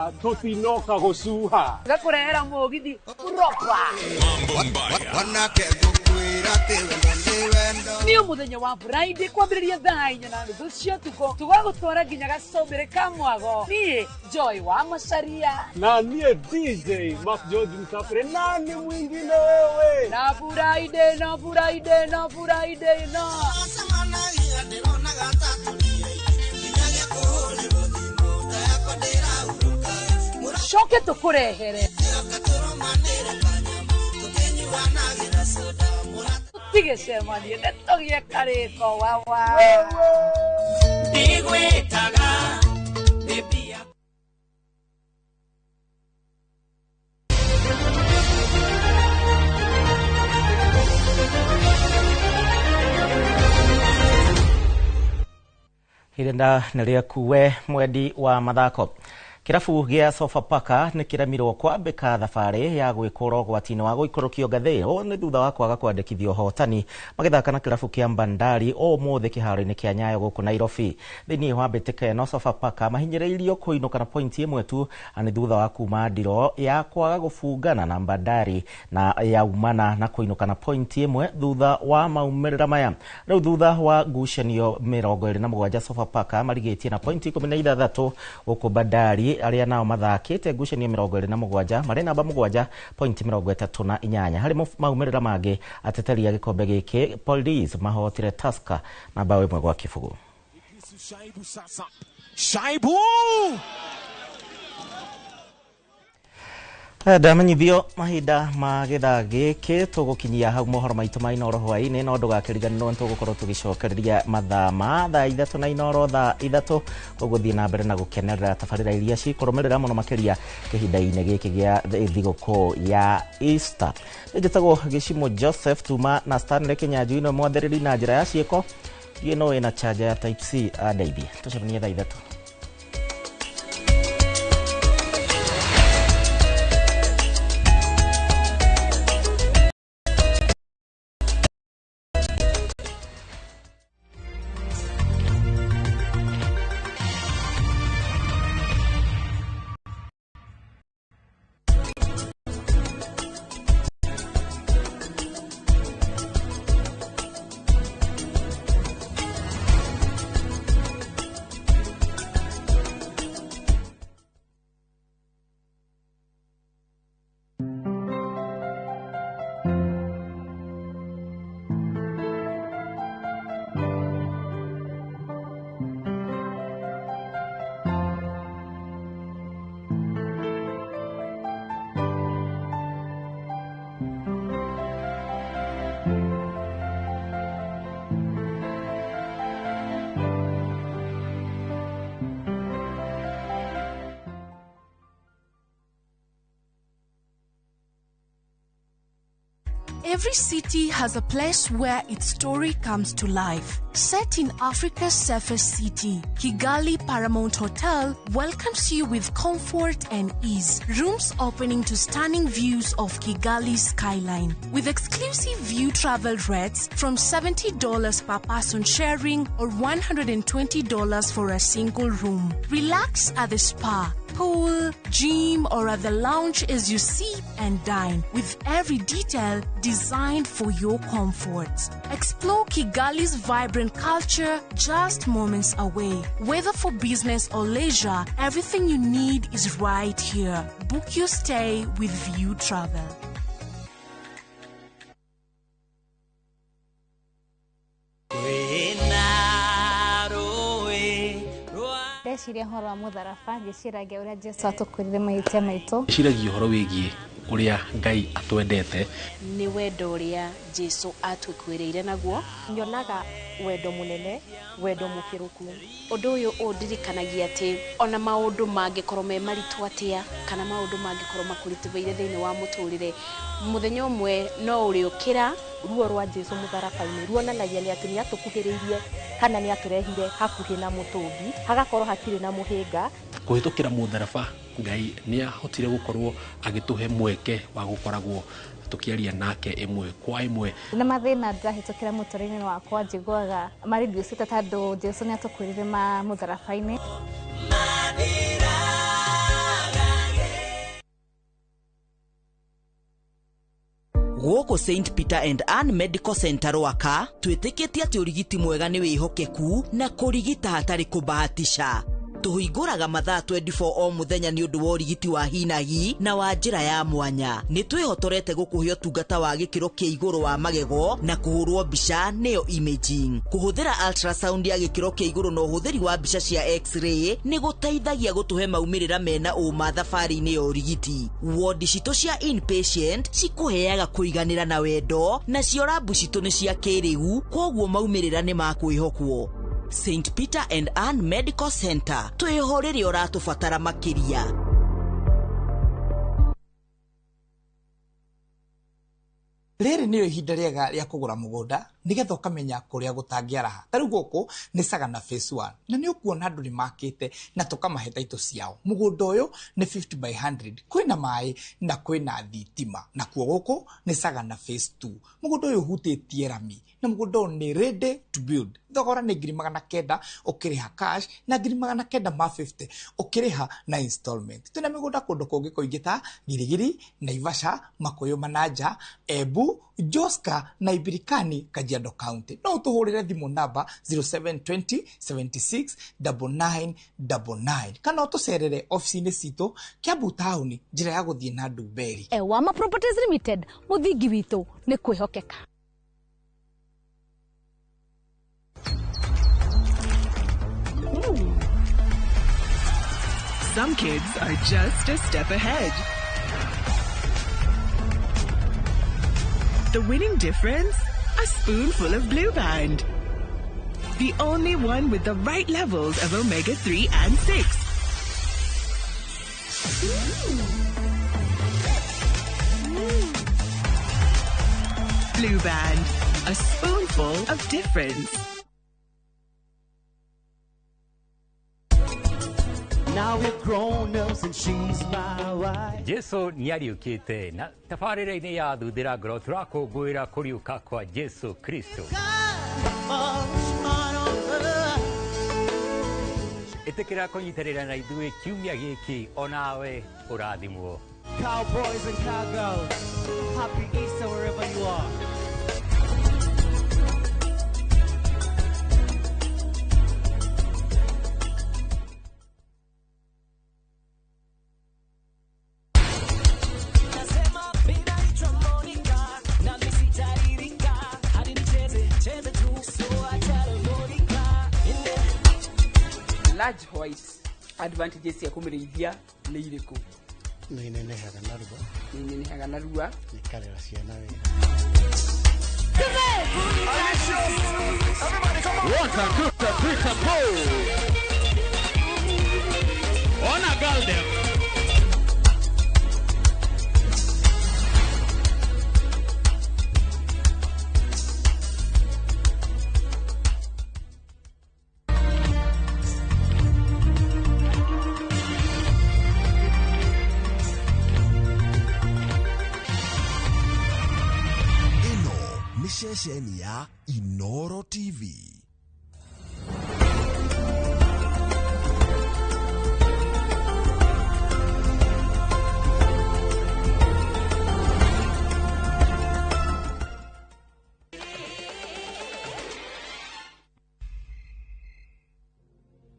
Tũtinoka gũcuha. Gakũrehera mũgithi proper. Wanake ngũkwĩra atĩ wendo nĩ wendo. Nĩ mũthenya wa Friday kwambĩrĩria thaa 4:30 cia ũtukũ, tũgagũtwara nginya gacũmbĩrĩ ka mwago. Niĩ Joy wa Macaria na niĩ DJ Mark George Msafiri, nani mwingine wewe? Na Friday, no Friday, no Friday, no. Twacemanagia ndĩronaga ta tũrĩ aingĩ, nginyagia kũhũrĩrwo thimũ ta yakwa ndĩrahurũka. Coke tũkũrehere. Mũraoka tũrũmanĩre kanyama, tũkĩnyuanagĩra soda. Tũtigĩcemanie, nĩtũgĩe karĩko wawa. Ndigwĩtaga baby. Irenda nĩ rĩaku we mwendi wa mathako. Kĩrabu gĩa Sofapaka nĩ kĩremirwo kwambĩka thabarĩ ya gwĩkũra ũgwati-inĩ wa gũikũrũkio ngathĩ. Ũũ nĩ thutha wa kwaga kwandĩkithia ũhotani magĩthaka na kĩrabu kĩa Bandari ũmũthĩ kĩharo-inĩ kĩa Nyayo gũkũ Nairobi. Thĩinĩ wa mbĩtĩka ĩno Sofapaka mahinyĩrĩirio kũinũka na pointi ĩmwe tu nĩ thutha wa kuma ndiro ya kwaga gũbungana na Bandari na yaumana na kũinũka na pointi ĩmwe thutha wa maumĩrĩra maya. Rĩu thutha wa ngucanio 27 Sofapaka marigĩtie na pointi 16 gũkũ Bandari arĩa nao mathakĩte ngucanio 27 marĩ namba 7 pointi 38. Harĩ maumĩrĩra mangĩ, ateteri a gĩkombe gĩkĩ Police mahotire Tusker na bao 1-0. Shaibu sasa. Shaibu! Ndamenyithio mahinda ma gĩthaa gĩkĩ tũgũkinyia hau mohoro maitũ ma Inooro hwaĩ-inĩ, no ndũgakĩriganĩrwo nĩ tũgũkorwo tũgĩcokereria mathaa ma thaa 3 na Inooro thaa 3, koguo thiĩ na mbere na gũkenerera tabarĩra iria cikũrũmĩrĩra mũno makĩria kĩhinda-inĩ gĩkĩ gĩa thigũkũ ya Easter. Njĩtagwo Gĩcimo Joseph tuma na Stanley Kĩnyanjui nĩwe mwathĩrĩri na njĩra ya ciĩko. Ndiũĩ no wĩna charger ya Type C andeithie. Tũcemanie thaa 3. Every city has a place where its story comes to life. Set in Africa's safest city, Kigali Paramount Hotel welcomes you with comfort and ease. Rooms opening to stunning views of Kigali's skyline. With exclusive view travel rates from $70 per person sharing or $120 for a single room. Relax at the spa, pool, gym, or at the lounge as you sip and dine, with every detail designed for your comfort. Explore Kigali's vibrant culture just moments away. Whether for business or leisure, everything you need is right here. Book your stay with View Travel. Ndeciria ũhoro wa mũtharaba, ngĩciragia ũrĩa Jesũ atũkuĩrire mahĩtia maitũ. Ndĩciragia ũhoro wĩgiĩ ũrĩa Ngai atwendete. Nĩ wendo ũrĩa Jesũ atũkuĩrĩire naguo. Nyonaga wendo mũnene, wendo mũkĩrũku. Ũndũ ũyũ ũndirikanagia atĩ ona maũndũ mangĩkorwo me maritũ atĩa, kana maũndũ mangĩkorwo makũritũhĩire thĩinĩ wa mũtũrĩre, mũthenya ũmwe no ũrĩũkĩra. Ruo rwa Jesũ mũtharaba-inĩ ruonanagia nĩ atĩ nĩ atũkuhĩrĩirie kana nĩ atũrehire hakuhĩ na mũtũngi, hagakorwo hatirĩ na mũhĩnga. Kũhĩtũkĩra mũtharaba, Ngai nĩ ahotire gũkorwo agĩtũhe mweke wa gũkoragwo tũkĩaria nake ĩmwe kwa ĩmwe. Na mathĩna ndĩrahĩtũkĩra mũtũrĩre-inĩ wakwa njiguaga marĩndiũcĩte tondũ Jesũ nĩ atũkuĩrĩire mũtharaba-inĩ. Mathira. Gũkũ St Peter and Ann Medical Center Rwaka twĩtĩkĩtie atĩ ũrigiti mwega nĩ wĩhokeku na kũrigita hatarĩ kũbahatisha. Tũhingũraga mathaa 24 o mũthenya nĩ ũndũ wa ũrigiti wa hinahi na wa njĩra ya mwanya. Nĩ twĩhotorete gũkũhe ũtungata wa gĩkĩro kĩa igũrũ wa magego na kũhũrwo mbica nĩyo imaging. Kũhũthĩra ultrasound ya gĩkĩro kĩa igũrũ na ũhũthĩri wa mbica cia x-ray nĩ gũteithagia gũtũhe maumĩrĩra mena ũma thabarĩ-inĩ ya ũrigiti. Wodi citũ cia inpatient cikũheaga kũiganĩra na wendo, nacio rabu citũ nĩ cia kĩrĩu, kwoguo maumĩrĩra nĩ ma kwĩhokwo. St Peter and Ann Medical Center, twĩho rĩrĩa ũratũbatara makĩria. Rĩrĩ nĩrĩo ihinda rĩega rĩa kũgũra mũgũnda nĩgetha ũkamenya kũrĩa gũtangĩaraha. Ta rĩu gũkũ nĩ Sagana Phase 1 na nĩ ũkuona andũ nĩ makĩte na tũkamahe taitũ ciao. Mũgũnda ũyũ nĩ 50 by 100, kwĩna maĩ na kwĩna thitima. Nakuo gũkũ nĩ Sagana Phase 2. Mũgũnda ũyũ ũhutĩtie rami na mũgũnda ũyũ nĩ ready to build. Thogora nĩ 900,000 ũkĩrĩha cash na 950,000 ũkĩrĩha na installment. Twĩna mĩgũnda kũndũ kũngĩ kũingĩ ta Girigiri, Naivasha, Makuyu Manaja, Embu, Joska na Ibirikani, Kajiado County. No ũtũhũrĩre thimũ namba 0720 76 99 99 kana ũtũcerere ofici-inĩ citũ Kiambu taũni, njĩra ya gũthiĩ na Ndumberi. Ewama Properties Limited, mũthingi witũ nĩ kwĩhokeka. Some kids are just a step ahead. The winning difference? A spoonful of Blue Band. The only one with the right levels of omega-3 and 6. Blue Band, a spoonful of difference. Now we're grown-ups and she's my wife. Jesu nĩariũkĩte na tabarĩra-inĩ ya Thuthĩra Ngoro tũrakũngũĩra kũriũka kwa Jesu Kristo. Ĩtĩkĩra kũnyitanĩra na ithuĩ kiumia gĩkĩ onawe ũrathimwo. Cowboys and cowgirls, happy Easter wherever you are. Large white advantages cia kũmĩrĩithia nĩ irĩkũ? Nĩ inenehaga narua. Nĩ inenehaga narua. Nĩ ikarera ciana wega. Waka kuta pika po. Ona girl them. Ceceni ya Inoro TV.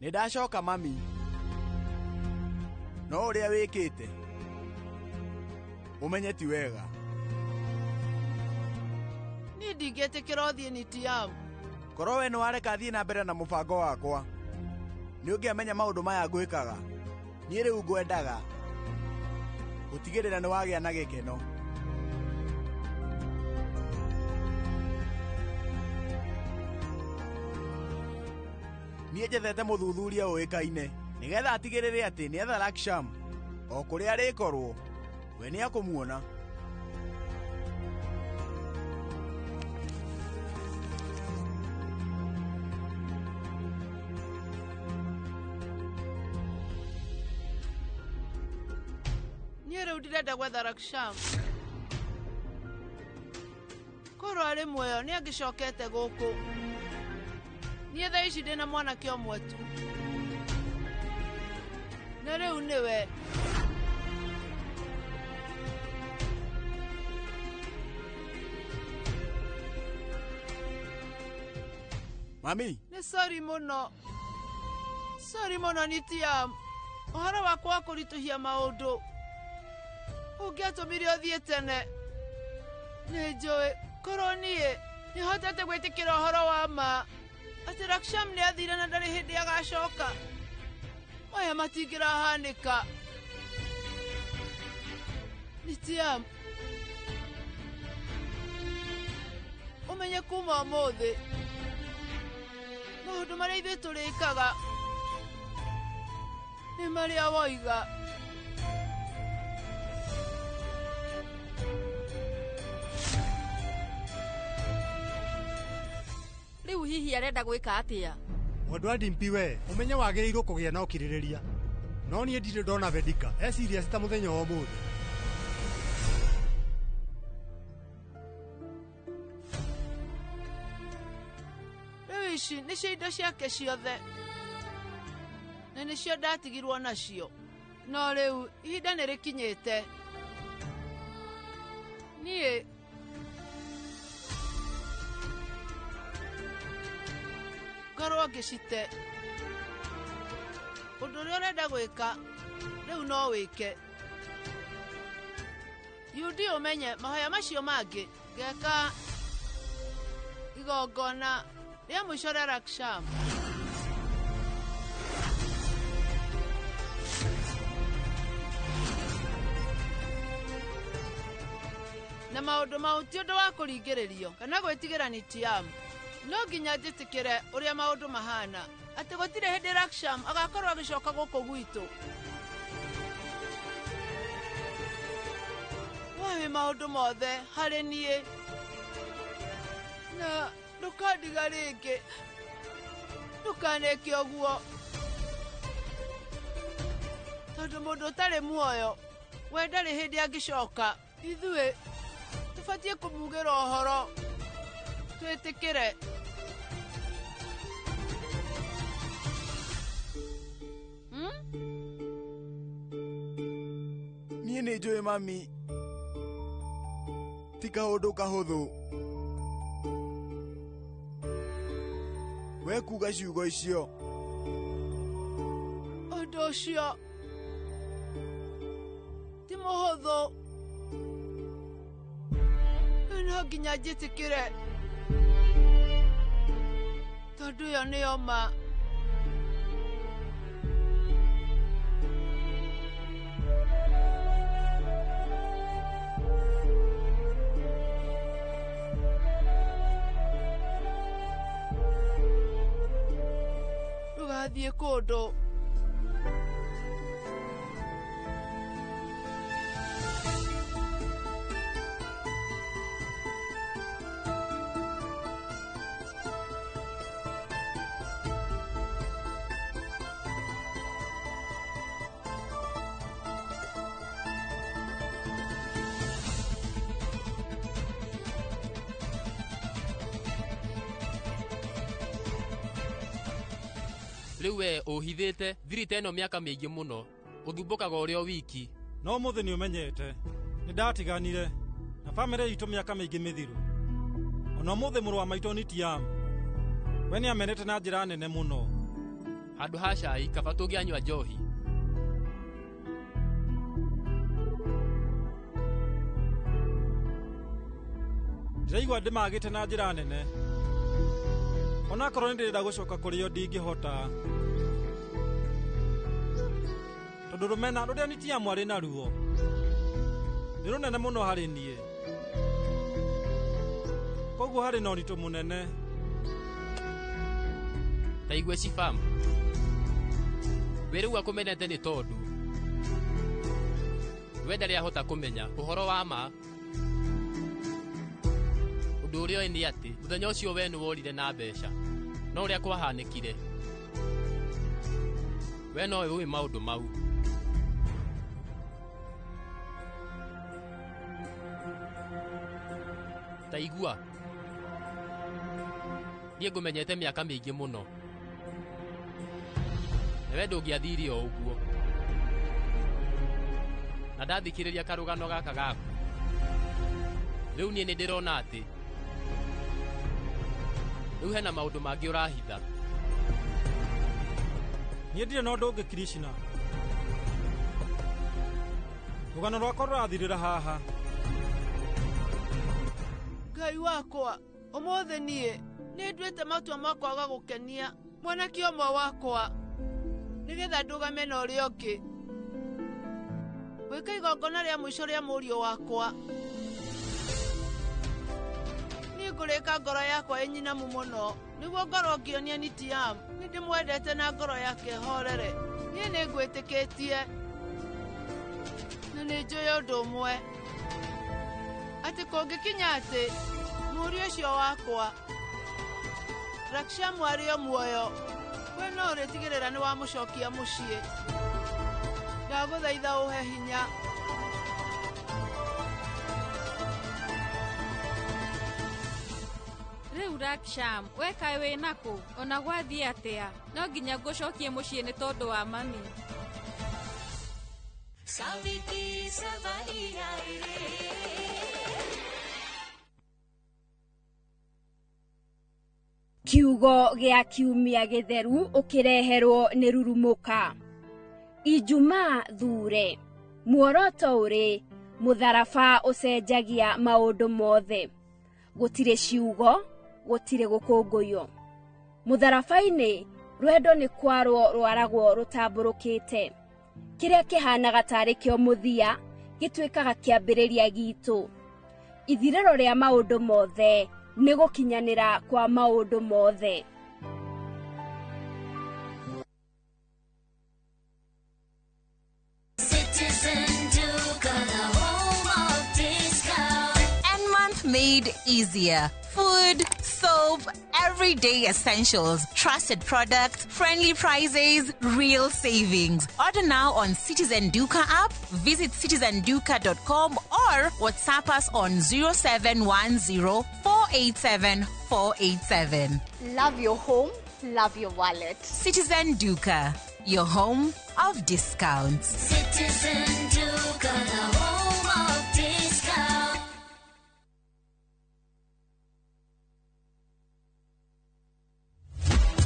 Nĩ ndacoka mami, no ũrĩa wĩkĩte ũmenye ti wega. Niĩ ndingĩtĩkĩra ũthiĩ nĩ Tiamu. Korwo we nĩwareka thiĩ na mbere na mũbango wakwa, nĩ ũngĩamenya maũndũ maya ngwĩkaga. Niĩ rĩu ngwendaga gũtigĩrĩra nĩ wagĩa na gĩkeno. Niĩ njethete mũthuthuria ũĩkaine nĩgetha atigĩrĩre atĩ nĩetha Laksham o kũrĩa arĩkorwo, we nĩakũmuona. Niĩ rĩu ndirenda gwetha Raksham. Korwo arĩ muoyo nĩ angĩcokete gũkũ. Niĩ thaa ici ndĩna mwanake ũmwe tu, na rĩu nĩwe. Mami. Nĩ sorry mũno. Sorry mũno Nitiam. Ũhoro wakwa wa kũritũhia maũndũ. Ũngĩatũmire ũthiĩ tene. Nĩ njũĩ korwo niĩ nĩhotete gwĩtĩkĩra ũhoro wa ma atĩ Raksham nĩ athire na ndarĩ hĩndĩ agacoka. Maya matingĩrahanĩka. Nitiam, ũmenye kuma ũmũthĩ maũndũ marĩa ithuĩ tũrĩkaga nĩ marĩa woiga. Rĩu hihi arenda gwĩka atĩa? Mwendwa Dimpi we, ũmenye wagĩrĩirwo kũgĩa na ũkirĩrĩria. No niĩ ndirĩ ndona Vedika e serious ta mũthenya wa ũmũthĩ. Rĩu ici nĩcio indo ciake ciothe na nĩcio ndatigirwo nacio. No rĩu ihinda nĩ rĩkinyĩte. Niĩ ngorwo ngĩcite. Ũndũ ũrĩa ũrenda gwĩka rĩu no wĩke. Yudi ũmenye mahoya macio mangĩ ngeka igongona rĩa mũico rĩa Raksham. Na maũndũ mau ti ũndũ wa kũringĩrĩrio kana gwĩtigĩra Nitiam. No nginya njĩtĩkĩre ũrĩa maũndũ mahana atĩ gũtirĩ hĩndĩ Raksham agakorwo agĩcoka gũkũ gwitũ. We wĩ maũndũ mothe harĩ niĩ na ndũkandiga rĩngĩ. Ndũkaneke ũguo tondũ mũndũ ũtarĩ muoyo we ndarĩ hĩndĩ angĩcoka. Ithuĩ tũbatiĩ kũmugĩra ũhoro twĩtĩkĩre. Niĩ nĩ njũĩ mami ti kaũndũ kahũthũ. We kuga ciugo icio. Ũndũ ũcio ti mũhũthũ. No nginya njĩtĩkĩre tondũ ĩyo nĩyo ma. Ndũgathiĩ kũndũ. Rĩu we ũhithĩte thirita ĩno mĩaka mĩingĩ mũno, ũthumbũkaga ũrĩ o wiki. No ũmũthĩ nĩ ũmenyete nĩ ndatiganire na bamĩrĩ itũ mĩaka mĩingĩ mĩthiru. Ona ũmũthĩ mũrũ wa maitũ Nitiam we nĩ amenete na njĩra nene mũno. Handũ ha cai kaba tũngĩanyua njohi. Ndĩraigua ndĩmagĩte na njĩra nene. Onakorwo nĩ ndĩrenda gũcoka kũrĩ o ndingĩhota. Tondũ rũmena rũrĩa Nitiam arĩ naruo nĩ rũnene mũno harĩ niĩ. Koguo harĩ na ũritũ mũnene. Ta igue Shifam. We rĩu akũmenete nĩ tondũ we ndarĩ ahota kũmenya ũhoro wa ma. Ũndũ ũrĩa ũĩ nĩ atĩ mũthenya ũcio we nĩ worire na mbeca, no ũrĩa kwahanĩkire we nowe ũĩ maũndũ mau. Ta igua, niĩ ngũmenyete mĩaka mĩingĩ mũno na we ndũngĩathire o ũguo. Na ndathikĩrĩria karũgano gaka gaku rĩu niĩ nĩ ndĩrona atĩ Rĩu hena maũndũ mangĩ ũrahitha. Niĩ ndirĩ na ũndũ ũngĩ Krishna. Rũgano rwakwa rũrathirĩra haha. Ngai wakwa, ũmũthĩ niĩ nĩ nduĩte matua ma kwaga gũkenia mwanake ũmwe wakwa nĩgetha ndũgame na ũrĩa ũngĩ gwĩka igongona rĩa mũico rĩa mũriũ wakwa. Niĩ ngũrĩka ngoro yakwa ĩnyinamu mũno nĩguo ngorwo ngĩonia Nitiam nĩ ndĩmwendete na ngoro yake horere. Niĩ nĩ ngwĩtĩkĩtie na nĩ njũĩ ũndũ ũmwe atĩ kũngĩkinya atĩ mũriũ ũcio wakwa Raksham arĩ o muoyo, we no ũrĩtigĩrĩra nĩ wamũcokia mũciĩ. Ndagũthaitha ũhe hinya. Rĩu Raksham, we kaĩ wĩ nakũ? Ona gwathiĩ atĩa? No nginya ngũcokie mũciĩ nĩ tondũ wa mami. Kiugo gĩa kiumia gĩtheru ũkĩreherwo nĩ rurumũka. Ijumaa thure. Muoroto ũrĩ mũtharaba ũcenjagia maũndũ mothe. Gũtirĩ ciugo, gũtirĩ gũkũngũywo. Mũtharaba-inĩ rwendo nĩ kwarwo rwaragwo rũtambũrũkĩte. Kĩrĩa kĩhanaga tarĩ kĩo mũthia gĩtuĩkaga kĩambĩrĩria gitũ. Ithirĩro rĩa maũndũ mothe nĩ gũkinyanĩra kwa maũndũ mothe. Made easier. Food, soap, everyday essentials, trusted products, friendly prices, real savings. Order now on Citizen Duka app, visit citizenduka.com or WhatsApp us on 0710 487 487. Love your home, love your wallet. Citizen Duka, your home of discounts. Citizen Duka, the home of discounts.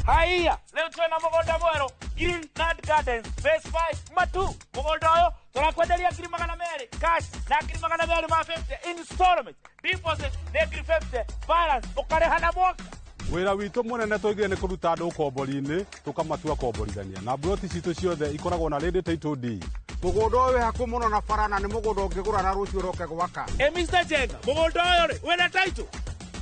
Haiya, leo twena mũgũnda mwerũ Green Nut Gardens Phase 5 Matu. Mũgũnda ũyũ tũrakwenderia 200,000 cash na 250 installment. Deposit nĩ 50, balance ũkarĩha na mwaka. Wĩra witũ mũnene tũigire nĩ kũruta andũ ũkombori-inĩ tũkamatua komborithania na mburoti citũ ciothe ikoragwo na ready title deed. Mũgũnda ũyũ wĩ hakuhĩ mũno na bara na nĩ mũgũnda ũngĩgũra na rũciũ ũroke gwaka. Ĩ Mr. Jenga, mũgũnda ũyũ rĩ wĩna title?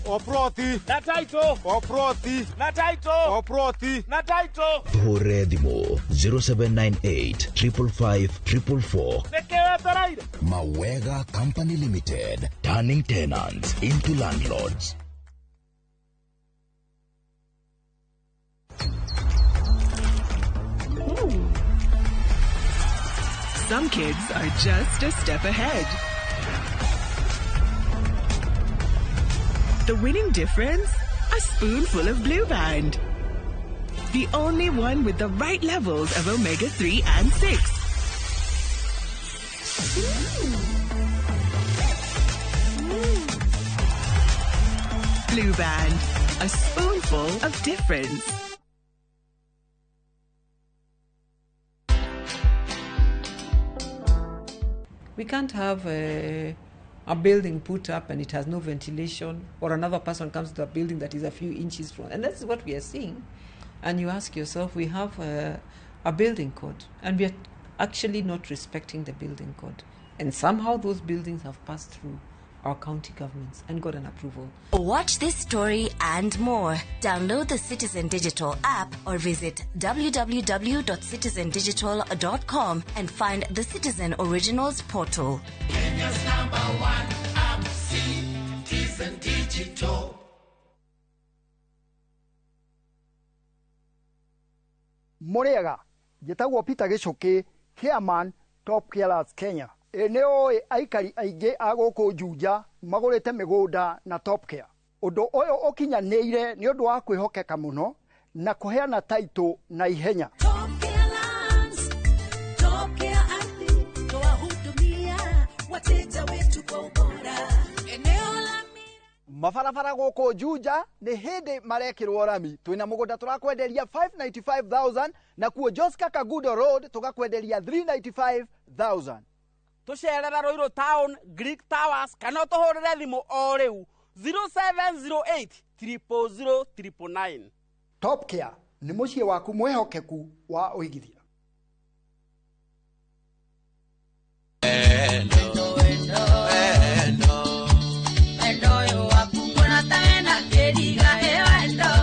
O ploti na title, o ploti na title, o ploti na title. Tuhũrĩre thimũ 0798 555 444. Nĩkĩ wetereire? Mawega Company Limited, turning tenants into landlords. Some kids are just a step ahead. The winning difference? A spoonful of Blue Band. The only one with the right levels of omega-3 and 6. Blue Band, a spoonful of difference. We can't have a building put up and it has no ventilation, or another person comes to a building that is a few inches from. And that's what we are seeing. And you ask yourself, we have a building code, and we are actually not respecting the building code. And somehow those buildings have passed through our county governments and got an approval. Watch this story and more. Download the Citizen Digital app or visit www.citizendigital.com and find the Citizen Originals portal. Kenya's number one app, Citizen Digital. Mũrĩega, njĩtagwo Peter Gĩcũkĩ, chairman Top Carers Kenya. Ĩ nĩ ũĩ aikari aingĩ a gũkũ Juja magũrĩte mĩgũnda na Top Care. Ũndũ ũyũ ũkinyanĩire nĩ ũndũ wa kwĩhokeka mũno na kũheana taitũ na ihenya. Mabarabara gũkũ Juja nĩ hĩndĩ marekĩrwo rami. Twĩna mũgũnda tũrakwenderia 595,000 nakuo Joska Kagudo Road tũgakwenderia 395,000. Tũcerere Ruiru Town, Greek Towers kana ũtũhũrĩre thimũ o rĩu 0708 000 999. Top Care nĩ mũciĩ waku mwĩhokeku wa ũigithia.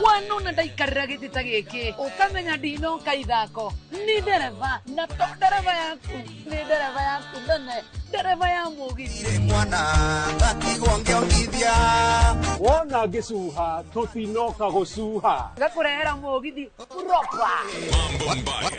Wanona ndaikarĩra gĩtĩ ta gĩkĩ ũkamenya ndinoka ithako nĩ ndereba na to ndereba yaku nĩ ndereba yaku nene ndereba ya mũgithi. Mwana ngatigwo ngĩongithia. Wona ngĩcuha tũtinoka gũcuha. Gakũrehera mũgithi proper.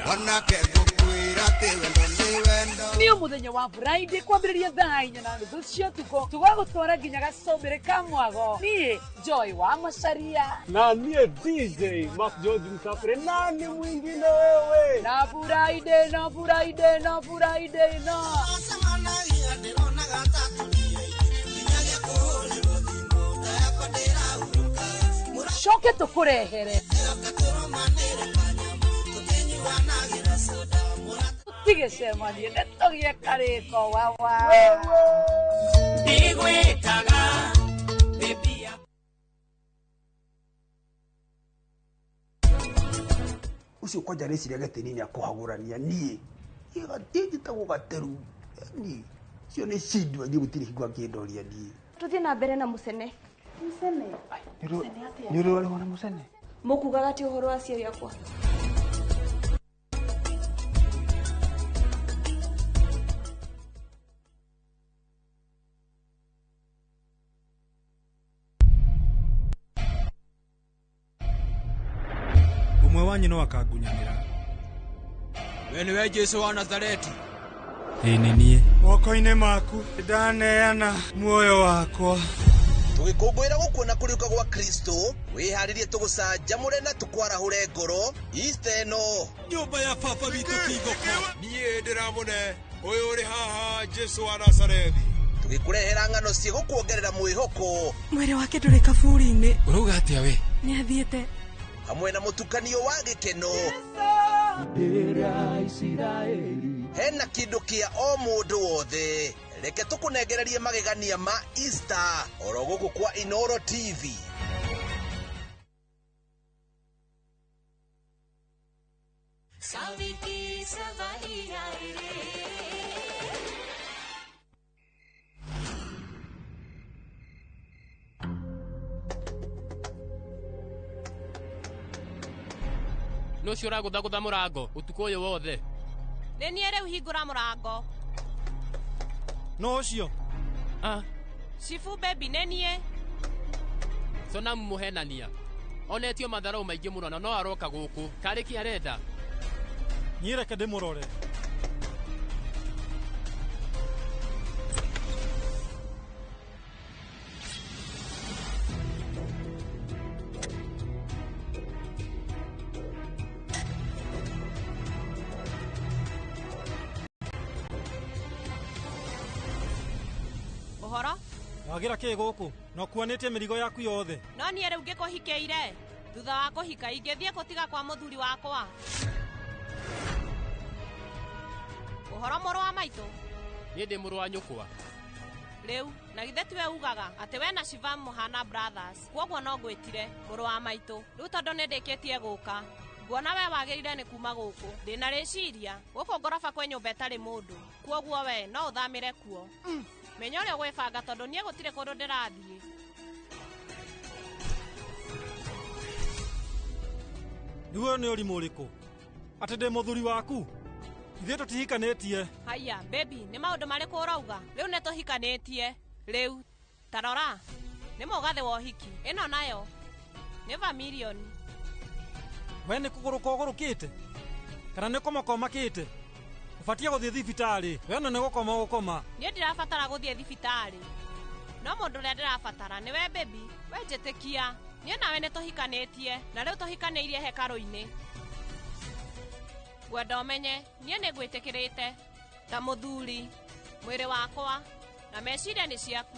Wanake ngũkwĩra atĩ wendo nĩ wendo. Nĩ mũthenya wa Friday kwambĩrĩria thaa 4:30 cia ũtukũ tũgagũtwara nginya gacũmbĩrĩ ka mwago. Niĩ Joy wa Macharia na niĩ DJ Mark George Msafiri nani mwingine wewe. Na Friday no Friday no Friday no. Coke tũkũrehere tũtigĩcemanie nĩ tũgĩe karĩko wawa. Ndigwĩtaga baby. Ucio kwanja rĩciria gĩtĩni nĩ akũhagũrania niĩ njĩtagwo gateru niĩ cio nĩ cindwa niĩ gũtirĩ hingo angĩndoria niĩ. Tũthiĩ na mbere na mũcene. Mũcene? Nĩ ũrĩ warĩhwo na mũcene? Mũkugaga atĩ ũhoro wa aciari akwa? Ũmwe wanyu no akangunyanĩra. We nĩwe Jesũ wa Nazareti? Ĩĩ nĩ niĩ. Moko-inĩ maku nĩndaneana muoyo wakwa. Tũgĩkũngũĩra gũkuona kũriũka gwa Kristo, wĩharĩrie tũgũcanjamũre na tũkwarahũre ngoro Easter ĩno. Nyũmba ya baba witũ kĩigoko. Niĩ ndĩramũne ũyũ ũrĩ haha Jesũ wa Nazarethi. Tũgĩkũrehera ng'ano ciĩgũkuongerera mwĩhoko. Mwĩrĩ wake ndũrĩ kaburi-inĩ. Ũrauga atĩa we? Nĩathiĩte. Hamwe na mũtukanio wa gĩkeno. Hena kĩndũ kĩa o mũndũ wothe. Reke tũkũnengererie magegania ma Easter oro gũkũ kwa Inoro TV. Nũ ũcio ũragũthagũtha mũrango ũtukũ ũyũ wothe? Nĩ niĩ rĩu hingũra mũrango. Nũ ũcio? Ah. Shifu baby nĩ niĩ. Sonamu mũhenania. Onetio matharau maingĩ mũno na no aroka gũkũ. Karĩ kĩ arenda? Niĩ reke ndĩmũrore. Ũhoro? Wagĩra kĩ gũkũ? Na ũkuanĩtie mĩrigo yaku yothe. No niĩ rĩu ngĩkũhikĩire. Thutha wa kũhika ingĩthiĩ gũtiga kwa mũthuri wakwa. Ũhoro mũrũ wa maitũ? Niĩ ndĩ mũrũ wa nyũkwa. Rĩu na githĩ tiwe ugaga atĩ we na Shivam mũhana brothers. Kwoguo no ngwĩtire mũrũ wa maitũ. Rĩu tondũ nĩ ndĩkĩtie gũka, nguona we wagĩrĩire nĩ kuma gũkũ. Ndĩna rĩciria gũkũ ngoroba kwĩ nyũmba ĩtarĩ mũndũ. Kwoguo we no ũthamĩre kuo. Menya ũrĩa ũgwĩbanga tondũ niĩ gũtirĩ kũndũ ndĩrathiĩ. Rĩu ũyũ nĩ ũrimũ ũrĩkũ? Atĩ ndĩ mũthuri waku? Ithuĩ tũtihikanĩtie. Haiya baby, nĩ maũndũ marĩkũ ũrauga? Rĩu nĩ tũhikanĩtie. Rĩu ta rora, nĩ mũgathĩ wa ũhiki. Ĩno nayo nĩ vamirioni. We nĩ kũgũrũka ũgũrũkĩte? Kana nĩ kũmoka ũmakĩte? Ũbatiĩ gũthiĩ thibitarĩ. We ona nĩ gũkoma ũgũkoma. Niĩ ndirabatara gũthiĩ thibitarĩ. No mũndũ ũrĩa ndĩrabatara nĩwe baby. We njĩtĩkia. Niĩ nawe nĩ tũhikanĩtie na rĩu tũhikanĩirie hekarũ-inĩ. Ngwenda ũmenye niĩ nĩ ngwĩtĩkĩrĩte ta mũthuri, mwĩrĩ wakwa na meciria nĩ ciaku.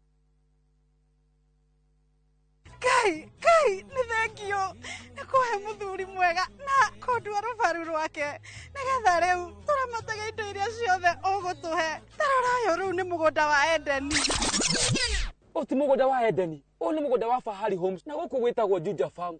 Kũndua rũbaru rwake nĩgetha rĩu tũramatage indo iria ciothe ũgũtũhe. Tarora ũyũ rĩu nĩ mũgũnda wa Edeni. Ũyũ ti mũgũnda wa Edeni, ũyũ nĩ mũgũnda wa Fahari Homes na gũkũ gwĩtagwo Juja Farm.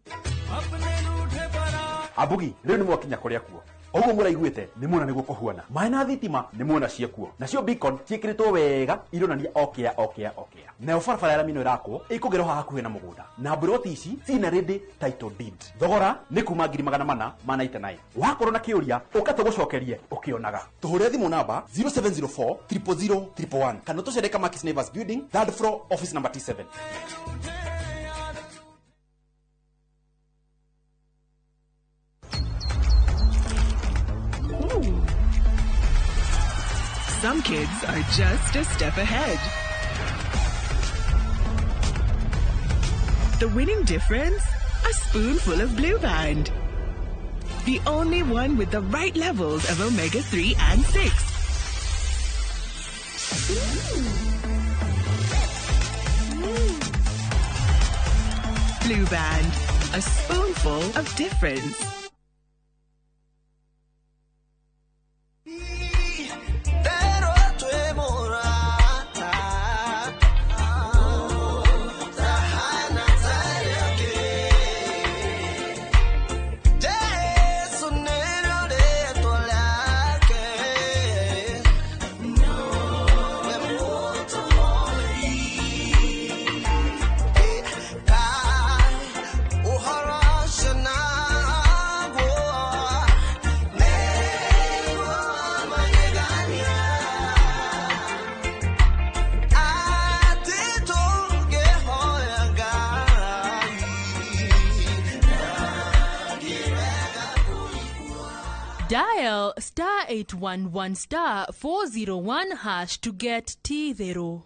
Ambugi rĩu nĩ mwakinya kũrĩa kuo. Ũguo mũraiguĩte nĩ muona nĩguo kũhuana. Maĩ na thitima nĩ muona ciekuo. Nacio beacon ciĩkĩrĩtwo wega ironania okĩa okĩa okĩa. Nayo barabara ya rami ĩno ĩrakwo ĩkũgerwo haha hakuhĩ na mũgũnda. Na mburoti ici ciina ready title deed. Thogora nĩ kuma 499. Wakorwo na kĩũria ũka tũgũcokerie ũkĩonaga. Tũhũrĩre thimũ namba 0704 000 111 kana tũcere Kamakis Neighbors Building, third floor, office number T7. Some kids are just a step ahead. The winning difference? A spoonful of Blue Band. The only one with the right levels of omega-3 and 6. Blue Band, a spoonful of difference. Dial star 811 star 401 hash to get T0.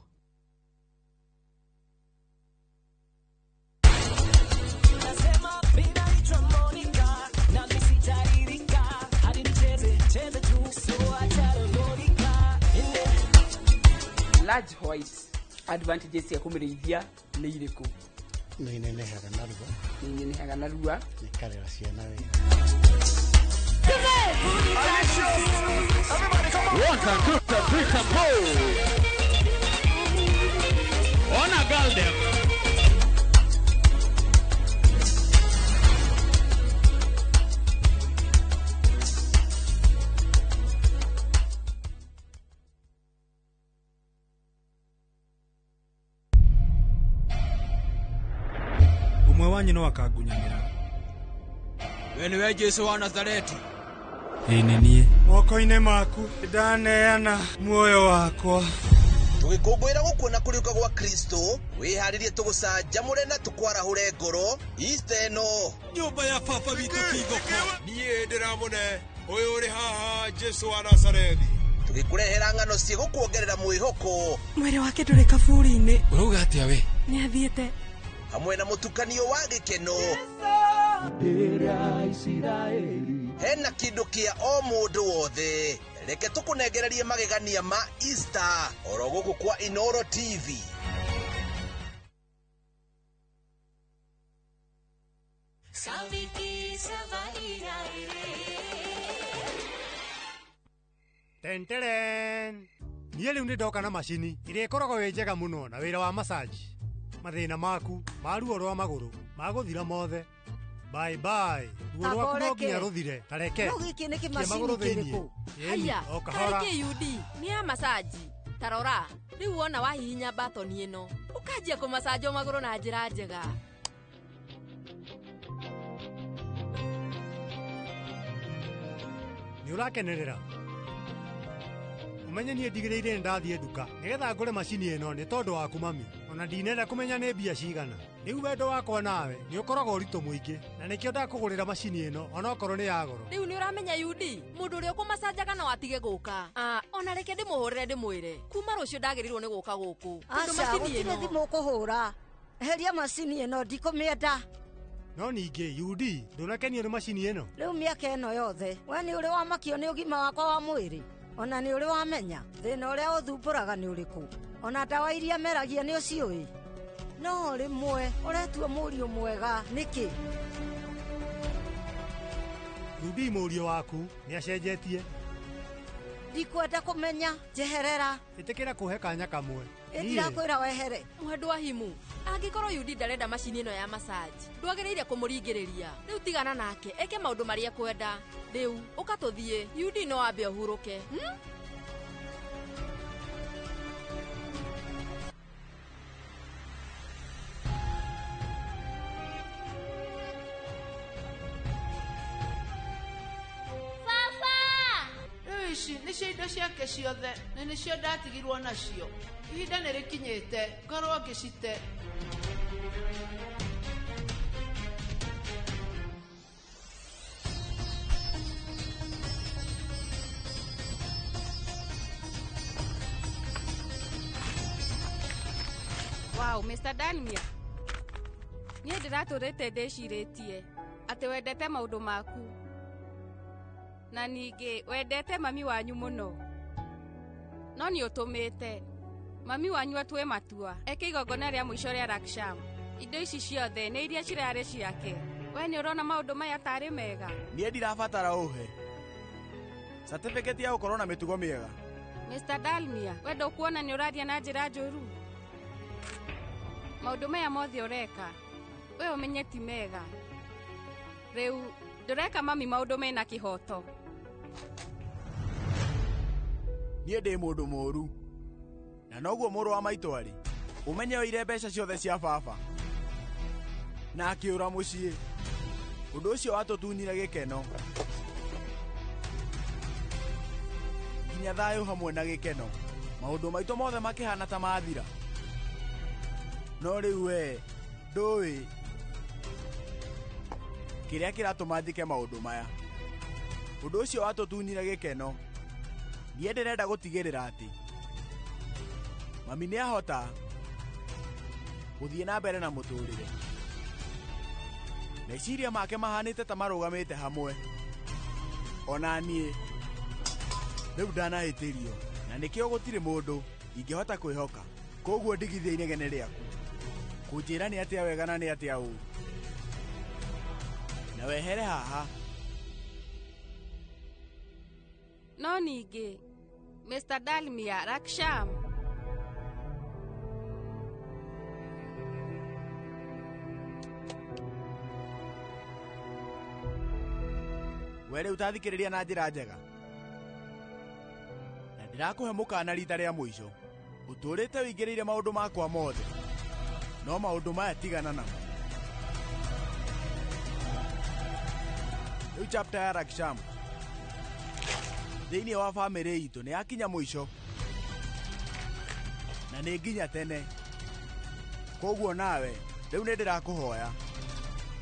Large white advantages ya kũmĩrĩithia nĩ irĩkũ? Nĩ inenehaga narua. Nĩ inenehaga narua. Nĩ ikarera ciana wega. One time, two time, three time, four. On a girl them. Ũmwe wanyu no akangunyanĩra. We nĩwe Jesũ wa Nazareti. Ĩĩ nĩ niĩ. Moko-inĩ maku ndaneana muoyo wakwa. Tũgĩkũngũĩra gũkuona kũriũka gwa Kristo, wĩharĩrie tũgũcanjamũre na tũkwarahũre ngoro Easter ĩno. Nyũmba ya baba witũ ti thoko. Niĩ ndĩramũne ũyũ ũrĩ haha Jesũ wa Nazarethi. Tũgĩkũrehera ng'ano ciĩgũkuongerera mwĩhoko. Mwĩrĩ wake ndũrĩ kaburi-inĩ. Ũrauga atĩa we? Nĩ athiĩte. Hamwe na mũtukanio wa gĩkeno. Hena kĩndũ kĩa o mũndũ wothe. Reke tũkũnengererie magegania ma Easter oro gũkũ kwa Inoro TV. Tenteren. Niĩ rĩu nĩ ndoka na macini ĩrĩa ĩkoragwo ĩ njega mũno na wĩra wa massage. Mathĩna maku ma ruo rwa magũrũ magũthira mothe. Bye bye. Ruo rwaku no nginya rũthire. Tareke. No gĩkĩ nĩ kĩmacini kĩrĩkũ? Haya, karĩ KUD nĩ ya massage. Tarora, rĩu wona wahihinya batoni ĩno, ũkanjia kũmacanjwo magũrũ na njĩra njega. Nĩ ũrakenerera? Ũmenye niĩ ndigĩrĩire nĩ ndathiĩ nduka nĩgetha ngũre macini ĩno nĩ tondũ waku mami. Ona ndinenda kũmenya nĩ mbia cigana. Rĩu wendo wakwa nawe nĩ ũkoragwo ũritũ mũingĩ na nĩkĩo ndakũgũrĩra macini ĩno onokorwo nĩ ya goro. Rĩu nĩ ũramenya UD, mũndũ ũrĩa ũkũmacanjaga no atige gũka. Ona reke ndĩmũhũrĩre ndĩmwĩre kuma rũciũ ndagĩrĩirwo nĩ gũka gũkũ. Tondũ macini ĩno gũtirĩ thimũ ũkũhũra. Eheria macini ĩno ndikũmĩenda. No ningĩ UD ndũnakenio nĩ macini ĩno? Rĩu mĩaka ĩno yothe we nĩ ũrĩ wamakio nĩ ũgima wakwa wa mwĩrĩ. Ona nĩ ũrĩ wamenya thĩna ũrĩa ũthumbũraga nĩ ũrĩkũ. Ona ndawa iria meragia nĩ ũciũĩ. No rĩmwe ũretua mũriũ mwega nĩkĩ? Rudi mũriũ waku nĩ acenjetie. Ndikwenda kũmenya, njeherera. Ĩtĩkĩra kũhe kanya kamwe. Ndirakwĩra wehere. Mwendwa Himu, angĩkorwo Yudi ndarenda macini ĩno ya massage, ndwagĩrĩire kũmũringĩrĩria. Rĩu tigana nake, eke maũndũ marĩa ekwenda. Rĩu ũka tũthiĩ, Yudi no ambe ũhurũke. Rĩu ici nĩcio indo ciake ciothe na nĩcio ndatigirwo nacio. Ihinda nĩ rĩkinyĩte ngorwo ngĩcite. Wow, Mr. Dalmia. Niĩ ndĩratũrĩte ndĩcirĩtie atĩ wendete maũndũ maku. Na ningĩ wendete mami wanyu mũno. No nĩ ũtũmĩte mami wanyu atue matua eke igongona rĩa mũico rĩa Raksham. Indo ici ciothe nĩ iria cirarĩ ciake. We nĩ ũrona maũndũ maya tarĩ mega? Niĩ ndirabatara ũhe certificate ya gũkorwo na mĩtugo mĩega. Mr. Dalmia, we ndũkuona nĩ ũraria na njĩra njũru? Maũndũ maya mothe ũreka we ũmenye ti mega. Rĩu ndũreka mami maũndũ mena kĩhoto. Niĩ ndĩ mũndũ mũũru na noguo mũrũ wa maitũ arĩ. Ũmenye oire mbeca ciothe cia baba na akĩũra mũciĩ. Ũndũ ũcio watũtunyire gĩkeno nginya thayũ hamwe na gĩkeno. Maũndũ maitũ mothe makĩhana ta mathira. No rĩu we ndũĩ kĩrĩa kĩratũma njĩke maũndũ maya. Ũndũ ũcio watũtunyire gĩkeno. Niĩ ndĩrenda gũtigĩrĩra atĩ mami nĩ ahota gũthiĩ na mbere na mũtũrĩre. Meciria make mahanĩte ta marũgamĩte hamwe. Ona niĩ rĩu ndanahĩtĩrio na nĩkĩo gũtirĩ mũndũ ingĩhota kwĩhoka. Koguo ndigithia inegene rĩaku kũnjĩra nĩ atĩa wega na nĩ atĩa ũũru, na wehere haha. No ningĩ Mr. Dalmia, Raksham. We rĩu tathikĩrĩria na njĩra njega, na ndĩrakũhe mũkana rita rĩa mũico. Ũtũrĩte wĩingĩrĩire maũndũ makwa mothe, no maũndũ maya tigana namo. Rĩu chapter ya Raksham thĩinĩ wa bamĩrĩ itũ nĩ yakinya mũico na nĩ nginya tene. Koguo nawe rĩu nĩ ndĩrakũhoya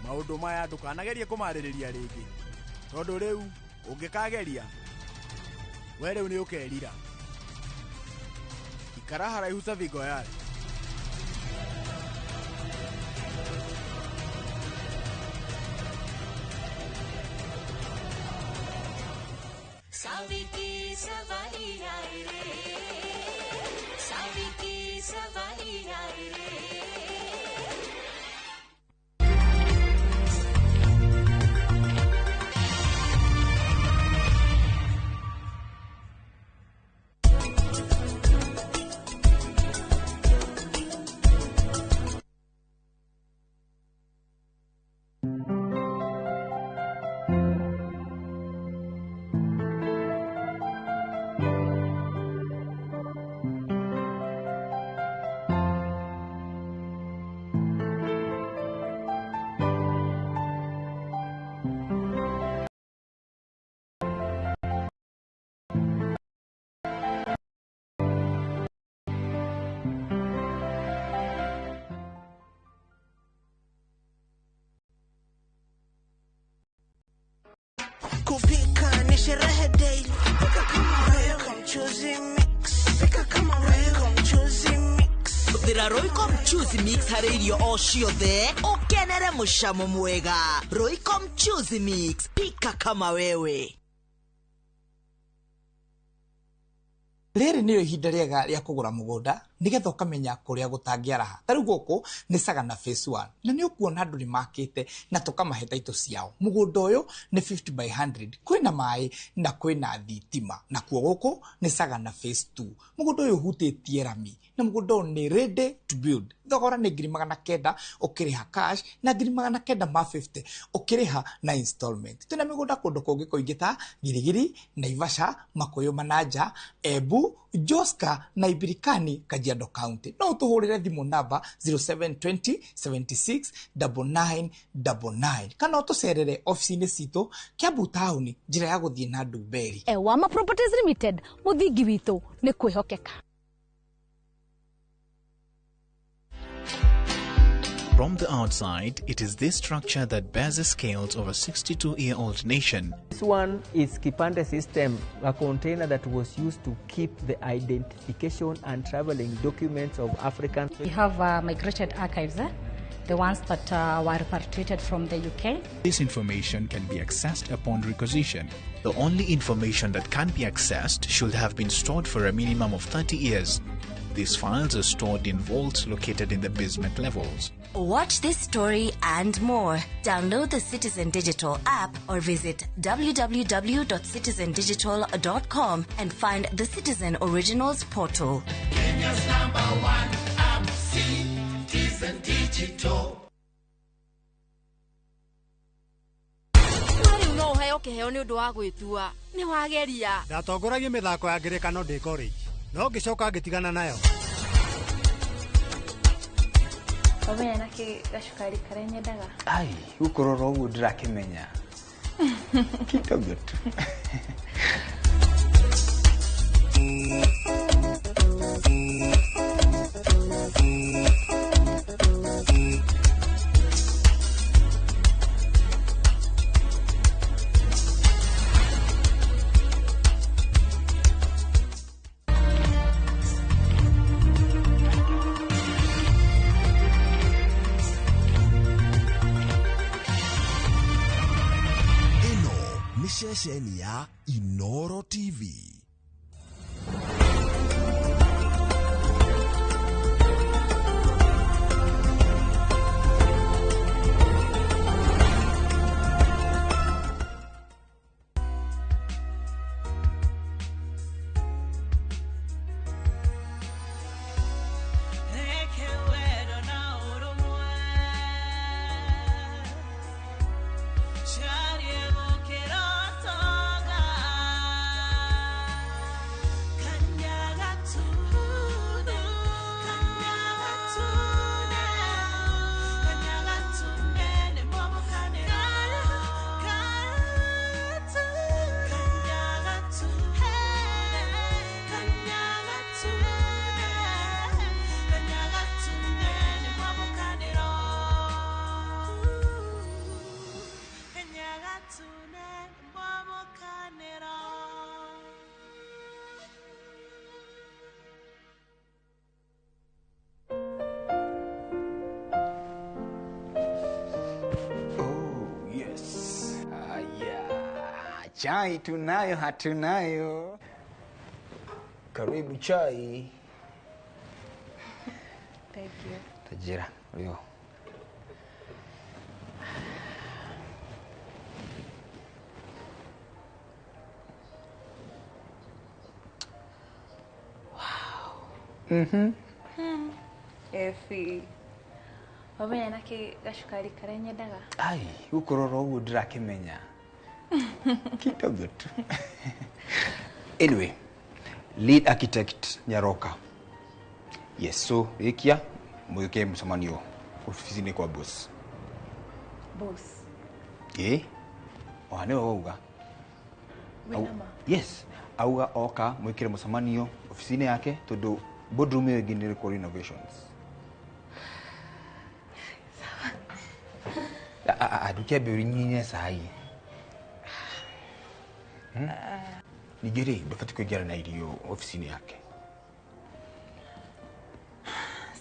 maũndũ maya ndũkanagerie kũmarĩrĩria rĩngĩ, tondũ rĩu ũngĩkageria we rĩu nĩ ũkerira. Ikara haraihu Savi Goyal. Saviki सवारी आए रे, Saviki सवारी आए रे। Kupika ni sherehe daily. Pika kama wewe, mchuzi mix. Pika kama wewe, mchuzi mix. Hũthĩra Royco Mchuzi Mix harĩ irio o ciothe ũkenere mũcamo mwega. Royco Mchuzi Mix, pika kama wewe. Rĩrĩ nĩrĩo ihinda rĩega rĩa kũgũra mũgũnda Nĩgetha ũkamenya kũrĩa gũtangĩaraha. Ta rĩu gũkũ nĩ Sagana Phase 1 na nĩ ũkuona andũ nĩ makĩte na tũkamahe taitũ ciao. Mũgũnda ũyũ nĩ 50 by 100, kwĩna maĩ na kwĩna thitima. Nakuo gũkũ nĩ Sagana Phase 2. Mũgũnda ũyũ ũhutĩtie rami na mũgũnda ũyũ nĩ ready to build. Thogora nĩ 900,000 ũkĩrĩha cash na 950,000 ũkĩrĩha na installment. Twĩna mĩgũnda kũndũ kũngĩ kũingĩ ta Girigiri, Naivasha, Makuyu Manaja, Embu, Joska na Ibirikani, Kajiado County. No ũtũhũrĩre thimũ namba 0720 76 99 99 kana ũtũcerere ofici-inĩ citũ Kiambu Town, njĩra ya gũthiĩ na Ndumberi. Ewama Properties Limited, mũthingi witũ nĩ kwĩhokeka. From the outside, it is this structure that bears the scales of a 62-year-old nation. This one is Kipande system, a container that was used to keep the identification and traveling documents of Africans. We have migrated archives, the ones that were repatriated from the UK. This information can be accessed upon requisition. The only information that can be accessed should have been stored for a minimum of 30 years. These files are stored in vaults located in the basement levels. Watch this story and more. Download the Citizen Digital app or visit www.citizendigital.com and find the Citizen Originals portal. Kenya's number one app, Citizen Digital. Rĩu no ũheo kĩheo nĩ ũndũ wa gwĩtua. Nĩ wageria. Ndatongoragia mĩthako ya ngerekano ndĩ college. No ngĩcoka ngĩtigana nayo. Wamenya nakĩ gacukari karĩa nyendaga? Ai, gũkũrora ũguo ndĩrakĩmenya. Kidogo tu. Ceceni ya Inoro TV. Chai tunayo, hatunayo. Karibu chai. Thank you. Tajira, leo. Wow. Mhm. Efi. Wamenya nakĩ gacukari karĩa nyendaga? Ai, gũkũrora ũguo ndĩrakĩmenya. Kidogo tu. Anyway, lead architect Nyaroka. Yes, so ikia mweke msamanio ofisini kwa boss. Boss. Eh? Wane wauga. Yes, auga oka mwekere msamanio ofisini yake todo boardroom hiyo ingine kwa renovations. Sawa. Adukia beri sahi. Nigeri ndũbatiĩ kũingĩra na irio ofici-inĩ yake.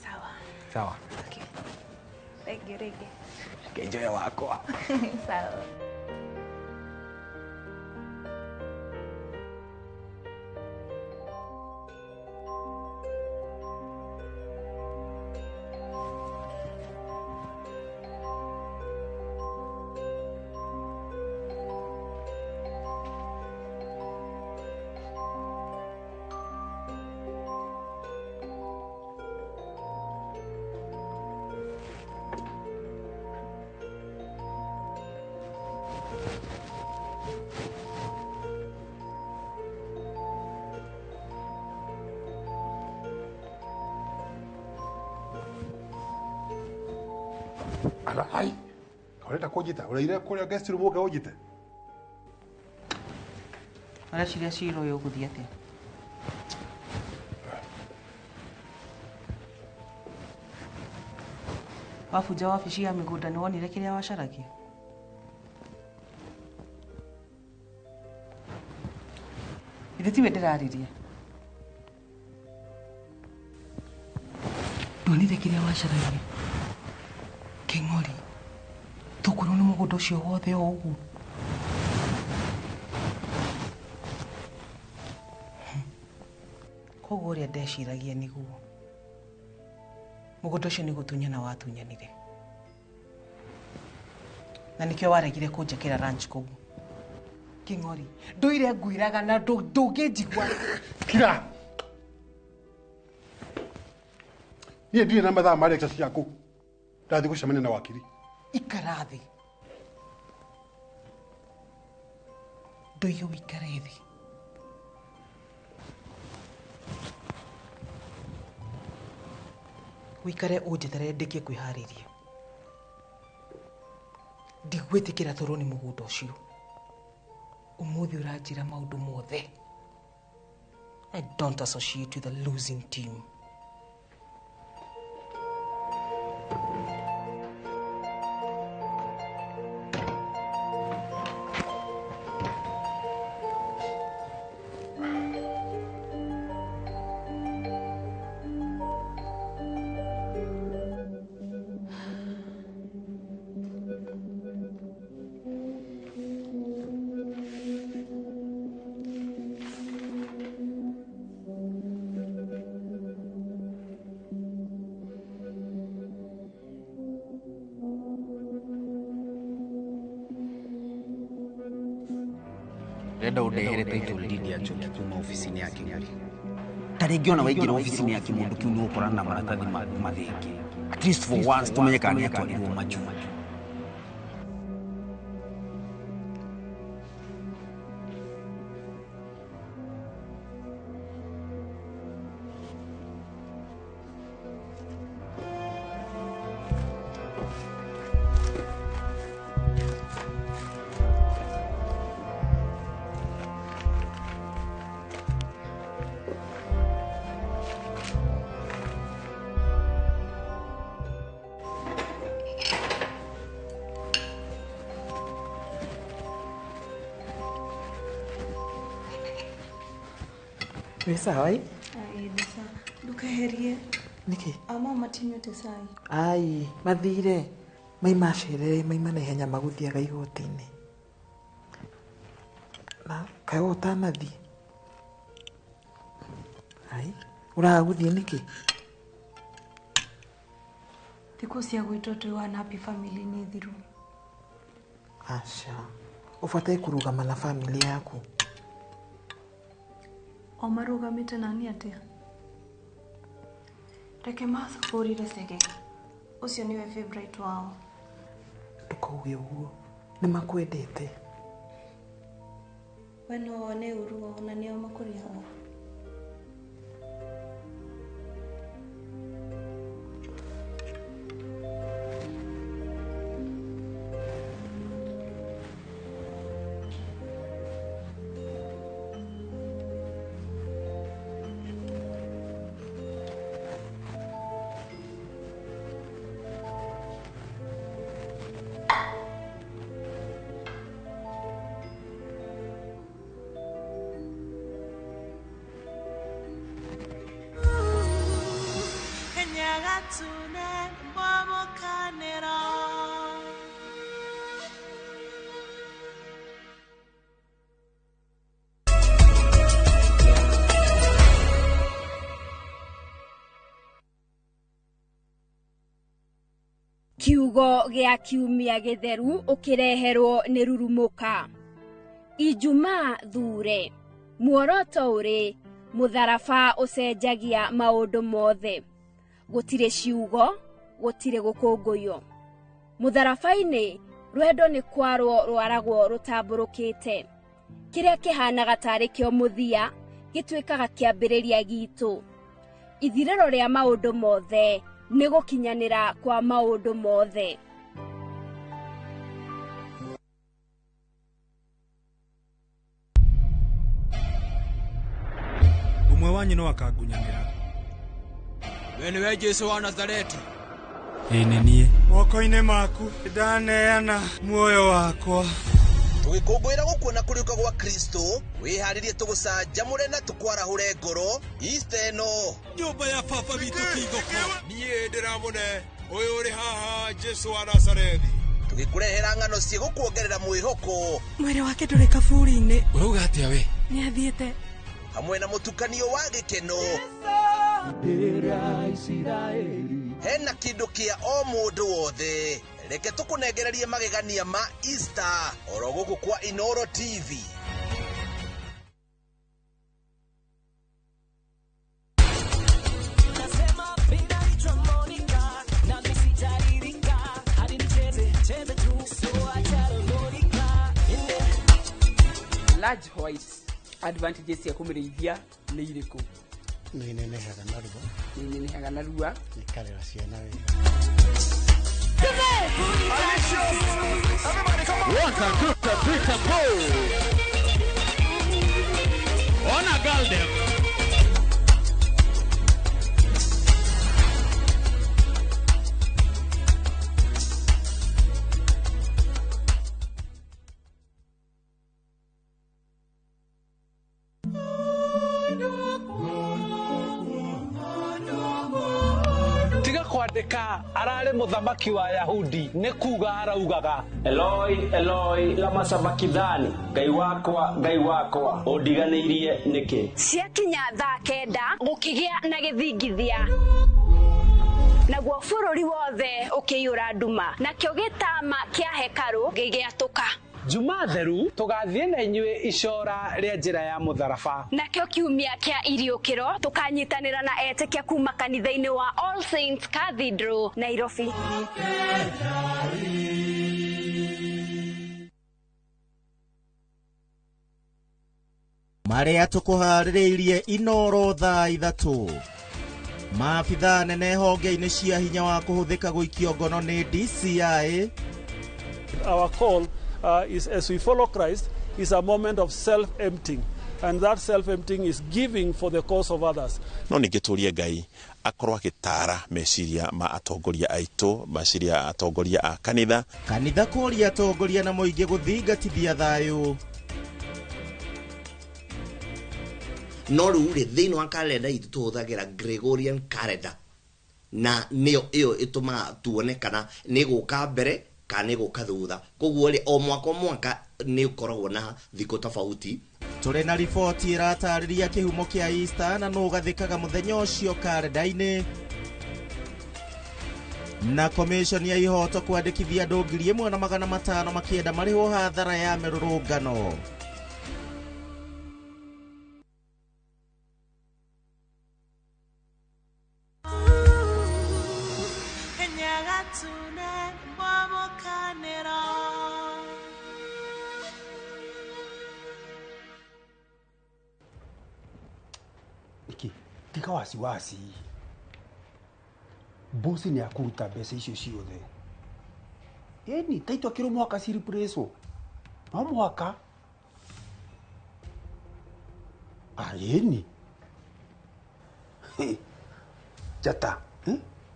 Sawa. Sawa. Okay. Thank you, Rigi. Enjoy wakwa. Sawa. Ala ai. Ũrenda kũnjĩta? Ũraire kũrĩa guest room ũke ũnjĩte? Ũreciria cira ũyũ ũgũthiĩ atĩa? Wabunja wabici ya mĩgũnda nĩ wonire kĩrĩa wacaragia? Ithe tiwe ndĩrarĩria. Ndwonire kĩrĩa wacaragia? Kĩng'ori, tũkwĩrwo nĩ mũgũnda ũcio wothe o ũguo. Koguo ũrĩa ndeciragia nĩguo. Mũgũnda ũcio nĩ gũtunyana watunyanire. Na nĩkĩo waregire kũnjakĩra ranch kũu. Kĩng'ori, ndũire ngwĩraga na ndũngĩnjigua. Kira! Niĩ ndirĩ na mathaa ma lecture ciaku. Ndathiĩ gũcemania na wakiri. Ikara thĩ. Ndoiga ũikare thĩ. Ũikare ũnjeterere ndĩkie kwĩharĩria. Ndigwĩtĩkĩra tũrwo nĩ mũgũnda ũcio. Ũmũthĩ ũranjĩra maũndũ mothe. I don't associate with a losing team. Ndĩrenda ũndehere title deed ya Njoki kuma obici-inĩ ya Kĩng'ori. Ta rĩngĩ ona waingĩra obici-inĩ ya kĩmũndũ kĩu nĩ ũgũkorana na maratathi mathenge. At least for once tũmenye kana nĩ atwarirwo majuu. Wĩ sawa ĩ? Ndukeherie. Nĩkĩ? Ama matinyuĩte cai. Ai, mathire. Maima cerere, maima na ihenya magũthiaga igoti-inĩ. Na kaĩ we ũtanathiĩ? Ai, ũraga gũthiĩ nĩkĩ? Thikũ cia gwĩtwo twĩ one happy family nĩ thiru. Aca. Ũbataire kũrũgama na family yaku. O marũgamĩte nani atĩa? Reke macabũrire Chege. Ũcio nĩwe favorite wao. Ndũkauge ũguo. Nĩ makwendete. We no wone ũru wao na nĩo makũrĩhaga. Kiugo gĩa kiumia gĩtheru ũkĩreherwo nĩ rurumũka. Ijumaa thure. Muoroto ũrĩ mũtharaba ũcenjagia maũndũ mothe. Gũtirĩ ciugo, gũtirĩ gũkũngũywo. Mũtharaba-inĩ, rwendo nĩ kwarwo rwaragwo rũtambũrũkĩte. Kĩrĩa kĩhanaga tarĩ kĩo mũthia, gĩtuĩkaga kĩambĩrĩria gitũ. Ithirĩro rĩa maũndũ mothe nĩ gũkinyanĩra kwa maũndũ mothe. Ũmwe wanyu no akangunyanĩra. We nĩwe Jesu wa Nazareti? Ĩĩ nĩ niĩ. Moko-inĩ maku ndaneana muoyo wakwa. Tũgĩkũngũĩra gũkuona kũriũka gwa Kristo, wĩharĩrie tũgũcanjamũre na tũkwarahũre ngoro Easter ĩno. Nyũmba ya baba witũ ti thoko. Niĩ ndĩramũne ũyũ ũrĩ haha Jesu wa Nazarethi. Tũgĩkũrehera ng'ano ciĩgũkuongerera mwĩhoko. Mwĩrĩ wake ndũrĩ kaburi-inĩ. Ũrauga atĩa we? Nĩ athiĩte. Hamwe na mũtukanio wa gĩkeno. Hena kĩndũ kĩa o mũndũ wothe. Reke tũkũnengererie magegania ma Easter oro gũkũ kwa Inoro TV. Large white advantages cia kũmĩrĩithia nĩ irĩkũ? Nĩ inenehaga narua. Nĩ inenehaga narua. Ikarera ciana wega. One, two, three, four. Ona girl them. Kwandĩka ararĩ mũthamaki wa Yahudi nĩ kuga araugaga Eloi Eloi lama sabakithani, Ngai wakwa Ngai wakwa ũndiganĩirie nĩkĩ? Ciakinya thaa 9 gũkĩgĩa na gĩthingithia, naguo bũrũri wothe ũkĩiyũra nduma, nakĩo gĩtama kĩa hekarũ gĩgĩatũka. Juma theru tũgathiĩ na inyuĩ icora rĩa njĩra ya mũtharaba. Nakĩo kiumia kĩa iriũkĩro tũkanyitanĩra na etĩkia kuma kanitha-inĩ wa All Saints Cathedral, Nairobi. Marĩa tũkũharĩrĩirie Inoro thaa 3. Maabithaa nene honge-inĩ cia hinya wa kũhũthĩka gũikio ngono nĩ DCI. Our call is, as we follow Christ, is a moment of self-emptying, and that self-emptying is giving for the cause of others. No ningĩ tũrie Ngai akorwo agĩtaara meciria ma atongoria aitũ, meciria atongoria a kanitha. Kanitha kũria atongoria na mũingĩ gũthingatithia thayũ. No rĩu rĩ, thĩinĩ wa kalenda itũ tũhũthagĩra Gregorian calendar, na nĩyo ĩyo ĩtũmaga tuone kana nĩ gũka mbere kana nĩ gũka thutha. Koguo rĩ, o mwaka o mwaka nĩ ũkoragwo na thikũ tofauti. Tũrĩ na riboti ĩratarĩria kĩhumo kĩa Easter na nũ ũgathĩkaga mũthenya ũcio karenda-inĩ. Na komishoni ya ihoto kwandĩkithia andũ 1500 makĩenda marĩhwo hathara ya mĩrũrũngano. Tiga wasiwasi. Bosi ni akuruta mbeca icio ciothe. Ĩni taitũ akĩrwo mũhaka cireplacewo. No mũhaka. Ĩni. Njata,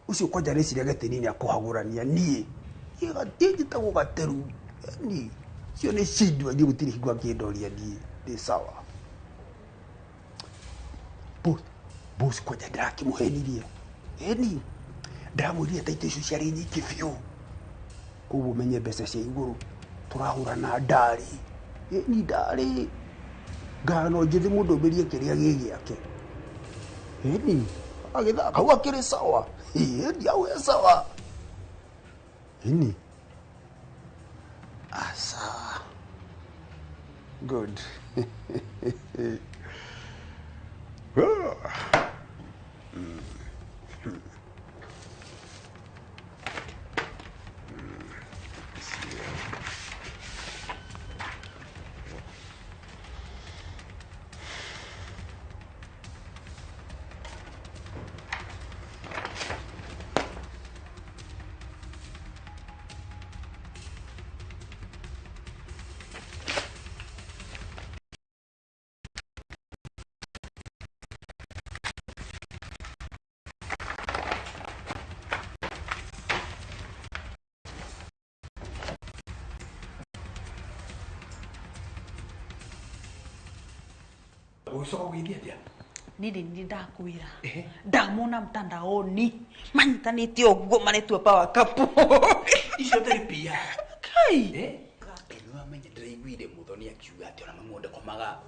ũcio kwanja areciria gĩtĩni nĩ akũhagũrania niĩ. Njĩtagwo gateru. Ĩni cio nĩ cindwa niĩ gũtirĩ hingo angĩndoria niĩ. Ndĩ sawa. Bosi kwanja ndĩrakĩmũhenirie. Ĩni ndĩramwĩrire taitũ icio ciarĩ nyingĩ biũ. Koguo menye mbeca cia igũrũ tũrahũra na ndarĩ. Ĩni ndarĩ. Ngano njĩthĩ mũndũ ũmĩrie kĩrĩa gĩ gĩake. Ĩni agĩthaka hau akĩrĩ sawa. Ĩni hau e sawa. Ĩni. Asa. Good. Ũgĩcoka ũgĩthiĩ atĩa? Nĩ nĩ ndakwĩra. Ndamona mtandaoni manyitanĩte ũguo maretua power couple. Icio tarĩ PR. Kai. Nĩ wamenya ndĩraiguire Muthoni akiuga atĩ ona mamu ndakomaga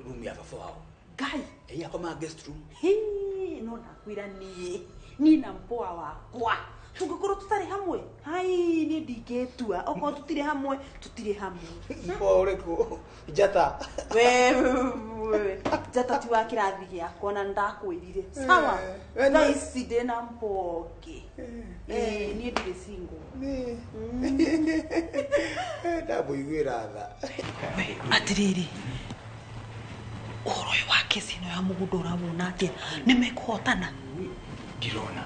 room ya baba wao. Ngai. Ĩĩ akomaga guest room. Hii, no ndakwĩra niĩ niĩ na mpoa wakwa tũngĩkorwo tũtarĩ hamwe hai niĩ ndingĩtua okorwo tũtirĩ hamwe tũtirĩ hamwe. Mpoa ũrĩkũ? Njata. Wewe njata ti wa kĩrathi gĩakwa na nĩndakwĩrire sawa. Thaa ici ndĩna mpoa ũngĩ. Ĩĩ niĩ ndirĩ single. Ndamũiguĩra tha. Atĩrĩrĩ, ũhoro ũyũ wa kesi ĩno ya mũgũnda ũrawona atĩa? Nĩ mekũhotana? Ndirona.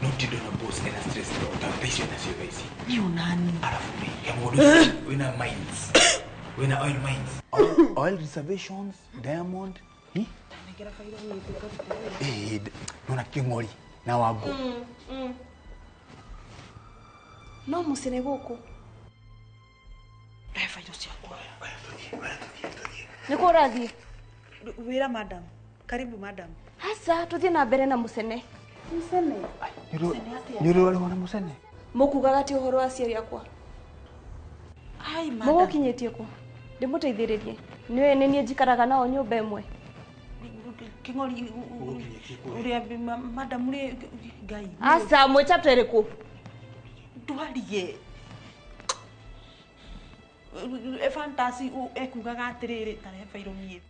No ndindona boss ena stress ta mbeca nacio thaa ici. Nĩ onani. Arabu rĩ, he mũgũnda ũcio wĩna mines. Wĩna oil mines. Oil reservations, diamond. Ĩĩ, nona kĩng'ori na Wangũ. No mũcene gũkũ. Rehe bairo ciakwa. Nĩ kũ ũrathiĩ? Wĩra madam. Karibu madam. Aca, tũthiĩ na mbere na mũcene. Mũcene? Nĩ ũrĩ warĩhwo na mũcene? Mũkugaga atĩ ũhoro wa aciari akwa? Ai madam. Mũgũkinyĩtie kũ? Ndĩmũteithĩrĩrie. Nĩũĩ nĩ niĩ njikaraga nao nyũmba ĩmwe. Kĩng'ori ũrĩa madam rĩ Ngai. Aca, mwĩ chapter ĩrĩkũ? Ndwarie. Fantasy ekugaga atĩrĩrĩ ta rehe bairo niĩ.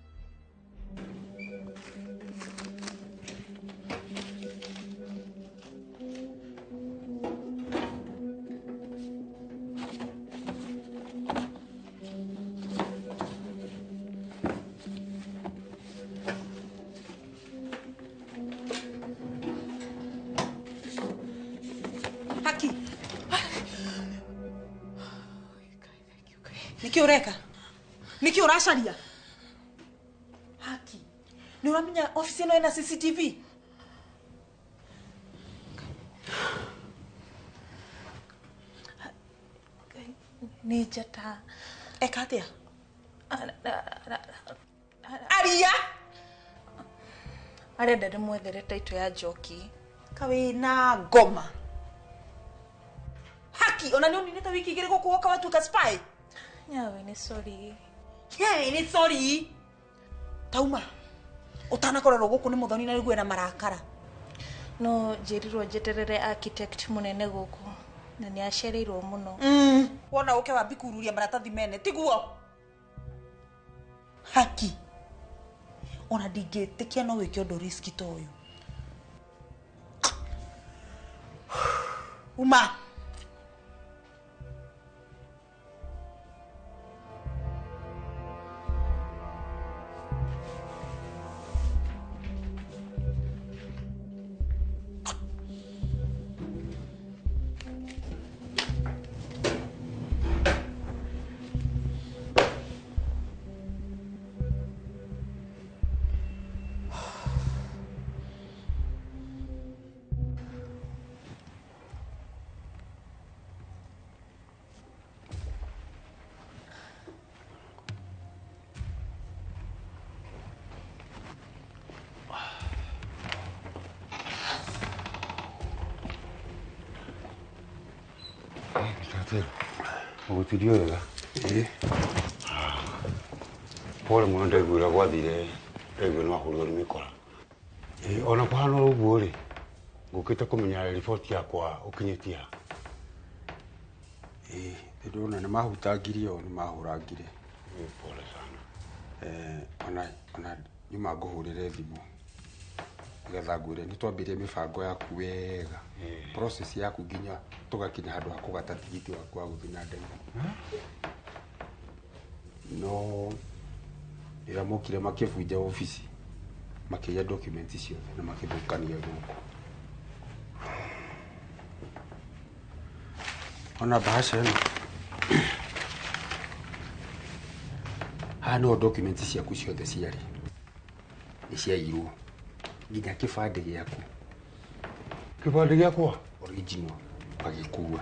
Haki. Nĩkĩ ũreka? Nĩkĩ ũracaria? Haki. Nĩ ũramenya ofici ĩno ĩna CCTV? Nĩ njata. Eka atĩa? Aria! Arenda ndĩmwethere taitũ ya njoki. Kawĩna ngoma. Haki, ona nĩ ũninĩte wiki igĩrĩ gũkũ woka watuĩka spy? Nyawe nĩ sorry. Nyawe nĩ sorry. Tauma. Ũtanakorerwo gũkũ nĩ Muthoni na rĩu ena marakara. No njĩrirwo njeterere architect mũnene gũkũ na nĩ acereirwo mũno. Wona ũke wambi kururia maratathi mene tiguo? Haki. Ona ndingĩtĩkia no wĩke ũndũ riski ta ũyũ. Uma. Ũgũtirio wega? Ĩĩ. Pole mũno ndaiguĩra gwathire ndaigua nĩ wahũrirwo nĩ mĩkora. Ĩĩ ona kũhana ũguo rĩ, ngũkĩte kũmenya riboti yakwa ũkinyĩtie ha. Ĩĩ, ndĩrona nĩ mahutangirie o nĩ mahũrangire. Pole sana. Ona nyuma ngũhũrĩre thimũ nĩgetha ngwĩre nĩ twambirie mĩbango yaku wega. Process yaku nginya tũgakinya handũ ha kũgata tigiti waku wa gũthiĩ na ndege. No rĩrĩa mokire makĩbunja obici makĩiya documents ciothe na makĩthũkania gũkũ. Ona bahasha ĩno haha nĩho documents ciaku ciothe ciarĩ nĩ ciaiyirwo nginya kĩbandĩ gĩaku. Kĩbandĩ gĩakwa? Original magĩkua.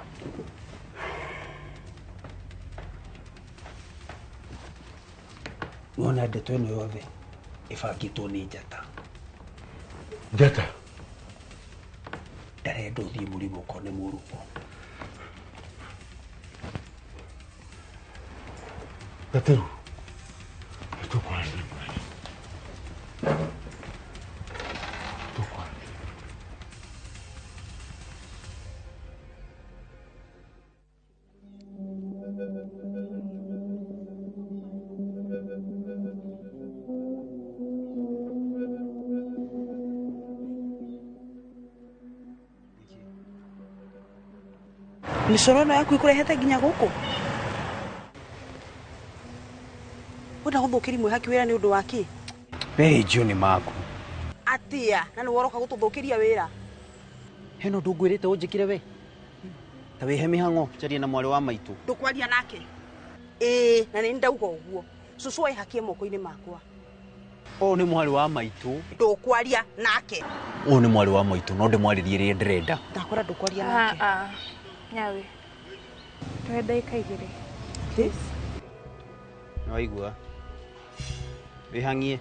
Nĩwona ndeto ĩno yothe ĩbangĩtwo nĩ njata. Njata? Ndarenda ũthiĩ mũrĩmo ũkone mũrũguo. Gateru, nĩtũkwaranĩria mũnene. Tũkwaranĩria. Mĩcoro ĩno yaku ĩkũrehete nginya gũkũ? Wenda gũthũkĩria mwĩhaki wĩra nĩ ũndũ wa kĩ? We njũ nĩ maku. Atĩa? Na nĩ woroka gũtũthũkĩria wĩra? Hena ũndũ ngwĩrĩte ũnjĩkire we? Ta wĩhe mĩhang'o njarie na mwarĩ wa maitũ. Ndũkwaria nake? Ĩĩ, na nĩ ndauga ũguo. Cũcũ ehakie moko-inĩ makwa. Ũyũ nĩ mwarĩ wa maitũ. Ndũkwaria nake. Ũyũ nĩ mwarĩ wa maitũ, no ndĩmwarĩrie rĩrĩa ndĩrenda. Ndakwĩra ndũkwaria nake. Nyawe. Tuhe ndagĩka igĩrĩ. Please. Nĩwaigua? Wĩhang'ie.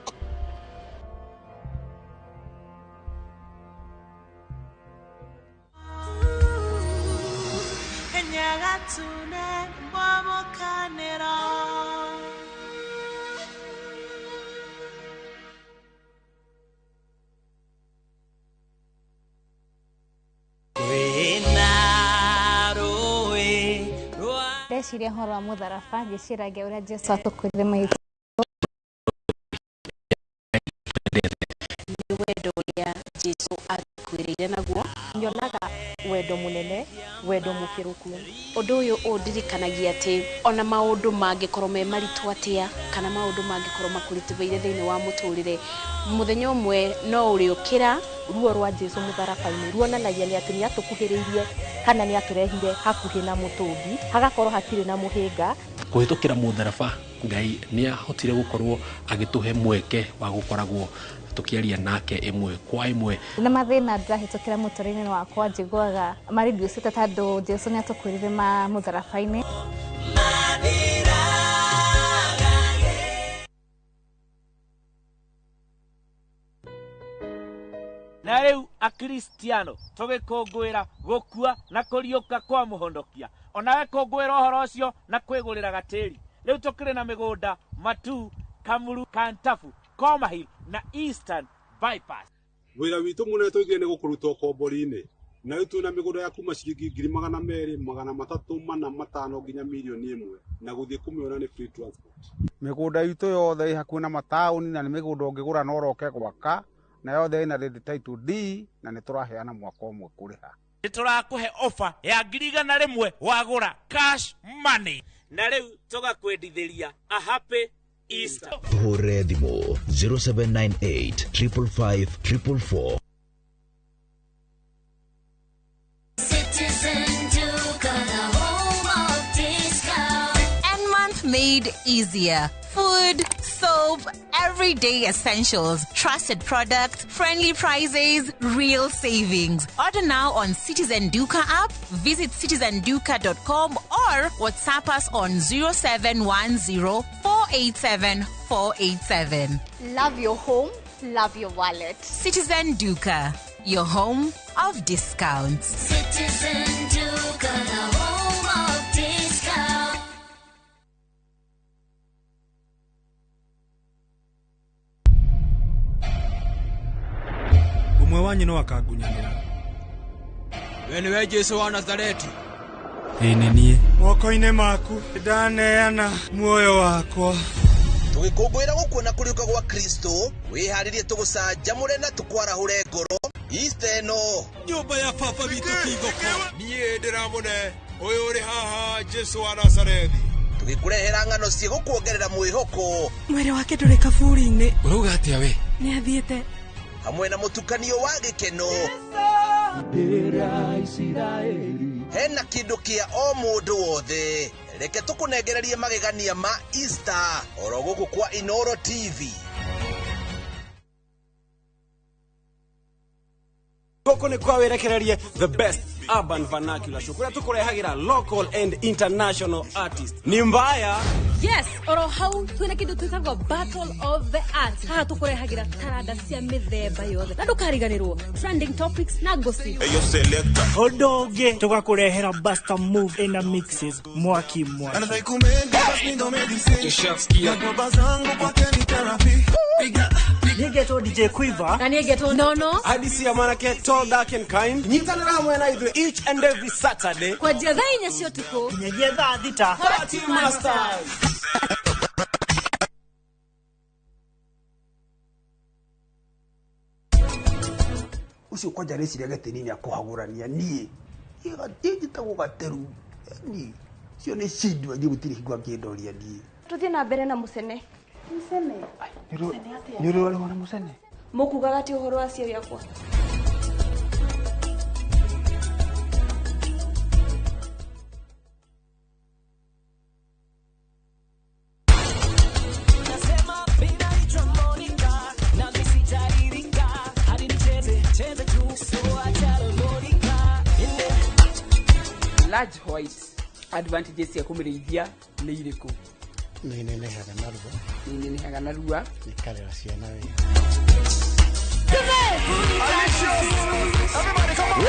Ndeciria ũhoro wa mũtharaba ngĩciragia ũrĩa Jesũ atũkuĩrire maitho. Nĩ wendo ũrĩa Jesũ atukuĩrĩire naguo. Nyonaga wendo mũnene, wendo mũkĩrũku. Ũndũ ũyũ ũndirikanagia atĩ ona maũndũ mangĩkorwo me maritũ atĩa kana maũndũ mangĩkorwo makũritũhĩire thĩinĩ wa mũtũrĩre, mũthenya ũmwe no ũrĩũkĩra. Ruo rwa Jesũ mũtharaba-inĩ ruonanagia nĩ atĩ nĩ atũkuhĩrĩirie kana nĩ atũrehire hakuhĩ na mũtũmbi, hagakorwo hatirĩ na mũhĩnga. Kũhĩtũkĩra mũtharaba Ngai nĩ ahotire gũkorwo agĩtũhe mweke wa gũkoragwo tũkĩaria nake ĩmwe kwa ĩmwe. Na mathĩna ndĩrahĩtũkĩra mũtũrĩre-inĩ wakwa njiguaga mareducĩte tondũ Jesũ nĩ atũkuĩrire mũtharaba-inĩ. Na rĩu akristiano tũgĩkũngũĩra gũkua na kũriũka kwa mũhonokia. Onawe kũngũĩra ũhoro ũcio na kwĩgũrĩra gatĩri. Rĩu tũkĩrĩ na mĩgũnda Matu, Kamuru, Kantafu, Koma Hill na Eastern Bypass. Wĩra witũ mũnene tũigire nĩ gũkũruta ũkombori-inĩ. Na rĩu twĩna mĩgũnda ya kuma ciringi 200,000, 300, 400, 500 nginya 1,000,000 na gũthiĩ kũmĩona nĩ free transport. Mĩgũnda itũ yothe ĩ hakuhĩ na mataũni na nĩ mĩgũnda ũngĩgũra na ũroke gwaka na yothe ĩna ready title D na nĩ tũraheana mwaka ũmwe kũrĩha. Nĩ tũrakũhe offer ya 100,000 wagũra cash money. Na rĩu tũgakwendithĩria a happy Easter. Tũhũrĩre thimũ 0798 555 444. Citizen Duka, the home of discount. And month made easier. Food, soap, everyday essentials, trusted products, friendly prices, real savings. Order now on Citizen Duka app, visit citizenduka.com or WhatsApp us on 0710 487 487. Love your home, love your wallet. Citizen Duka, your home of discounts. Citizen Duka, the home of discount. Ũmwe wanyu no akangunyanĩra. We nĩwe Jesũ wa Nazareti. Ĩĩ nĩ niĩ. Moko-inĩ maku ndaneana muoyo wakwa. Tũgĩkũngũĩra gũkua na kũriũka gwa Kristo, wĩharĩrie tũgũcanjamũre na tũkwarahũre ngoro. Easter ĩno. Nyũmba ya baba witũ ti thoko. Niĩ ndĩramũne ũyũ ũrĩ haha Jesũ wa Nazarethi. Tũgĩkũrehera ng'ano cigũkuongerera mwĩhoko. Mwĩrĩ wake ndũrĩ kaburi-inĩ. Ũrauga atĩa we? Nĩ athiĩte. Hamwe na mũtukanio wa gĩkeno. Hena kĩndũ kĩa o mũndũ wothe. Reke tũkũnengererie magegania ma Easter oro gũkũ kwa Inooro TV. Gũkũ nĩ kwa wĩrekererie the best urban vernacular show kũrĩa tũkũrehagĩra local and international artist. Ni mbaya. Yes, oro hau twina kindu twitagwo Battle of the Arts. Haha tukurehagira taranda cia mithemba yothe na ndukariganirwo trending topics na gossip. Ũndũ ũngĩ tũgakũrehera Buster Move ina mixes mwaki mwaki. Nĩngetwo DJ Quiver na niĩ ngetwo Nono. Hadisi ya mwanake tall, dark and kind. Nyitanĩra hamwe na ithuĩ each and every Saturday kwanjia thaa 4 cia ũtukũ nginyagia thaa 6. Party Masters. Ucio kwanja reciria gätini nä akåhagårania niä njätagwo gateru ni cio nä cindwa niä gå tirä hingo angä ndoria niä. Tuthiĩ na mbere na mũcene. Mũcene? Nä å rä warä na må cene. Mũkugaga atĩ ũhoro wa aciari akwa? Large white advantages cia kũmĩrĩithia nĩ irĩkũ? Nĩ inenehaga narua. Nĩ inenehaga narua. Ĩkarera ciana wega.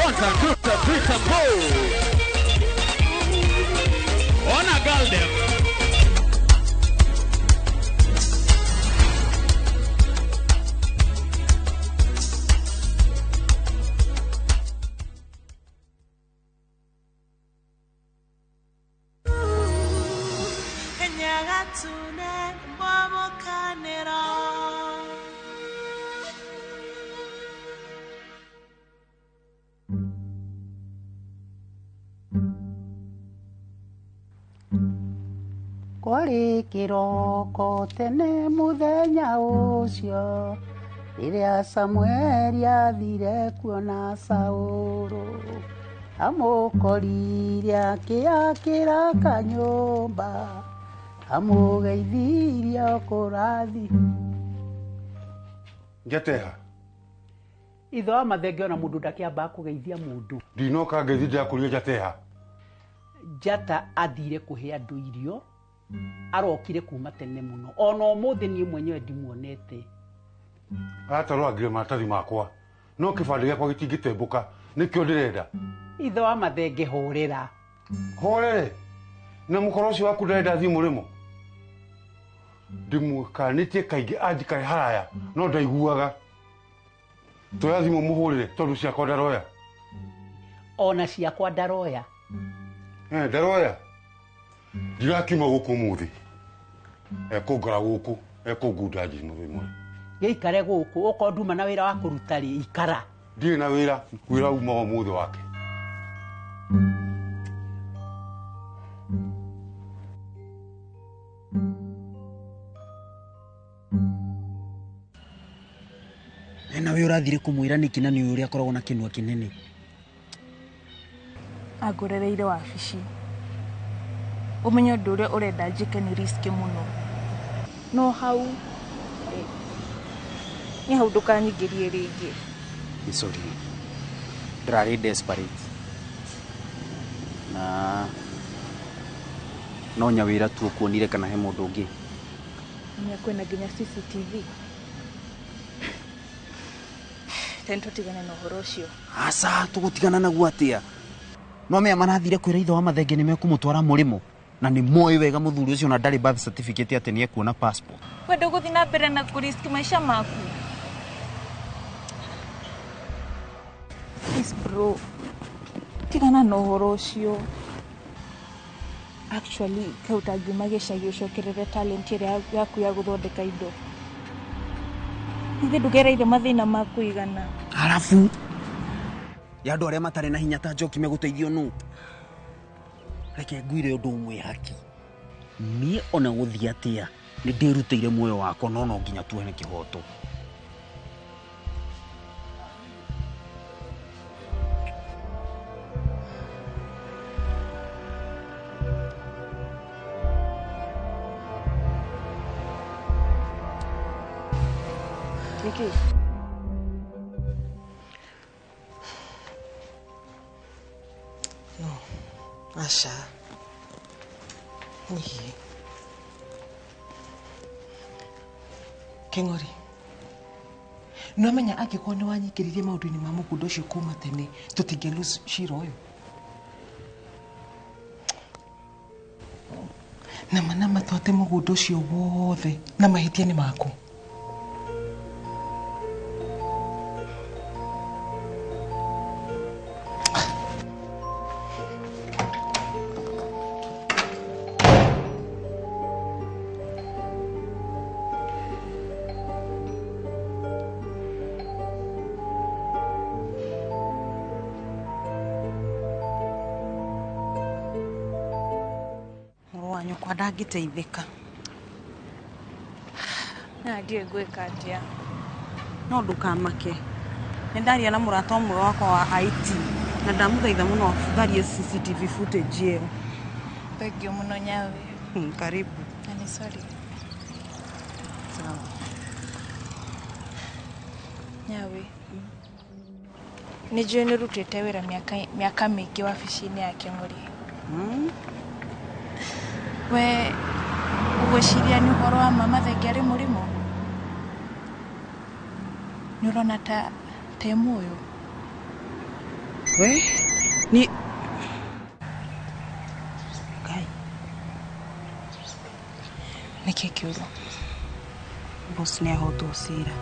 One time, two time, three time, four. Ona girl them. Kwarĩ kĩroko tene mũthenya ũcio rĩrĩa Samueli athire kuona Saũlũ, amũkorire akĩakĩra kanyũmba, amũgeithirie kũrathi. Njateha. Ithe wa mathenge ona mũndũ ndakĩambaga kũgeithia mũndũ. Ndinoka ngeithi ndĩrakũria njateha. Njata athire kũhe andũ irio, arokire kuma tene mũno ona ũmũthĩ niĩ mwenyewe ndimuonete. Atarwangire maratathi makwa no kĩbandĩ gĩakwa gĩtingĩtembũka nĩkĩo ndĩrenda. Ithe wa mathenge horera. Horere na mũkoro ũcio waku ndarenda thiĩ mũrĩmo. Ndĩmũkanĩtie kaingĩ anjikare haraya no ndaiguaga. Toya thimũ mũhũrĩre tondũ ciakwa ndaroya. Ona ciakwa ndaroya. Ndaroya. Ndirakiuma gũkũ ũmũthĩ. Ekũngora gũkũ, ekũngunda njino rĩmwe. Gĩikare gũkũ, okorwo nduma na wĩra wa kũruta rĩ, ikara. Ndirĩ na wĩra, wĩra uma ũmũthĩ wake. Na we ũrathire kũmwĩra nĩkĩ na nĩ ũrĩa akoragwo na kĩnua kĩnene? Angũrereire wabici. Ũmenye ũndũ ũrĩa ũrenda njĩke nĩ risk mũno. No hau nĩ hau ndũkanyingĩrie rĩngĩ. Sorry. Ndĩrarĩ desperate. Na no nyawĩra tu ũkuonire kana he mũndũ ũngĩ. Nĩ kwĩna nginya CCTV. Tene tũtigane na ũhoro ũcio. Aca, tũgũtigana naguo atĩa? No mea marathire kwĩra ithe wa mathenge nĩ mekũmũtwara mũrĩmo na nĩ moĩ wega mũthuri ũcio na ndarĩ birth certificate atĩ nĩ ekuona passport. We ndũgũthiĩ na mbere na kũrisk maica maku. Please bro, tigana na ũhoro ũcio. Actually, kaĩ ũtangiuma gĩcagi ũcokerere talent ĩrĩa yaku ya gũthondeka indo. Ithe ndũgereire mathĩna ma kũigana. Arabu ya andũ arĩa matarĩ na hinya ta Njoki megũteithio nũ? Reke ngwĩre ũndũ ũmwe haki. Niĩ ona gũthiĩ atĩa nĩ ndĩrutĩire muoyo wakwa no no nginya tuone kĩhoto. Nĩkĩ? Aca. Niĩ. Kĩng'ori. Nĩwamenya angĩkorwo nĩ wanyingĩririe maũndũ-inĩ ma mũgũnda ũcio kuma tene tũtingĩ lose cira ũyũ. Nama nama twate mũgũnda ũcio wothe na mahĩtia nĩ maku. Nyũkwa ndangĩteithĩka. Na ndiũĩ ngwĩka atĩa. No ndũkamake. Nĩ ndaria na mũrata ũmwe wakwa wa IT na ndamũthaitha mũno atharie CCTV footage ĩyo. Thengiũ mũno Nyawe. Karibu. Na nĩ sorry. Sawa. Nyawe. Nĩ njũĩ nĩ ũrutĩte wĩra mĩaka mĩingĩ wabici-inĩ ya Kĩng'ori. We ũgwĩciria nĩ ũhoro wa mama Thenge arĩ mũrimũ? Nĩ ũrona ta e muoyo? We ni Ngai. Nĩkĩ kĩũru? Boss nĩ ahotwo cira.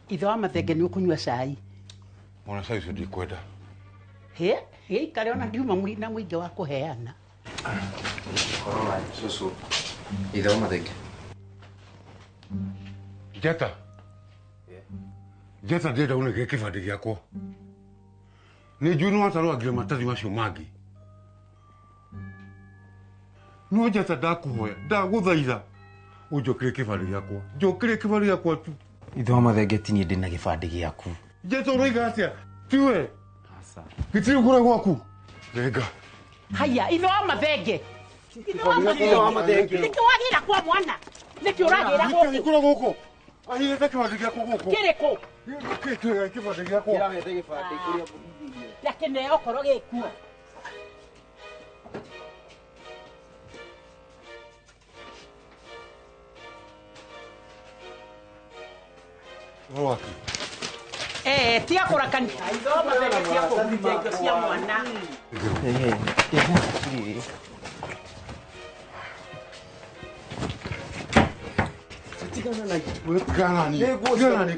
Ithe wa Mathenge nĩ ũkũnyua cai. Mwana cai ũcio ndikwenda. Hĩ, gĩikare ona ndiuma na mũingĩ wa kũheana. Cũcũ, ithe wa Mathenge. Njata. Njata ndĩrenda ũnengere kĩbandĩ gĩakwa. Nĩ njũĩ nĩ watarũangire maratathi macio mangĩ. No Njata ndakũhoya, ndagũthaitha ũnjokere kĩbandĩ gĩakwa. Njokere kĩbandĩ gĩakwa tu. Ithe wa Mathenge ti niĩ ndĩna gĩbandĩ gĩaku. Njata ũroiga atĩa? Tiwe? Gĩtirĩ kũrĩa gwaku? Renga. Haya, ithe wa Mathenge. Ithe wa Mathenge. Nĩkĩ wagĩra kwa mwana? Nĩkĩ ũragĩra gũkũ? Gĩkũra gũkũ. Ahithĩte kĩbandĩ gĩakwa gũkũ. Kĩrĩkũ? Kĩrĩ kĩbandĩ gĩakwa. Kĩrahete gĩbandĩ kũrĩa mũhithĩirie. Gĩakĩneo okorwo gĩkuo. Tia kũrakania. Ithe wa Mathenge tia kũhunjia indo cia mwana.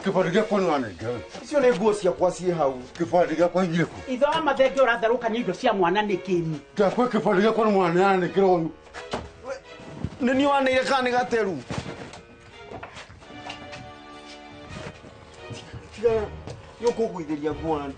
Kĩbandĩ gĩakwa nĩ wanengera. Icio nĩ nguo ciakwa ciĩ hau. Kĩbandĩ gĩakwa hinyire kũ? Ithe wa Mathenge ũratherũkania indo cia mwana nĩkĩ? Ndakwa kĩbandĩ gĩakwa nĩ mwaneanĩkĩra ũyũ. Nĩ niĩ waneire kana nĩ gateru? Tiga nĩ ũkũgũithĩria nguo na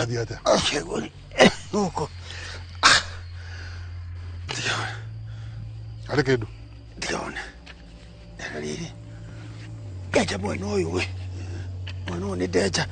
Athiĩ atĩa? Gũkũ. Harĩ kĩndũ? Ndĩrona. Na rĩrĩ. Ndenja mwena ũyũ we. Mwena ũyũ nĩ ndenja.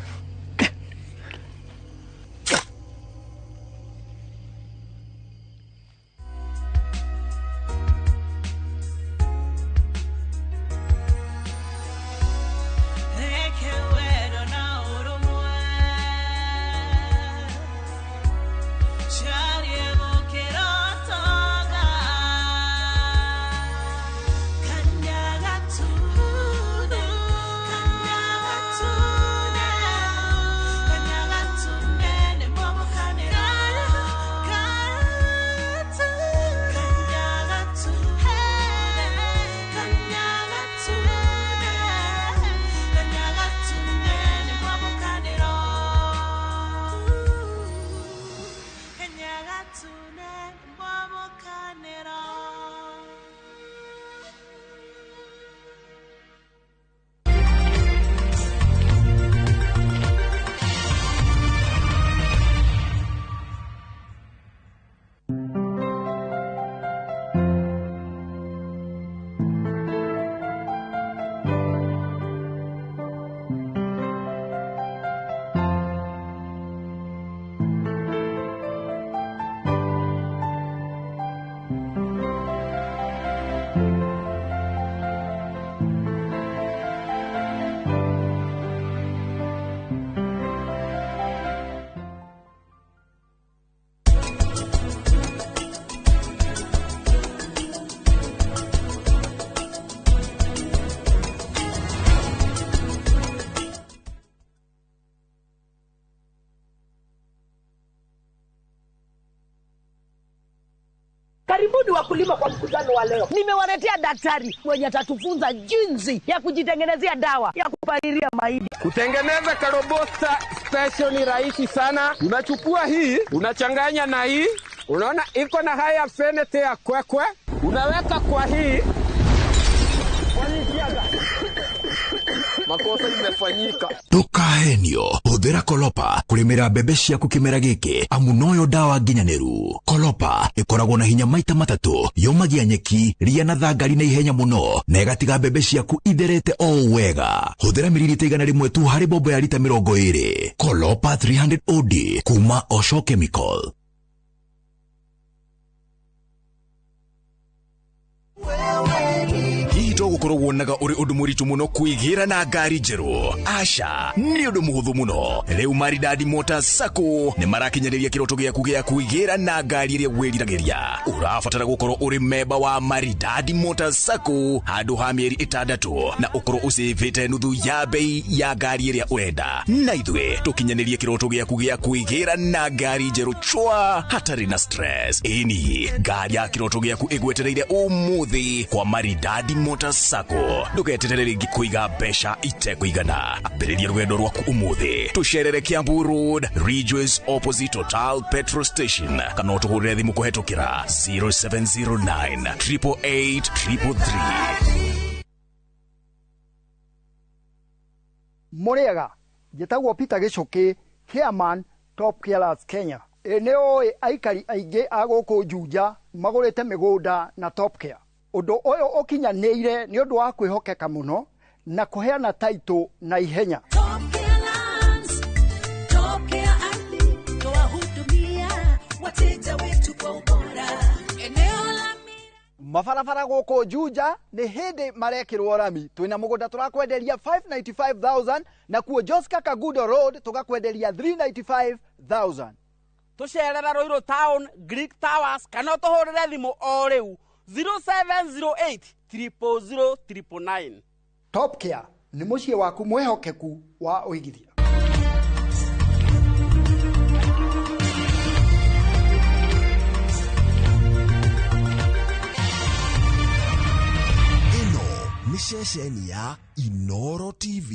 Karibuni wakulima kwa mkutano wa leo. Nimewaletea daktari mwenye atatufunza jinsi ya kujitengenezea dawa ya kupalilia mahindi. Kutengeneza karobosta special ni rahisi sana. Unachukua hii, unachanganya na hii. Unaona iko na high affinity ya kwekwe. Unaweka kwa hii. Makosa imefanyika. Ndukahenio, huthira Kolopa kurimira mbembe ciaku kimera giki amu noyo dawa nginyaniru. Kolopa ikoragwo na hinya maita matatu, yomagia nyeki, ria na thangari na ihenya muno na igatiga mbembe ciaku itherete o wega. Huthira mililita 100 tu hari bombo ya lita 20. Kolopa 300 OD kuma Osho Chemical. Gukorwo wonaga uri undu muritu muno kwigira na ngari njeru. Aca ni undu muhuthu muno. Riu Maridadi Motors Sacco ni marakinyaniria kiroto giaku gia kwigira na ngari iria wiriragiria. Urabatara gukorwo uri memba wa Maridadi Motors Sacco handu ha mieri 6 na ukorwo ucivite nuthu ya bei ya ngari iria urenda, na ithuĩ tukinyanirie kiroto giaku gia kwigira na ngari njeru chwa hatari na stress. Ini ngari ya kiroto giaku igwetereire umuthi kwa Maridadi Motors Sacco. Ndugeterere ringi kuiga mbeca itekuigana. Ambĩrĩria rũgendo rwaku umuthi. Tucerere Kiambu Road, Ridgeways opposite Total Petrol Station, kana ũtũhũrĩre thimũ kũhetũkĩra 0709 888 333. Mũrĩega, njĩtagwo Peter Gĩcũkĩ, chairman Top Killers Kenya. Nĩ ũĩ aikari aingĩ a gũkũ Juja magũrĩte mĩgũnda na Top Care. Ũndũ ũyũ ũkinyanĩire nĩ ũndũ wa kwĩhokeka mũno na kũheana taitũ na ihenya. Mabarabara gũkũ Juja nĩ hĩndĩ marekĩrwo rami. Twĩna mũgũnda tũrakwenderia 595,000 na kuo Joska Kagudo Road tũgakwenderia 395,000. Tũcerera Ruiru Town, Greek Towers, kana ũtũhũrĩre thimũ o rĩu 0708 000 999. Top Care nĩ mũciĩ waku mwĩhokeku wa ũigithia. Ĩno nĩ ceceni ya Inoro TV.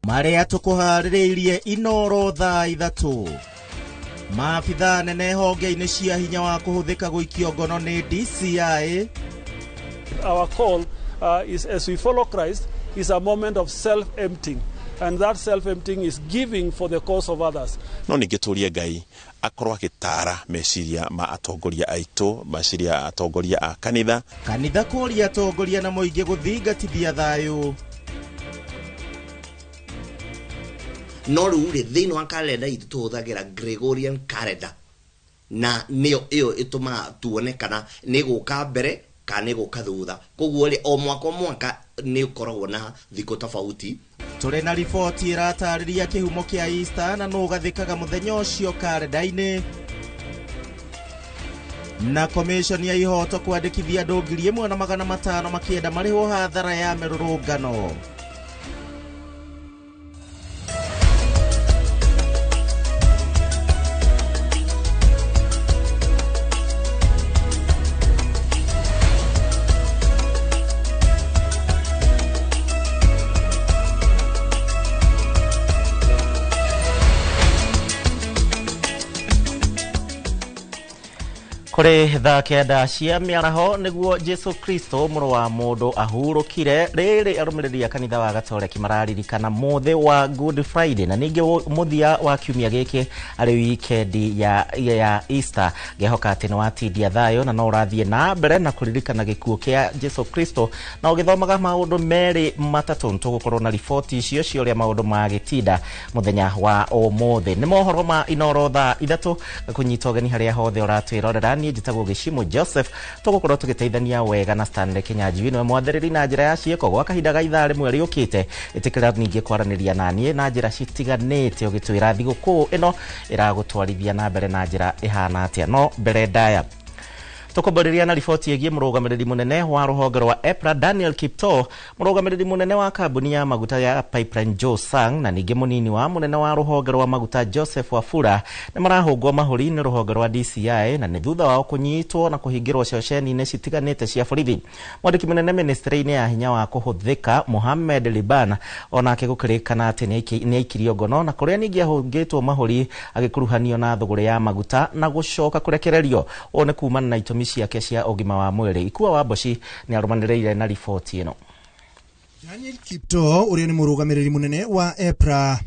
Marĩa tũkũharĩrĩirie Inoro thaa 3. Maabithaa nene honge-inĩ cia hinya wa kũhũthĩka gũikio ngono nĩ DCI. Our call is, as we follow Christ, is a moment of self-emptying. And that self-emptying is giving for the cause of others. No ningĩ tũrie Ngai akorwo agĩtaara meciria ma atongoria aitũ, meciria atongoria a kanitha. Kanitha kũria atongoria na mũingĩ gũthingatithia thayũ. No rĩu rĩ, thĩinĩ wa kalenda itũ tũhũthagĩra Gregorian calendar, na nĩyo ĩyo ĩtũmaga tuone kana nĩ gũka mbere kana nĩ gũka thutha. Koguo rĩ, o mwaka nĩ ũkoragwo na thikũ tofauti. Tũrĩ na riboti ĩratarĩria kĩhumo kĩa Easter na nũ ũgathĩkaga mũthenya ũcio karenda-inĩ. Na komishoni ya ihoto kwandĩkithia andũ 1500 makĩenda marĩhwo hathara ya mĩrũrũngano. Kũrĩ thaa 9 cia mĩaraho nĩguo Jesu Kristo mũrũ wa mũndũ ahurũkire. Rĩrĩ arũmĩrĩri a kanitha wa Gatoreki mararirikana mũthĩ wa Good Friday na ningĩ mũthia wa kiumia gĩkĩ arĩ wikendi ya Easter. Ngehoka atĩ nĩ watindia thayũ na no ũrathiĩ na mbere na kũririkana gĩkuũ kĩa Jesu Kristo na ũgĩthomaga maũndũ merĩ matatũ. Tũgũkorwo na riboti icio cia ũrĩa maũndũ magĩtinda mũthenya wa ũmũthĩ. Nĩ mohoro ma Inoro thaa 3 kũnyita ũgeni harĩa hothe ũratwĩrorera. Njĩtagwo Gĩcimo Joseph, tũgũkorwo tũgĩteithania wega na Stanley Kinyanjui nĩwe mwathĩrĩri na njĩra ya ciĩko gwa kahinda ga ithaa rĩmwe rĩũkĩte. Ĩtĩkĩra ningĩ kwaranĩria na niĩ na njĩra citiganĩte ũgĩtwĩra thigũkũ ĩno ĩragũtwarithia na mbere na njĩra ĩhana atĩa. No mbere ndaya tũkũmbũrĩria na riboti ĩgiĩ mũrũgamĩrĩri mũnene wa rũhonge rwa EPRA Daniel Kiptoo, mũrũgamĩrĩri mũnene wa kambuni ya maguta ya Pipeline Joe Sang na ningĩ mũnini wa mũnene wa rũhonge rwa maguta Joseph Wafula nĩ marahũngwo mahũri nĩ rũhonge rwa DCI na nĩ thutha wao kũnyitwo na kũhingĩrwo ceceni-inĩ citiganĩte cia borithi. Mwandĩki mũnene ministry-inĩ ya hinya wa kũhũthĩka Mohamed Liban onake gũkĩrĩkana atĩ nĩ aikirio ngono na kũrĩa ningĩ ahũngĩtwo mahũri agĩkuruhanio na thũgũrĩ ya maguta na gũcoka kũrekererio. Ũũ nĩ kumana na itũmi ciake cia ũgima wa mwĩrĩ. Ikua wa Mboci nĩ arũmanĩrĩire na riboti ĩno. Daniel Kiptoo ũrĩa nĩ mũrũgamĩrĩri mũnene wa EPRA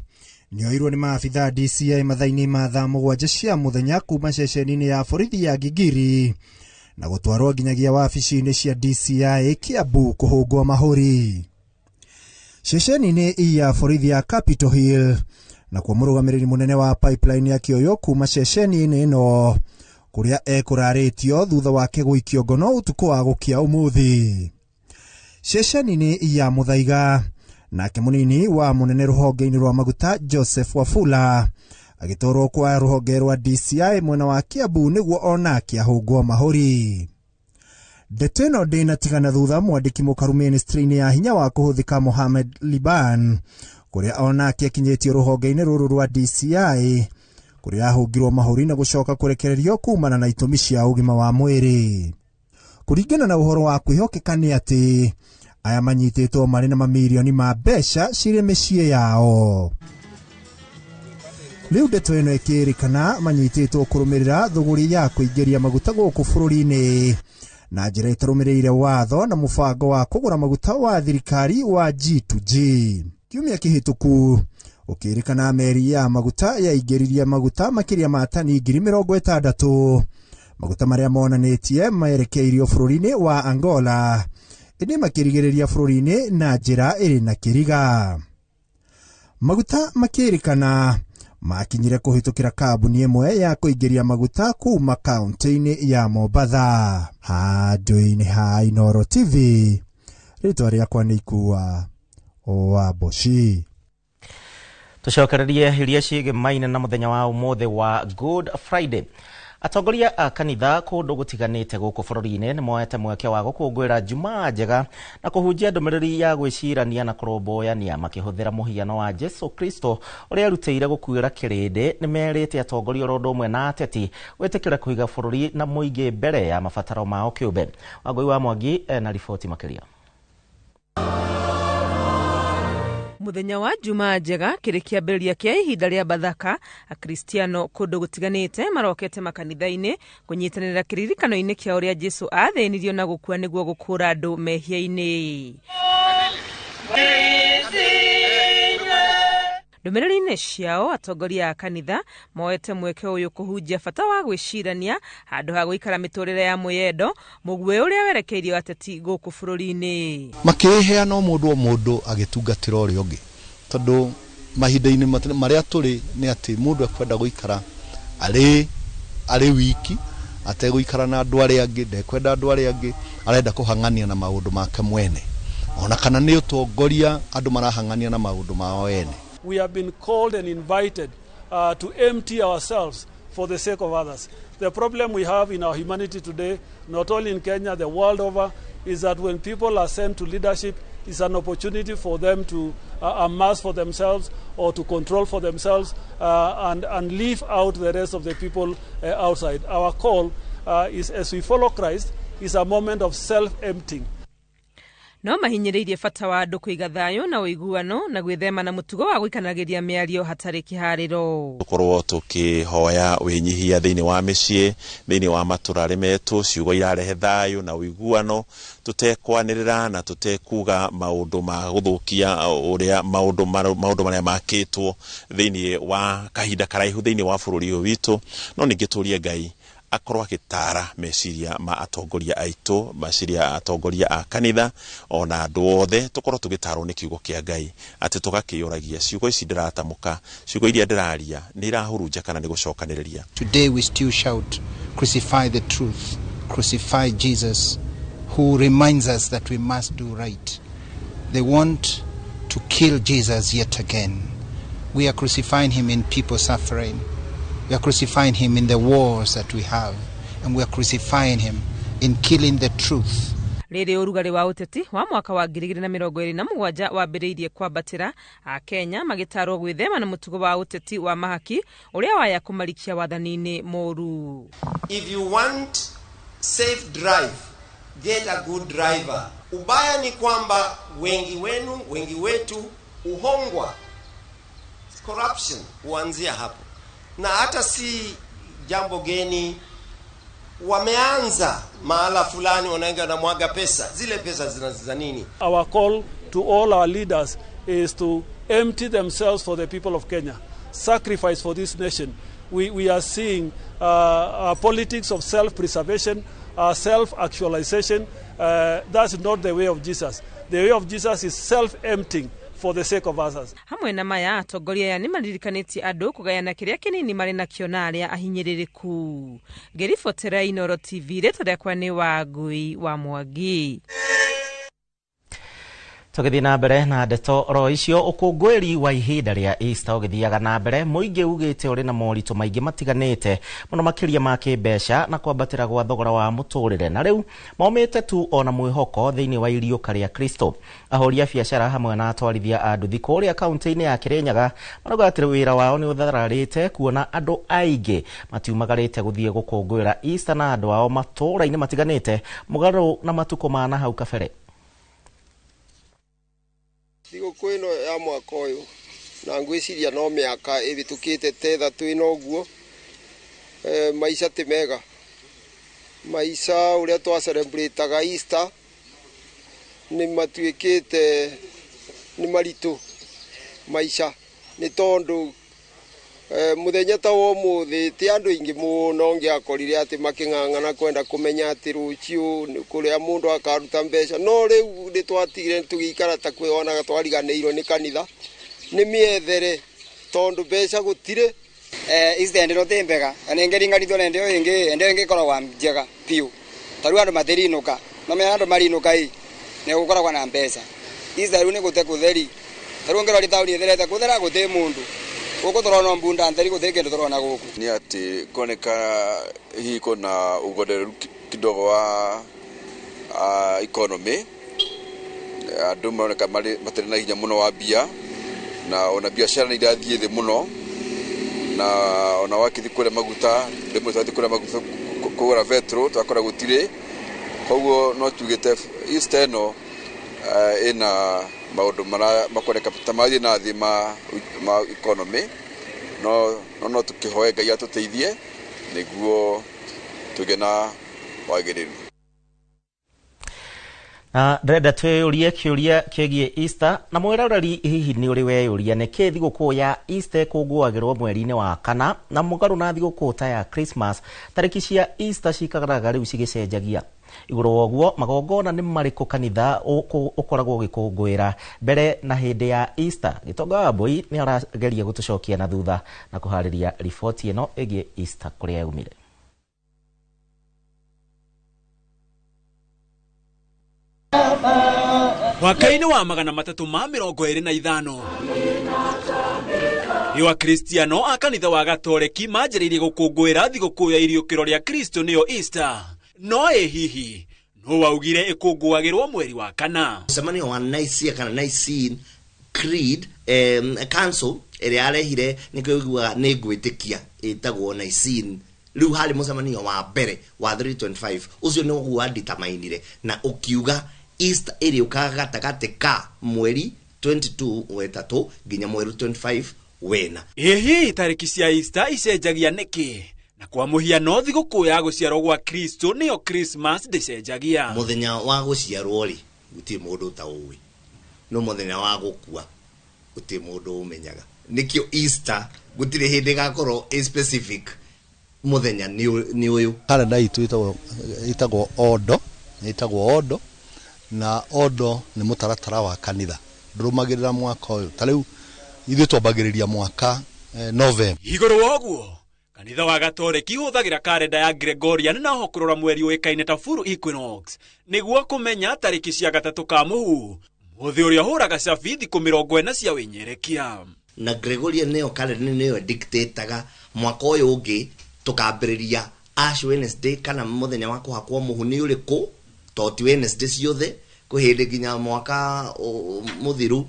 nĩoirwo nĩ maabithaa DCI mathaa-inĩ ma thaa 7 cia mũthenya kuma ceceni-inĩ ya borithi ya Gigiri na gũtwarwo nginyagia wabici-inĩ cia DCI Kiambu kũhũngwo mahũri. Ceceni-inĩ ya borithi ya Capitol Hill nakuo mũrũgamĩrĩri mũnene wa Pipeline akĩoywo kuma ceceni-inĩ ĩno kũrĩa ekũrarĩtio thutha wake gũikio ngono ũtukũ wa gũkĩa ũmũthĩ. Ceceni-inĩ ya Muthaiga nake mũnini wa mũnene rũhonge-inĩ rwa maguta Joseph Wafula agĩtwarwo kwa rũhonge rwa DCI mwena wa Kiambu nĩguo onake ahũngwo mahũri. Ndeto ĩno ndĩnatigana thutha mwandĩki mũkaru ministry-inĩ ya hinya wa kũhũthĩka Mohamed Liban kũrĩa onake akinyĩtio rũhonge-inĩ rũrũ rwa DCI kũrĩa ahũngirwo mahũri na gũcoka kũrekererio kumana na itũmi cia ũgima wa mwĩrĩ. Kũringana na ũhoro wa kwĩhokeka nĩ atĩ aya manyitĩtwo marĩ na mamirioni ma mbeca cirĩ mĩciĩ yao. Rĩu ndeto ĩno ĩkĩrĩkana manyitĩtwo kũrũmĩrĩra thũgũrĩ ya kũingĩria maguta gũkũ bũrũri-inĩ na njĩra ĩtarũmĩrĩire watho na mũbango wa kũgũra maguta wa thirikari wa G2G. Kiumia kĩhĩtũku ũkĩrĩkana meri ya maguta yaingĩririe maguta makĩria ma tani 60,000 maguta marĩa monanĩtie merekeirio bũrũri-inĩ wa Angola ĩndĩ makĩrigĩrĩria bũrũri-inĩ na njĩra ĩrĩ na kĩriga. Maguta makĩrĩkana makinyire kũhĩtũkĩra kambuni ĩmwe ya kũingĩria maguta kuma kaunti-inĩ ya Mombatha. Handũ-inĩ ha Inoro TV, rĩtwa rĩakwa nĩ Ikua wa Mboci. Tũcokererie iria ciĩgĩmaine na mũthenya wa ũmũthĩ wa Good Friday. Atongoria a kanitha kũndũ gũtiganĩte gũkũ bũrũri-inĩ nĩ moete mweke wa gũkũngũĩra Jumaa njega na kũhunjia ndũmĩrĩri ya gwĩcirania na kũrũmbũyania makĩhũthĩra mũhiano wa Jesu Kristo ũrĩa arutĩire gũkuĩra kĩrĩndĩ. Nĩ merĩte atongoria oro ũndũ ũmwe na ateti gwĩtĩkĩra kũiga bũrũri na mũingĩ mbere ya mabataro mao kĩũmbe. Wangũi wa Mwangi na riboti makĩria. Muthenya wa Jumaa njega kĩrĩ kĩambĩrĩria kĩa ihinda rĩa Bathaka, Akristiano kũndũ gũtiganĩte marokete makanitha-inĩ kũnyitanĩra kĩririkano-inĩ kĩa ũrĩa Jesu athĩnirio na gũkua nĩguo gũkũũra andũ mehia-inĩ. Ndũmĩrĩri-inĩ ciao atongoria a kanitha moete mweke ũyũ kũhunjia bata wa gwĩcirania handũ ha gũikara mĩtũrĩre ya mwĩyendo, mũguĩ ũrĩa werekeirio ateti gũkũ bũrũri-inĩ. Makĩheana o mũndũ o mũndũ agĩtungatĩra ũrĩa ũngĩ, tondũ mahinda-inĩ marĩa tũrĩ nĩ atĩ mũndũ ekwenda gũikara arĩ wiki, ategũikara na andũ arĩa angĩ, ndekwenda andũ arĩa angĩ, arenda kũhang'ania na maũndũ make mwene, ona kana nĩ ũtongoria andũ marahang'ania na maũndũ mao ene. We have been called and invited to empty ourselves for the sake of others. The problem we have in our humanity today, not only in Kenya, the world over, is that when people are sent to leadership, it's an opportunity for them to amass for themselves or to control for themselves and leave out the rest of the people outside. Our call is, as we follow Christ, is a moment of self-emptying. No mahinyĩrĩirie bata wa andũ kũiga thayũ na ũiguano na gwĩthema na mũtugo wa gũikanagĩria mĩario hatarĩ kĩharĩro. Tũkorwo tũkĩhoya wĩnyihia thĩinĩ wa mĩciĩ, thĩinĩ wa matũra arĩa metũ, ciugo irarehe thayũ na ũiguano, tũtekwanĩrĩra na tũtekuga maũndũ ma gũthũkia ũrĩa maũndũ marĩa makĩtwo thĩinĩ wa kahinda karaihu thĩinĩ wa bũrũri ũyũ witũ. No ningĩ tũrie Ngai akorwo agĩtara meciria ma atongoria aitũ, meciria atongoria a kanitha ona andũ othe, tũkorwo tũgĩtarwo nĩ kiugo kĩa Ngai, atĩ tũgakĩũragia ciugo ici ndĩratamũka, ciugo iria ndĩraria nĩ irahurunja kana nĩ gũcokanĩrĩria. Today we still shout, crucify the truth, crucify Jesus, who reminds us that we must do right. They want to kill Jesus yet again. We are crucifying him in people suffering. We are crucifying him in the wars that we have, and we are crucifying him in killing the truth. Rĩrĩ ũrugarĩ wa ũteti wa mwaka wa 2027 wambĩrĩirie kwambatĩra, Akenya magĩtarwo gwĩthema na mũtugo wa ũteti wa mahaki ũrĩa waya kũmarikia wathani-inĩ mũru. If you want safe drive, get a good driver. Ubaya ni kwamba wengi wenu, wengi wetu uhongwa. Corruption huanzia hapo. Na hata si jambo geni, wameanza mahala fulani wanaenda na mwaga pesa, zile pesa zina nini? Our call to all our leaders is to empty themselves for the people of Kenya, sacrifice for this nation. We are seeing politics of self-preservation, self-actualization. That's not the way of Jesus. The way of Jesus is self-emptying for the sake of others. Hamwe na maya atongoria aya nĩmaririkanĩtie andũ kũgayana kĩrĩa kĩnini marĩ nakĩo na arĩa ahinyĩrĩrĩku. Ngĩribotera Inooro TV, rĩtwa rĩakwa nĩ Wangui wa Mwangi. Tũgĩthiĩ na mbere na ndeto oro icio, ũkũngũĩri wa ihinda rĩa Easter ũgĩthiaga na mbere, mũingĩ ugĩte ũrĩ na moritũ maingĩ matiganĩte mũno makĩria ma kĩmbeca na kwambatĩra gwa thogora wa mũtũrĩre, na rĩu maumĩte tu ona mwĩhoko thĩinĩ wa iriũka rĩa Kristo. Ahũri a biacara hamwe na atwarithia a nduthi kũrĩa kaunti-inĩ ya Kĩrĩnyaga marauga atĩ wĩra wao nĩ ũthararĩte kuona andũ aingĩ matiumagarĩte gũthiĩ gũkũngũĩra Easter na andũ ao matũũra-inĩ matiganĩte mũgarũ na matukũ ma na hau kabere. Thigũkũ ĩno ya mwaka ũyũ na ngwĩciria no mĩaka ĩhĩtũkĩte ta ĩthatũ ĩno ũguo, maica ti mega. Maica ũrĩa twa celebrate-aga Easter nĩ matuĩkĩte nĩ maritũ maica, nĩ tondũ mũthenya ta wa ũmũthĩ ti andũ aingĩ mũno ũngĩakorire atĩ makĩng'ang'ana kwenda kũmenya atĩ rũciũ kũrĩa mũndũ akaruta mbeca. No rĩu nĩ twatigire tũgĩikara ta kwĩonaga twariganĩirwo nĩ kanitha, nĩ mĩethere tondũ mbeca gũtirĩ. Easter ndĩro ti mbega, na nĩngĩringanithio na ĩndĩ ĩyo ĩngĩ, ĩndĩ ĩyo ĩngĩ ĩkoragwo njega biũ. Ta rĩu andũ matirinũka, no menya andũ marinũka ĩ nĩ gũkoragwo na mbeca. Easter rĩu nĩ gũte gũtheri, ta rĩu ũngĩrora taũni ĩtherete gũthera gũtĩ mũndũ. Gũkũ tũrona mbunda theri gũtirĩ kĩndũ tũrona gũkũ. Nĩ atĩ koneka hihi kuna ugondereru kidogo wa economy, andũ maroneka matirĩ na hinya mũno wa mbia, na ona biacara nĩ irathiĩ thĩ mũno, na ona wakĩthiĩ kũrĩa maguta, rĩmwe twathiĩ kũrĩa maguta kũgũra betro twakora gũtirĩ. Koguo no tugĩte Easter ĩno ĩna Maũndũ makoneka ta marathiĩ na thĩ ma economy, no no tũkĩhoe Ngai atũteithie nĩguo tũgĩe na wagĩrĩru. Na ndĩrenda twĩyũrie kĩũria kĩgiĩ Easter na mwĩroreri, hihi nĩ ũrĩ weyũria nĩkĩ thigũkũ ya Easter ĩkũngũagĩrwo mweri-inĩ wa kana, na mũgarũ na thigũkũ ta ya Christmas tarĩki cia Easter cikaraga rĩu cigĩcenjagia? Igũrũ wa ũguo, magongona nĩ marĩkũ kanitha ũkoragwo ũgĩkũngũĩra mbere na hĩndĩ ya Easter? Gĩtonga wa Mbui nĩ arageria gũtũcokia na thutha na kũharĩria riboti ĩno ĩgiĩ Easter kũrĩa yaumire. Mwaka-inĩ wa 325 nĩ Akristiano a kanitha wa Gatoreki manjĩrĩirie gũkũngũĩra thigũkũ ya iriũkĩro rĩa Kristo nĩyo Easter. No ĩ hihi no waugire ĩkũngũagĩrwo mweri wa kana? Mũcemanio wa Nicaea kana Nicene Creed Council ĩrĩa yarehire nĩkĩo ũiguaga nĩ ngwĩtĩkia ĩtagwo Nicene. Rĩu harĩ mũcemanio wa mbere wa 325 ũcio nĩ ũguo wanditamainire na ũkiuga Easter ĩrĩũkaga gatagatĩ ka mweri 22 wetatũ nginya mweri 25 wena. Ĩ hihi tarĩki cia Easter icenjagia nĩkĩ? Na kwa mũhiano thigũkũ ya gũciarwo gwa Kristo nĩyo Christmas ndĩcenjagia. Mũthenya wa gũciarwo rĩ, gũtirĩ mũndũ ũtaũĩ, no mũthenya wa gũkua gũtirĩ mũndũ ũmenyaga. Nĩkĩo Easter gũtirĩ hĩndĩ ĩgakorwo ĩ specific mũthenya nĩ ũyũ. Kalenda itũ ĩtagwo Odo, ĩtagwo Odo, na Odo nĩ mũtaratara wa kanitha ndũrũmagĩrĩra mwaka ũyũ. Ta rĩu ithuĩ twambagĩrĩria mwaka November. Igũrũ wa ũguo, kanitha wa Gatoreki ũhũthagĩra karenda ya Gregorian na ho kũrora mweri ũĩkaine ta full equinox nĩguo kũmenya tarĩki cia gatatũ ka mũhu, mũthĩ ũrĩa ũhũraga cabi thikũ 40 cia wĩnyerekia. Na Gregorian nĩyo kalenda nĩyo dictataga mwaka ũyũ ũngĩ tũkambĩrĩria Ash Wednesday kana mũthenya wa kũhakwo mũhu nĩ ũrĩkũ, to ti Wednesday ciothe, kwĩ hĩndĩ nginya mwaka mũthiru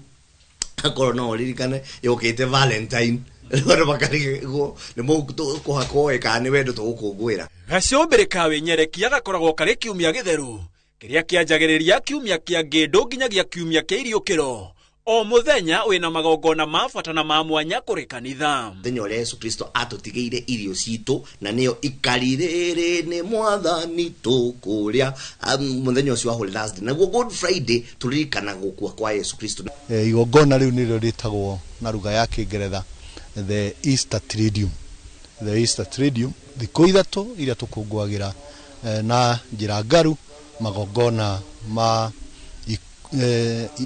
akorwo no ũririkane yũkĩte Valentine, andũ makarigwo nĩ kũhakwo ĩ kana nĩ wendo tũgũkũngũĩra. Gacũmbĩrĩ ka wĩnyerekia gakoragwo karĩ kiumia gĩtheru kĩrĩa kĩanjagĩrĩria kiumia kĩa ngĩndũ nginyagia kiumia kĩa iriũkĩro. O mũthenya wĩna magongona ma bata na ma mwanya kũrĩ kanitha. Mũthenya ũrĩa Yesu Kristo atũtigĩire irio citũ na nĩyo ikari rĩrĩ nĩ mwathani tũkũrĩa, mũthenya ũcio wa Holy Thursday. Naguo Good Friday tũririkanaga gũkua kwa Yesu Kristo. Igongona rĩu nĩrĩo rĩtagwo na lugha ya Kĩngeretha the Easter Triduum. The Easter Triduum, thikũ ithatũ iria tũkũngũagĩra na njĩra ngaru magongona ma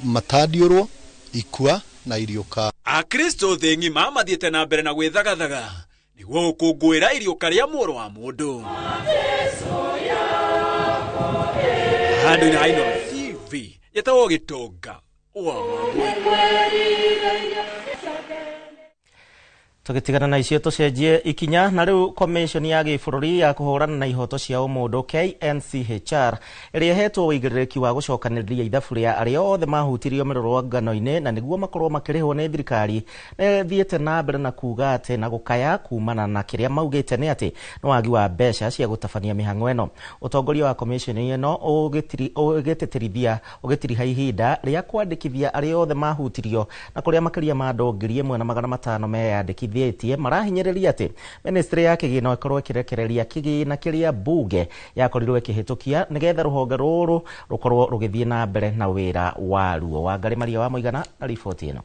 matandiũrwo, ikua na iriũka. Akristo thĩ ng'ima mathiĩte na mbere na gwĩthagathaga nĩguo gũkũngũĩra iriũka rĩa mũrũ wa mũndũ. Handũ-inĩ ha Inooro TV yetagwo Gĩtonga wa Wambui. Tũgĩtigana na icio tũcenjie ikinya na rĩu commission ya gĩbũrũri ya kũhũrana na ihoto cia ũmũndũ KNCHR ĩrĩa ĩhetwo ũigĩrĩrĩki wa gũcokanĩrĩria ithabu rĩa arĩa othe mahutirio mĩrũrũngano-inĩ na nĩguo makorwo makĩrĩhwo nĩ thirikari nĩ ĩthiĩte na mbere na kuga atĩ na gũkaya kumana na kĩrĩa maugĩte nĩ atĩ nĩ wagi wa mbeca cia gũtabania mĩhang'o ĩno. Ũtongoria wa commission ĩno ũgĩtĩtĩrithia ũgĩtiriha ihinda rĩa kwandĩkithia arĩa othe mahutirio na kũrĩa makĩria ma andũ 1500 meyandĩkithia marahinyĩrĩria atĩ ministry ya kĩgĩna ĩkorwo ĩkĩrekereria kĩgĩna kĩrĩa mbunge yakorirwo ĩkĩhĩtũkia nĩgetha rũhonge rũrũ rũkorwo rũgĩthiĩ na mbere na wĩra waruo. Wangarĩ Maria wa Mũigana na riboti ĩno.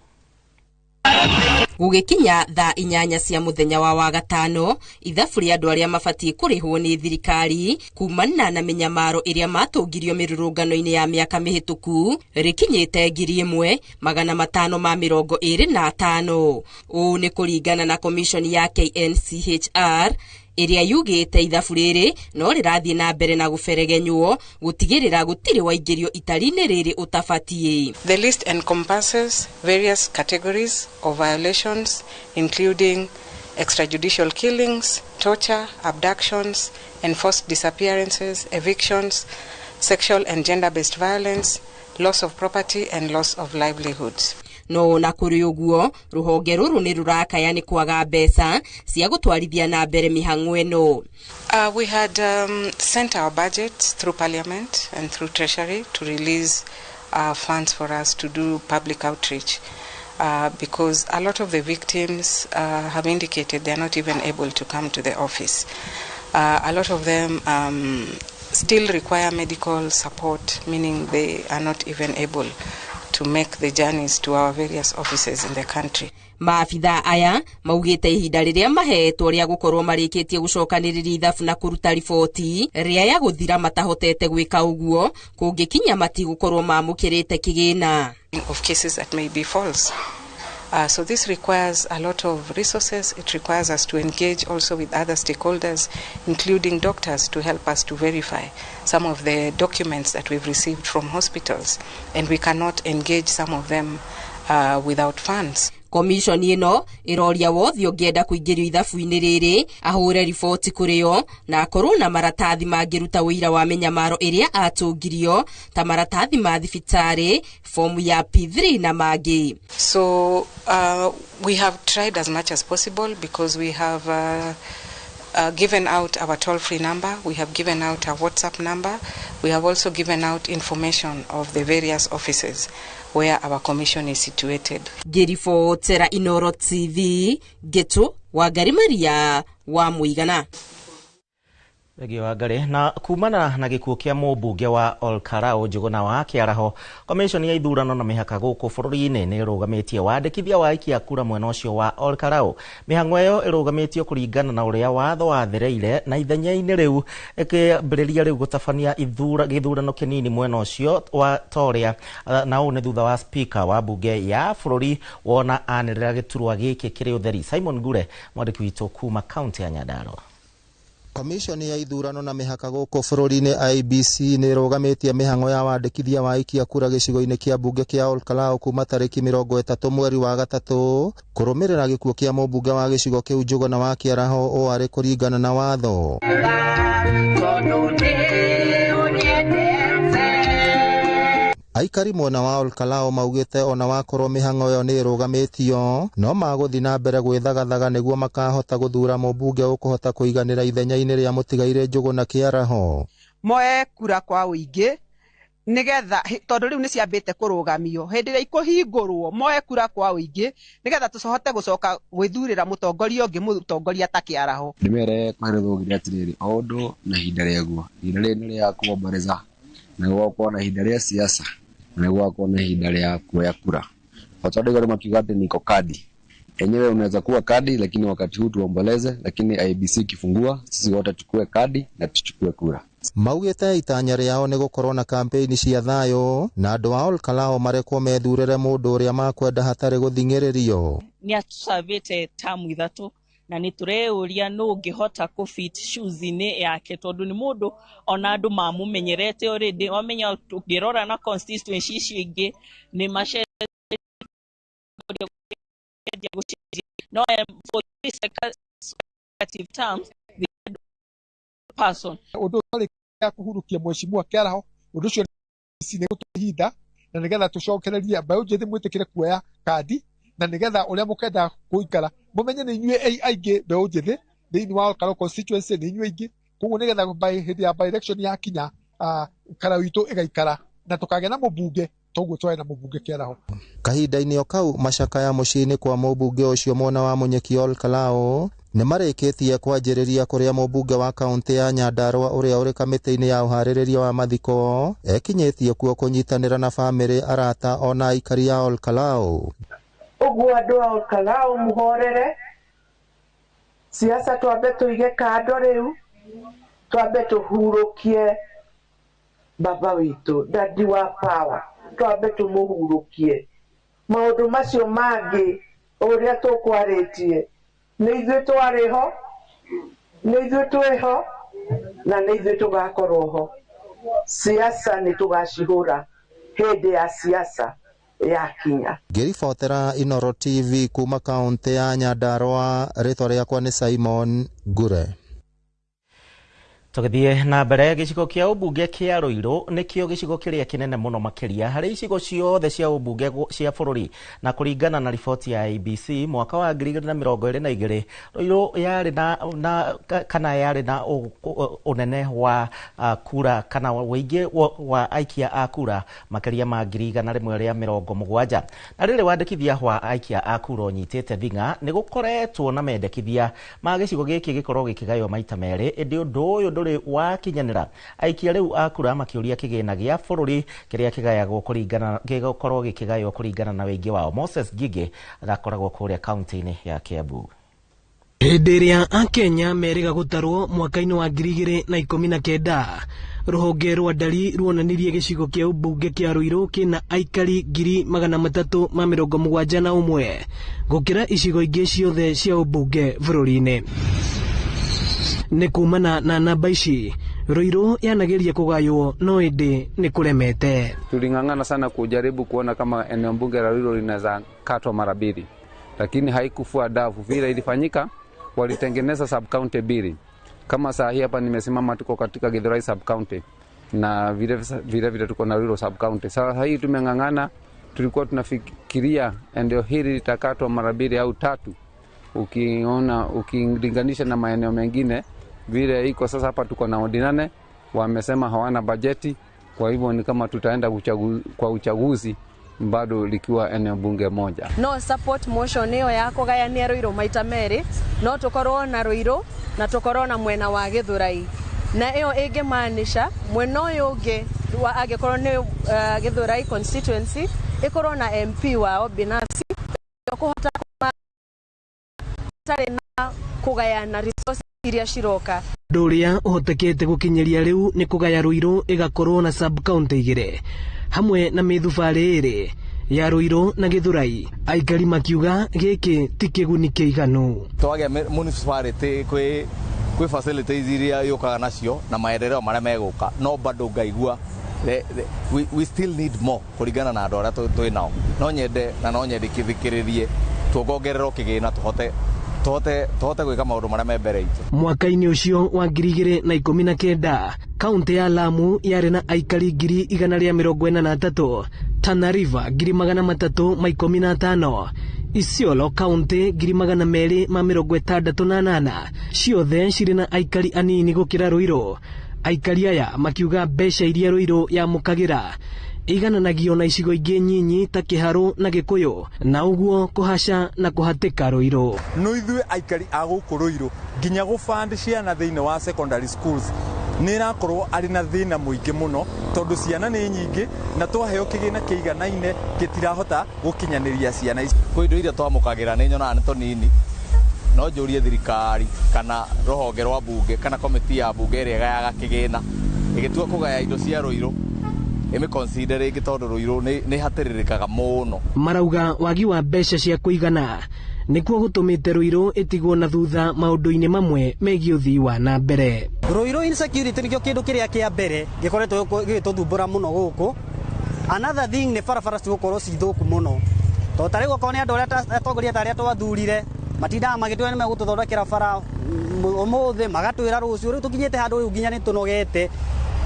Gũgĩkinya thaa 8 cia mũthenya wa Wagatano, ithabu rĩa andũ arĩa mabatiĩ kũrĩhwo nĩ thirikari kumana na mĩnyamaro ĩrĩa matũngirio mĩrũrũngano-inĩ ya mĩaka mĩhĩtũku rĩkinyĩte 1525. Ũũ nĩ kũringana na commission ya KNCHR ĩrĩa yugĩte ithabu rĩrĩ no rĩrathiĩ na mbere na gũberegenywo gũtigĩrĩra gũtirĩ waingĩrio itari-inĩ rĩrĩ ũtabatiĩ. The list encompasses various categories of violations including extrajudicial killings, torture, abductions, enforced disappearances, evictions, sexual and gender-based violence, loss of property and loss of livelihoods. No ona kũrĩ ũguo, rũhonge rũrũ nĩ rũrakaya nĩ kwaga mbeca cia gũtwarithia na mbere mĩhang'o ĩno. We had sent our budget through Parliament and through Treasury to release funds for us to do public outreach because a lot of the victims have indicated they are not even able to come to the office. A lot of them still require medical support, meaning they are not even able to make the journeys to our various offices in the country. Maabitha aya maugĩte ihinda rĩrĩa maheetwo rĩa gũkorwo marĩkĩtie gũcokanĩrĩria ithabu na kũruta riboti rĩaya gũthira matahotete gwĩka ũguo kũngĩkinya matigũkorwo mamũkĩrĩte kĩgĩna. Of cases that may be false. So this requires a lot of resources. It requires us to engage also with other stakeholders, including doctors, to help us to verify some of the documents that we've received from hospitals. And we cannot engage some of them without funds. Commission ĩno ĩroria wothe ũngĩenda kũingĩrio ithabu-inĩ rĩrĩ ahũre riboti kũrĩ o na akorwo na maratathi mangĩruta ũira wa mĩnyamaro ĩrĩa atũngirio ta maratathi ma thibitarĩ, fomu ya P3 na mangĩ. So we have tried as much as possible because we have given out our toll-free number, we have given out our WhatsApp number, we have also given out information of the various offices where our commission is situated. Ngĩribotera Inoro TV, Ngetu Wangari Maria wa Mũigana. Thengio Wangari. Na kumana na gĩkuũ kĩa mũmbunge wa Olkarau Njuguna wa Kĩaraho, komishoni ya ithurano na mĩhaka gũkũ bũrũri-inĩ nĩ ĩrũgamĩtie wandĩkithia wa aikia kura mwena ũcio wa Olkarau. Mĩhang'o ĩyo ĩrũgamĩtio kũringana na ũrĩa watho wathereire na ithenya-inĩ rĩu ĩkĩambĩrĩria rĩu gũtabania gĩthurano kĩnini mwena ũcio wa Toria, na ũũ nĩ thutha wa speaker wa mbunge ya bũrũri wona anĩrĩra gĩturwa gĩkĩ kĩrĩ ũtheri. Simon Ngure, mwandĩki witũ kuma kaunti ya Nyandarua. Komishoni ya ithurano na mĩhaka gũkũ bũrũri-inĩ IEBC nĩ ĩrũgamĩtie mĩhang'o ya wandĩkithia wa aikia kura gĩcigo-inĩ kĩa mbunge kĩa Olkalau kuma tarĩki 30 mweri wa gatatũ kũrũmĩrĩra gĩkuũ kĩa mũmbunge wa gĩcigo kĩu Njuguna wa Kĩaraho ũũ arĩ kũringana na watho. Aikari mwena wa Olkalau maugĩte ona wakorwo mĩhang'o ĩyo nĩ ĩrũgamĩtio no magũthiĩ na mbere gwĩthagathaga nĩguo makahota gũthura mũmbunge ũkũhota kũiganĩra ithenya-inĩ rĩa mũtigairĩ Njuguna Kĩaraho. Moe kura kwa ũingĩ nigetha tondu riu ni ciambite kurugamio hindi ria ikuhingurwo moe kura kwa uingi nigetha tucohote gucoka gwithurira mutongoria ungi mutongoria ta Kiaraho. Ndimere kwĩrĩthũgire atiriri o undu na ihinda rĩaguo, ihinda rĩrĩ nĩ rĩa kuomboreza na gũgakorwo na ihinda rĩa siasa na gũgakorwo na ihinda rĩa kuoya kura. Watu wengi makiuga ati niko kadi enyewe, unaweza kuwa kadi lakini wakati huu tuomboleze, lakini IEBC ikifungua sisi wote tukue kadi na tuchukue kura. Maugĩte itanya rĩao nĩ gũkorwo na kampeni cia thayũ na andũ a Olkalou marekwo methurĩre mũndũ ũrĩa makwenda hatarĩ gũthing'ĩrĩrio. Nĩ atũcavĩte tamu ithatũ na nĩ tũreyũria nũ ũngĩhota kũ fit shoes-inĩ yake tondũ nĩ mũndũ ona andũ mamũmenyerete already, wamenya ũngĩrora na constituency icio ingĩ nĩ macenjetie no for three consecutive terms the person. Ũndũ ũrĩa kuhurukia mheshimiwa Kiaraho ũndũ ũcio nĩ gũtũhinda na nĩgetha tũcokererie mbeũ njĩthĩ mwĩtĩkĩre kuoya kandi na nĩgetha ũrĩa mũkenda gũikara mũmenye nĩ inyuĩ aingĩ mbeũ njĩthĩ thĩinĩ wa Olkalou constituency nĩ inyuĩ aingĩ, koguo nĩgetha hĩndĩ ya by election yakinya Karau itũ ĩgaikara na tũkagĩa na mũmbunge toguo twarĩ na mũmbunge Kiaraho. Kahinda-inĩ o kau macakaya mũciĩ-inĩ kwa mũmbunge ũcio mwena wa Munyeki Olkalou nĩ marĩkĩtie kwanjĩrĩria kũrĩa mũmbunge wa kaunti ya Nyandarua ũrĩa ũrĩ kamĩtĩ-inĩ ya ũharĩrĩria wa mathiko ekinyĩtie kuo kũnyitanĩra na bamĩrĩ, arata ona aikari a Olkalou. Ũguo andũ a Olkalou mũhorere siasa, twambe tũige kando rĩu, twambe tũhurũkie baba witũ dadi wa power, twambe tũmũhurũkie. Maũndũ macio mangĩ ũrĩa tũkwarĩtie nĩ ithuĩ twarĩ ho, nĩ ithuĩ twĩ ho na nĩ ithuĩ tũgakorwo ho. Siasa nĩ tũgacihũra hĩndĩ ya siasa yakinya. Ngĩribotera Inoro TV kuma kaunti ya Nyandarua, rĩtwa rĩakwa nĩ Simon Ngure. Tũgĩthiĩ na mbere, gĩcigo kĩa ũmbunge kĩa Ruiru nĩkĩo gĩcigo kĩrĩa kĩnene mũno makĩria harĩ icigo ciothe cia ũmbunge cia bũrũri, na kũringana na riboti ya ABC mwaka wa 2022, Ruiru yarĩ na kana yarĩ na ũnene wa kura kana ũingĩ wa aikia a kura makĩria ma 170,000. Na rĩrĩ wandĩkithia wa aikia a kura ũnyitĩte thing'a, nĩ gũkoretwo na mendekithia ma gĩcigo gĩkĩ gĩkorwo gĩkĩgaywo maita merĩ, ĩndĩ ũndũ ũyũ ndũrĩ wakinyanĩra. Aikia rĩu a kura makĩũria kĩgĩna gĩa bũrũri kĩrĩa kĩgayagwo kũringana gĩgũkorwo gĩkĩgaywo kũringana na ũingĩ wao. Moses Ngigĩ agakoragwo kũrĩa kaunti-inĩ ya Kiambu. Hĩndĩ ĩrĩa Akenya merĩga gũtarwo mwaka-inĩ wa 2019, rũhonge rwa ndari ruonanirie gĩcigo kĩa ũmbunge kĩa Ruiru kĩna aikari 371,000 gũkĩra icigo ingĩ ciothe cia ũmbunge bũrũri-inĩ. Nĩ kumana na namba ici, Ruiru yanageria kũgaywo no ĩndĩ nĩ kũremete. Tuling'ang'ana sana kujaribu kuona kama eneo bunge la Ruiru linaweza katwa mara mbili, lakini haikufua dafu. Vile ilifanyika, walitengeneza sub county mbili. Kama saa hii hapa nimesimama, tuko katika Githurai sub county na vile vile, vile tuko na Ruiru sub county. Sasa hii tumeng'ang'ana, tulikuwa tunafikiria eneo hili litakatwa mara mbili au tatu, ukiona ukilinganisha na maeneo mengine vile iko sasa. Hapa tuko na wodi 8, wamesema hawana bajeti, kwa hivyo ni kama tutaenda kwa uchaguzi bado likiwa eneo bunge moja. No support motion iyo ya kugayania Ruiru maita meri, no tukorwo na Ruiru na tukorwo na mwena wa Githurai, na iyo ingimaanisha mwena uyu ungi wa angikorwo ni Githurai constituency ikorwo na MP wao binafsi kuhota tarĩ na kugayana resources iria ciroka. Ũndũ ũrĩa ũhotekete gũkinyĩria rĩu nĩ kũgaya Ruiru ĩgakorwo na sub county igĩrĩ hamwe na mĩthubarĩ ĩrĩ ya Ruiru na Githurai. Aikari makiuga gĩkĩ ti kĩguni kĩiganu. Twagĩa municipality kwĩ facilities iria yũkaga nacio na maendeleo marĩa megũka, no bado ngaigua we still need more kũringana na andũ arĩa twĩ nao. No nyende na no nyendekithikĩrĩrie tuongongererwo kĩgĩna tũhote gwĩka maũndũ marĩa me mbere itũ. Mwaka-inĩ ũcio wa 2019, kaunti ya Lamu yarĩ na aikari 143,000, Tana River 315,000, Isiolo kaunti 268,000, ciothe cirĩ na aikari anini gũkĩra Ruiru. Aikari aya makiuga mbeca iria Ruiru yamũkagĩra igananagio na icigo ingĩ nyinyi ta Kĩharũ na Gĩkũyũ, na ũguo kũhaca na kũhatĩka Ruiru. No ithuĩ aikari a gũkũ Ruiru nginya gũband ciana thĩinĩ wa secondary schools nĩ ĩrakorwo arĩ na thĩna mũingĩ mũno, tondũ ciana nĩ nyingĩ na twaheo kĩgĩna kĩiganaine gĩtirahota gũkinyanĩria ciana ici. Kwĩ indo iria twamũkagĩra nĩ nyonaga nĩ tũnini, no njũrie thirikari kana rũhonge rwa bunge kana komiti ya bunge ĩrĩa ĩgayaga kĩgĩna ĩgĩtua kũgaya indo cia Ruiru ĩmĩconsider rĩngĩ, tondũ Ruiru nĩ hatĩrĩrĩkaga mũno. Marauga wagi wa mbeca cia kũigana nĩkuo gũtũmĩte Ruiru ĩtigwo na thutha maũndũ-inĩ mamwe megiĩ ũthii wa na mbere. Ruiru insecurity nĩkĩo kĩndũ kĩrĩa kĩa mbere gĩkoretwo gĩgĩtũthumbũra mũno gũkũ. Another thing nĩ barabara cigũkorwo ci thũku mũno, tondũ ta rĩu okorwo nĩ andũ arĩa atongoria ta arĩa twathurire matindaga magĩtwĩra nĩ megũtũthondekera bara ũmũthĩ, magatwĩra rũciũ. Rĩu tũkinyĩte handũ rĩu nginya nĩ tũnogete,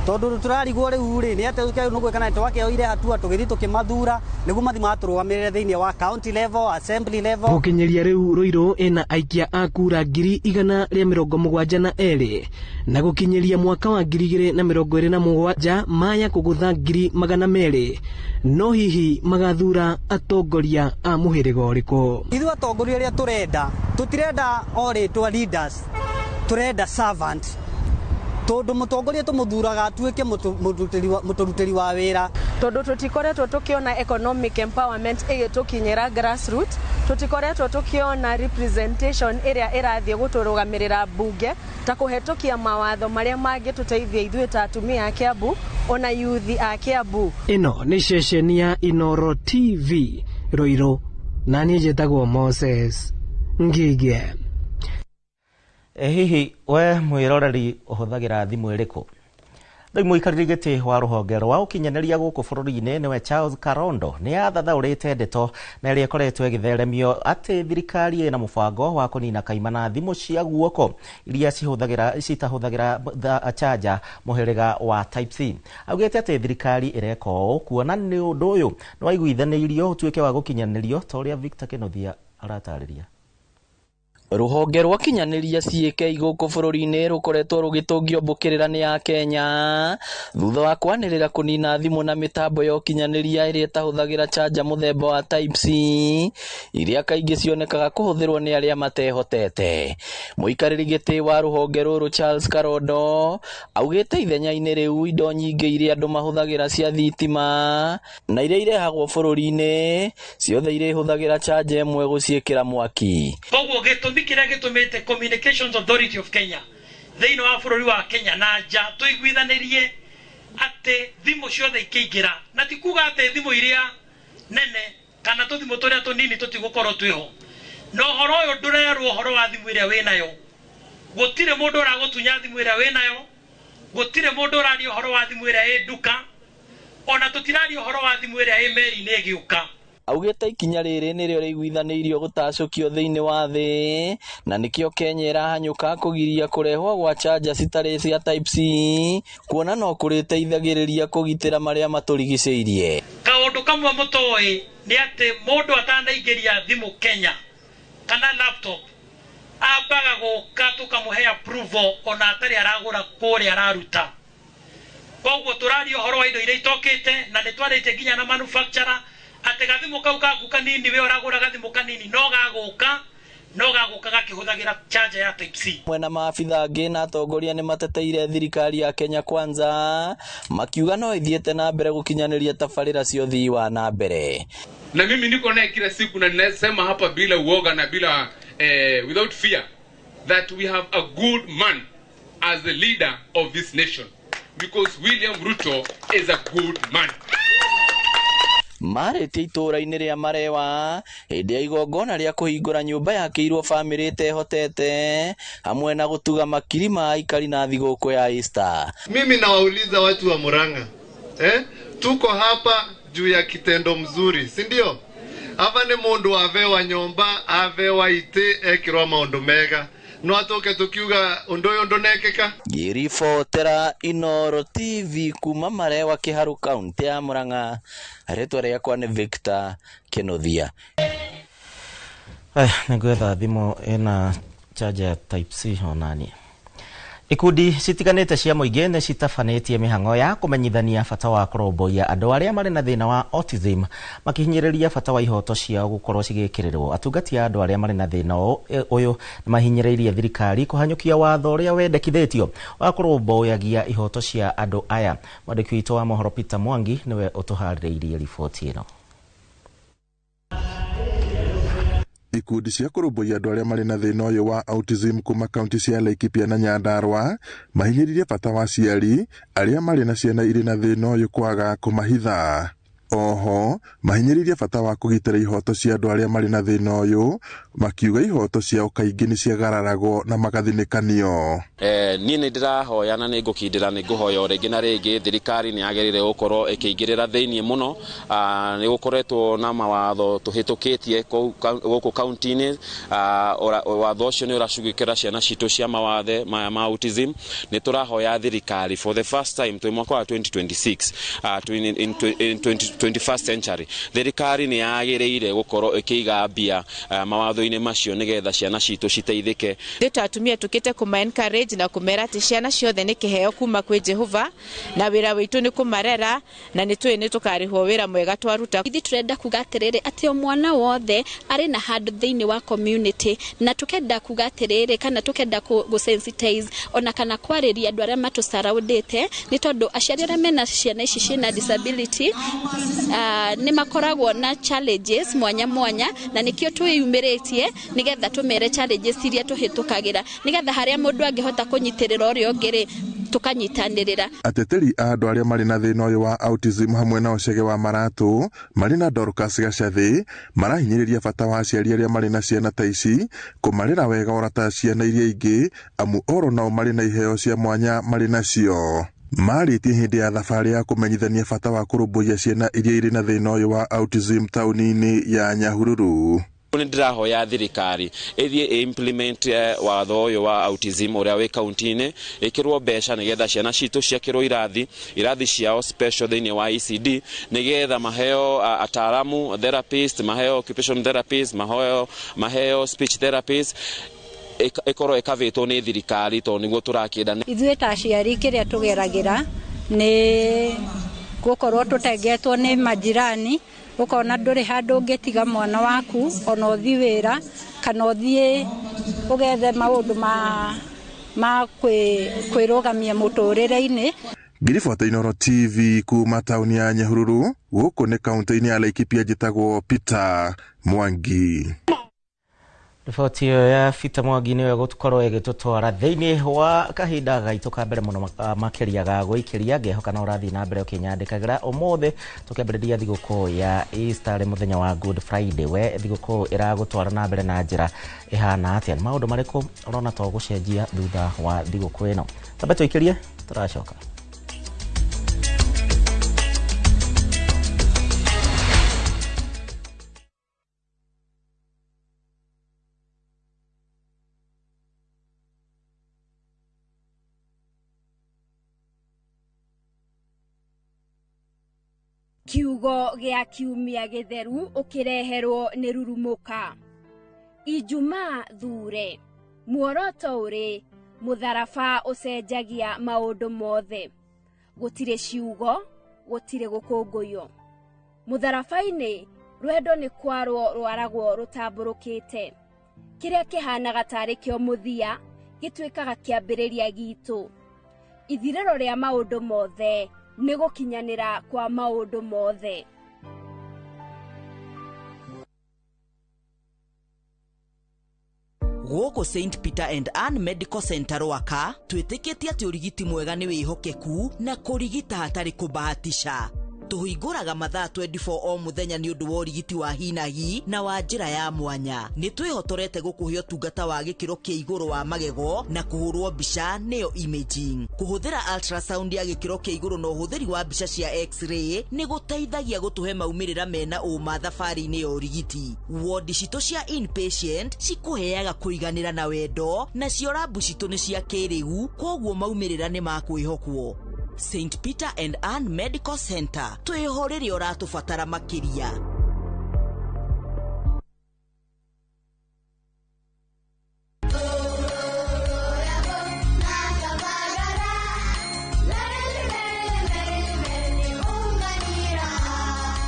tondũ tũrarigwo rĩu rĩ nĩ atĩ nĩ gwĩka na twakĩoire hatua tũgĩthiĩ tũkĩmathura nĩguo mathiĩ matũrũgamĩrĩre thĩinĩ wa county level, assembly level. Gũkinyĩria rĩu Ruiru ĩna aikia a kura 172,000, na gũkinyĩria mwaka wa 2027 maya kũgũtha 200,000. No hihi magathura atongoria a mũhĩrĩga ũrĩkũ? Ithuĩ atongoria arĩa tũrenda, tũtirenda o rĩtwa leaders, tũrenda servant, tondũ mũtongoria tũmũthuraga atuĩke mũtũrutĩri wa wĩra. Tondũ tũtikoretwo tũkĩona economic empowerment ĩgĩtũkinyĩra grassroots, tũtikoretwo tũkĩona representation ĩrĩa ĩrathiĩ gũtũrũgamĩrĩra mbunge ta kũhetũkia mawatho marĩa mangĩtũteithia ithuĩ ta atumia a Kiambu ona yuthi a Kiambu. Ĩno nĩ ceceni ya Inoro TV Ruiru, na niĩ njĩtagwo Moses Ngigĩ. Hihi we mwĩroreri ũhũthagĩra thimũ ĩrĩkũ? Rĩu mũikarĩri gĩtĩ wa rũhonge rwa ũkinyanĩria gũkũ bũrũri-inĩ nĩwe Charles Karondo nĩ athathaũrĩte ndeto na ĩrĩa ĩkoretwo ĩgĩtheremio atĩ thirikari ĩna mũbango wa kũnina kaimana thimũ cia guoko iria citahũthagĩra charger mũhĩrĩga wa Type C. Augĩte atĩ thirikari ĩreka ũũ kuona nĩ ũndũ ũyũ nĩ waiguithanĩirio ũtuĩke wa gũkinyanĩrio ta ũrĩa Victor Kĩnuthia aratarĩria. Rũhonge rwa kinyanĩria CAK gũkũ bũrũri-inĩ rũkoretwo rũgĩtũngio mbũkĩrĩra nĩ Akenya thutha wa kwanĩrĩra kũnina thimũ na mĩtambo ya ũkinyanĩria ĩrĩa ĩtahũthagĩra charger mũthemba wa Type C iria kaingĩ cionekaga kũhũthĩrwo nĩ arĩa matehotete. Mũikarĩri gĩtĩ wa rũhonge rũrũ Charles Karondo augĩte ithenya-inĩ rĩu indo nyingĩ iria andũ mahũthagĩra cia thitima na iria irehagwo bũrũri-inĩ ciothe irĩhũthagĩra charger ĩmwe gũciĩkĩra mwaki. Koguo gĩtũmi kĩrĩa gĩtũmĩte Communications Authority of Kenya thĩinĩ wa bũrũri wa Kenya na nja tũiguithanĩrie atĩ thimũ ciothe ikĩingĩra, na ti kuga atĩ thimũ iria nene kana tũthimũ tũrĩa tũnini tũtigũkorwo twĩho, na ũhoro ũyũ ndũrerwo ũhoro wa thimũ ĩrĩa wĩnayo. Gũtirĩ mũndũ ũragũtunya thimũ ĩrĩa wĩnayo, gũtirĩ mũndũ ũraria ũhoro wa thimũ ĩrĩa ĩ nduka, ona tũtiraria ũhoro wa thimũ ĩrĩa ĩ meri-inĩ ĩgĩũka. Augĩte ikinya rĩrĩ nĩrĩo rĩiguithanĩirio gũtacũkio thĩinĩ wa thĩ na nĩkĩo Kenya ĩrahanyũka kũgiria kũrehwo gwa charger citarĩ cia Type C kuona no kũrĩteithagĩrĩria kũgitĩra marĩa matũrigicĩirie. Kaũndũ kamwe mũtoĩ nĩ atĩ mũndũ atanaingĩria thimũ Kenya kana laptop ambaga gũka tũkamũhe approval ona atarĩ aragũra kũrĩa araruta. Koguo tũraria ũhoro wa indo iria itokĩte na nĩ twarĩtie nginya na manufacturer atĩ gathimũ kau gaku kanini we ũragũra gathimũ kanini no gagũka gakĩhũthagĩra charger ya Type C. Mwena maabitha angĩ na atongoria nĩ mateteire thirikari ya Kenya Kwanza makiuga no ĩthiĩte na mbere gũkinyanĩria tabarĩra cia ũthii wa na mbere. Na mimi niko naye kila siku na ninasema hapa bila uoga na bila without fear that we have a good man as the leader of this nation because William Ruto is a good man. Marĩtie itũũra-inĩ rĩa Marewa hĩndĩ ya igongona rĩa kũhingũra nyũmba yakĩirwo bamĩrĩ ĩtehotete hamwe na gũtuga makiri ma aikari na thigũkũ ya Easter. Mimi nawauliza watu wa Murang'a, tuko hapa juu ya kitendo mzuri, si ndio? Ava ni mundu avewa nyomba, avewa ite, ekirwa maundu mega. No atoke tukiuga undu uyu ndunekeka. Ngĩribotera Inooro TV kuma Marewa Kĩharu kaunti ya Murang'a, rĩtwa rĩakwa nĩ Victor Kĩnuthia. Nĩngwetha thimũ ĩna charger Type C onani. Ikundi citiganĩte cia mũingĩ nĩ citabanĩtie mĩhang'o ya kũmenyithania bata wa kũrũmbũiya andũ arĩa marĩ na thĩna wa autism makihinyĩrĩria bata wa ihoto ciao gũkorwo cigĩkĩrĩrwo. Atungati a andũ arĩa marĩ na thĩna ũyũ nĩmahinyĩrĩirie thirikari kũhanyũkia watho ũrĩa wendekithĩtio wa kũrũmbũyagia ihoto cia andũ aya. Mwandĩki witũ wa mohoro Peter Mwangi nĩwe ũtũharĩrĩirie riboti ĩno. Ikundi cia kũrũmbũiya andũ arĩa marĩ na thĩna ũyũ wa autism kuma kaunti cia Laikipia na Nyandarua mahinyĩrĩirie bata wa aciari arĩa marĩ na ciana irĩ na thĩna ũyũ kwaga kũmahitha. Oho mahinyĩrĩirie bata wa kũgitĩra ihoto cia andũ arĩa marĩ na thĩna ũyũ makiuga ihoto ciao kaingĩ nĩ ciagararagwo na magathinĩkanio. Niĩ nĩ ndĩrahoya na nĩ ngũkindĩra nĩ ngũhoya o rĩngĩ na rĩngĩ thirikari nĩ yagĩrĩire gũkorwo ĩkĩingĩrĩra thĩinĩ mũno. Nĩ gũkoretwo na mawatho tũhĩtũkĩtie gũkũ kaunti-inĩ. Watho ũcio nĩ ũracugĩkĩra ciana citũ cia mawathe maya ma autism. Nĩ tũrahoya thirikari for the first time twĩ mwaka wa 2026 in 21st century thirikari nĩ yagĩrĩire gũkorwo ĩkĩiga mbia mawatho-inĩ macio nĩgetha ciana citũ citeithĩke. Ithuĩ ta atumia tũkĩte kũma encourage na kũmera atĩ ciana ciothe nĩ kĩheo kuma kwĩ Jehova na wĩra witũ nĩ kũmarera na nĩ tũĩ nĩ tũkarĩhwo wĩra mwega twaruta. Ithuĩ tũrenda kuga atĩrĩrĩ atĩ o mwana wothe arĩ na handũ thĩinĩ wa community na tukenda kuga atĩrĩrĩ kana tukenda gũ sensitize ona kana kwarĩria andũ arĩa matũsaraũndĩte nĩ tondũ aciari arĩa mena ciana ici ciĩna disability nĩ makoragwo na challenges mwanya mwanya na nĩkĩo twĩyumĩrĩtie nĩgetha tũmere challenges iria tũhĩtũkagĩra nĩgetha harĩa mũndũ angĩhota kũnyitĩrĩra ũrĩa ũngĩ rĩ tũkanyitanĩrĩra. Ateteri a andũ arĩa marĩ na thĩna ũyũ wa autism hamwe na ũcege wa maratũ marĩ na Dorcas Gacathi marahinyĩrĩria bata wa aciari arĩa marĩ na ciana ta ici kũmarera wega ora ta ciana iria ingĩ amu oro nao marĩ na iheo cia mwanya marĩ nacio. Marĩtie hĩndĩ ya thabarĩ ya kũmenyithania bata wa kũrũmbũiya ciana iria irĩ na thĩna ũyũ wa autism taũni-inĩ ya Nyahururu. Nĩ ndĩrahoya thirikari ĩthiĩ implement watho ũyũ wa autism ũrĩa wĩ kaunti-inĩ, ĩkĩrwo mbeca nĩgetha ciana citũ ciakĩrwo irathi ciao special thĩinĩ wa ECD, nĩgetha maheo ataaramu therapist, maheo occupation therapist, maheo speech therapist, ĩkorwo ĩkavĩtwo nĩ thirikari tondũ nĩguo tũrakĩenda. Ithuĩ ta aciari kĩrĩa tũgeragĩra nĩ gũkorwo tũtengetwo nĩ majirani, ũkona ndũrĩ handũ ũngĩtiga mwana waku ona ũthiĩ wĩra kana ũthiĩ ũgethe maũndũ ma kwĩrũgamia mũtũrĩre-inĩ. Ngiribota Inooro TV kuma taũni ya Nyahururu, gũkũ nĩ kaunti-inĩ ya Laikipia, njĩtagwo Peter Mwangi. Riboti ĩyo ya Peter Mwangi nĩyo ĩgũkorwo ĩgĩtũtwara thĩinĩ wa kahinda gaitũ ka mbere mũno makĩria ga gũikĩria. Ngehoka no ũrathiĩ na mbere ũkĩnyandĩkagĩra. Ũmũthĩ tũkĩambĩrĩria thigũkũ ya Easter rĩ mũthenya wa Good Friday. We thigũkũ ĩragũtwara na mbere na njĩra ĩhana atĩa? Nĩ maũndũ marĩkũ ũrona to gũcenjia thutha wa thigũkũ ĩno? Tambe tũikĩrie, tũracoka. Kiugo gĩa kiumia gĩtheru ũkĩreherwo nĩ Rurumũka. Ijumaa thure, muoroto ũrĩ mũtharaba ũcenjagia maũndũ mothe. Gũtirĩ ciugo, gũtirĩ gũkũngũywo. Mũtharaba-inĩ rwendo nĩ kwarwo rwaragwo rũtambũrũkĩte. Kĩrĩa kĩhanaga tarĩ kĩo mũthia gĩtuĩkaga kĩambĩrĩria gitũ. Ithirĩro rĩa maũndũ mothe nĩ gũkinyanĩra kwa maũndũ mothe. Gũkũ St Peter and Ann Medical Center Rwaka twĩtĩkĩtie atĩ ũrigiti mwega nĩ wĩhokeku na kũrigita hatarĩ kũbahatisha. Tũhingũraga mathaa 24 o mũthenya nĩ ũndũ wa ũrigiti wa hinahi na wa njĩra ya mwanya. Nĩ twĩhotorete gũkũhe ũtungata wa gĩkĩro kĩa igũrũ wa magego na kũhũrwo mbica nĩyo imaging. Kũhũthĩra ultrasound ya gĩkĩro kĩa igũrũ na ũhũthĩri wa mbica cia x-ray nĩ gũteithagia gũtũhe maumĩrĩra mena ũma thabarĩ-inĩ ya ũrigiti. Wodi citũ cia inpatient cikũheaga kũiganĩra na wendo, nacio rabu citũ nĩ cia kĩrĩu, koguo maumĩrĩra nĩ ma kwĩhokwo. St Peter and Ann Medical Center, twĩho rĩrĩa ũratũbatara makĩria.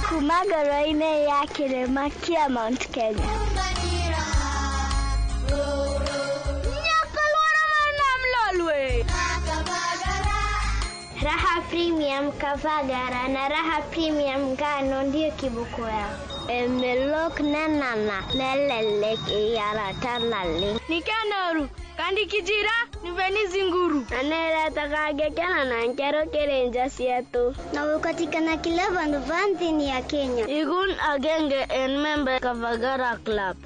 Kuma ngoro-inĩ ya kĩrĩma kĩa Mount Kenya. Raha Premium Kavagara na Raha Premium Ngano ndio kiboko yao. Emelok nanana lelelek iyaratalale. Nikanoru kandi kijira niveni zinguru. Anera takagekana na nkero kerenja sietu. Na ukatikana kila bandu vanzi ya Kenya. Igun agenge en member Kavagara Club.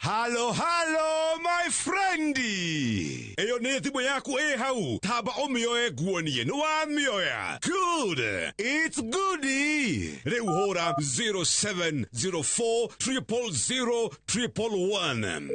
Halo, halo, my friendi. Eyo nĩ thimũ yaku ĩ hau. Tamba ũmĩoe nguonie nĩ wamĩoya. Good. It's goodie. Rĩu hũra 0704 000 111.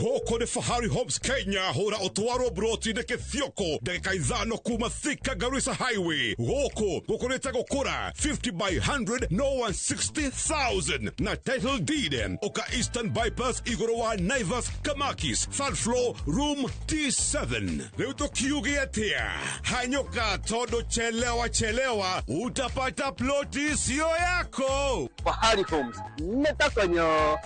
Gũkũ nĩ Fahari Homes Kenya, hũra ũtwarwo broti-inĩ Kĩthioko, ndagĩka 5 kuma Thika Garissa Highway. Gũkũ gũkũrĩte gũkũra 50 by 100 no 160,000 na title deed. Ũka Eastern Bypass igũrũ wa Naivas Kamakis, third floor room T7. Rĩu tũkiuge atĩa? Hanyũka tondũ chelewa chelewa utapata ploti sio yako. Fahari Homes nĩtakonyo.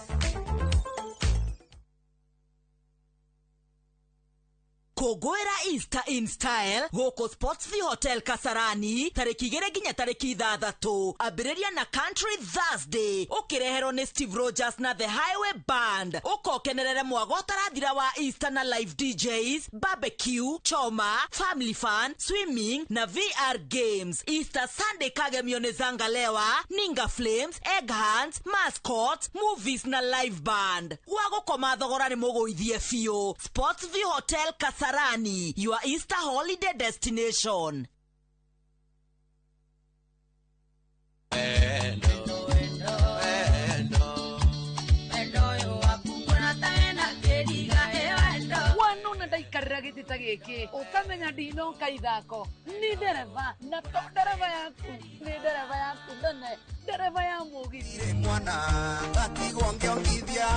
Kũngũ Kũngũĩra Easter in style gũkũ Sportsview Hotel Kasarani tarĩki 2 nginya tarĩki 6. Ambĩrĩria na Country Thursday ũkĩreherwo nĩ Steve Rogers na The Highway Band. Ũkokenerere mwago ũtarathira wa Easter na live DJs, barbecue, choma, family fun, swimming na VR games. Easter Sunday kagemio nĩ Zangalewa, Ninga Flames, Egg Hands, Mascot, movies na live band. Gwa gũkoma thogora nĩ mũgũithie biũ. Sportsview Hotel Kasarani, your Easter holiday destination. Wanona ndaikarĩra gĩtĩ ta gĩkĩ ũkamenya ndinoka ithako ni ndereba na to ndereba yaku nĩ ndereba yaku nene ndereba ya mũgithi mwana gatigwo ngĩongithia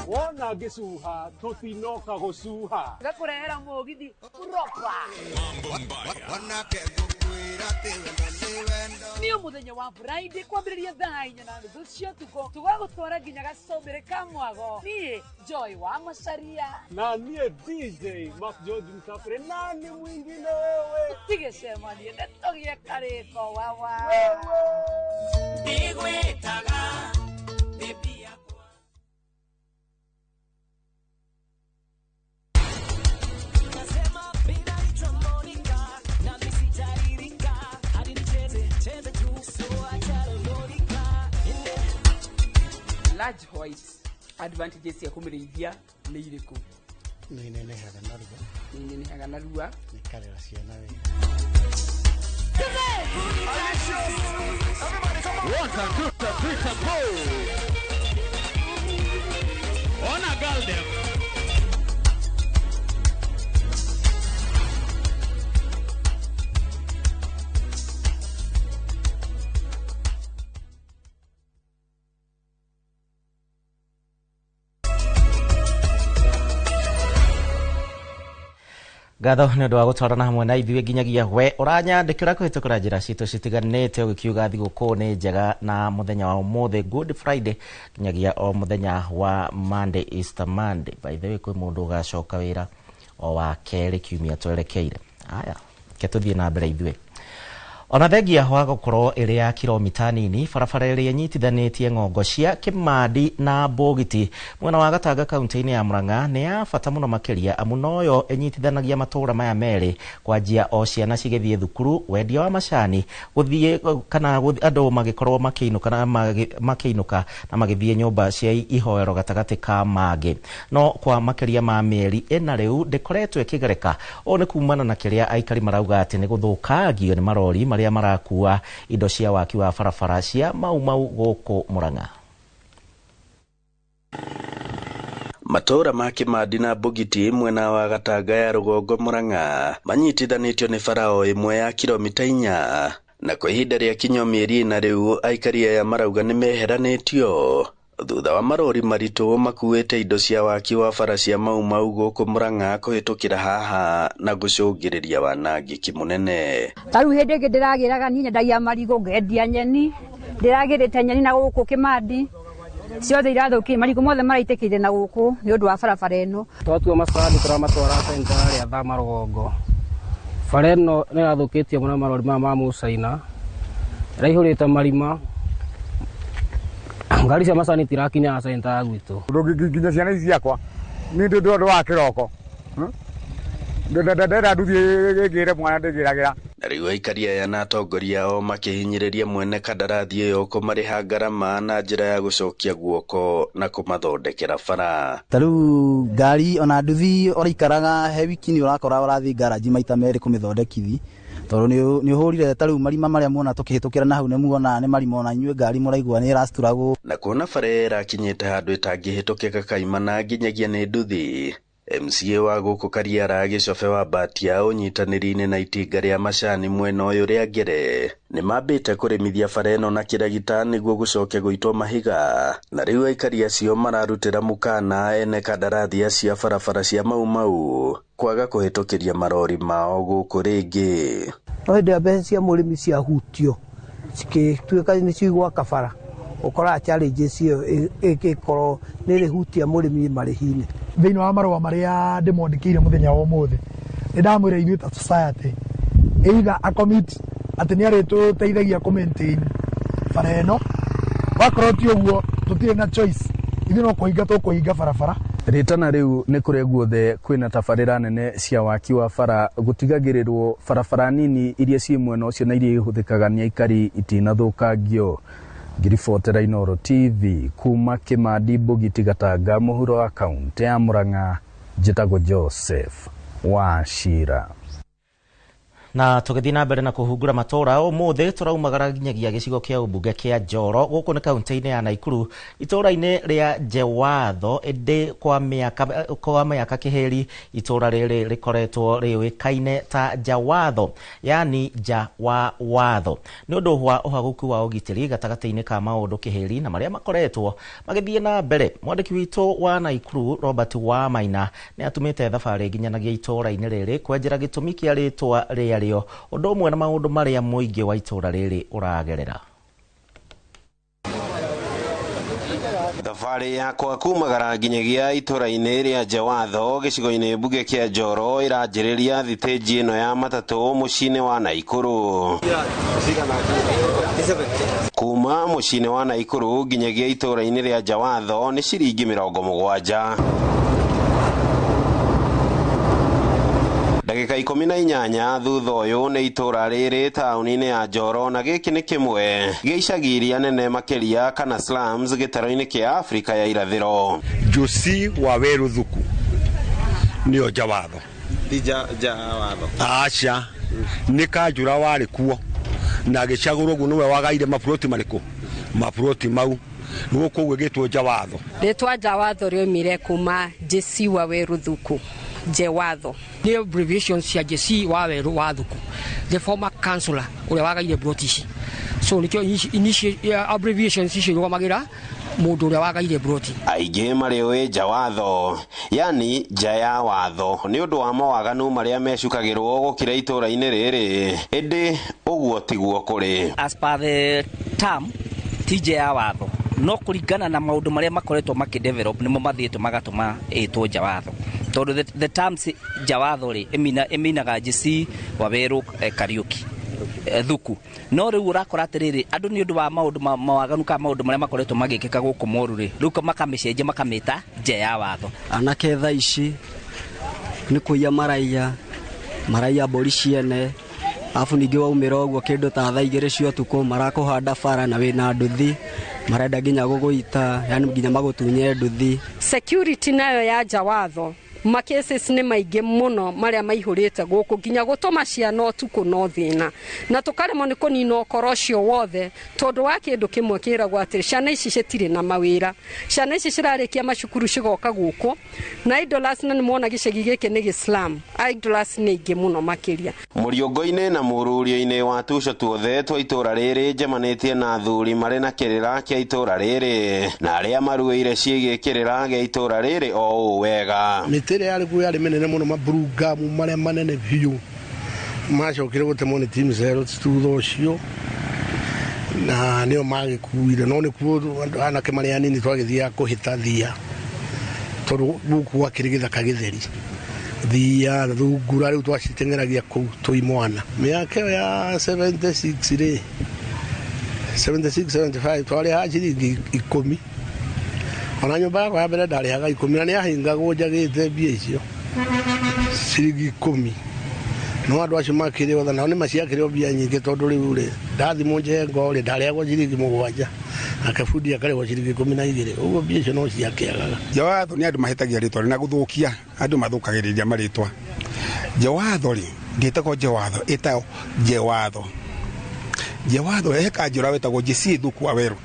wona ngĩcuha tũtinoka gũcuha gakũrehera mũgithi proper. Wanake ngũkwĩra atĩ wendo nĩ wendo. Nĩ mũthenya wa Friday kwambĩrĩria thaa 4:30 cia ũtukũ tũgagũtwara nginya gacũmbĩrĩ ka mwago. Niĩ Joy wa Macaria na niĩ DJ Mark George Msafiri nani mwingine wewe tũtigĩcemanie nĩ tũgĩe karĩko wawa. Ndigwĩtaga baby yakwa. Nasema mimi naitwa Monica na mimi sitaririka hadi nicheze cheze tu so acha Monica. Large white advantages cia kũmĩrĩithia nĩ irĩkũ? Nĩ inenehaga narua. Nĩ inenehaga narua. Nĩ ikarera ciana wega. 1 2 3 4. Ona girl them. Ngatho nĩ ũndũ wa gũtwarana hamwe na ithuĩ nginyagia we ũranyandĩkĩra kũhĩtũkĩra njĩra citũ citiganĩte ũgĩkiuga thigũkũ nĩ njega na mũthenya wa ũmũthĩ Good Friday nginyagia o mũthenya wa Monday, Easter Monday. By the way, kwĩ mũndũ ũgacoka wĩra o wa kerĩ kiumia twerekeire. Aya, ke tũthiĩ na mbere ithuĩ. Ona thengia wa gũkorwo ĩrĩ ya kilomita nini barabara ĩrĩa ĩnyitithanĩtie ng'ongo cia Kĩmandi na Mbũgiti mwena wa Gatanga kaunti-inĩ ya Murang'a nĩ ya bata mũno makĩria amu noyo ĩnyitithanagia matũũra maya merĩ kwanjia o ciana cigĩthiĩ thukuru, wendia wa macani gũthiĩ kana andũ magĩkorwo makĩinũka na makĩinũka na magĩthiĩ nyũmba cia ihoero gatagatĩ ka mangĩ. No kwa makĩria ma mĩeri ĩna rĩu ndĩkoretwo ĩkĩgereka. Ũũ nĩ kumana na kĩrĩa aikari marauga atĩ nĩ gũthũkangio nĩ marori marĩa marakua indo cia waki wa barabara cia Mau Mau gũkũ Murang'a. Matũũra ma Kĩmandi na Mbũgiti mwena wa Gatanga ya rũgongo Murang'a manyitithanĩtio nĩ bara o ĩmwe ya kilomita 4 na kwa ihinda rĩa kinyo mĩeri ĩna rĩu aikari aya marauga nĩ meheranĩtio thutha wa marori maritũ makuĩte indo cia waki wa bara cia Mau Mau gũkũ Murang'a kũhĩtũkĩra haha na gũcũngĩrĩria wanangĩki mũnene. Ta rĩu hĩndĩ ĩngĩ ndĩragĩraga niĩ nyendagia marigũ ngendia nyeni, ndĩragĩrĩte nyeni na gũkũ Kĩmandi ciothe irathũkire, marigũ mothe maraitĩkĩire na gũkũ nĩ ũndũ wa barabara ĩno. Twatua macani tũramatwara centa rĩa Thama rũgongo. Bara ĩno nĩ ĩrathũkĩtio mũno marori maya ma Mũcaina, ĩraihũrĩte marima. Ngari cia macani itirakinya centa ya gwitũ. Nginya ciana ici ciakwa niĩ ndĩ ũndũ wa kĩroko ndenda nduthi ĩngĩre mwana ndĩgĩragĩra. Na rĩu aikari aya na atongoria ao makĩhinyĩrĩria mwene kandarathi ĩyo kũmarĩha ngarama na njĩra ya gũcokia guoko na kũmathondekera bara. Ta rĩu ngari ona nduthi ũraikaraga he wiki nĩ ũrakora ũrathiĩ ngaraji maita merĩ kũmĩthondekithi tondũ nĩ ũhũrire ta rĩu marima marĩa muona tũkĩhĩtũkĩra na hau nĩ muona nĩ marima ona inyuĩ ngari mũraigua nĩ ĩracituragwo. Na kuona bara ĩrakinyĩte handũ ĩtangĩhĩtũkĩka kaimana nginyagia nĩ nduthi, MCA wa gũkũ Kariara Gĩcobe wa Mbatia ũnyitanĩri-inĩ na itinga rĩa macani mwena ũyũ rĩa Ngere nĩ mambĩte kũrĩmithia bara ĩno na kĩragita nĩguo gũcoke gũitwo mahiga na rĩu aikari acio mararutĩra mũkana ene kandarathi acio a barabara cia Mau Mau kwaga kũhĩtũkĩria marori mao gũkũ rĩngĩ. No hĩndĩ ĩrĩa mbeca cia mũrĩmi ciahutio cikĩtuĩka nĩ cigwaka bara ũkoraga challenges ĩyo ĩgĩkorwo nĩ ĩrĩhutia mũrĩmi marĩhi-inĩ. Thĩinĩ wa marũa marĩa ndĩmwandĩkĩire mũthenya wa ũmũthĩ Nĩ ndamwĩra ithuĩ ta society either a commit atĩ nĩ arĩtũteithagia kũ maintain bara ĩno, wakorwo ti ũguo tũtirĩ na choice, ithuĩ no kũhinga tũkũhinga barabara. Rĩtana rĩu nĩ kũrĩa guothe kwĩna tabarĩra nene cia waki wa bara gũtigagĩrĩrwo barabara nini iria ciĩ mwena ũcio na iria ihũthĩkaga nĩ aikari itinathũkangio. Ngiribotera Inooro TV kuma Kĩmandi Mbũgiti Gatanga mũhuro wa kaũntĩ ya Murang'a, njĩtagwo Joseph Wachira. Na tũgĩthiĩ na mbere na kũhungura matũra ũmũthĩ tũraumagara nginyagia gĩcigo kĩa ũmbunge kĩa Njoro gũkũ nĩ kaũntĩ-inĩ ya Naikuru itũra-inĩ rĩa Njewatho. Ĩndĩ kwa mĩaka kĩhĩri itũra rĩrĩ rĩkoretwo rĩũĩkaine ta Njawatho, yani nja wa watho, nĩ ũndũ wa ũhagũku wa ũgitĩri gatagatĩ-inĩ ka maũndũ kĩhĩri na marĩa makoretwo magĩthiĩ na mbere. Mwandĩki witũ wa Naikuru Robert Wamaina nĩ atumĩte thabarĩ nginyanagia itũra-inĩ rĩrĩ kwenjera gĩtũmi kĩa rĩtwa rĩa ũndũ ũmwe na maũndũ marĩa mũingĩ wa itũra rĩrĩ ũragerera. Thabarĩ yakwa kumagara nginyagia itũra-inĩ rĩa Njewatho gĩcigo-inĩ mbunge kĩa Njoro ĩranjĩrĩria thitĩnji ĩno ya matatũ mũciĩ-inĩ wa Naikuru. Kuma mũciĩ-inĩ wa Naikuru nginyagia itũra-inĩ rĩa Njewatho nĩ ciringi 70. Ndagĩka 18 thutha ũyũ nĩ itũra rĩrĩ taũni-inĩ ya Njoro, na gĩkĩ nĩ kĩmwe gĩa icagi iria nene makĩria kana slums gĩtaro-inĩ kĩa Afrika ya irathĩro. Josi wa Weru Thuku nĩyo Njawatho. Ti Njawatho. Aca nĩ kanjũra warĩ kuo na agĩcagũrwo ũguo nĩwe wagaire maburoti marĩkũ maburoti mau nĩguo koguo ĩgĩtwo Njawatho. Rĩtwa Njawatho rĩoimire kuma Jesi wa Weru Thuku. Njewatho nĩ abbreviation cia Jesi wa Weru wa Thuku, the former councillor ũrĩa wagaire broti ici. So nĩkĩo abbreviations icio irũgamagĩra mũndũ ũrĩa wagaire broti. Aingĩ marĩũĩ Njawatho, yani nja ya watho, nĩ ũndũ wa mawaganu marĩa mecukagĩrwo gũkĩra itũra-inĩ rĩrĩ, ĩndĩ ũguo tiguo kũrĩ. As per the term ti nja ya watho, no kũringana na maũndũ marĩa makoretwo makĩdevelop nĩmo mathiĩte magatũma ĩtwo Njawatho. Tondũ the terms Njawatho rĩ ĩminaga Jesi wa Weru Kariuki Thuku. No rĩu ũrakora atĩrĩrĩ andũ nĩ ũndũ wa maũndũ mawaganu ka maũndũ marĩa makoretwo magĩkĩka gũkũ moru rĩ, rĩu makamĩcenjia makamĩta nja ya watho. Anake thaa ici nĩ kũiya maraiya mbũri ciene, arabu ningĩ waumĩra ũguo kĩndũ ta thaa 2 cia ũtukũ marakũhanda bara na wĩna nduthi, marenda nginya gũgũita, yani nginya magũtunye nduthi. Security nayo ya Njawatho macases nĩ maingĩ mũno marĩa maihũrĩte gũkũ nginya gũtũma ciana ũtukũ no thĩna, na tũkaremwo nĩ kũnina ũkoro ũcio wothe tondũ wa kĩndũ kĩmwe kĩragwo atĩrĩ ciana ici citirĩ na mawĩra, ciana ici cirarĩkia macukuru cigoka gũkũ na idlers, na nĩmwona gĩcagi gĩkĩ nĩ gĩslam, idlers nĩ aingĩ mũno makĩria. Mũriũngũ-inĩ na mũrurio-inĩ wa tuco tuothe twa itũra rĩrĩ njemanĩtie na athuri marĩ na kĩrĩra kĩa itũra rĩrĩ na arĩa maruĩire ciĩgiĩ kĩrĩra gĩa itũra rĩrĩ o ũũ wega. Mĩtĩ ĩrĩa yarĩ kuo yarĩ mĩnene mũno, maburungamu marĩa manene biũ macokire gũtemwo nĩ team zero thutha ũcio na nĩo magĩkuire, no nĩkuo anake marĩ anini twagĩthiaga kũhĩta thia tondũ gũkũ gwakĩrĩ gĩthaka gĩtheri, thia thungura rĩu twaciteng'eragia kũu twĩ mwana. Mĩaka ĩyo ya 76 rĩ, 76 75 twarĩhaga ciringi 10. Ona nyũmba yakwa ya mbere ndarĩhaga 10 na nĩyahingagwo njagĩte mbia icio ciringi 10. No andũ acio makĩrĩ othe nao nĩmaciakĩrĩ mbia nyingĩ tondũ rĩu rĩ ndathimwo njengo rĩ ndarĩhagwo ciringi 7 nake bundi akarĩhwo ciringi 12, ũguo mbia icio no ciakĩagaga. Njawatho nĩ andũ mahĩtagia rĩtwa na gũthũkia, andũ mathũkagĩrĩria marĩtwa. Njawatho rĩ ndĩtagwo Njawatho, ĩtagwo Njewatho. Njewatho he kanjũra wetagwo Jesi Thuku wa Weru,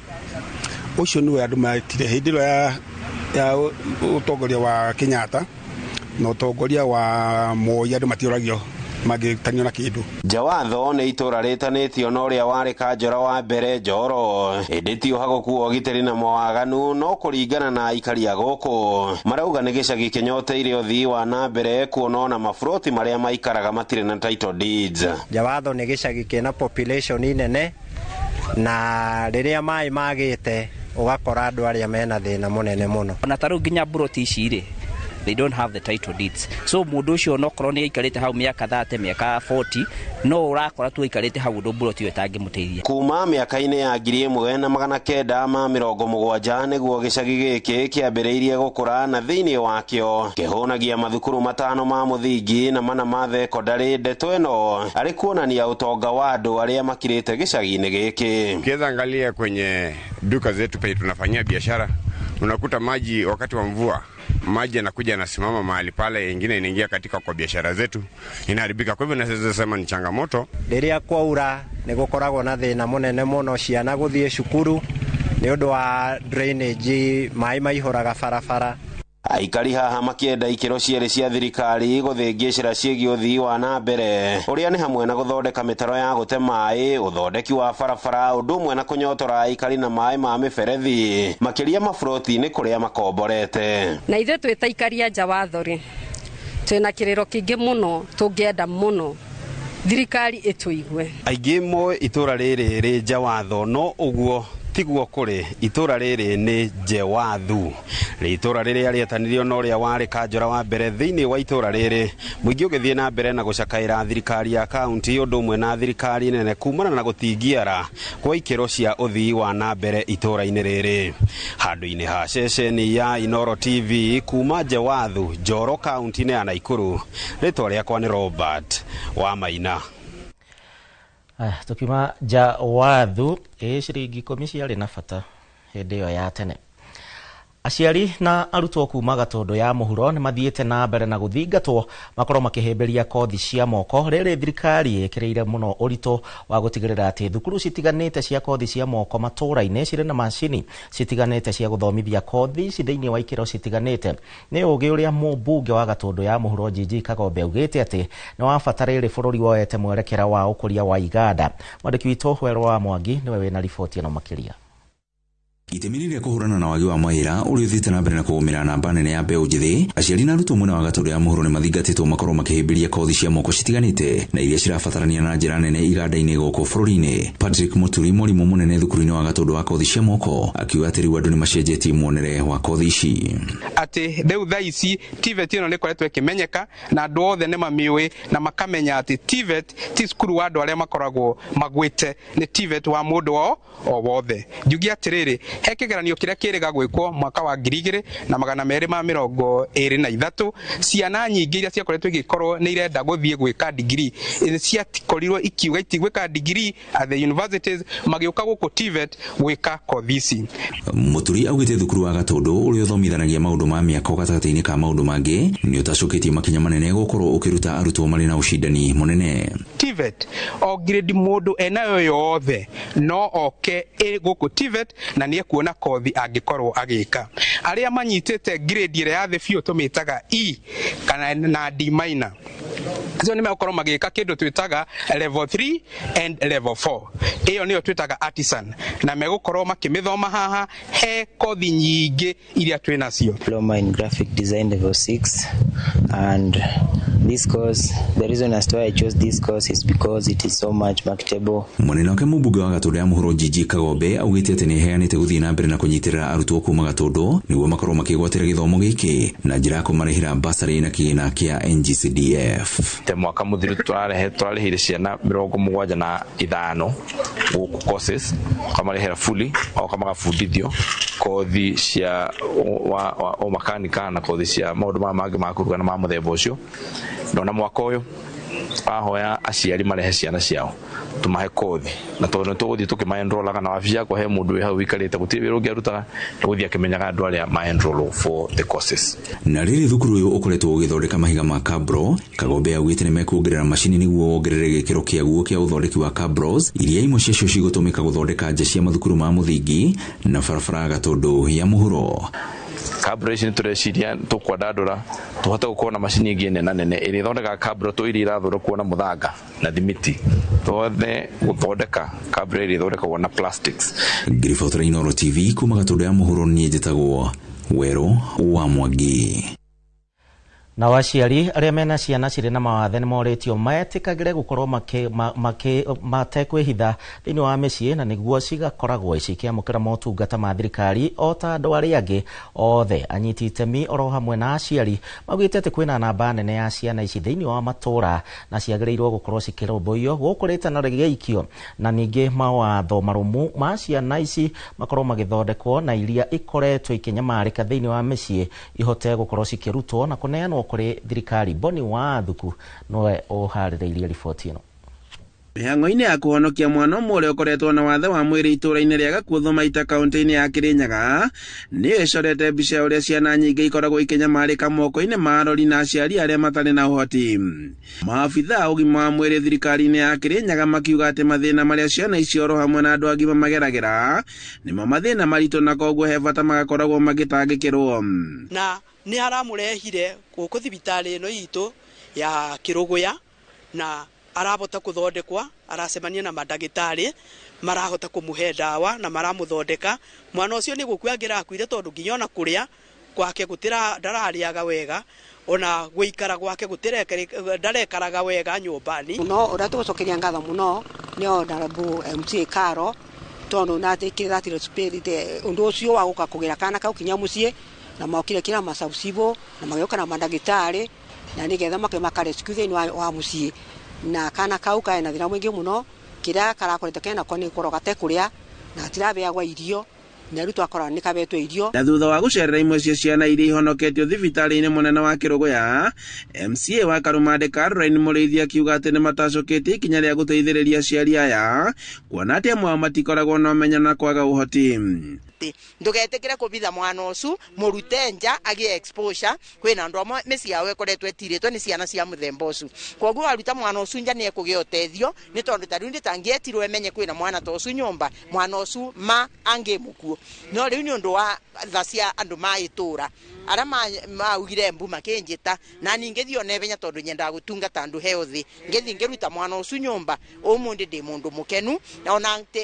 ũcio nĩwe andũ metire hĩndĩ ĩyo ya ũtongoria wa Kenyatta na ũtongoria wa Moi, andũ matiũragio mangĩtanio na kĩndũ. Njawatho nĩ itũra rĩtanĩtio na ũrĩa warĩ kanjũra wa mbere Njoro, ĩndĩ ti ũhagũku wa ũgitĩri na mawaganu, no kũringana na aikari a gũkũ marauga nĩ gĩcagi kĩnyoteire ũthii wa na mbere kuona ona maburoti marĩa maikaraga matirĩ na title deeds. Njawatho nĩ gĩcagi kĩna population nene na rĩrĩa maĩ magĩte ũgakora andũ arĩa mena thĩna mũnene mũno. Ona ta rĩu nginya buroti ici rĩ They don't have the title deeds. So mũndũ ũcio onokorwo nĩ aikarĩte hau mĩaka 30, mĩaka 40, no ũrakora tu aikarĩte hau ũndũ mburoti ĩyo ĩtangĩmũteithia. Kuma mĩaka-inĩ ya 1970 nĩguo gĩcagi gĩkĩ kĩambĩrĩirie gũkũra, na thĩinĩ wakĩo kĩhũnagia mathukuru 5 ma mũthingi na 4 ma thekondarĩ. Ndeto ĩno arĩ kuonania ũtonga wa andũ arĩa makirĩte gĩcagi-inĩ gĩkĩ. Ukiweza angalia kwenye duka zetu penye tunafanyia biashara, unakuta maji wakati wa mvua maji yanakuja yanasimama mahali pale, ingine inaingia katika kwa biashara zetu inaharibika. Kwa hivyo naweza sema ni changamoto. Rĩrĩa kwaura nĩ gũkoragwo na thĩna mũnene mũno ciana gũthiĩ cukuru nĩ ũndũ wa drainage, maĩ maihũraga barabara. Aikari haha makĩenda ikĩro cierĩ cia thirikari gũthĩngĩcĩra ciĩgiĩ ũthii wa na mbere ũrĩa nĩ hamwe na gũthondeka mĩtaro ya gũte maĩ, ũthondeki wa barabara, ũndũ ũmwe na kũnyotora aikari na maĩ ma mĩberethi, makĩria maburoti-inĩ kũrĩa makomborete. Na ithuĩ twĩ ta aikari a Njawatho rĩ, twĩna kĩrĩro kĩingĩ mũno tũngĩenda mũno thirikari ĩtũigue. Aingĩ moĩ itũra rĩrĩ rĩ Njawatho, no ũguo tiguo kũrĩ. Itũra rĩrĩ nĩ Njewathu, rĩitũra rĩrĩa rĩetanirio na ũrĩa warĩ kanjũra wa mbere thĩinĩ wa itũra rĩrĩ. Mũingĩ ũgĩthiĩ na mbere na gũcakaĩra thirikari ya kaunti ũndũ ũmwe na thirikari nene kumana na gũtingiara kwa ikĩro cia ũthii wa na mbere itũra-inĩ rĩrĩ. Handũ-inĩ ha ceceni ya Inooro TV kuma Njewathu, Njoro, kaunti-inĩ ya Naikuru, rĩtwa rĩakwa nĩ Robert wa Maina. Tukiuma Njawathu, ciringi 10 ciarĩ na bata hĩndĩ ĩyo ya tene. Aciari na arutwo kuma Gatũndũ ya mũhuro nĩ mathiĩte na mbere na gũthingatwo makorwo makĩhĩmbĩria kothi cia moko. Rĩrĩ thirikari ĩkĩrĩire mũno ũritũ wa gũtigĩrĩra atĩ thukuru citiganĩte cia kothi cia moko matũũra-inĩ cirĩ na macini citiganĩte cia gũthomithia kothi ici thĩinĩ wa ikĩro citiganĩte. Nĩ ũgĩ ũrĩa mũmbunge wa Gatũndũ ya mũhuro Gigi Kagombe augĩte atĩ nĩ wa bata rĩrĩ bũrũri woete mwerekera wa ũkũria wa iganda. Mwandĩki witũ Werũ wa Mwangi nĩwe wĩna riboti ĩno makĩria. Itemi rĩrĩa kũhũrana na wagi wa mawĩra ũrĩa ũthiĩte na mbere na kũgũmĩra namba nene ya mbeũ njĩthĩ, aciari na arutwo mwena wa Gatũndũ ya mũhuro nĩ mathingatĩtwo makorwo makĩhĩmbĩria kothi cia moko citiganĩte na iria cirabatarania na njĩra nene iganda-inĩ gũkũ bũrũri-inĩ. Patrick Muturi, mwarimũ mũnene thukuru-inĩ wa Gatũndũ wa kothi cia moko, akiuga atĩ rĩu andũ nĩ macenjetie muonere wa kothi ici. Atĩ rĩu thaa ici TVET ĩno nĩ ĩkoretwo ĩkĩmenyeka na andũ othe nĩ mamĩũĩ na makamenya atĩ TVET ti cukuru wa andũ arĩa makoragwo magwĩte, nĩ TVET wa mũndũ o wothe. Njuge atĩrĩrĩ, he kĩgeranio kĩrĩa kĩrĩga gwĩkwo mwaka wa 2023, ciana nyingĩ iria ciakoretwo igĩkorwo nĩ irenda gũthiĩ gwĩka degree ciakorirwo ikiuga itigwĩka degree at the universities, magĩũka gũkũ TVET gwĩka kothi ici. Muturi augĩte thukuru wa Gatũndũ ũrĩa ũthomithanagia maũndũ ma mĩako gatagatĩ-inĩ ka maũndũ mangĩ nĩ ũtacũkĩtie makinya manene gũkorwo ũkĩruta arutwo marĩ na ũcindani mũnene. TVET o grade mũndũ enayo yothe no oke gũkũ TVET na nĩ ekuona kothi angĩkorwo agĩka. Arĩa manyitĩte grade ĩrĩa ya thĩ biũ tũmĩtaga E kana na D minor, acio nĩ megũkorwo magĩka kĩndũ twĩtaga level 3 and level 4. Ĩyo nĩyo twĩtaga artisan, na megũkorwo makĩmĩthoma haha he kothi nyingĩ iria twĩ nacio. Diploma in graphic design level 6, and this course, the reason as to why I chose this course is because it is so much marketable. Mũnene wake mũmbunge wa Gatũndũ ya mũhuro Gigi Kagombe augĩte atĩ nĩ ĩheanĩte gũthiĩ na mbere na kũnyitĩrĩra arutwo kuma Gatũndũ nĩguo makorwo makĩgwatĩra gĩthomo gĩkĩ na njĩra ya kũmarĩhĩra basarĩ na kĩgĩna kĩa NGCDF. Te mwaka mũthiru tũrarĩhire ciana 75 gũkũ courses, ũkamarĩhĩra fully, oka magabundithio kothi cia ũmakanika na kothi cia maũndũ maya mangĩ ma kũruga na ma mũthemba ũcio. Ndona mwaka ũyũ ahoya aciari marehe ciana ciao tumahe kothi, na tondũ nĩtũgũthiĩ tũkĩmaenrollaga na wabici yakwa he mũndũ wĩ hau wikarĩte gũtirĩ wĩra ũngĩ arutaga, nĩgũthiĩ akĩmenyaga andũ arĩa maenroll for the courses. Na rĩrĩ thukuru ũyũ ũkoretwo ũgĩthondeka mahiga ma cabro, Kagombe augĩte nĩ mekuongerera macini nĩguo wongerere gĩkĩro kĩaguo kĩa ũthondeki wa cabros iria imwe ciacio cigũtũmĩka gũthondeka nja cia mathukuru ma mũthingi na barabara Gatũndũ ya mũhuro. Cabro ici nĩtũreciria tũkwandandũra tũhote gũkorwo na macini ĩngĩ nene nene ĩrĩa ĩthondekaga cabro tũ iria irathondekwo na mũthanga na thimiti, tũhothe gũthondeka cabro ĩrĩa ĩthondekagwo na plastics. Ngĩribotera Inooro TV kuma Gatũndũ ya mũhuro, niĩ njĩtagwo Werũ wa Mwangi. Nao aciari arĩa mena ciana cirĩ na mawathe nĩ morĩtio metĩkagĩre gũkorwo matekwĩhitha thĩinĩ wa mĩciĩ na nĩguo cigakoragwo cikĩamũkĩra motungata ma thirikari o ta andũ arĩa angĩ othe. Anyiti itemi oro hamwe na aciari maugĩte atĩ kwĩna namba nene ya ciana ici thĩinĩ wa matũũra na ciagĩrĩirwo gũkorwo cikĩrũmbũiyo gũkũ rĩtana rĩgĩikio, na ningĩ mawatho marũmu ma ciana ici makorwo magĩthondekwo na iria ikoretwo ikĩnyamarĩka thĩinĩ wa mĩciĩ ihote gũkorwo cikĩrutwo na kũneanwo kũrĩ thirikari. Boni wa Thuku nowe ũharĩrĩirie riboti ĩno. Mĩhang'o-inĩ ya kũhonokia mwana ũmwe ũrĩa ũkoretwo na wathe wa mwĩrĩ itũũra-inĩ rĩa Gakuotho Maita kaunti-inĩ ya Kĩrĩnyaga nĩyo ĩcorete mbica ya ũrĩa ciana nyingĩ ikoragwo ikĩnyamarĩka moko-inĩ ma arori na aciari arĩa matarĩ na ũhoti. Maabitha a ũgima wa mwĩrĩ thirikari-inĩ ya Kĩrĩnyaga makiuga atĩ mathĩna marĩa ciana icio oro hamwe na andũ agima mageragĩra nĩmo mathĩna maritũ na koguo he bata magakoragwo magĩtangĩkĩrwo. Na nĩ aramũrehire gũkũ thibitarĩ ĩno itũ ya Kĩrũgũya na arabota kuthondekwa, aracemania na mandagĩtarĩ marahota kumuhe ndawa na maramuthondeka. Mwana ũcio nĩ gũkua angĩrakuire tondu nginya ona kũrĩa gwake gũtira ndararĩaga wega, ona gũikara gwake ndarekaraga wega nyũmba-inĩ. Muno ũrĩa tũgũcokeria ngatho mũno nĩ Honorable MCA Karo tondu natikĩratire spirit ũndũ ũcio wa gũka kũgĩra kana kau kinya mũciĩ, na mokire kĩra masaucibo na magĩũka na mandagĩtarĩ na nĩgetha makĩmaka rescue thĩinĩ wa mũciĩ. Na kana kau kaena thĩna mũingĩ mũno, kĩrĩa karakoretwo kena ko nĩ gũkorwo gatekũrĩa na gatirabeagwa irio, na rĩu twakora nĩ kabetwo irio. Na thutha wa gũcerera imwe cia ciana iria ihonoketio thibitarĩ-inĩ mũnene wa Kĩrũgũya, MCA wa Karumande Caroline Mũrĩithi akiuga atĩ nĩ matacũkĩtie ikinya rĩa gũteithĩrĩria aciari aya kuona atĩ amwe ao matikoragwo na ũmenyo na kwaga ũhoti. Ndugetikire kubitha mwana ucu murute nja agie exposure kwina andu amwe mĩciĩ yao ĩkoretwo ĩtirĩtwo nĩ ciana cia mũthemba ũcio. Koguo waruta mwana ũcio nja nĩ ekũgĩa ũteithio nĩ tondũ ta rĩu ndĩtangĩetirwo emenye kwĩna mwana ta ũcio nyũmba, mwana ũcio ma angĩmũkuo. No rĩu nĩ ũndũ wa tha cia andũ ma itũra arĩa maugire mbu makĩnjĩta na niĩ ngĩthiĩ ona ihenya tondũ nyendaga gũtungata andũ he ũthĩ, ngĩthiĩ ngĩruta mwana ũcio nyũmba. Ũmũthĩ ndĩ mũndũ mũkenu na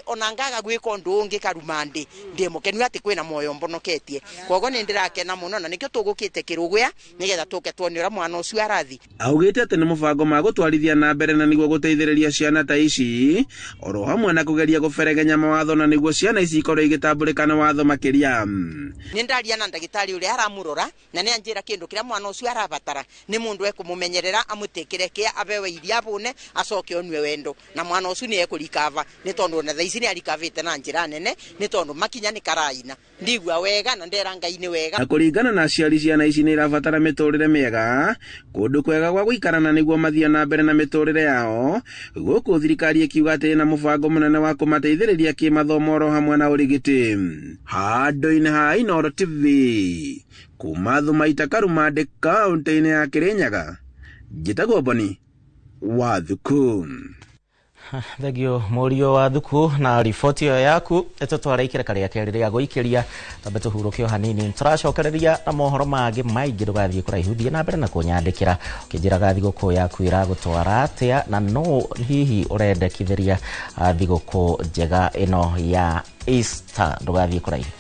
ona ngaga gwĩka ũndũ ũngĩ Karumande ndĩ mũkenu atĩ kwĩna muoyo mbonoketie. Koguo nĩ ndĩrakena mũno na nĩkĩo tũgũkĩte Kĩrũgũya nĩgetha tũke tuone ũrĩa mwana ũcio arathi. Augĩte atĩ nĩ mũbango ma gũtwarithia na mbere na nĩguo gũteithĩrĩria ciana ta ici oro hamwe na kũgeria gũberegenya mawatho na nĩguo ciana ici ikorwo igĩtambũrĩka na watho makĩria. Nĩ ndaria na ndagĩtarĩ ũrĩa aramũrora na nĩ anjĩra kĩndũ kĩrĩa mwana ũcio arabatara nĩ mũndũ ekũmũmenyerera amũtĩkĩre kĩa abewe iria abũne acoke onue wendo, na mwana ũcio nĩ ekũrikava nĩ tondũ ona thaa ici nĩ arikavĩte na njĩra nene nĩ tondũ makinya nĩ karaina ndigua wega na ndera Ngai nĩ wega. Na kũringana na aciari ciana ici nĩ irabatara mĩtũrĩre mĩega, kũndũ kwega gwa gũikara na nĩguo mathiĩ na mbere na mĩtũrĩre yao, gũkũ thirikari ĩkiuga atĩ ĩna mũbango mũnene wa kũmateithĩrĩria kĩmathomo oro hamwe na ũrigiti. Handũ-inĩ ha Inooro TV kuma Thumaita Karumande kaunti-inĩ ya Kĩrĩnyaga, njĩtagwo Boni wa Thuku. Thengio Mũriũ wa Thuku na riboti ĩyo yaku. Ĩtũtwara ikĩreka rĩa kerĩ rĩa gũikĩria, tambe tũhurũke o hanini, tũracokereria na mohoro mangĩ maingĩ. Ndũgathiĩ kũraihu, thiĩ na mbere na kũnyandĩkĩra ũkĩnjĩraga thigũkũ yaku ĩragũtwara atĩa na no hihi ũrendekithĩria thigũkũ njega ĩno ya Easter. Ndũgathiĩ kũraihu.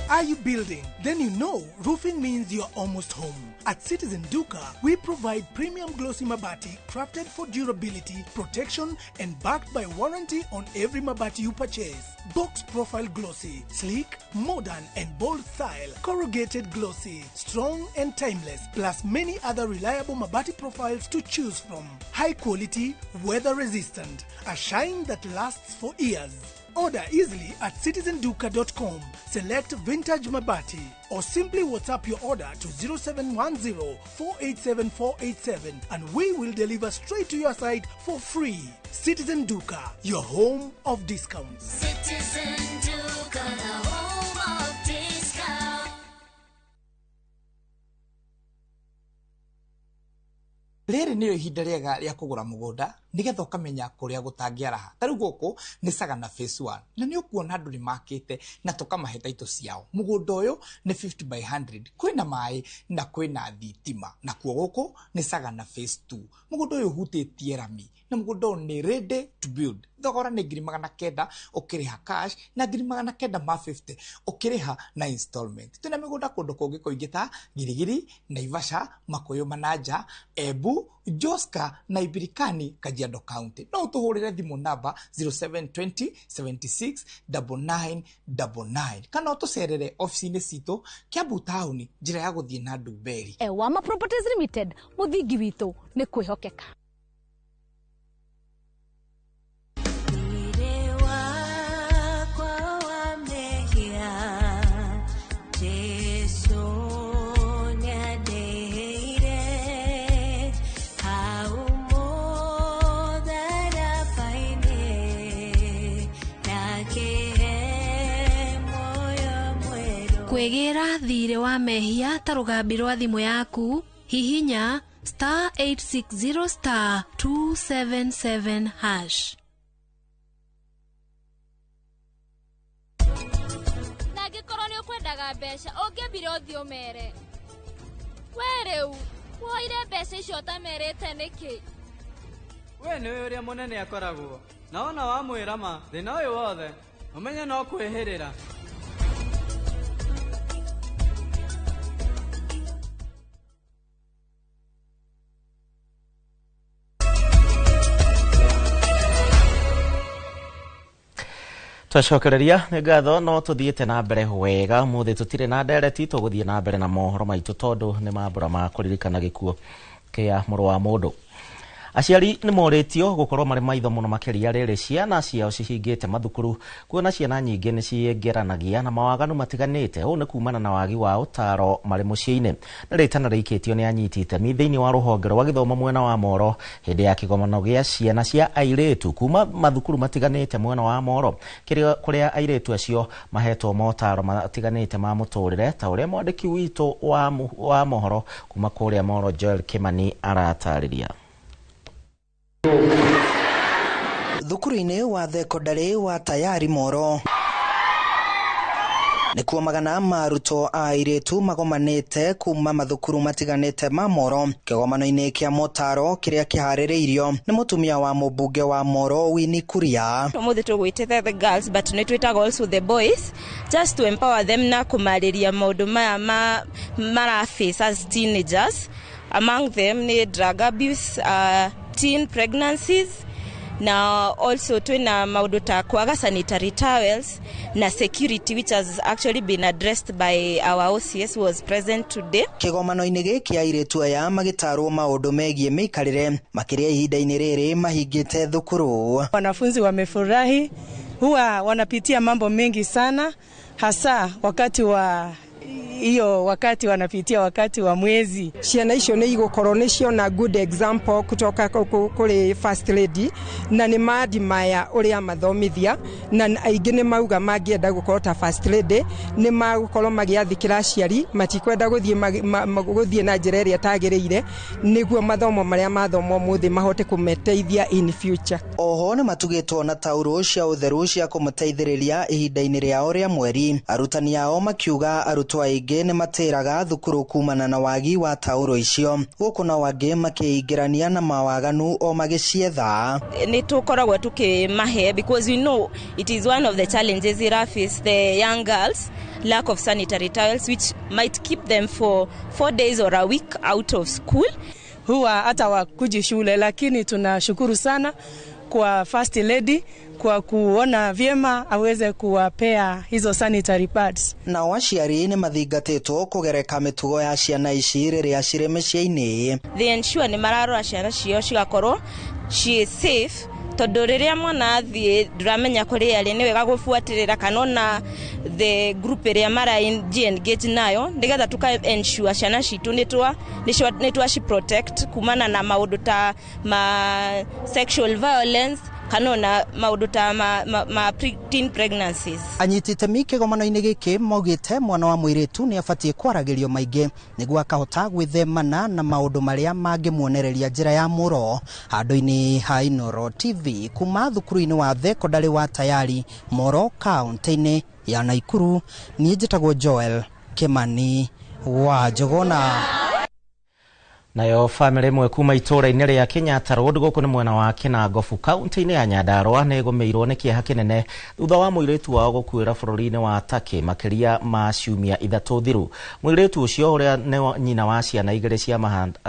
Are you building? Then you know roofing means you're almost home. At Citizen Duka, we provide premium glossy mabati crafted for durability, protection, and backed by warranty on every mabati you purchase. Box profile glossy, sleek, modern, and bold style. Corrugated glossy, strong and timeless, plus many other reliable mabati profiles to choose from. High quality, weather resistant, a shine that lasts for years. Order easily at citizenduka.com. Select Vintage Mabati or simply WhatsApp your order to 0710 487 487 and we will deliver straight to your site for free. Citizen Duka, your home of discounts. Citizen Duka, the home of discounts. Rĩrĩ nĩ Nĩrĩo ihinda rĩega rĩa kũgũra mũgũnda nĩgetha ũkamenya kũrĩa gũtangĩaraha. Ta rĩu gũkũ nĩ Sagana Phase 1, na nĩ ũkuona andũ nĩ makĩte na tũkamahe taitũ ciao. Mũgũnda ũyũ nĩ 50 by 100, kwĩna maĩ na kwĩna thitima. Nakuo gũkũ nĩ Sagana Phase 2. Mũgũnda ũyũ ũhutĩtie rami na mũgũnda ũyũ nĩ ready to build. Thogora nĩ 900,000 ũkĩrĩha cash na 950,000 ũkĩrĩha na installment. Twĩna mĩgũnda kũndũ kũngĩ kũingĩ ta Girigiri, Naivasha, Makuyu Manaja, Embu, Joska na Ibirikani, Kajiado County. No ũtũhũrĩre thimũ namba 0720 76 9999 kana ũtũcerere ofici-inĩ citũ Kiambu taũni, njĩra ya gũthiĩ na Ndumberi. Ewama Properties Limited, mũthingi witũ nĩ kwĩhokeka. Kwĩgĩra thirĩ wa mehia ta rũgambi rwa thimũ yaku, hihinya star 860 star 277 hash. Na angĩkorwo nĩ ũkwendaga mbeca ũngĩambire ũthiĩ ũmere. We rĩu woire mbeca icio ũtamerĩte nĩkĩ? We nĩũĩ ũrĩa mũnene akoragwo na wona wamwĩra ma thĩna ũyũ wothe ũmenye no kwĩhĩrĩra. Twacokereria nĩ ngatho no tũthiĩte na mbere wega mũthĩ tũtirĩ na ndereti, tũgũthiĩ na mbere na mohoro maitũ tondũ nĩ mambura ma kũririkana gĩkuũ kĩa mũrũ wa mũndũ. Aciari nĩ morĩtio gũkorwo marĩ maitho mũno makĩria rĩrĩ ciana ciao cihingĩte mathukuru, kuona ciana nyingĩ nĩ ciĩngĩranagia na mawaganu matiganĩte. Ũũ nĩ kumana na wagi wa ũtaro marĩ mũciĩ-inĩ. Nĩ rĩtana rĩikĩtio nĩ anyiti itemi thĩinĩ wa rũhonge rwa gĩthomo mwena wa Moro hĩndĩ ya kĩgomano gĩa ciana cia airĩtu kuma mathukuru matiganĩte mwena wa Moro, kũrĩa airĩtu acio mahetwo motaro matiganĩte ma mũtũrĩre, ta ũrĩa mwandĩki witũ wa mohoro kuma kũrĩa Moro Joel Kimani aratarĩria. Thukuru-inĩ wa thekondarĩ wa Tayari Moro nĩkuo magana ma arutwo a airĩtu magomanĩte kuma mathukuru matiganĩte ma Moro kĩgomano-inĩ kĩa motaro kĩrĩa kĩharĩrĩirio nĩ mũtumia wa mũmbunge wa Moro Winnie Kuria. Ũmũthĩ tũgwĩtĩte the girls but nĩ twĩtaga also the boys just to empower them na kũmarĩria maũndũ maya mara face as teenagers. Among them ni drug abuse, teen pregnancies, na also twina maũndũ ta kwaga sanitary towels na security, which has actually been addressed by our OCS who was present today. Kĩgomano-inĩ gĩkĩ airĩtu aya magĩtarwo maũndũ megiĩ mĩikarĩre makĩria ihinda-inĩ rĩrĩ mahingĩte thukuru. Wanafunzi wamefurahi, huwa wanapitia mambo mengi sana, hasa wakati wa iyo wakati wanapitia wakati wa mwezi. Ciana icio nĩ igũkorwo nĩ ciona good example kutoka kũrĩ first lady, na nĩ madi maya ũrĩa mathomithia, na aingĩ nĩ mauga mangĩenda gũkorwo ta first lady nĩ magũkorwo magĩathĩkĩra aciari, matikwenda gũthiĩ na njĩra ĩrĩa ĩtagĩrĩire, nĩguo mathomo marĩa mathomwo mũthĩ mahote kũmeteithia in future. Oho nĩ matugĩtwo na taurũ cia ũtheru cia kũmateithĩrĩria ihinda-inĩ rĩao rĩa mweri. Arutani ao makiuga arutwo aingĩ nĩ matĩraga thukuru kumana na wagi wa taurũ icio, gũkũ nao angĩ makĩingĩrania na mawaganu o magĩcietha. Nĩ tũkoragwo tũkĩmahe because we know it is one of the challenges ira face the young girls, lack of sanitary towels which might keep them for 4 days or a week out of school. Huwa hata wakuji shule, lakini tunashukuru sana kwa first lady kwa kuona vyema aweze kuwapea hizo sanitary pads. Nao aciari nĩ mathingatĩtwo kũgereka mĩtugo ya ciana ici rĩrĩa cirĩ mĩciĩ-inĩ. They ensure nĩ mararora ciana ciao cigakorwo she is safe, tondũ rĩrĩa mwana athiĩ ndũramenya kũrĩa arĩ, nĩ wega gũbuatĩrĩra kana ona the group ĩrĩa mara engage nayo, nĩgetha tuka ensure ciana citũ nĩ twa ci protect kumana na maũndũ ta ma sexual violence kana ona maũndũ ta ma teen pregnancies. Anyiti itemi kĩgomano-inĩ gĩkĩ maugĩte mwana wa mũirĩtu nĩ abatiĩ kwaragĩrio maingĩ nĩguo akahota gwĩthemana na maũndũ marĩa mangĩmuonereria njĩra ya mũro. Handũ-inĩ ha Inooro TV kuma thukuru-inĩ wa thekondarĩ wa Tayari Moro kaunti-inĩ ya Naikuru, niĩ njĩtagwo Joel Kimani wa Njũgũna. Nayo famĩlĩ ĩmwe kuma itũũra-inĩ rĩa Kenyatta Road gũkũ nĩ mwena wa Kinangofu kaunti-inĩ ya Nyandarua nĩ ĩgũmĩirwo nĩ kĩeha kĩnene thutha wa mũirĩtu wao gũkuĩra bũrũri-inĩ wa Turkey makĩria ma ciumia 3 thiru. Mũirĩtu ũcio ũrĩa nĩ nyina wa ciana 2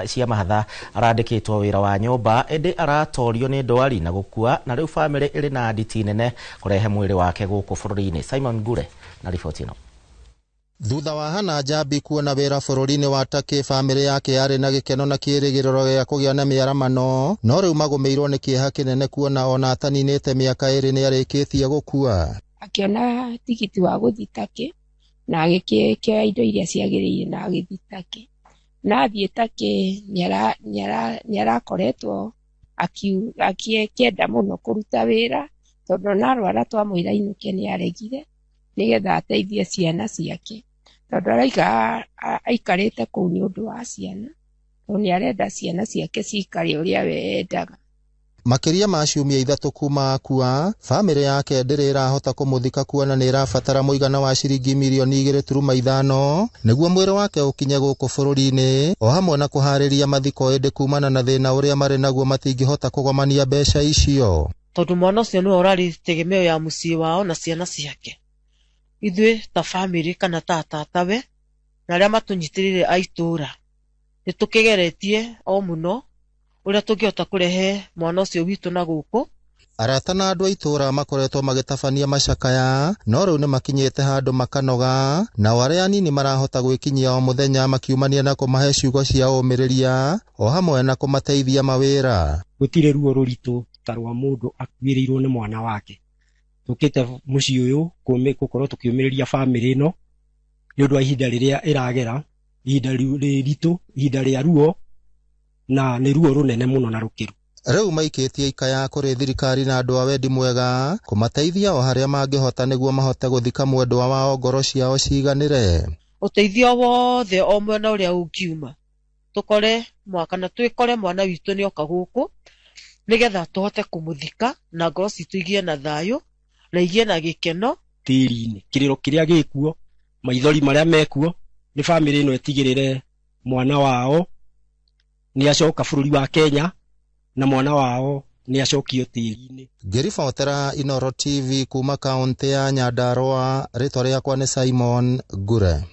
cia mahatha arandĩkĩtwo wĩra wa nyũmba ĩndĩ aratorio nĩ ndwari na gũkua, na rĩu famĩlĩ ĩrĩ na nditi nene kũrehe mwĩrĩ wake gũkũ bũrũri-inĩ. Simon Ngure na riboti ĩno. Thutha wa Hannah Njambi kuona wĩra bũrũri-inĩ wa Turkey, bamĩrĩ yake yarĩ na gĩkeno na kĩĩrĩgĩrĩro gĩa kũgĩa na mĩaramano, no rĩu magũmĩirwo nĩ kĩeha kĩnene kuona ona ataninĩte mĩaka 2 nĩarĩkĩtie gũkua. Akĩona tigiti wa gũthiĩ Turkey na agĩkĩoya indo iria ciagĩrĩire na agĩthiĩ Turkey. Na athiĩ Turkey nĩarakoretwo akĩenda mũno kũruta wĩra tondũ ona arwara twamwĩra ainũke nĩaregire nĩgetha ateithie ciana ciake, tondũ araika aikarĩte kũu nĩ ũndũ wa ciana, tondũ nĩarenda ciana ciake cikare ũrĩa we endaga. Makĩria ma ciumia 3 kuma akua, bamĩrĩ yake ndĩrĩ ĩrahota kũmũthika kuona nĩ ĩrabatara mũigana wa ciringi mirioni 2.5 nĩguo mwĩrĩ wake ũkinye gũkũ bũrũri-inĩ, o hamwe na kũharĩria mathiko, ĩndĩ kumana na thĩna ũrĩa marĩ naguo matingĩhota kũgomania mbeca icio. Tondũ mwana ũcio nĩwe ũrarĩ tegemeo ya mũciĩ wao na ciana ciake, ithuĩ ta bamĩrĩ kana ta tatawe na arĩa matũnyitĩrĩire a itũũra nĩ tũkĩgeretie o mũno ũrĩa tũngĩhota kũrehe mwana ũcio witũ na gũkũ. Arata na andũ a itũũra makoretwo magĩtabania macakaya, no rĩu nĩ makinyĩte handũ makanoga, nao arĩa anini marahota gwĩkinyia o mũthenya makiumania na kũmahe ciugo cia ũmĩrĩria o hamwe na kũmateithia mawĩra. Gũtirĩ ruo rũritũ ta rwa mũndũ akuĩrĩirwo nĩ mwana wake. Tũkĩte mũciĩ ũyũ gũkorwo tũkĩũmĩrĩria bamĩrĩ ĩno nĩ ũndũ wa ihinda rĩrĩa ĩragera, ihinda rĩritũ, ihinda rĩa ruo, na nĩ ruo rũnene mũno na rũkĩru. Rĩu maikĩtie ikaya kũrĩ thirikari na andũ a wendi mwega kũmateithia o harĩa mangĩhota nĩguo mahote gũthika mwendwa wao ngoro ciao ciganĩre. Ũteithio wothe o mwena ũrĩa ũngiuma tũkore kana twĩkore mwana witũ nĩoka gũkũ nĩgetha tũhote kũmũthika na ngoro citũ igĩe na thayũ na igĩe na gĩkeno. Tĩri-inĩ kĩrĩro kĩrĩa gĩkuo, maithori marĩa mekuo, nĩ bamĩrĩ ĩno ĩtigĩrĩre mwana wao nĩ acoka bũrũri wa Kenya na mwana wao nĩ acokio tĩri-inĩ. Ngĩribotera Inooro TV kuma kaunti ya Nyandarua, rĩtwa rĩakwa nĩ Simon Ngure.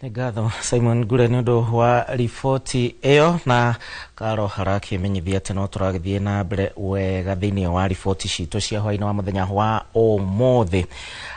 Nĩ ngatho Simon Ngure nĩ ũndũ wa riboti ĩyo, na Karo harakĩmenyithia atĩ no tũragĩthiĩ na mbere wega thĩinĩ wa riboti citũ cia hwaĩ-inĩ wa mũthenya wa ũmũthĩ.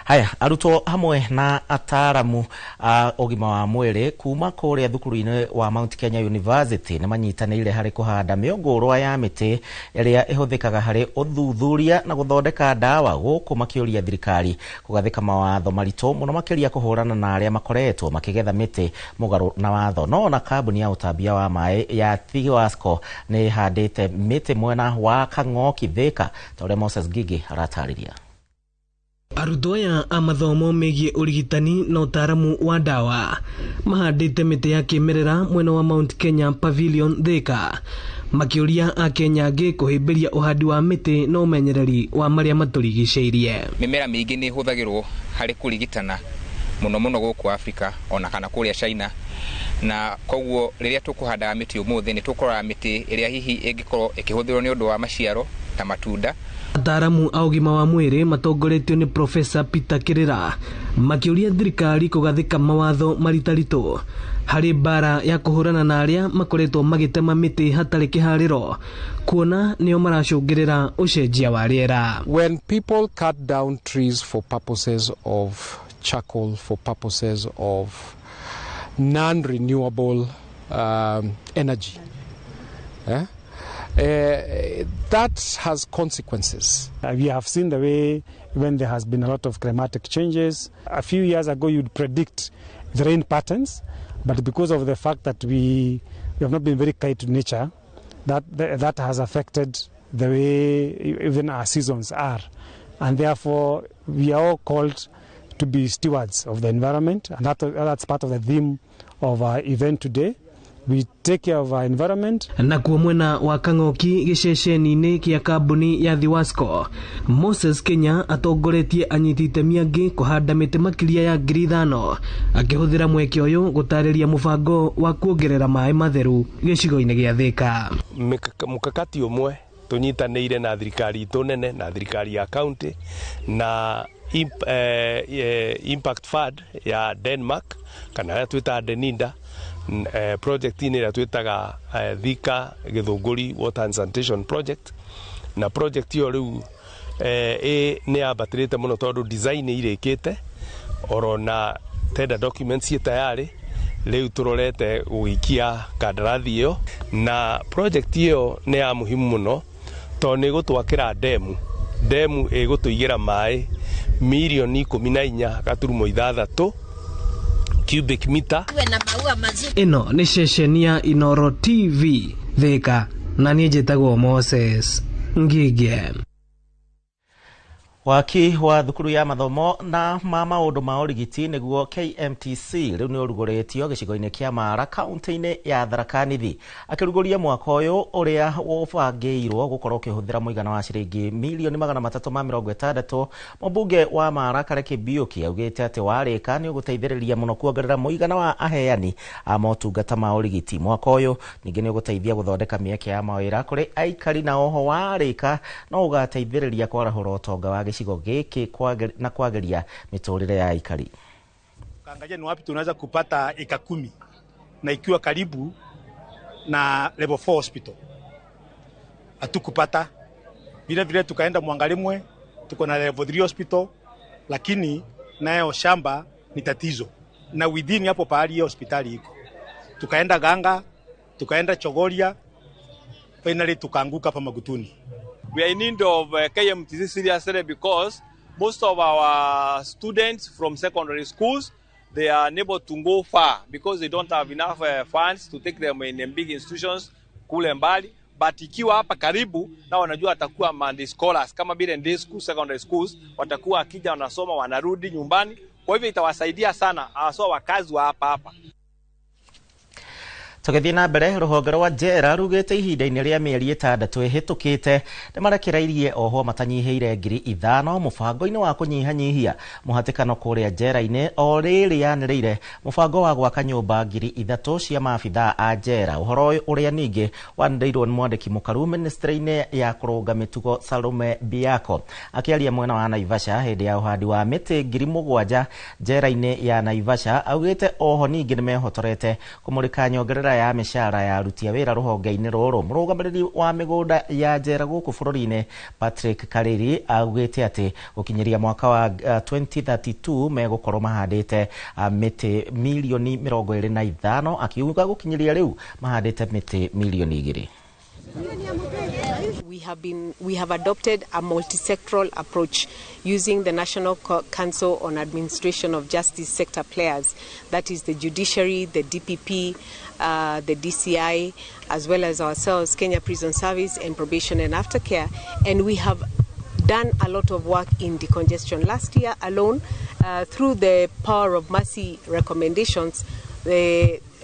Haya, arutwo hamwe na ataaramu a ũgima wa mwĩrĩ kuma kũrĩa thukuru-inĩ wa Mount Kenya University nĩ manyitanĩire harĩ kũhanda mĩũngũrwa ya mĩtĩ ĩrĩa ĩhũthĩkaga harĩ ũthuthuria na gũthondeka ndawa, gũkũ makĩũria thirikari kũgathĩka mawatho maritũ mũno makĩria kũhũrana na arĩa makoretwo makĩgetha mĩtĩ mũgarũ na watho. No ona kambuni ya ũtambia wa maĩ ya Thiwasco nĩ ĩhandĩte mĩtĩ mwena wa Kang'oki Thika, ta ũrĩa Moses Ngigi aratarĩria. Arutwo aya a mathomo megiĩ ũrigitani na ũtaaramu wa ndawa mahandĩte mĩtĩ ya kĩmerera mwena wa Mount Kenya Pavilion Thika, makĩũria akenya angĩ kũhĩmbĩria ũhandi wa mĩtĩ na ũmenyereri wa marĩa matũrigicĩirie. Mĩmera mĩingĩ nĩ ĩhũthagĩrwo harĩ kũrigitana mũno mũno gũkũ Afrika ona kana kũrĩa China, na koguo rĩrĩa tũkũhandaga mĩtĩ ũmũthĩ nĩ tũkoraga mĩtĩ ĩrĩa hihi ĩngĩkorwo ĩkĩhũthĩrwo nĩ ũndũ wa maciaro ta matunda. Ataaramu a ũgima wa mwĩrĩ matongoretio nĩ Profesa Peter Kirira makĩũria thirikari kũgathĩka mawatho maritaritũ harĩ mbara ya kũhũrana na arĩa makoretwo magĩtema mĩtĩ hatarĩ kĩharĩro, kuona nĩo maracũngĩrĩra ũcenjia wa rĩera. When people cut down trees for purposes of charcoal, for purposes of non-renewable energy, that has consequences. We have seen the way when there has been a lot of climatic changes. A few years ago, you'd predict the rain patterns, but because of the fact that we have not been very kind to nature, that has affected the way even our seasons are. And therefore, we are all called to be stewards of the environment, and that's part of the theme of our event today. We take care of our environment. Nakuo mwena wa Kang'oki gĩceceni-inĩ kĩa kambuni ya Thiwasco, Moses Kenya atongoretie anyiti itemi angĩ kũhanda mĩtĩ makĩria ya 5,000 akĩhũthĩra mweke ũyũ gũtarĩria mũbango wa kuongerera maĩ matheru gĩcigo-inĩ gĩa Thika. Mkakati ũmwe tũnyitanĩire na thirikari itũ nene na thirikari ya county na Impact Fund ya Denmark kana ĩrĩa twĩtaga Deninda, project-inĩ ĩrĩa twĩtaga Thika Gĩthũngũri Water and Sanitation Project. Na project ĩyo rĩu nĩ yambatĩrĩte mũno tondũ design nĩ irĩkĩte oro na tender documents ciĩ tayarĩ. Rĩu tũrorete gũgĩikia kandarathi ĩyo, na project ĩyo nĩ ya muhimu mũno tondũ nĩ ĩgũtwakĩra demu ĩgũtũigĩra maĩ mirioni 14.6 cubic meter. Ĩno nĩ ceceni ya Inoro TV Thika, na niĩ njĩtagwo Moses Ngige. Waki wa thukuru ya mathomo na ma maũndũ ma ũrigiti nĩguo KMTC rĩu nĩ ũrugũrĩtio gĩcigo-inĩ kĩa Mara kaunti-inĩ ya Tharaka Nithi. Akĩrugũria mwaka ũyũ ũrĩa ũbangĩirwo gũkorwo ũkĩhũthĩra mũigana wa ciringi mirioni 360, mũmbunge wa Mara Kareke Mbiũki augĩte atĩ warĩka nĩ ũgũteithĩrĩria mũno kuongerera mũigana wa aheani a motungata ma ũrigiti. Mwaka ũyũ ningĩ nĩ ũgũteithia gũthondeka mĩeke ya mawĩra kũrĩ aikari, na oho warĩka no ũgateithĩrĩria kwarahũra ũtonga wa gĩcigo gĩkĩ na kwagĩria mĩtũrĩre ya aikari. Kaangalia ni wapi tunaweza kupata eka 10 na ikiwa karibu na level 4 hospital. Hatukupata. Vile vile tukaenda Mwangalimwe, tuko na level 3 hospital, lakini nayo shamba ni tatizo. Na within hapo pahali hiyo hospitali iko. Tukaenda Ganga, tukaenda Chogoria, finally tukaanguka hapa Magutuni. We are in need of KMTC seriously because most of our students from secondary schools, they are unable to go far because they don't have enough funds to take them in big institutions kule mbali. But ikiwa hapa karibu na wanajua watakuwa Monday scholars kama vile day school, secondary schools, watakuwa akija wanasoma wanarudi nyumbani. Kwa hivyo itawasaidia sana haswa wakazi wa hapa hapa. Tũgĩthiĩ na mbere, rũhonge rwa njera rugĩte ihinda-inĩ rĩa mĩeri 6 ĩhĩtũkĩte nĩmarekereirie ohwo matanyihĩire 5,000 mũbango-inĩ wa kũnyihanyihia mũhatĩkano kũrĩa njera-inĩ, o rĩrĩ yanĩrĩire mũbango wa gwaka nyũmba 3,000 cia maabithaa a njera. Ũhoro ũyũ ũrĩa ningĩ wanĩrĩirwo nĩ mwandĩki mũkaru ministry-inĩ ya kũrũnga mĩtugo Salome Biako akĩaria mwena wa Naivasha hĩndĩ ya ũhandi wa mĩtĩ 7,000 njera-inĩ ya Naivasha. Augĩte oho ningĩ nĩmehotorete kũmũrĩka nyongerera ya mĩcara ya aruti a wĩra rũhonge-inĩ rũrũ. Mũrũgamĩrĩri wa mĩgũnda ya njera gũkũ bũrũri-inĩ Patrick Kariri augĩte atĩ gũkinyĩria mwaka wa 2032 megũkorwo mahandĩte mĩtĩ mirioni 25, akiuga gũkinyĩria rĩu mahandĩte mĩtĩ mirioni 2. We have adopted a multi-sectoral approach using the National Council on Administration of Justice sector players, that is the judiciary, the DPP, the DCI, as well as ourselves, Kenya Prison Service and Probation and Aftercare, and we have done a lot of work in decongestion. Last year alone, through the Power of Mercy recommendations,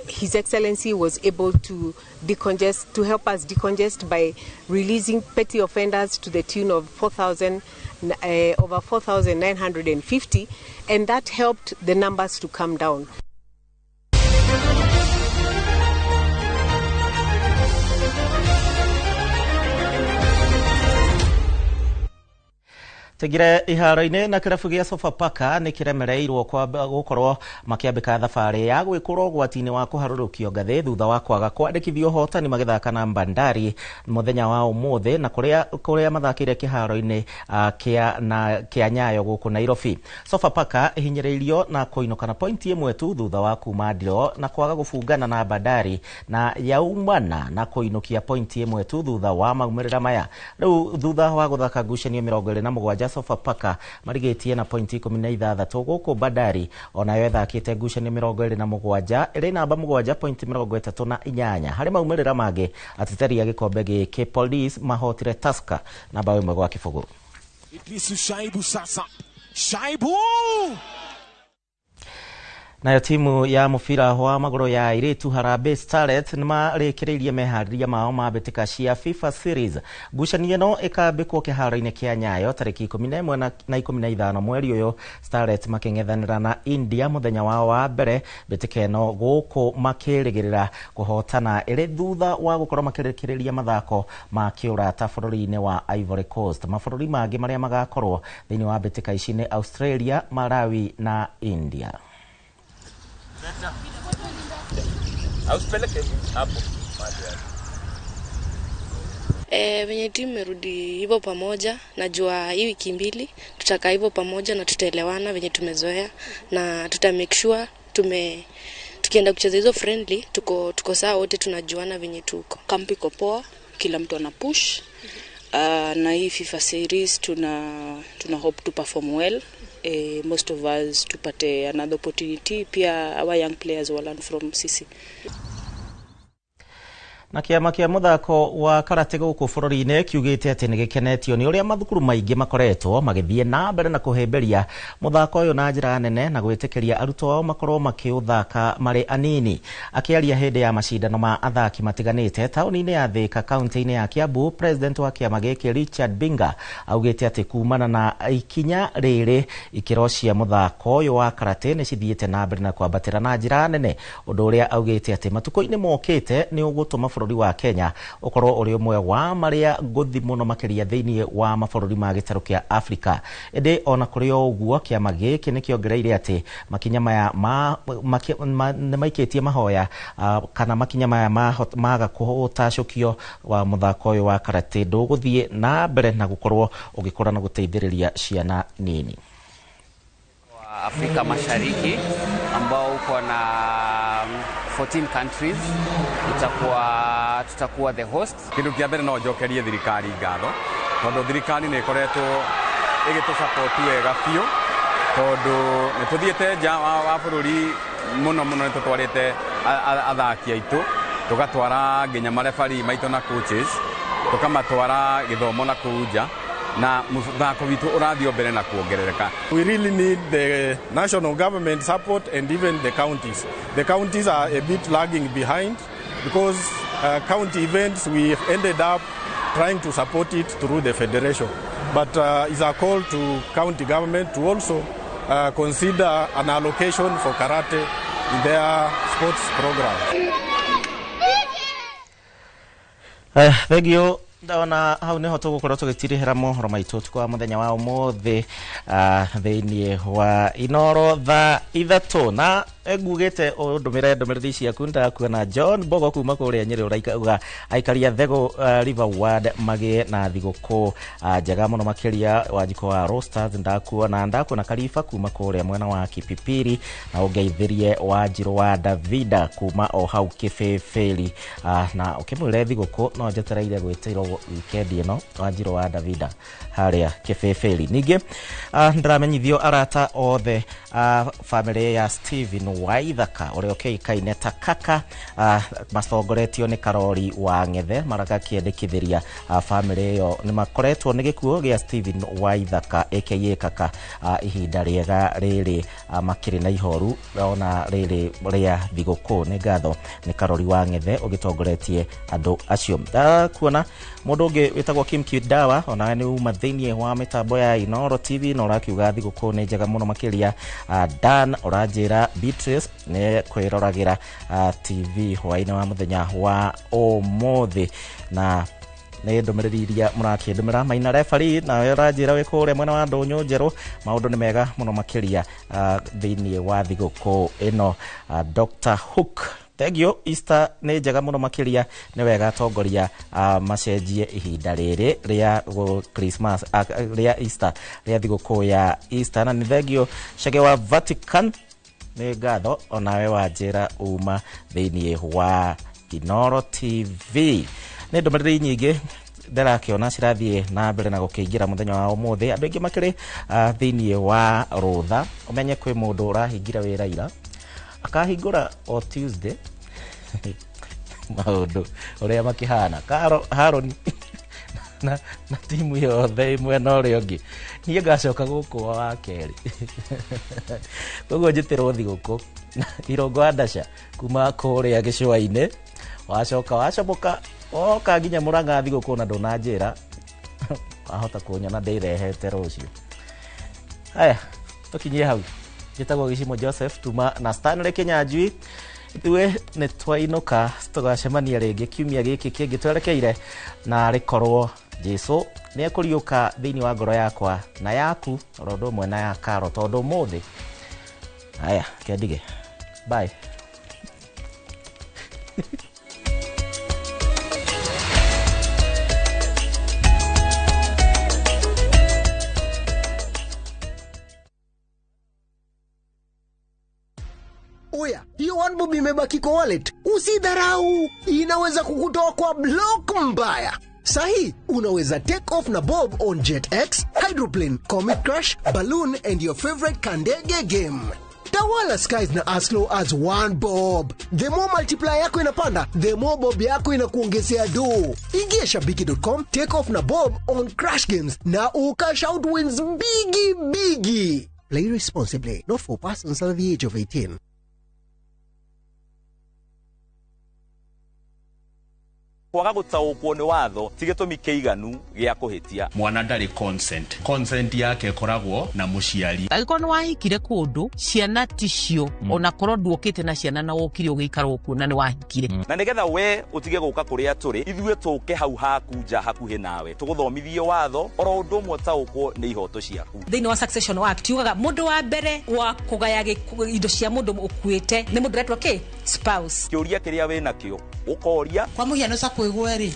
His Excellency was able to decongest, to help us decongest by releasing petty offenders to the tune of 4,000, over 4,950, and that helped the numbers to come down. Tũingĩre iharo-inĩ, na kĩrabu gĩa Sofapaka nĩ kĩremereirwo gũkorwo makĩambĩka thabarĩ ya gwĩkũrwo ũgwati-inĩ wa kũharũrũkio ngathĩ thutha wa kwaga kwandĩkithia ũhotani magĩthaka na Bandari mũthenya wa ũmũthĩ, na kũrĩa mathakĩire kĩharo-inĩ kĩa Nyayo gũkũ Nairobi. Sofapaka ĩhinyĩrĩirio na kũinũka na pointi 1 tu thutha wa kuma ndiro na kwaga gũbungana na Bandari, na yaumana na kũinũkia pointi 1 tu thutha wa maumĩrĩra maya. Rĩu thutha wa gũthaka ngucanio 27, Sofapaka marigĩtie na pointi 16. Gũkũ Bandari onayo ĩthakĩte ngucanio 27 ĩrĩ namba 7 pointi 38. Harĩ maumĩrĩra mangĩ, ateteri a gĩkombe gĩkĩ Police mahotire Tusker na bao 1-0. Idrisu Shaibu sasa. Shaibu! Nayo timu ya mũbira wa magũrũ ya airĩtu Harambee Starlets nĩmarĩkĩrĩirie meharĩria mao ma mbĩtĩka cia FIFA Series. Ngucanio ĩno ĩkambĩkwo kĩharo-inĩ kĩa Nyayo tarĩki 11 na 15 mweri ũyũ, Starlets makĩng'ethanĩra na India mũthenya wao wa mbere mbĩtĩka ĩno gũkũ makĩrĩgĩrĩra kũhotana ĩrĩ thutha wa gũkorwo makĩrĩkĩrĩria mathako ma kĩũrata bũrũri-inĩ wa Ivory Coast. Mabũrũri mangĩ marĩa magakorwo thĩinĩ wa mbĩtĩka ici nĩ Australia, Malawi na India. Venye timu imerudi hivyo pamoja, najua hii wiki mbili tutakaa hivyo pamoja na tutaelewana venye tumezoea, na tuta make sure tukienda kucheza hizo friendly tuko sawa wote, tunajuana venye tuko. Kampi iko poa, kila mtu ana push. Na hii FIFA series tuna hope to perform well. Most of us tupate another opportunity, pia our young players will learn from sisi. Na kĩama kĩa mũthako wa karate gũkũ bũrũri-inĩ kiugĩte atĩ nĩ gĩkenetio nĩ ũrĩa mathukuru maingĩ makoretwo magĩthiĩ na mbere na kũhĩmbĩria mũthako ũyũ na njĩra nene na gwĩtĩkĩria arutwo ao makorwo makĩũthaka marĩ anini. Akĩaria hĩndĩ ya macindano ma athaki matiganĩte taũni-inĩ ya Thika kaunti-inĩ ya Kiambu, president wa kĩama gĩkĩ Richard Binga augĩte atĩ kumana na ikinya rĩrĩ ikĩro cia mũthako ũyũ wa karate nĩ cithiĩte na mbere na kwambatĩra na njĩra nene, ũndũ ũrĩa augĩte atĩ matukũ-inĩ mokĩte nĩ ũgũtũma bũrũri wa Kenya ũkorwo ũrĩ ũmwe wa marĩa ngũthi mũno makĩria thĩinĩ wa mabũrũri ma gĩtarũ kĩa Afrika. Ĩndĩ ona kũrĩ o ũguo, kĩama gĩkĩ nĩ kĩongereire atĩ makinya maya nĩ maikĩtie mahoya kana makinya maya maga kũtacũkio wa mũthako ũyũ wa karate ndũgũthiĩ na mbere na gũkorwo ũgĩkũra na gũteithĩrĩria ciana nini. Afrika Mashariki ambao uko na 14 countries, tutakuwa the host. Kindu kia mbere no njokerie thirikari ngatho tondu thirikari ni ikoretwo igĩtũ support wega biũ, tondu nĩ tũthiĩte nja wa bũrũri mũno mũno, nĩ tũtwarĩte athaki aitũ, tũgatwara nginya marebari maitũ na coaches, tũkamatwara gĩthomo na kũu nja, na mũthako witũ ũrathiĩ mbere na kuongerereka. We really need the national government support and even the counties. The counties are a bit lagging behind because county events we ended up trying to support it through the federation. But it's a call to county government to also consider an allocation for karate in their sports program. Thank you. Ndona hau niho tũgũkorwo tũgĩtirihĩra mohoro maitũ ũtukũ wa mũthenya wa ũmũthĩ thĩinĩ wa Inoro thaa 3 na ngugĩte ũndũmĩre ndũmĩrĩri ciaku. Ndakuona John Bogo kuma kũrĩa Nyĩrĩ ũrauga aikaria Thegũ River Ward magĩe na thigũkũ njega mũno makĩria. Wanjikũ wa Roasters ndakuona Kariba kuma kũrĩa mwena wa Kipipiri, na ũngeithĩrie Wanjirũ wa Davida kuma o hau Kĩbĩbĩri, na ũkĩmwĩre thigũkũ no njetereire gwĩtĩrwo wikendi ĩno, Wanjirũ wa Davida harĩa Kĩbĩbĩri. Ningĩ ndĩramenyithio arata othe bamĩrĩ ya Steven Waithaka ũrĩa ũkĩũĩkaine ta Kaka, matongoretio nĩ Karori wa Ng'ethe, maragakĩendekithĩria bamĩrĩ ĩyo nĩ makoretwo nĩ gĩkuũ gĩa Steven Waithaka aka Kaka ihinda rĩega rĩrĩ makĩrĩ na ihoru ona rĩrĩ rĩa thigũkũ. Nĩ ngatho nĩ Karori wa Ng'ethe ũgĩtongoretie andũ acio. Ndakuona mũndũ ũngĩ wĩtagwo Kim Kidawa onawe nĩ uma thĩinĩ wa mĩtambo ya Inoro TV na ũrakiuga thigũkũ nĩ njega mũno makĩria. Dan ũranjĩra Beatrice nĩ kwĩroragĩra TV hwaĩ-inĩ wa mũthenya wa ũmũthĩ, na nĩ ndũmĩrĩri iria mũrakĩndũmĩra. Maina refari nawe ũranjĩra wĩ kũrĩa mwena wa Ndũnyũ Njerũ, maũndũ nĩ mega mũno makĩria thĩinĩ wa thigũkũ ĩno. Dr. Hook, thank you. Easter nĩ njega mũno makĩria, nĩ wega atongoria macenjie ihinda rĩrĩ rĩa Christmas, rĩa Easter, rĩa thigũkũ ya Easter. Na nĩ thank you Chege wa Vatican, nĩ ngatho onawe wanjĩra uma thĩinĩ wa Inoro TV. Nĩ ndũmĩrĩri nyingĩ Ndĩrakĩona cirathiĩ na mbere na gũkĩingĩra mũthenya wa ũmũthĩ. Andũ aingĩ makĩrĩ thĩinĩ wa rũtha. Ũmenye kwĩ mũndũ ũrahingire wĩra ira, akahingũra o Tuesday. Maũndũ ũrĩa makĩhana Haroni na timu yothe mwena ũrĩa ũngĩ. Niĩ ngacoka gũkũ o wa kerĩ, koguo njĩtĩrwo thigũkũ Irongo Andasha kuma kũrĩa gĩcũa-inĩ, wacoka wacomoka woka nginya Mũrang'a thigũkũ na ndũnanjĩra, wahota kũnyona ndĩrehete rũciũ. Haya, tũkinyie hau. Njĩtagwo Gĩcimo Joseph tuma na Stanley Kinyanjui. Ithuĩ nĩ twainũka, tũgacemania rĩngĩ kiumia gĩkĩ kĩngĩ twerekeire, na rĩkorwo Jesu nĩ ekũriũka thĩinĩ wa ngoro yakwa na yaku oro ũndũ ũmwe na ya Karo, tondũ ũmũthĩ haya kendige. Bye. Oya, hiyo one bob imebaki kwa wallet. Usidharau, inaweza kukutoa kwa block mbaya. Sahi, unaweza take off na bob on JetX, Hydroplane, Comet Crash, Balloon and your favorite Kandege game. Tawala skies na as low as 1 bob. The more multiplier yako inapanda, the more bob yako inakuongezea do. Ingia shabiki.com, take off na bob on Crash Games na ukash out wins bigi bigi. Play responsibly. Not for persons under the age of 18. Kwaga gũtaũkwo nĩ watho ti gĩtũmi kĩiganu gĩa kũhĩtia. Mwana ndarĩ consent yake ĩkoragwo na mũciari. Angĩkorwo nĩ wahikire kũndũ ciana ticio, ona korwo nduokĩte na ciana na wokire ũgĩikara kuo na nĩ wahikire. Na nĩgetha we ũtige gũka kũrĩa tũrĩ, ithuĩ tũke hau haku nja hakuhĩ nawe, tũgũthomithie watho oro ũndũ ũmwe ũtaũkwo nĩ ihoto ciaku. Thĩinĩ wa Succession Act yugaga mũndũ wa mbere wa kũgaya indo cia mũndũ ũkuĩte nĩ mũndũ ũretwo kĩ spouse. Kĩũria kĩrĩa wĩnakĩo ũkoria. Kwa mũhiano kwigwa ri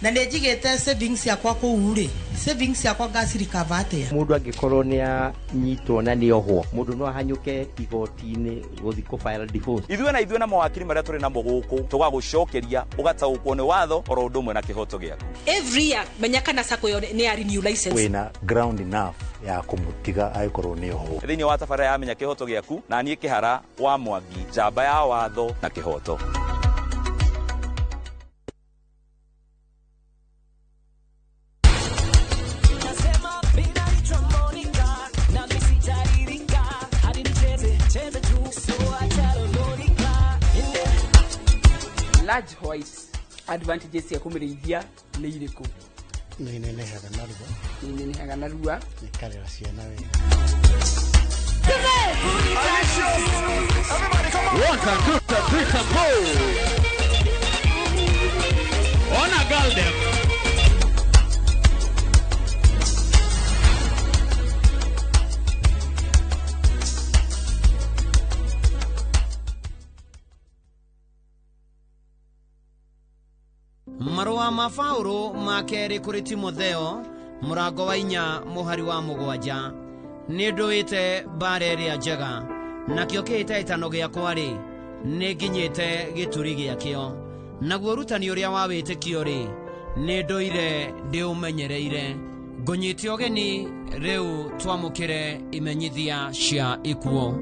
na nĩ njigĩte savings yakwa kũu rĩ, savings yakwa ngacirikava atĩa? Mũndũ angĩkorwo nĩ anyitwo na nĩ ohwo, mũndũ no ahanyũke igoti-inĩ gũthiĩ kũ file divorce. Ithuĩ na ithuĩ na mawakiri marĩa tũrĩ namo gũkũ tũgagũcokeria ũgataũkwo nĩ watho oro ũndũ ũmwe na kĩhoto gĩaku. Every year menya kana sacco ĩyo nĩ ya renew license. Wĩna ground enough ya kũmũtiga angĩkorwo nĩ ohwo. Thĩinĩ wa tabarĩra ya Menya Kĩhoto Gĩaku na niĩ Kĩhara wa Mwangi, njamba ya watho na kĩhoto. Large white advantages ya kũmĩrĩithia nĩ irĩkũ? Nĩ inenehaga narua. Nĩ inenehaga narua. Ĩkarera ciana wega. 1 2 3 4. Ona girl them. Marũa ma Paũlũ ma kerĩ kũrĩ Timotheo mũrango wa 4 mũhari wa 7. Nĩ ndũĩte mbara ĩrĩa njega, nakĩo kĩhĩtahĩtano gĩakwa rĩ, nĩ nginyĩte gĩturi gĩakĩo, naguo ũrutani ũrĩa wa wĩtĩkio rĩ, nĩ ndũire ndĩũmenyereire. Ngũnyite ũgeni rĩu twamũkĩre imenyithia cia ikuũ.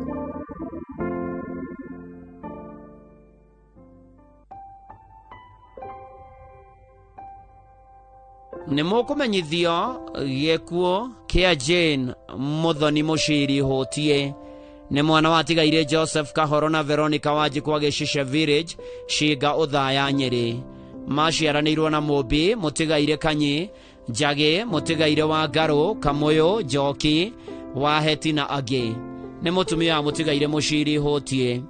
Nĩ mũkũmenyithio gĩkuũ kĩa Jane Muthoni Mũciri Hũtiĩ. Nĩ mwana watigaire Joseph Kahoro na Veronica Wanjikũ wa Gĩcice Village, Cinga Ũthaya, Nyĩrĩ. Maciaranĩirwo na Mũmbi mũtigaire Kanyi, Njagĩ mũtigaire wa Ngarũ, Kamũyũ, Njoki, Waheti na angĩ. Nĩ mũtumia wa mũtigaire Mũciri Hũtiĩ.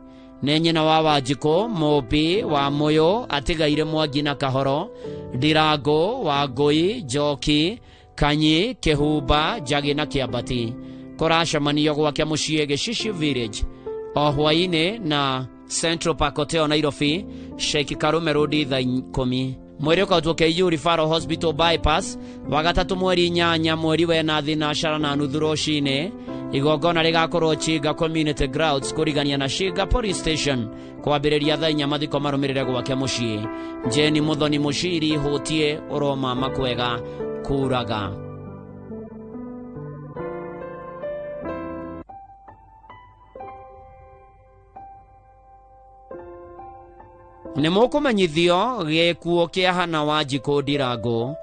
Nĩ nyina wa Wanjikũ, Mũmbi wa Mũyũ, atigaire Mwangi na Kahoro, Ndirango, Wangũi, Njoki, Kanyi, Kĩhumba, Njagĩ na Kĩambati. Kũracemanio gwake mũciĩ Gĩcici Village o hwaĩ-inĩ na Central Park Hotel Nairobi, Sheikh Karume Road thaa 10. Mwĩrĩ ũkarutwo KU Referral Hospital Bypass wagatatũ mweri 8 mweri wa 4 thaa 9:30 rũcinĩ. Igongona rĩgakorwo Chiga Community Grounds kũrigania na Chiga Police Station kwambĩrĩria thaa 4 mathiko marũmĩrĩre gwake mũciĩ. Jane Muthoni Mushiri Hutie ũroma makwega kuraga. Nĩ mũkũmenyithio gĩkuũ kĩa Hana Wanjikũ Ndirango.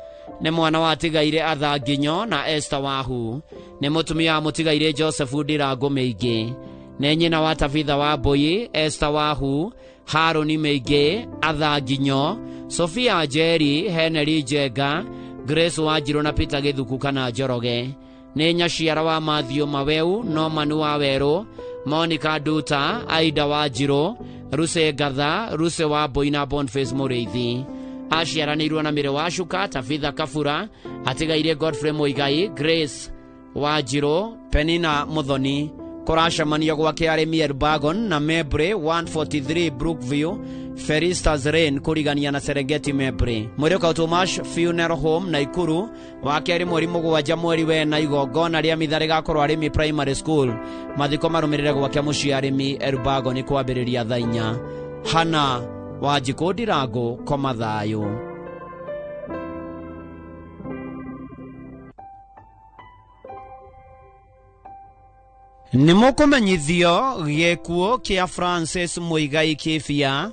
Nĩ mwana wa tigaire Athanginyo na Esther Wahu. Nĩ mũtumia wa mũtigaire Joseph Ndirango Mĩingĩ. Nĩ nyina wa Tabitha wa Mbũi, Esther Wahu, Harũni Mĩingĩ, Athanginyo, Sofia Njeri, Henry Njenga, Grace Wanjirũ na Peter Gĩthuku kana Njoroge. Nĩ nyaciara wa Matthew Maweu, Norman wa Werũ, Monica Nduta, Aida Wanjirũ, Ruse Ngatha, Ruse wa Mbũi na Boniface Mũrĩithi. Aciaranĩirwo na Mĩrĩ wa Cuka, Tabitha Kabura, atigaire Godfrey Muigai, Grace Wanjirũ, Penina Muthoni. Kũracemanio gwake arĩmi Elbagon na Mebre 143 Brookview, Felistas Lane kũrigania na Serengeti Mebre. Mwĩrĩ ũkautwo Mash Funeral Home Naikuru wa kerĩ mweri 7 mweri wena igongona rĩa mitha rĩgakorwo Arĩmi Primary School. Mathiko marũmĩrĩre gwake mũciĩ Arĩmi Elbagon kwambĩrĩria thaa 4. Hana Wanjikũ Ndirango koma thayũ. Nĩ mũkũmenyithio gĩkuũ kĩa Francis Muigai Kĩbia.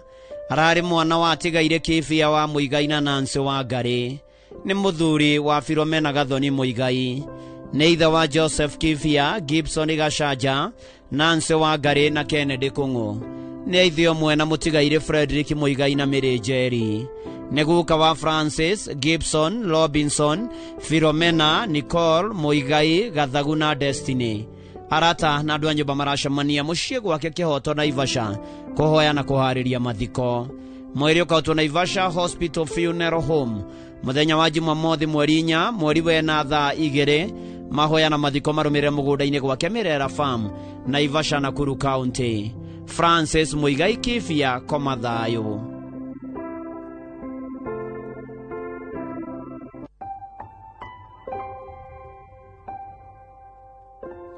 Ararĩ mwana wa tigaire Kĩbia wa Muigai na Nancy Wangari. Nĩ mũthuri wa Philomena Gathoni Muigai. Nĩ ithe wa Joseph Kĩbia, Gibson Gacanja, Nancy Wangari na Kennedy Kũng'ũ. Nĩ ithe ũmwe na mũtigaire Frederick Muigai na Mary Njeri. Nĩ guka wa Francis, Gibson, Robinson, Philomena, Nicole, Muigai, Gathagu na Destiny. Arata na andũ a nyũmba maracemania mũciĩ gwake Kĩhoto Naivasha kũhoya na kũharĩria mathiko. Mwĩrĩ ũkautwo Naivasha Hospital Funeral Home mũthenya wa Jumamothi mweri 4 mweri wena thaa 2. Mahoya na mathiko marũmĩrĩre mũgũnda-inĩ gwake Mirera Farm, Naivasha, Nakuru County. Francis Muigai Kĩbia koma thayũ.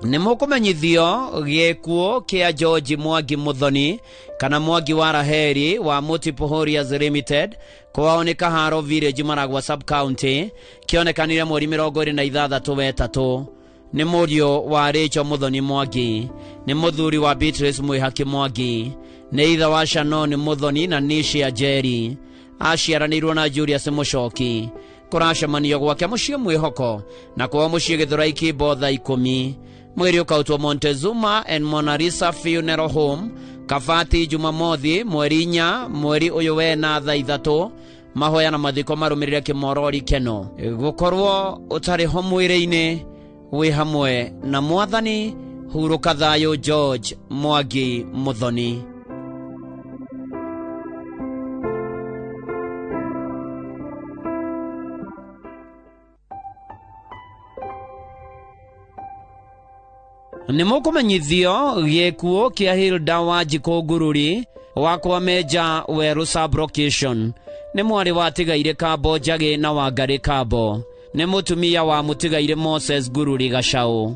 Nĩ mũkũmenyithio gĩkuũ kĩa George Mwangi Muthoni kana Mwangi wa Raheri wa Multiple Warriors Limited kwao nĩ Kaharo Village Maragua Sub County kĩonekanire mweri 26 wetatũ. Nĩ mũriũ wa Rachel Muthoni Mwangi. Nĩ mũthuri wa Beatrice Mwĩhaki Mwangi. Nĩ ithe wa Shannon Muthoni na Nisha Njeri. Aciaranĩirwo na Julius Mũcoki. Kũracemanio gwake mũciĩ Mwĩhoko na kwao mũciĩ Gĩthũrai Kĩmbo thaa 10. Mwĩrĩ ũkautwo Montezuma and Monalisa Funeral Home Kabati Jumamothi mweri 4 mweri ũyũ wena thaa 3. Mahoya na mathiko marũmĩrĩre Kĩmorori Keno. Gũkorwo ũtarĩ ho mwĩrĩ-inĩ wĩ hamwe na Mwathani. Hurũka thayũ George Mwangi Muthoni. Nĩ mũkũmenyithio gĩkuũ kĩa Hilda Wanjikũ Ngururi wa kwa Meja Werũ Sublocation. Nĩ mwarĩ wa tigaire Kambo Njagĩ na Wangarĩ Kambo. Nĩ mũtumia wa mũtigaire Moses Ngururi Gacaũ.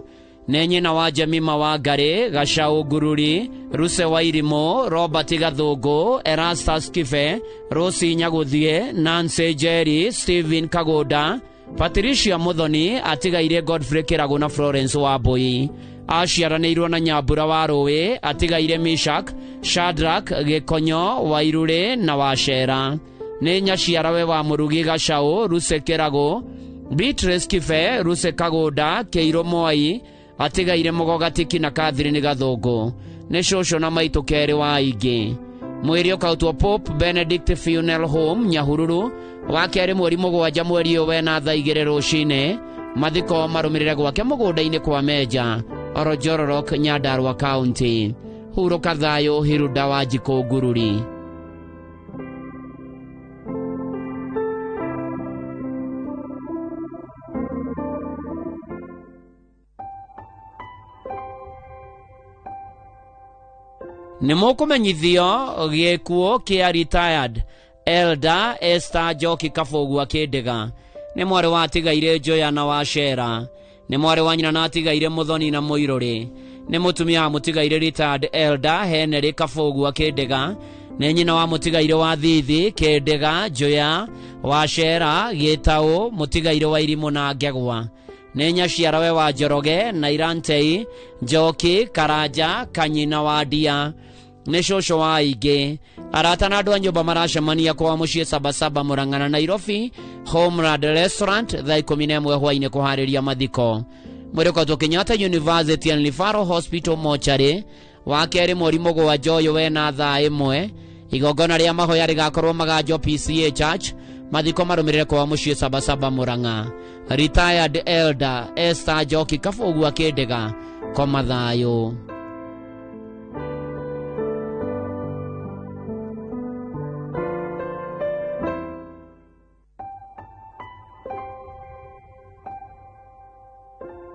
Nĩ nyina wa Jemima Wangarĩ Gacaũ Ngururi, Ruse Wairimũ, Robert Gathũngũ, Erastus Kibe, Rosi Nyagũthiĩ, Nancy Njeri, Stephen Kagũnda, Patricia Muthoni, atigaire Godfrey Kĩragũ na Florence Wambui. Aciaranĩirwo na Nyambura wa Rũĩ, atigaire Mishak, Shadrack, Gĩkonyo, Wairũrĩ na Wacera. Nĩ nyaciarawe wa Mũrugi Gacaũ, Ruse Kĩragũ, Beatrice Kibe, Ruse Kagũnda, Kĩirũ Mwai, atigaire Mũgoga Tiki na Catherine Gathũngũ. Nĩ cũcũ na maitũ kerĩ wa aingĩ. Mwĩrĩ ũkautwo Pope Benedict Funeral Home Nyahururu wa kerĩ mweri 7 mweri ũyũ wena thaa 2 rũcinĩ. Mathiko marũmĩrĩre gwake mũgũnda-inĩ kwa Meja, Orojororok, Nyandarua County. Hurũka thayũ Hilda Wanjikũ Ngururi. Nĩ mũkũmenyithio gĩkuũ kĩa retired Elder Esther Njoki Kabũgua Kĩndĩga. Nĩ mwarĩ wa tigaire Njoya na Wacera. Nĩ mwarĩ wa nyina na atigaire Muthoni na Mũirũrĩ. Nĩ mũtumia wa mũtigaire retired elder Henry Kabũgua Kĩndĩga. Nĩ nyina wa mũtigaire wa Thithi Kĩndĩga Njoya wa Cera Gĩtaũ mũtigaire wa Irimũ na Ngegwa. Nĩ nyaciarawe wa Njoroge na Irantei Njoki Karanja Kanyina wa Ndia. Nĩ cũcũ wa aingĩ. Arata na andũ a nyũmba maracemania kwa mũciĩ Sabasaba Mũrang'a na Nairobi Homeland Restaurant thaa 11 hwaĩ-inĩ kũharĩria mathiko. Mwĩrĩ ũkoretwo Kenyatta University and Referral Hospital mochari wa kerĩ mweri 7 ũyũ wena thaa 1. Igongona rĩa mahoya rĩgakorwo Maganjo PCA Church. Mathiko marũmĩrĩre kwa mũciĩ Sabasaba Mũrang'a. Retired elder Esther Njoki Kabũgua Kĩndĩga, koma thayũ.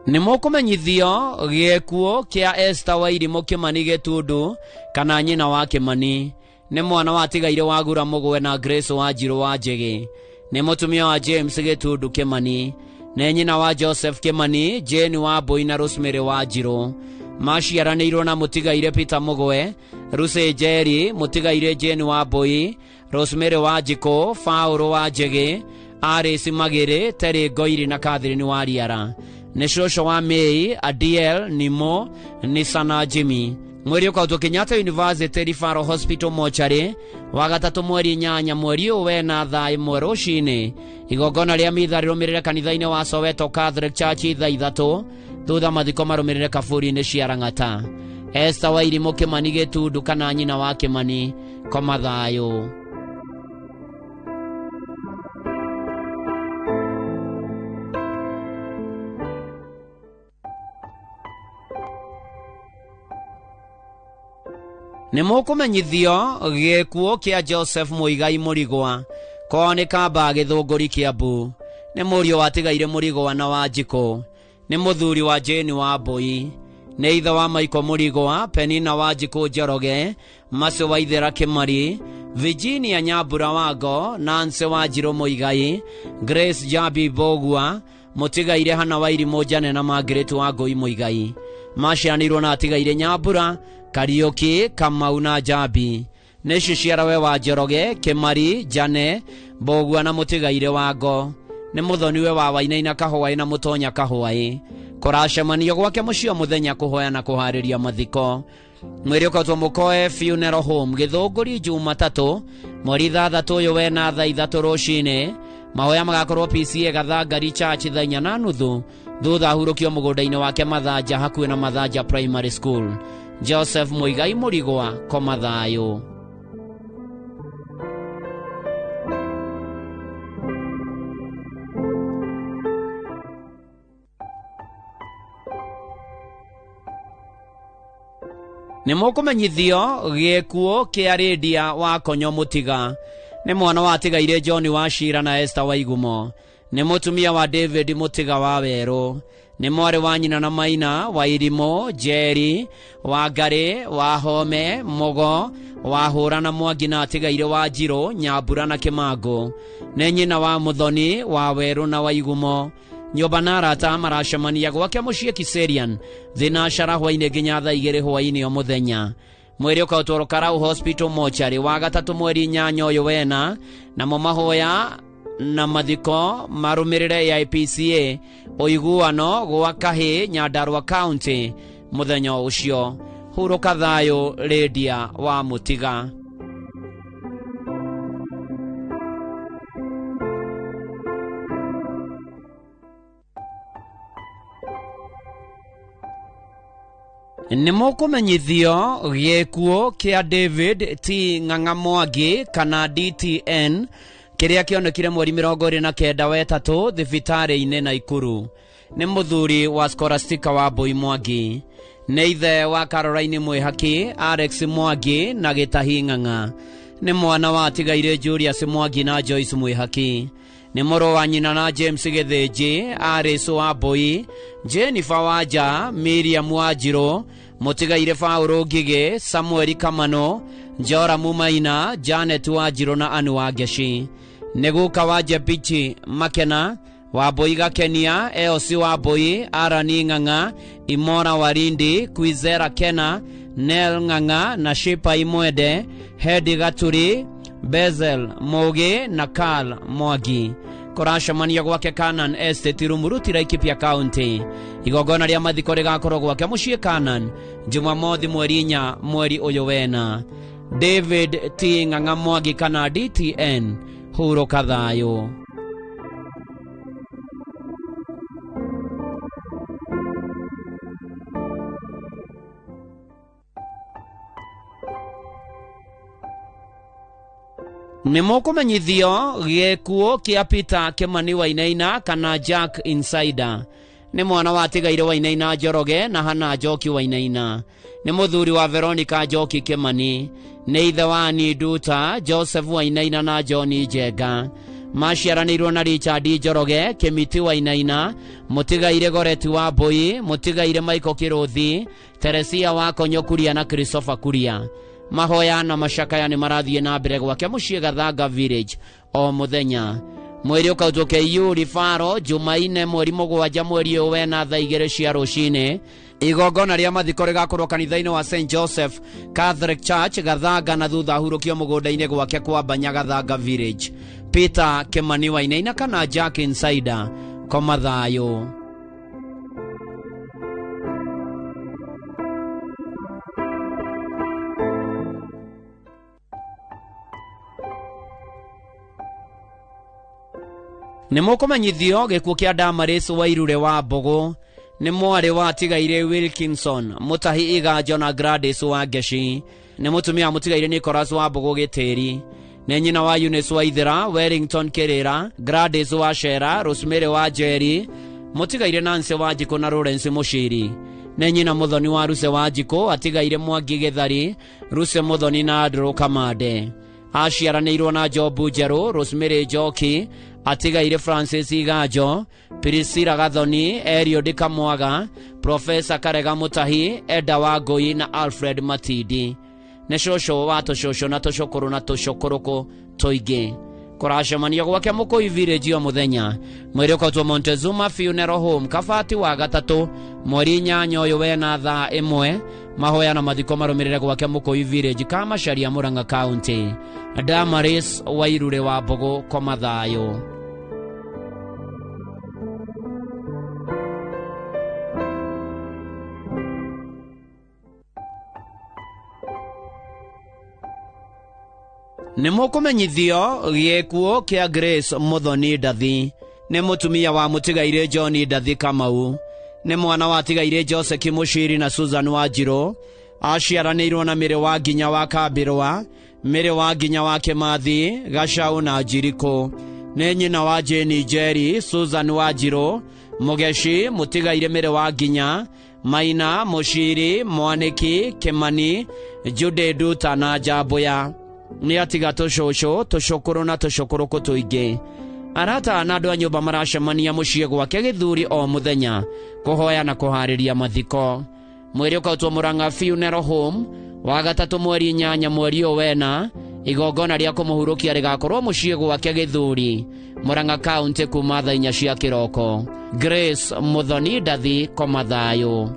Nĩ mũkũmenyithio gĩkuũ kĩa Esther Wairimũ Kĩmani Gĩtundu kana nyina wa Kĩmani. Nĩ mwana watigaire wa Gura Mũgwe na Grace Wanjirũ wa Njĩgĩ. Nĩ mũtumia wa James Gĩtundu Kĩmani. Nĩ nyina wa Joseph Kĩmani, Jane wa Mbũi na Rosemary Wanjirũ. Maciaranĩirwo na mũtigaire Peter Mũgwe, Lucy Njeri, mũtigaire Jane wa Mbũi, Rosemary Wanjikũ, Paul wa Njĩgĩ, Alice Magĩrĩ, Terry Ngoiri na Catherine wa Riara. Nĩ cũcũ wa May, Adiel, Nimo, Nisana Jimmy. Mwĩrĩ ũkautwo Kenyatta University Referral Hospital mochari wa gatatũ mweri 8 mweri ũyũ wena thaa 1 rũcinĩ. Igongona rĩa mitha rĩrũmĩrĩre kanitha-inĩ wa Soweto Catholic Church thaa 3, thutha mathiko marũmĩrĩre kaburi-inĩ cia Lang'ata. Esther Wairimũ Kĩmani Gĩtundu kana nyina wa Kĩmani, koma thayũ. Nĩ mũkũmenyithio gĩkuũ kĩa Joseph Mũigai Mũrigwa kwao nĩ Kamba Gĩthũngũri Kĩambu. Nĩ mũriũ watigaire Mũrigwa na Wanjikũ. Nĩ mũthuri wa Jane wa Mbũi. Nĩ ithe wa Michael Mũrigwa, Penina Wanjikũ Njoroge, Mace Waithera Kĩmari, Virginia Nyambura Wango, Nancy Wanjirũ Mũigai, Grace Jabi Mbũgua, mũtigaire Hana Wairimũ Njane na Margaret Wangũi Mũigai. Maciaranĩirwo na atigaire Nyambura, Kariũki, Kamau na Njambi. Nĩ ciciarawe wa Njoroge, Kĩmari, Njane, Mbũgua na mũtigaire Wango. Nĩ mũthoniwe wa Wainaina Kahũaĩ na Mũtonya Kahũaĩ. Kũracemanio gwake mũciĩ o mũthenya kũhoya na kũharĩria mathiko. Mwĩrĩ ũkautwo Mũkoe Funeral Home Gĩthũngũri Jumatatũ mweri 6 ũyũ wena thaa 3 rũcinĩ. Mahoya magakorwo PCA Gathangari Church thaa 4:30 thutha ahurũkio mũgũnda-inĩ wake Mathanja hakuhĩ na Mathanja Primary School. Joseph Mũigai Mũrigwa, koma thayũ. Nĩ mũkũmenyithio gĩkuũ kĩa Rĩndia wa Konyo Mũtiga. Nĩ mwana watigaire John wa Cira na Esther Waigumo. Nĩ mũtumia wa David Mũtiga wa Werũ. Nĩ mwarĩ wa nyina na Maina wa Irimũ, Njeri, wa Ngarĩ, wa Home, Mũgo, wa Hũra na Mwangi na atigaire wa Njirũ, Nyambura na Kĩmangũ. Nĩ nyina wa Mũthoni, wa Werũ na Waigumo. Nyũmba na arata maracemania gwake mũciĩ Kiserian thinacara hwaĩ-inĩ nginya thaa 2 hwaĩ-inĩ o mũthenya. Mwĩrĩ ũkautwo Karau Hospital mochari wa gatatũ mweri 8 ũyũ wena, namo mahoya na mathiko marũmĩrĩre AIPCA ũiguano gwa Kahĩ Nyandarua County mũthenya ũcio. Hurũka thayũ Rĩndia wa Mũtiga. Nĩ mũkũmenyithio gĩkuũ kĩa David T Ng'ang'a Mwangi kana DTN kĩrĩa kĩonekire mweri 29 wetatũ thibitarĩ-inĩ Naikuru. Nĩ mũthuri wa Scholastica wa Mbũi Mwangi. Nĩ ithe wa Caroline Mwĩhaki, Alex Mwangi na Gĩtahi Ng'ang'a. Nĩ mwana wa atigaire Julius Mwangi na Joyce Mwĩhaki. Nĩ mũrũ wa nyina na James Gĩthĩnji, Alice wa Mbũi, Jennifer Wanja, Miriam Wanjirũ, mũtigaire Paul Ngigĩ, Samuel Kamano, Joramu Maina, Janet Wanjirũ na Anu Wangeci. Nĩ guka wa Jebichi Makena, Wambui Gakenia, Eosi Wambui, Arani Ng'ang'a, Imora Warindi, Kwizera Kena, Nel Ng'ang'a na Shipa Imwede, Hedi Gaturi, Bezel Moge na Karl Mwangi. Kũracemania gwake Canaan Estate Rumuruti, Laikipia County. Igongona rĩa mathiko rĩgakorwo gwake mũciĩ Canaan Jumamothi mweri 4 mweri ũyũ wena. David T Ng'ang'a Mwangi kana DTN, hurũka thayũ. Nĩ mũkũmenyithio gĩkuũ kĩa Peter Kimani Wainaina kana Jack Insider. Nĩ mwana wa tigaire Wainaina Njoroge na Hana Njoki Wainaina. Nĩ mũthuri wa Veronica Njoki Kimani. Nĩ ithe wa Nduta, Joseph Wainaina na John Njenga. Maciaranĩirwo na Richard Njoroge, Kĩmiti Wainaina, mũtigaire Goreti wa Mbui, mũtigaire Michael Kĩrũthi, Teresia wa Konyo Kuria na Christopher Kuria. Mahoya na macakaya nĩ marathiĩ na mbere gwake mũciĩ Gathanga Village o mũthenya. Mwĩrĩ ũkautwo KU Rifaro Jumaine mweri 7 mweri ũyũ wena thaa 2 cia rũcinĩ. Igongona rĩa mathiko rĩgakorwo kanitha-inĩ wa St Joseph Catholic Church Gathanga na thutha ahurũkio mũgũnda-inĩ gwake kwa Banya Gathanga Village. Peter Kimani Wainaina kana Jack Insider, koma thayũ. Nĩ mũkũmenyithio gĩkuũ kĩa Damaris Wairure wa Mbũgũ. Nĩ mwarĩ wa tigaire Wilkinson Mũtahi Iganjo na Gladys wa Ngeci. Nĩ mũtumia wa mũtigaire Nicholas wa Mbũgũ Gĩtĩri. Nĩ nyina wa Eunice Waithera, Wellington Kĩrĩra, Gladys wa Shera, Rosemary wa Njeri, mũtigaire Nancy wa Njikũ na Lawrence Mũciri. Nĩ nyina Mũthoni wa Ruse wa Njikũ, atigaire Mwangi Gĩthari, Ruse Mũthoni na Andrew Kamande. Aciaranĩirwo na Jobu Njerũ, Rosemary Njoki, atigaire Francis Iganjo, Priscilla Gathoni, Eliud Kamwaga, Profesa Karega Mutahi, Eda Wangũi na Alfred Matindi. Nĩ cũcũ wa tũcũcũ na tũcũkũrũ na tũcũkũrũkũ tũingĩ. Kũracemania gwake Mũkũi Village o mũthenya. Mwĩrĩ ũkautwo Montezuma Funeral Home Kabati wa gatatũ mweri 8 ũyũ wena thaa 1. Mahoya na mathiko marũmĩrĩre gwake Mũkũi Village Kamacharia Murang'a County. Damaris Wairure wa Mbũgũ, koma thayũ. Nĩ mũkũmenyithio gĩkuũ kĩa Grace Mũthoni Ndathi. Nĩ mũtumia wa mũtigaire John Ndathi Kamau. Nĩ mwana wa tigaire Joseph Mũciri na Susan Wanjirũ. Aciaranĩirwo na mĩrĩ wa nginya wa Kambĩrwa, mĩrĩ wa nginya wa Kĩmathi, Gacau na Njirikũ. Nĩ nyina wa Jane Njeri, Susan Wanjirũ, Mũgeci, mũtigaire mĩrĩ wa nginya, Maina, Mũciri, Mwanĩki, Kĩmani, Jude Nduta na Njambũya. Nĩ atiga tũcũcũ, tũcũkũrũ na tũcũkũrũkũ tũingĩ. Arata na andũ a nyũmba maracemania mũciĩ gwake Gĩthuri o mũthenya kũhoya na kũharĩria mathiko. Mwĩrĩ ũkautwo Murang'a Funeral Home wa gatatũ mweri 8 mweri ũyũ wena. Igongona rĩa kũmũhurũkia rĩgakorwo mũciĩ gwake Gĩthuri, Murang'a County kuma thaa 4 cia kĩroko. Grace Mũthoni Ndathi, koma thayũ.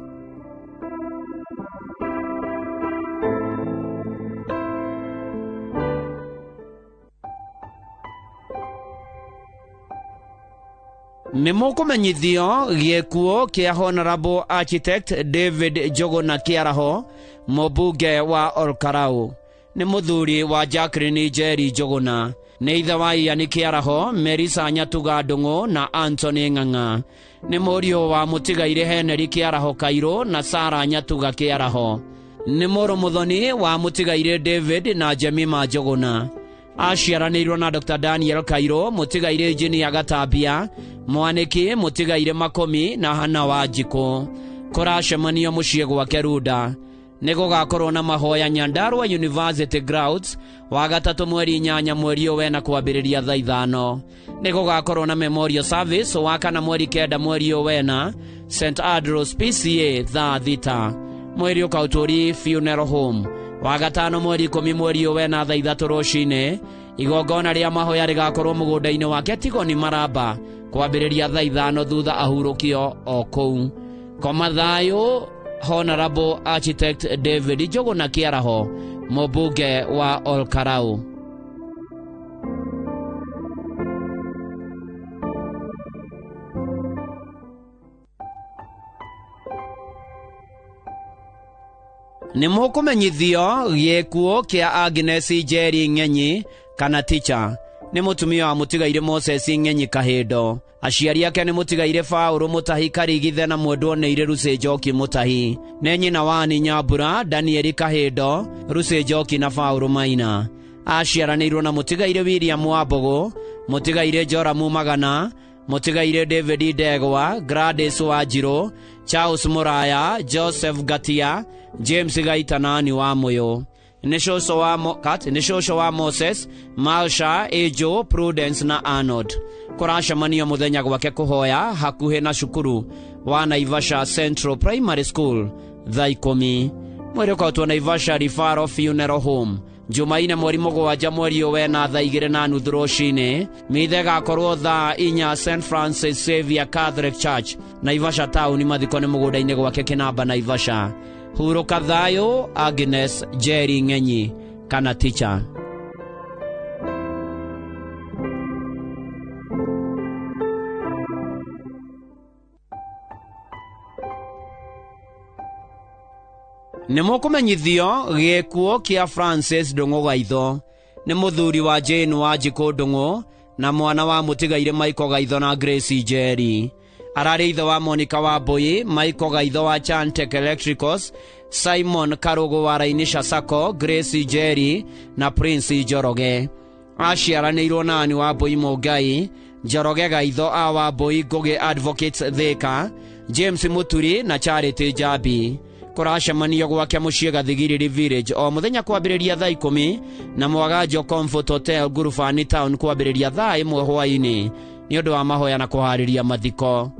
Nĩ mũkũmenyithio gĩkuũ kĩa Honorable Architect David Njũgũna Kĩaraho, mũmbunge wa Olkarau. Nĩ mũthuri wa Jacqueline Njeri Njũgũna. Nĩ ithe wa Ian Kĩaraho, Melissa Nyatuga Ndũng'ũ na Anthony Ng'ang'a. Nĩ mũriũ wa mũtigaire Henry Kĩaraho Kairũ na Sarah Nyatuga Kĩaraho. Nĩ mũrũ mũthoni wa mũtigaire David na Jemima Njũgũna. Aciaranĩirwo na Dr. Daniel Kairũ, mũtigaire Engineer Gatambia, Mwanĩki, mũtigaire Makomi na Hana Wanjikũ. Kũracemanio mũciĩ gwake Runda. Nĩ gũgakorwo na mahoya Nyandarua University Grounds wa gatatũ mweri 8 mweri ũyũ wena kwambĩrĩria thaa 5. Nĩ gũgakorwo na memorial service wa kana mweri 9 mweri ũyũ wena St Andrews PCA thaa 6. Mwĩrĩ ũkautwo Funeral Home wa gatano mweri 10 mweri ũyũ wena thaa 3 rũcinĩ. Igongona rĩa mahoya rĩgakorwo mũgũnda-inĩ wake Tigoni Maraba Kwambĩrĩria thaa 5 thutha ahurũkio o kũu. Koma thayũ Honorable Architect David Njũgũna Kĩaraho, mũmbunge wa Olkarau. Nĩ mũkũmenyithio gĩkuũ kĩa Agnes Njeri Ng'enyi kana Ticha. Nĩ mũtumia wa mũtigaire Moses Ng'enyi Kahĩndo. Aciari ake nĩ mũtigaire Paũlũ Mũtahi Karigithe na mwendwo nĩire Lucy Njoki Mũtahi. Nĩ nyina wa Annie Nyambura, Danieli Kahĩndo, Lucy Njoki na Paũlũ Maina. Aciaranĩirwo na mũtigaire William Wambũgũ, mũtigaire Joramu Magana, mũtigaire David Ndegwa, Gladys Wanjirũ, Charles Muraya, Joseph Ngatia, James Gaitanani wa Mũyũ. Nĩ cũcũ wa Moses, Malsha, Ejo, Prudence na Arnold. Kũracemanio mũthenya gwake kũhoya hakuhĩ na cukuru wa Naivasha Central Primary School thaa 10. Mwĩrĩ ũkautwo Naivasha Referral Funeral Home Jumaine mweri 7 mweri wena thaa 2:30 rũcinĩ. Mithe ĩgakorwo thaa 4 St Francis Xavier Catholic Church Naivasha Town. Mathiko nĩ mũgũnda-inĩ gwake Kĩnamba Naivasha. Hurũka thayũ Agnes Njeri Ng'enyi kana Ticha. Nĩ mũkũmenyithio gĩkuũ kĩa Francis Ndũng'ũ Gaitho. Nĩ mũthuri wa Jane Wanjikũ Ndũng'ũ na mwana wa mũtigaire Michael Gaitho na Grace Njeri. Ararĩ ithe wa Monica Wambui, Michael Gaitho wa Chantek Electricals, Simon Karũgũ wa Rainisha Sacco, Grace Njeri na Prince Njoroge. Aciaranĩirwo na Anne Wambui Mũngai, Njoroge Gaitho a Wambui Ngũgĩ Advocates Thika, James Muturi na Charity Njambi. Kũracemanio gwake mũciĩ Gathigiriri Village o mũthenya kwambĩrĩria thaa 10 na Mwaganjo Comfort Hotel Ngurubani Town kwambĩrĩria thaa 1 hwaĩ-inĩ nĩ ũndũ wa mahoya na kũharĩria mathiko.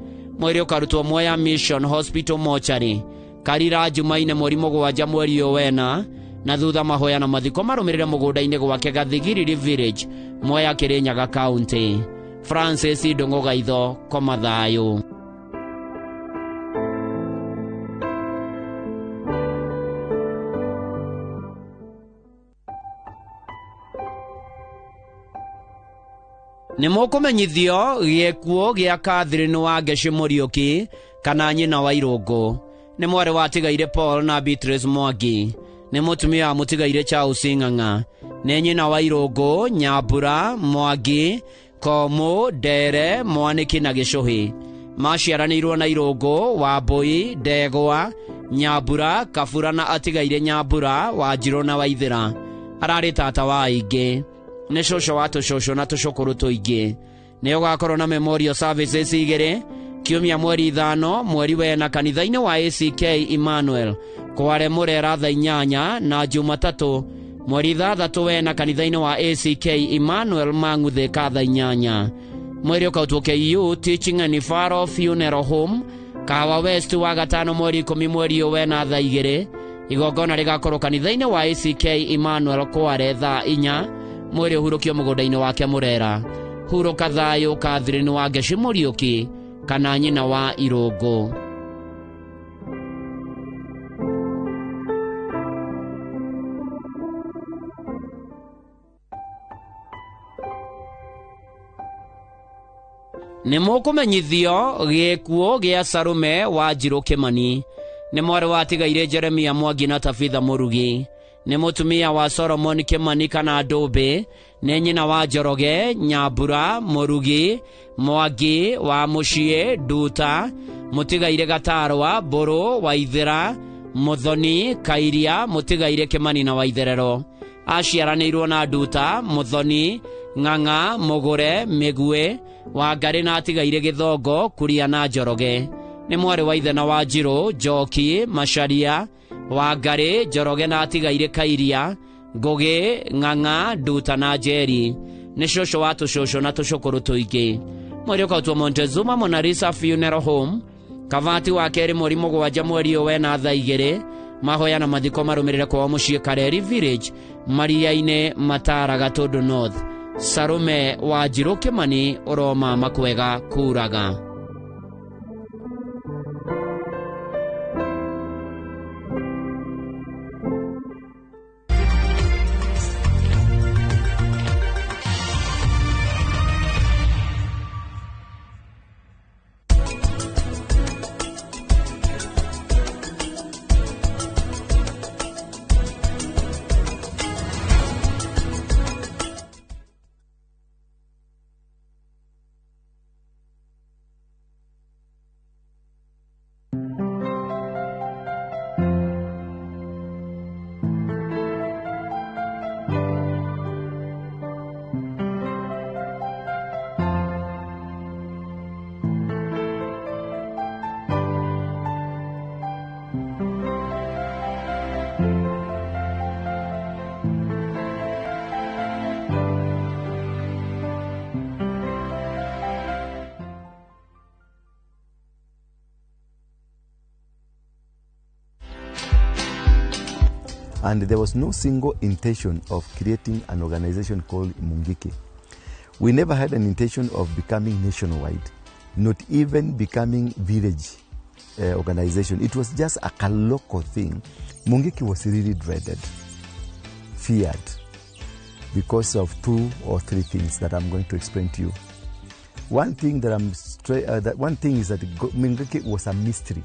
Mwĩrĩ ũkarutwo Mwea Mission Hospital Mortuary Karira Jumaine mweri 7 mweri wena na thutha mahoya na mathiko marũmĩrĩre mũgũnda-inĩ gwake Gathigiriri Village Mwea Kirinyaga County. Francis Ndũng'ũ Gaitho, koma thayũ. Nĩ mũkũmenyithio gĩkuũ gĩa Catherine Wangeci Mũriũki kana nyina wa Irũngũ. Nĩ mwarĩ wa tigaire Paul na Beatrice Mwangi. Nĩ mũtumia wa mũtigaire Charles Ng'ang'a. Nĩ nyina wa Irũngũ, Nyambura, Mwangi, Komũ, Ndere, Mwanĩki na Gĩcũhĩ. Maciaranĩirwo na Irũngũ, Wambui, Ndegwa, Nyambura, Kabura na atigaire Nyambura, Wanjirũ na Waithĩra. Ararĩ tata wa aingĩ. Nĩ cũcũ wa tũcũcũ na tũcũkũrũ tũingĩ. Nĩ ũgakorwo na memorial services 2 kiumia mweri 5 mweri wena kanitha-inĩ wa ACK Emmanuel Kware Mũrera thaa 8 na Jumatatũ mweri 6 wena kanitha-inĩ wa ACK Emmanuel Mang'uthĩka thaa 8. Mwĩrĩ ũkautwo KU Teaching and Referral Funeral Home Kahawa West wa gatano mweri 10 mweri wena thaa 2. Igongona rĩgakorwo kanitha-inĩ wa ACK Emmanuel Kware thaa 4. Mwĩrĩ ũhurũkio mũgũnda-inĩ wake Mũrera. Hurũka thayũ Catherine Wangeci Mũriũki kana nyina wa Irũngũ. Nĩ mũkũmenyithio gĩkuũ gĩa Sarume Wanjirũ Kĩmani. Nĩ mwarĩ wa tigaire Jeremia Mwangi na Tabitha Mũrugi. Nĩ mũtumia wa Solomon Kĩmani kana Ndũmbĩ. Nĩ nyina wa Njoroge, Nyambura, Mũrugi, Mwangi wa Mũciĩ, Nduta, mũtigaire Gatarwa, Mbũrũ, Waithĩra, Mũthoni, Kairia, mũtigaire Kĩmani na Waitherero. Aciaranĩirwo na Nduta, Mũthoni, Ng'ang'a, Mũgũre, Mĩguĩ, Wangarĩ na atigaire Gĩthongo, Kuria na Njoroge. Nĩ mwarĩ wa ithe na Wanjirũ, Njoki, Macharia, Wangarĩ, Njoroge na atigaire Kairia, Ngũgĩ, Ng'ang'a, Nduta na Njeri. Nĩ cũcũ wa tũcũcũ na tũcũkũrũ tũingĩ. Mwĩrĩ ũkautwo Montezuma Monalisa Funeral Home Kavati wa kerĩ mweri 7 mweri wena thaa 2. Mahoya na mathiko marũmĩrĩre kwao mũciĩ Kareri Village Maria-inĩ Matara Gatũndũ North. Salome Wanjirũ Kĩmani ũroma makwega kuraga. And there was no single intention of creating an organization called Mungiki. We never had an intention of becoming nationwide, not even becoming village organization. It was just a local thing. Mungiki was really dreaded, feared, because of 2 or 3 things that I'm going to explain to you. One thing that one thing is that Mungiki was a mystery.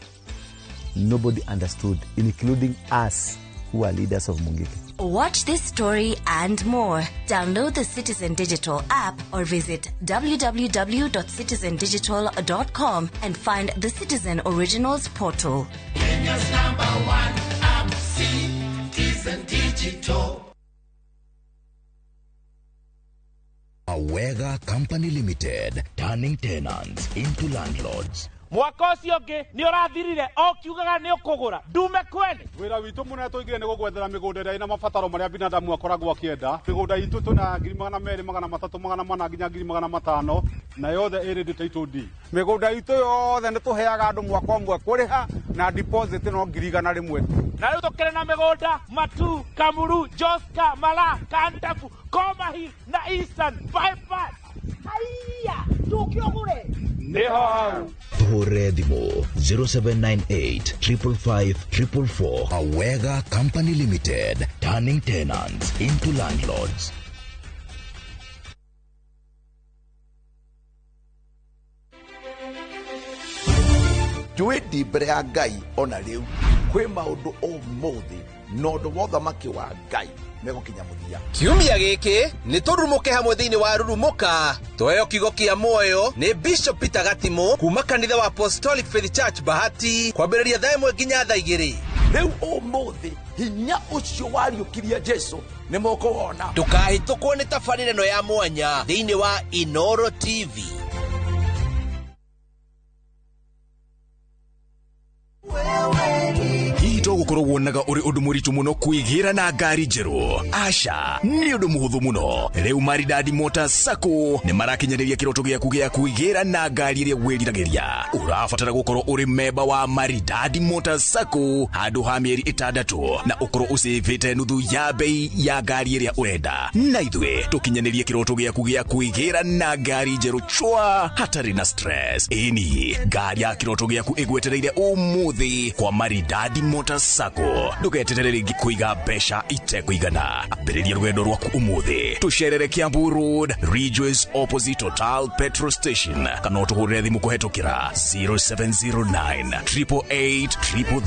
Nobody understood, including us, who are leaders of Mungiki. Watch this story and more. Download the Citizen Digital app or visit www.citizendigital.com and find the Citizen Originals portal. Kenya's #1 app, Citizen Digital. Awega Company Limited, turning tenants into landlords. Mwaka ũcio ũngĩ nĩ ũrathirire o kiugaga nĩ ũkũgũra ndume kwene. Wĩra witũ mũnene tũigire nĩ gũgwethera mĩgũnda ĩrĩa ĩna mabataro marĩa binadamu akoragwo akĩenda. Mĩgũnda itũ twĩna 200,000, 300, 400 nginya 500,000 na yothe ĩrĩ title deed. Mĩgũnda itũ yothe nĩ tũheaga andũ mwaka ũmwe kũrĩha na deposit no 100,000 tu. Na rĩu tũkĩrĩ na mĩgũnda Matu, Kamuru, Joska, Mala, Kantafu, Koma Hill na Eastern Bypass. Haiya, tũke ũgũre. Nĩho hau. Tuhũrĩre thimũ 0798 555 444. Awega Company Limited, turning tenants into landlords. Njũĩ ndi mbere ya Ngai ona rĩu kwĩ maũndũ ũmũthĩ na ũndũ wa ũthamaki wa Ngai megũkinya mũthia. Kiumia gĩkĩ nĩ tũrurumũke hamwe thĩinĩ wa Rurumũka tweheo kiugo kĩa muoyo nĩ Bishop Peter Gatimu kuma kanitha wa Apostolic Faith Church Bahati kwambĩrĩria thaa 1 nginya thaa 2. Rĩu ũmũthĩ hinya ũcio wariũkirie Jesu nĩ mũkũwona. Ndũkahĩtũkwo nĩ tabarĩra ĩno ya mwanya thĩinĩ wa Inoro TV. Hihi to gũkorwo wonaga ũrĩ ũndũ mũritũ mũno kwĩgĩra na ngari njerũ? Aca, nĩ ũndũ mũhũthũ mũno. Rĩu Maridadi Motors Sacco nĩ marakinyanĩria kĩroto gĩaku gĩa kwĩgĩra na ngari ĩrĩa wĩriragĩria. Ũrabatara gũkorwo ũrĩ memba wa Maridadi Motors Sacco handũ ha mĩeri 6 na ũkorwo ũcĩvĩte nuthu ya bei ya ngari ĩrĩa ũrenda. Na ithuĩ tũkinyanĩrie kĩroto gĩaku gĩa kwĩgĩra na ngari njerũ chwa hatarĩ na stress. Ĩni, ngari ya kĩroto gĩaku ĩgwetereire ũmũthĩ kwa Maridadi Motors Sacco. Ndũgeterere rĩngĩ kũiga mbeca itekũigana. Ambĩrĩria rũgendo rwaku ũmũthĩ. Tũcerere Kiambu Road, Ridgeways opposite Total Petrol Station, kana ũtũhũrĩre thimũ kũhetũkĩra 0709 888 333.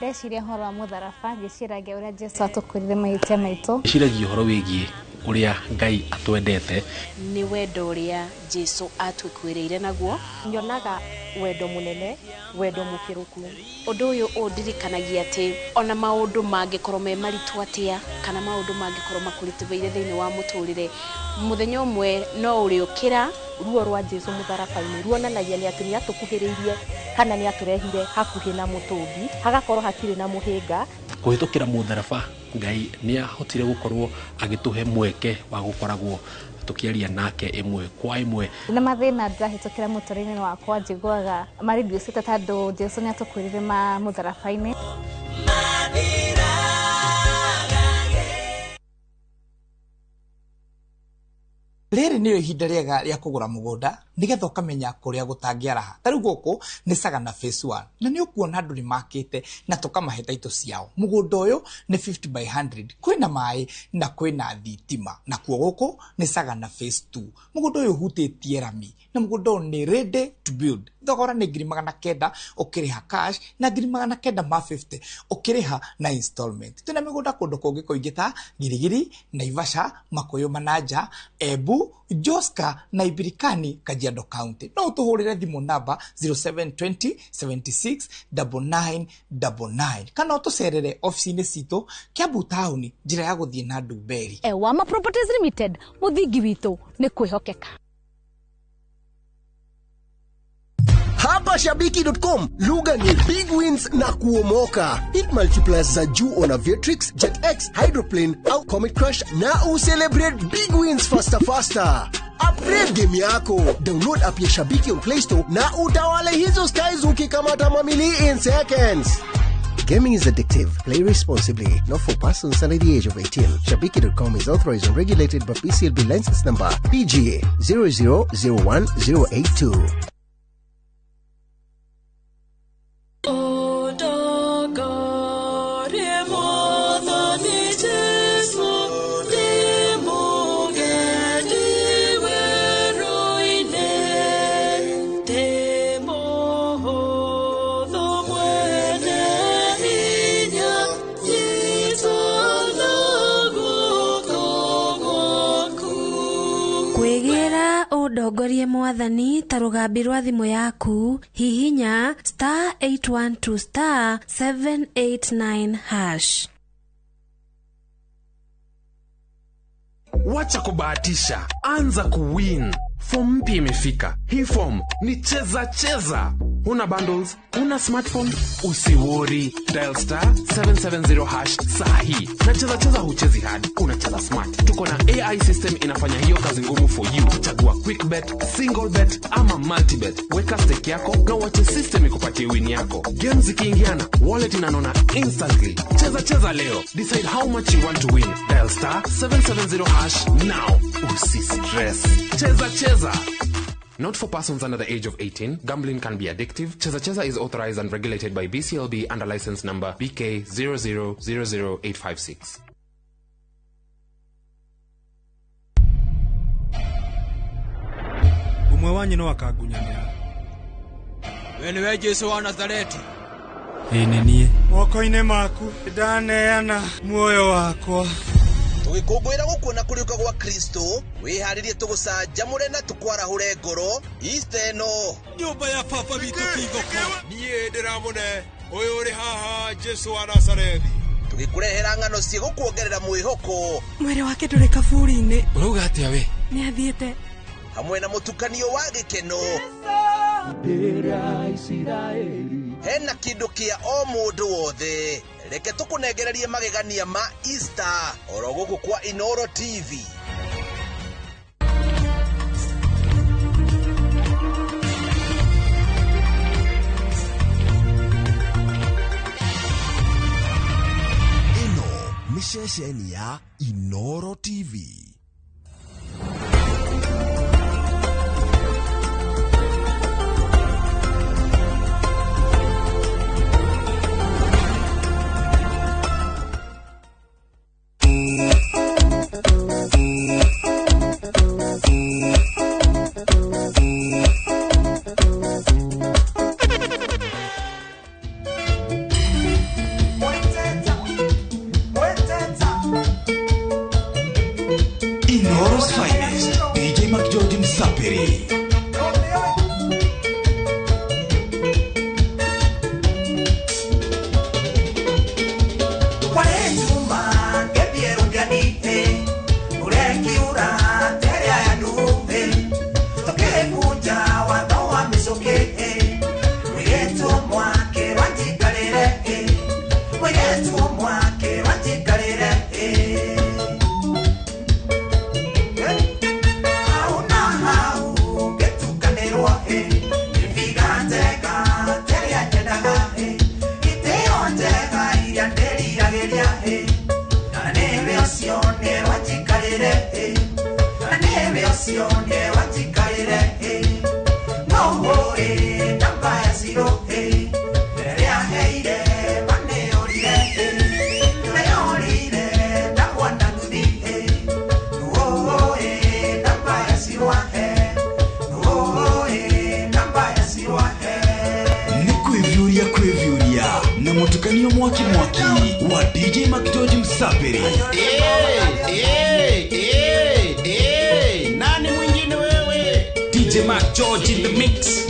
Ndeciria ũhoro wa mũtharaba ngĩciragia ũrĩa Jesu atũkũrire mahĩtia maitũ. Ndĩciragia ũhoro wĩgiĩ ũrĩa Ngai atwendete. Nĩ wendo ũrĩa Jesu atũkuĩrĩire naguo. Nyonaga wendo mũnene, wendo mũkĩrũku. Ũndũ ũyũ ũndirikanagia atĩ ona maũndũ mangĩkorwo me maritũ atĩa kana maũndũ mangĩkorwo makũritũhĩire thĩinĩ wa mũtũrĩre, mũthenya ũmwe no ũrĩũkĩra. Ruo rwa Jesu mũtharaba-inĩ ruonanagia nĩ atĩ nĩ atũkuhĩrĩirie kana nĩ atũrehire hakuhĩ na mũtũmbi, hagakorwo hatirĩ na mũhĩnga. Kũhĩtũkĩra mũtharaba Ngai nĩ ahotire gũkorwo agĩtũhe mweke wa gũkoragwo Tũkĩaria nake ĩmwe kwa ĩmwe. Na mathĩna ndĩrahĩtũkĩra mũtũrĩre-inĩ wakwa, njiguaga mareducĩte tondũ Jesũ nĩ atũkuĩrire ma mũtharaba-inĩ. Rĩrĩ nĩrĩo ihinda rĩega rĩa kũgũra mũgũnda nĩgetha ũkamenya kũrĩa gũtangĩaraha. Ta rĩu gũkũ nĩ Sagana Phase 1 na nĩ ũkuona andũ nĩ makĩte na tũkamahe taitũ ciao. Mũgũnda ũyũ nĩ 50 by 100, kwĩna maĩ na kwĩna thitima. Nakuo gũkũ nĩ Sagana Phase 2. Mũgũnda ũyũ ũhutĩtie rami na mũgũnda ũyũ nĩ ready to build. Thogora nĩ 900,000 ũkĩrĩha cash na 950,000 ũkĩrĩha na installment. Twĩna mĩgũnda kũndũ kũngĩ kũingĩ ta Girigiri, Naivasha, Makuyu Manaja, Embu, Joska na Ibirikani, Kajiado County. No ũtũhũrĩre thimũ namba 0720 76 9999 kana ũtũcerere ofici-inĩ citũ Kiambu taũni, njĩra ya gũthiĩ na Ndumberi. Ewama Properties Limited, mũthingi witũ nĩ kwĩhokeka. Hapa Shabiki.com lugha ni big wins na kuomoka. Hit multipliers za juu on Aviatrix, JetX, Hydroplane au Comet Crush na ucelebrate big wins faster faster. Upgrade game yako. Download app ya Shabiki on Play Store na utawale hizo skies ukikamata mamili in seconds. Gaming is addictive. Play responsibly. Not for persons under the age of 18. Shabiki.com is authorized and regulated by PCLB license number PGA 0001082. Kwĩgĩra ũndongorie mwathani ta rũgambi rwa thimũ yaku, hihinya star 812 star 789 hash. Wacha kubahatisha, anza kuwin. Form mpya imefika. Hii form ni cheza cheza. Una bundles, una smartphone, usiwori. Dial star 770 hash sahi. Na cheza cheza huchezi hard, unacheza smart. Tuko na AI system inafanya hiyo kazi ngumu for you. Chagua quick bet, single bet ama multi bet. Weka stake yako na uache system ikupatie win yako. Games zikiingiana, wallet inanona instantly. Cheza cheza leo. Decide how much you want to win. Dial star 770 hash now. Usi stress. Cheza cheza. Not for persons under the age of 18. Gambling can be addictive. Cheza Cheza is authorized and regulated by BCLB under license number BK 0000856. Umwe wanyu no akangunyanĩra. We nĩwe Jesũ wa Nazareti? Ĩĩ nĩ niĩ. Moko-inĩ maku ndaneana muoyo wakwa. Tũgĩkũngũĩra gũkuona kũriũka gwa Kristo, wĩharĩrie tũgũcanjamũre na tũkwarahũre ngoro Easter ĩno. Nyũmba ya baba witũ ti thoko. Niĩ ndĩramũne ũyũ ũrĩ haha Jesũ wa Nazarethi. Tũgĩkũrehera ng'ano ciĩgũkuongerera mwĩhoko. Mwĩrĩ wake ndũrĩ kaburi-inĩ. Ũrauga atĩa we? Nĩathiĩte. Hamwe na mũtukanio wa gĩkeno. Hena kĩndũ kĩa o mũndũ wothe. Reke tũkũnengererie magegania ma Easter oro gũkũ kwa Inoro TV. Ĩno nĩ ceceni ya Inoro TV. Inoro's finest, DJ McGeorge Msapiri. McGeorge Msapiri. Hey, hey, hey, nani mwingine wewe? DJ McGeorge in the mix.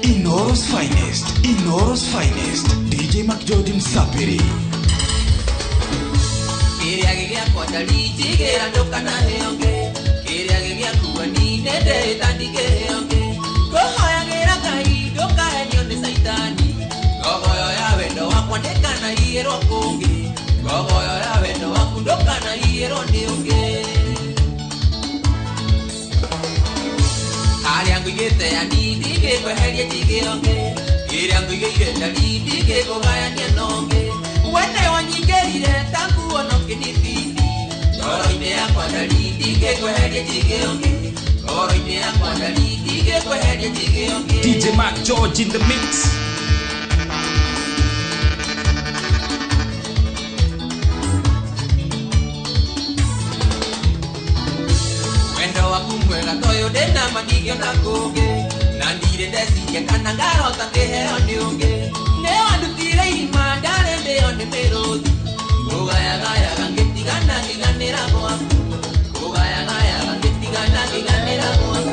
Inoro's finest, Inoro's finest, DJ McGeorge Msapiri. DJ McGeorge in the mix. Wendo waku mwega toyo ndĩna mandigio na kũngĩ na ndirĩ ndeciria kana ngarota ngĩheo nĩ ũngĩ nĩ wandutire irima ndarĩ ndĩo nĩ mĩrũthi ngũgayagayaga ngĩtigana ngĩganĩra gwaku ngũgayagayaga ngĩtigana ngĩganĩra gwaku.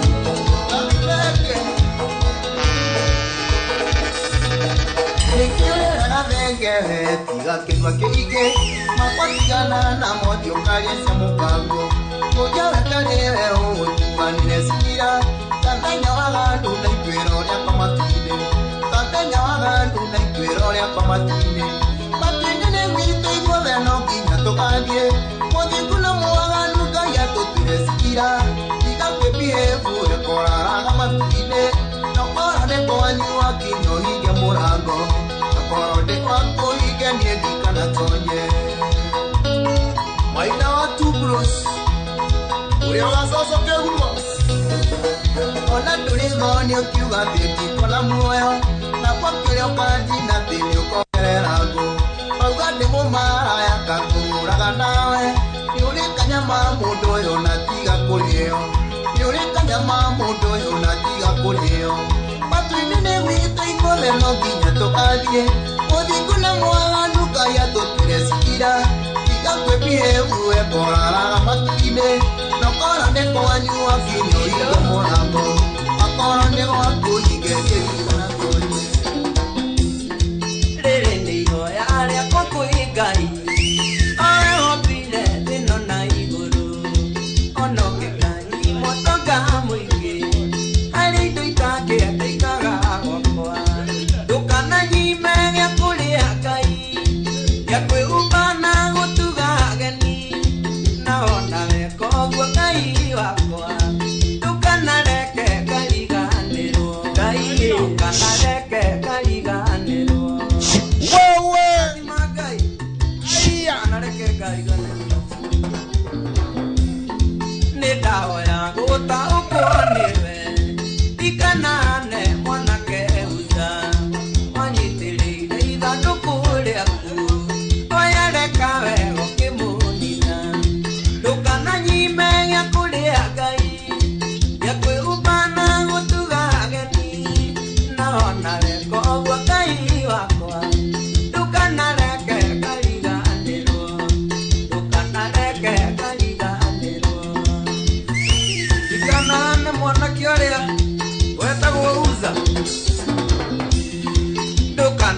Tiga kĩnua kĩingĩ makwatigana na mothiũ karia cia mũbango kũnja wetarĩwe ũgũtuanĩre cira tathenya wa gandu na ituĩro rĩakwa matu-inĩ tathenya wa gandu na ituĩro rĩakwa matu-inĩ matu-inĩ nĩ gwitũ ithuothe no nginya tũgathiĩ mũthingu na mwaganu Ngai atũtuĩre cira tiga kwĩbihĩbu rĩkoraraga matu-inĩ nokora nĩ kwanyu wakinya ũhinge mũrango nakorwo ndĩ kwaku ũhinge niĩ ndikanatonye. Maina wa Two Bros ũrĩa ũgacocoke ona ndũrĩ thoni ũkiuga thĩ ndikona muoyo nakwa kĩrĩa ũkanjina thĩ nĩ ũkongerera ngũ mauga ndĩ mũmaraya kakũhũraga nawe nĩ ũrĩ kanyama mũndũ ũyũ na tiga kũrĩo nĩ ũrĩ kanyama mũndũ ũyũ na tiga kũrĩo matu-inĩ nĩ gwitũ ithuothe no nginya tũgathiĩ mũthingu na mwaganu Ngai atũtuĩre cira tiga kwĩbihĩbu ekoraraga matu-inĩ nokora nĩ kwanyu wakinya ũhinge mũrango akorwo nĩ gwaku ũhinge ndikanatonye. Rĩrĩ nĩ ihoya rĩakwa kwĩ Ngai owe wombire thĩ ĩno na igũrũ ona ũngĩkanyima ũtonga mũingĩ harĩ indo itangĩenda ikaga gwakwa ndũkananyime gĩa kũrĩa Ngai gĩa kwĩhumba na gũtuga ageni na ona weka ũguo Ngai wakwa ndũkanareke.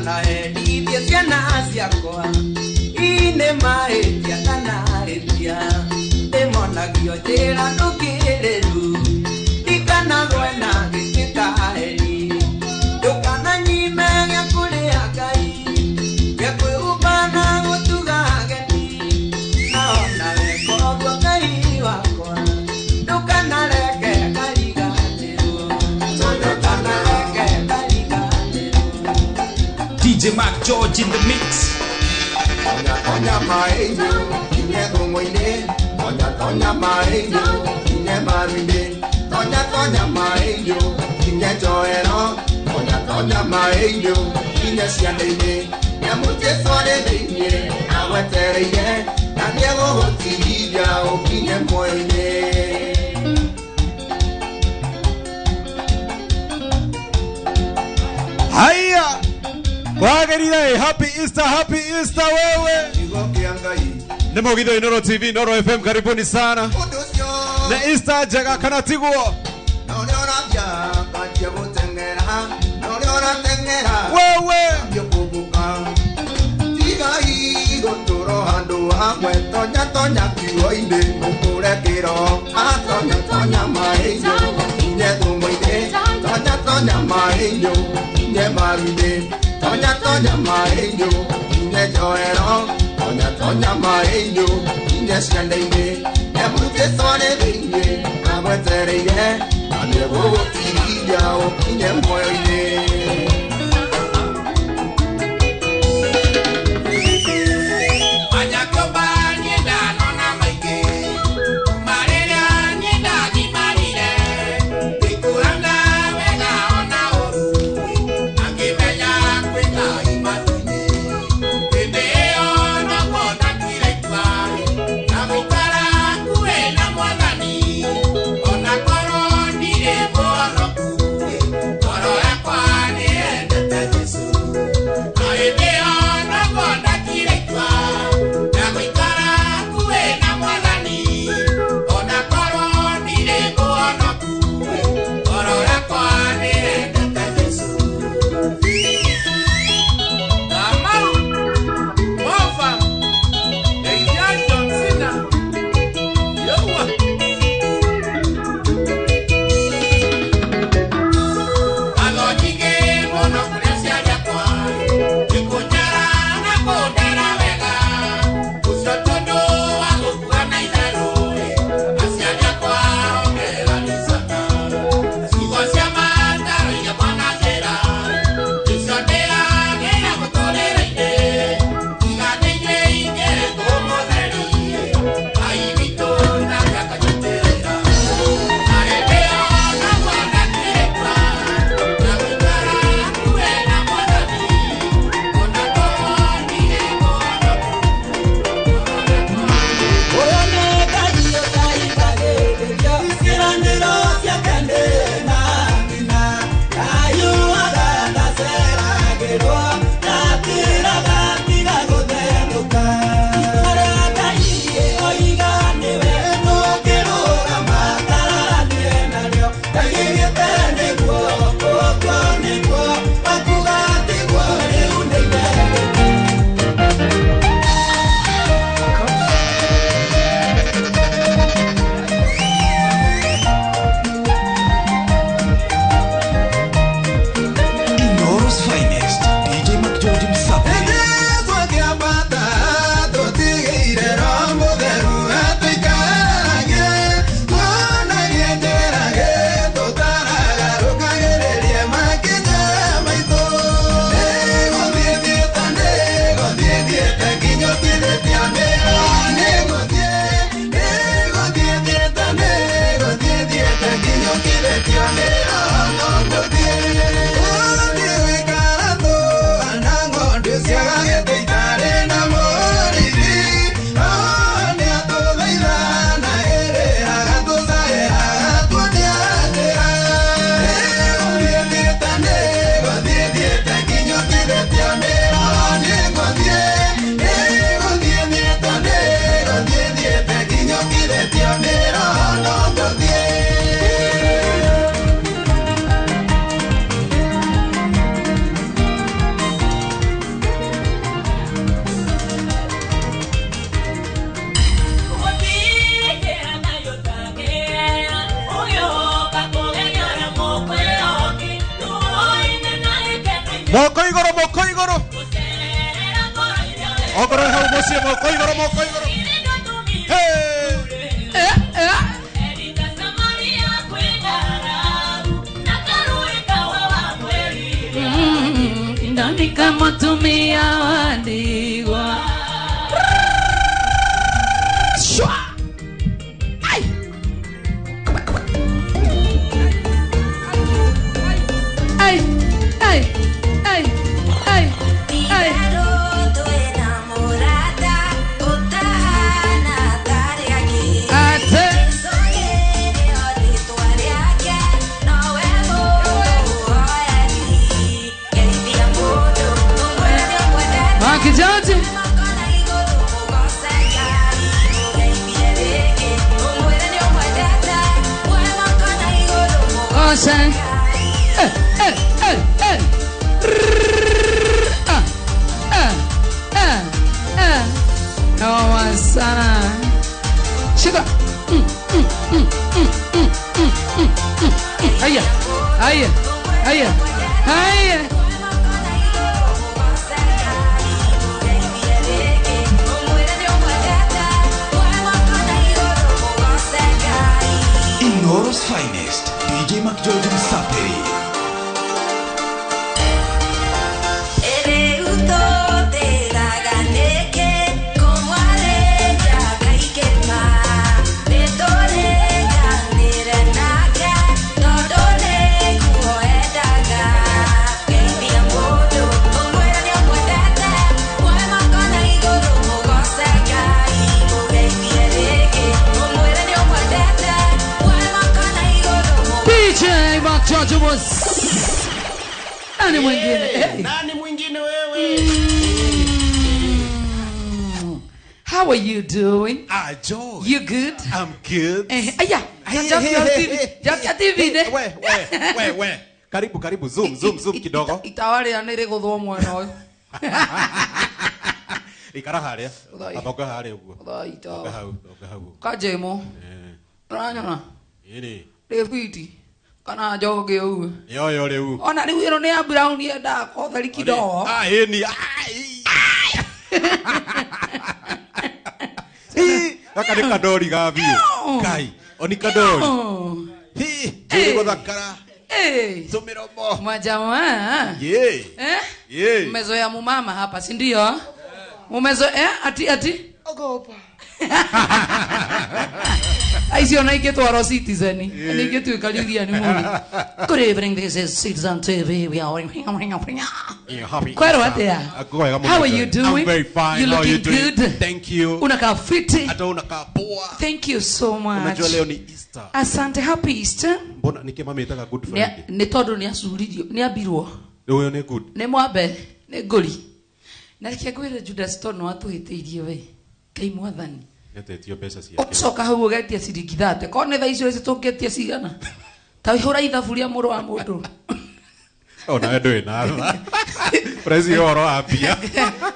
Ndikanaherithie ciana ciakwa ine mahĩtia ndanahĩtia ndĩmonagio njĩra ndũkĩrĩru ndikanagwe na gĩtĩ ta heri ndũkananyime gĩa kũrĩa Ngai gĩa kwĩhumba na gũtuga ageni na ona weka ũguo Ngai wakwa ndũkanareke ngariganĩrwo ndũkanareke ngariganĩrwo. DJ Mark George in the mix. Tonya tonya maĩ-inĩ kinye thũng'wa-inĩ tonya tonya maĩ-inĩ kinye maru-inĩ tonya tonya maĩ-inĩ kinye njoero tonya tonya maĩ-inĩ kinye ciande-inĩ nĩamu Jesũ arĩ thĩinĩ agwetereire na nĩegũgũtigithia ũkinye muoyo-inĩ. Haya, kwagĩrĩire. Happy Easter, happy Easter wewe. Nĩ mũgitho Inoro TV, Inoro FM, karibuni sana. Nĩ Easter njega kana tiguo? Na ũrĩa ũrathiĩ kanjia gũteng'era na ũrĩa ũrateng'era wewe ambia kũmbũka tigai gũtũrwo handũ hamwe tonya tonya kiugo-inĩ mũkũre kĩro atonya tonya maĩ-inĩ kinye thũng'wa-inĩ tonya tonya maĩ-inĩ kinye maru-inĩ tonya tonya maĩ-inĩ kinye njoero tonya tonya maĩ-inĩ kinye ciande-inĩ nĩamu Jesũ arĩ thĩinĩ agwetereire na nĩegũgũtigithia ũkinye muoyo-inĩ. Manyakomba niĩ ndanona maingĩ marĩrĩa niĩ ndagimarire ngĩkũrana wega ona ũru na ngĩmenya kwĩ Ngai matu-inĩ hĩndĩ ĩyo noguo ndatuire itua na gũikara hakuhĩ na Mwathani ona korwo ndirĩ mũhonoku ngoro yakwa Moko igoro, moko igoro. Okorwo hau muciĩ, moko igoro, moko igoro. Hey! Ndani kama tumia wandigwa. Shwa! Ai! Ai, ai, ai, ai, ai. Ate. Makijaji. Ose. Eh, eh, eh, eh. Rrrr. Ah, ah, ah, ah. Noma sana. Shika. Haya, haya, haya, haya. Inoro's finest, DJ McGeorge Msafiri. DJ Mark George was nani mwingine? Hey. Nani mwingine wewe? How are you doing? Ah, George. You good? I'm good. Eh, aya, Jakia TV ne. We. Karibu, karibu. Zoom, zoom, zoom kidogo. Itawale nĩ rĩgũthwo mwena ũyũ. Ikara harĩa. Thonga harĩa ũguo. Thaita. Thonga hau, thonga hau. Kanjĩmũ. Eh. Ũranyona? Ĩni. Ndĩ fiti. Kana njoge ũguo. Yoyo rĩu. Ona rĩu ĩno nĩ ya brown yendaga kotheri kidogo. Ah, ĩni. Gaka nĩ kadori ga biũ. Kai, oni kadori. Hi, njũrĩ gũthakara. Eh. Tumiromo. Majamaa. Ye. Eh? Ye. Mmezoea mumama hapa, si ndio? Mumezoea ati ati? Ogopa. Aicio na ingĩtwarwo Citizen. Nĩ ingĩtuĩka Lilian Muli. Good evening, this is Citizen TV. We are Yeah, happy Kwero Easter. atia? Kwega mũno, How are you Joy. doing? I'm very fine. You How are you looking doing? good. Thank you. Unakaa fiti. Hata unakaa poa. Thank you so much. Unajua leo ni Easter. Asante, happy Easter. Mbona nĩkĩ mamĩtaga Good Friday? Nĩ tondũ nĩ acuririo, nĩ ambirwo. Ũyũ nĩ good. Nĩ mwambe, nĩ ngũri. Na reke ngwĩre Judas tondũ nĩwatũhĩtĩirie we. Ngai mwathani. Nĩatetio mbeca ciake. Ũcoka hau ũgetia ciringi 30. Korwo nĩ thaa icio ici tũngĩetia cigana? Ta hũra ithabu rĩa mũrũ wa mũndũ. Ona we ndũrĩ na tha. Ũreciria ũhoro wa mbia.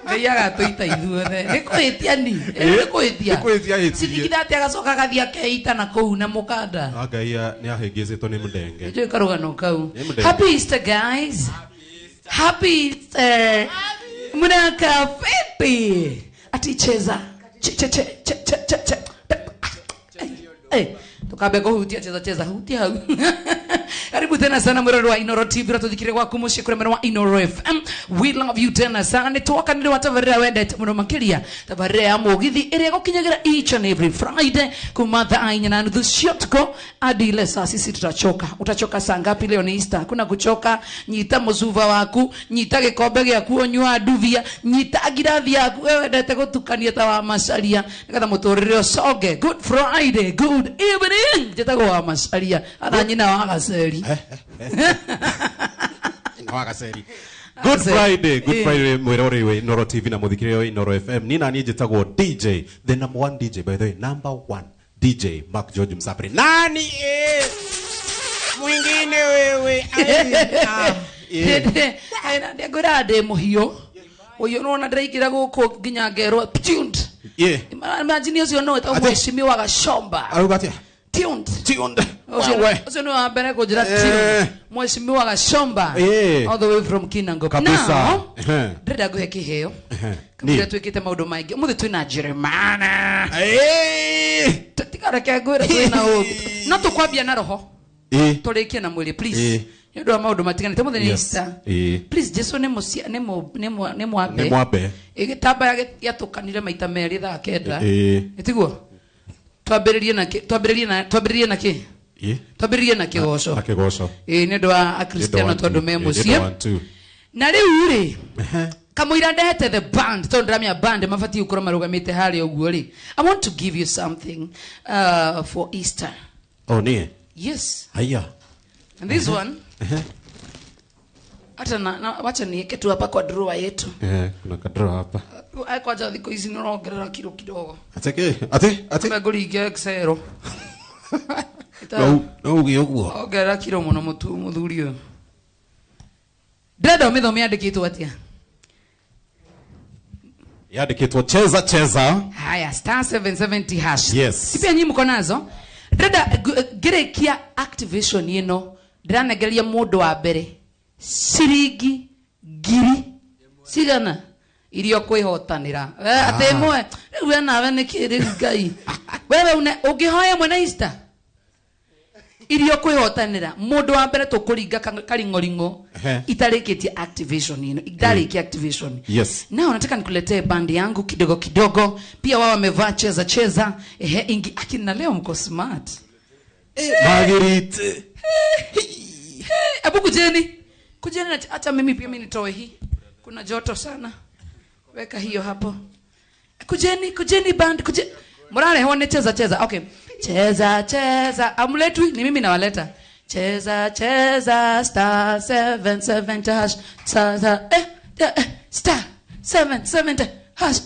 Ngai agatũita ithuothe. Nĩ kũhĩtia ni. Nĩ kũhĩtia. Nĩ kũhĩtia ahĩtirie. Ciringi 30 agacoka agathiĩ akeita na kũu na mũkanda. Ah, Ngai nĩ ahĩngĩcĩtwo nĩ mũndenge. Njũĩ karũgano kau. Nĩ mũndenge. Happy Easter guys. Happy Easter. Mnakaa vipi? Ati cheza. Che che che che che che che. Eh, tukambe kuhutia cheza cheza hutia hau. Karibu tena sana mwirori wa Inoro TV ratuthikire gwaku muciĩ kũrĩa mwena wa Inoro FM. We love you tena sana. Nĩ twakanire wa tabarĩra wendete mũno makĩria tabarĩra ya mũgithi ĩrĩa ĩgũkinyagĩra each and every Friday kuma thaa 4:30 cia ũtukũ hadi ile saa sisi tutachoka. Utachoka saa ngapi leo? Ni Easter. Hakuna kuchoka. Nyita mũcuba waku, nyita gĩkombe gĩaku ũnyua nduvia, nyita ngirathi yaku we wendete gũtukania ta wa macaria nĩgetha mũtũrĩre ũcoge. Good Friday, good evening. Njĩtagwo wa macaria ana nyina wa gaceri. Wa gaceri. Good Friday, Good Friday mwirori wa Inoro TV na muthikĩrĩria wa Inoro FM. Ni nani njĩtagwo DJ, the number one DJ, by the way, number one DJ Mark George Msafiri. Nani eh? Mwingine wewe. Ai na ngwĩra ndĩ mũhiũ. Ũyũ nĩwona ndĩraingĩra gũkũ nginya ngerwo tuned. Yeah. Imagine ũcio no wĩtagwo mheshimiwa Gachomba. Arauga atĩa? Tuned. Tuned. Ũcio nĩ wa mbere kũnjĩra tune. Mheshimiwa Gashomba all the way from Kinango. Kabisa. Now, ndĩrenda ngũhe kĩheo. Kamũira twĩkĩte maũndũ maingĩ. Ũmũthĩ twĩna Jeremana. Tiga reke ngwĩre twĩna ũũ. No tũkwambia na roho. Tũrĩkie na mwĩrĩ please. Nĩ ũndũ wa maũndũ matiganĩte. Ũmũthĩ nĩ Easter. Please Jesu nĩ mũcia nĩ mũ nĩ mũ nĩ mwambe. Nĩ mwambe. Gĩtambaya gĩatũkanire maita merĩ thaa 9. Ĩtiguo? Twambĩrĩrie na kĩ twambĩrĩrie na twambĩrĩrie na kĩ? Twambĩrĩrie na kĩgoco. Na kĩgoco. Nĩ ũndũ wa Akristiano tondũ me mũciĩ. Na rĩu rĩ kamũira ndehete the band tondũ ndĩramenya band mabatiĩ gũkorwo marũgamĩte harĩa ũguo rĩ. I want to give you something for Easter. Oh, niĩ? Yes. Haya. And this one hata na wacha niweke tu hapa kwa drawer yetu. Kuna ka drawer hapa. Ai kwaja thikũ ici nĩ ũrongerera kiro kidogo. Ate kĩ? Ate? Ate? Ngũringe Excel. No uge ũguo. Ongerera kiro mũno mũthuri ũyũ. Ndĩrenda ũmĩthome yandĩkĩtwo atĩa? Yandĩkĩtwo cheza cheza. Haya, star 770 hash. Yes. Si pia nyinyi mko nazo? Ndĩrenda ngĩrĩkia activation ĩno ndĩranengeria mũndũ wa mbere ciringi ngiri cigana iria ũkwĩhotanĩra. Atĩ ĩmwe rĩu we nawe nĩkĩ rĩu Ngai wewe ũngĩhoya ĩmwe na Easter iria ũkwĩhotanĩra mũndũ wa mbere tũkũringa karing'oring'o itarĩkĩtie activation ĩno itarĩkia activation. Yes. Nao nataka nikuletee bandi yangu kidogo kidogo. Pia wao wamevaa cheza cheza. Ingi akina leo mko smart. Marguerite. Hebu kujeni. Kujeni na hata mimi pia mimi nitoe hii. Kuna joto sana. Weka hiyo hapo. Kujeni, kujeni band, kujeni. Morale hone cheza cheza. Okay. Cheza cheza. Amletwi ni mimi nawaleta. Cheza cheza star 77 hash star star 77 hash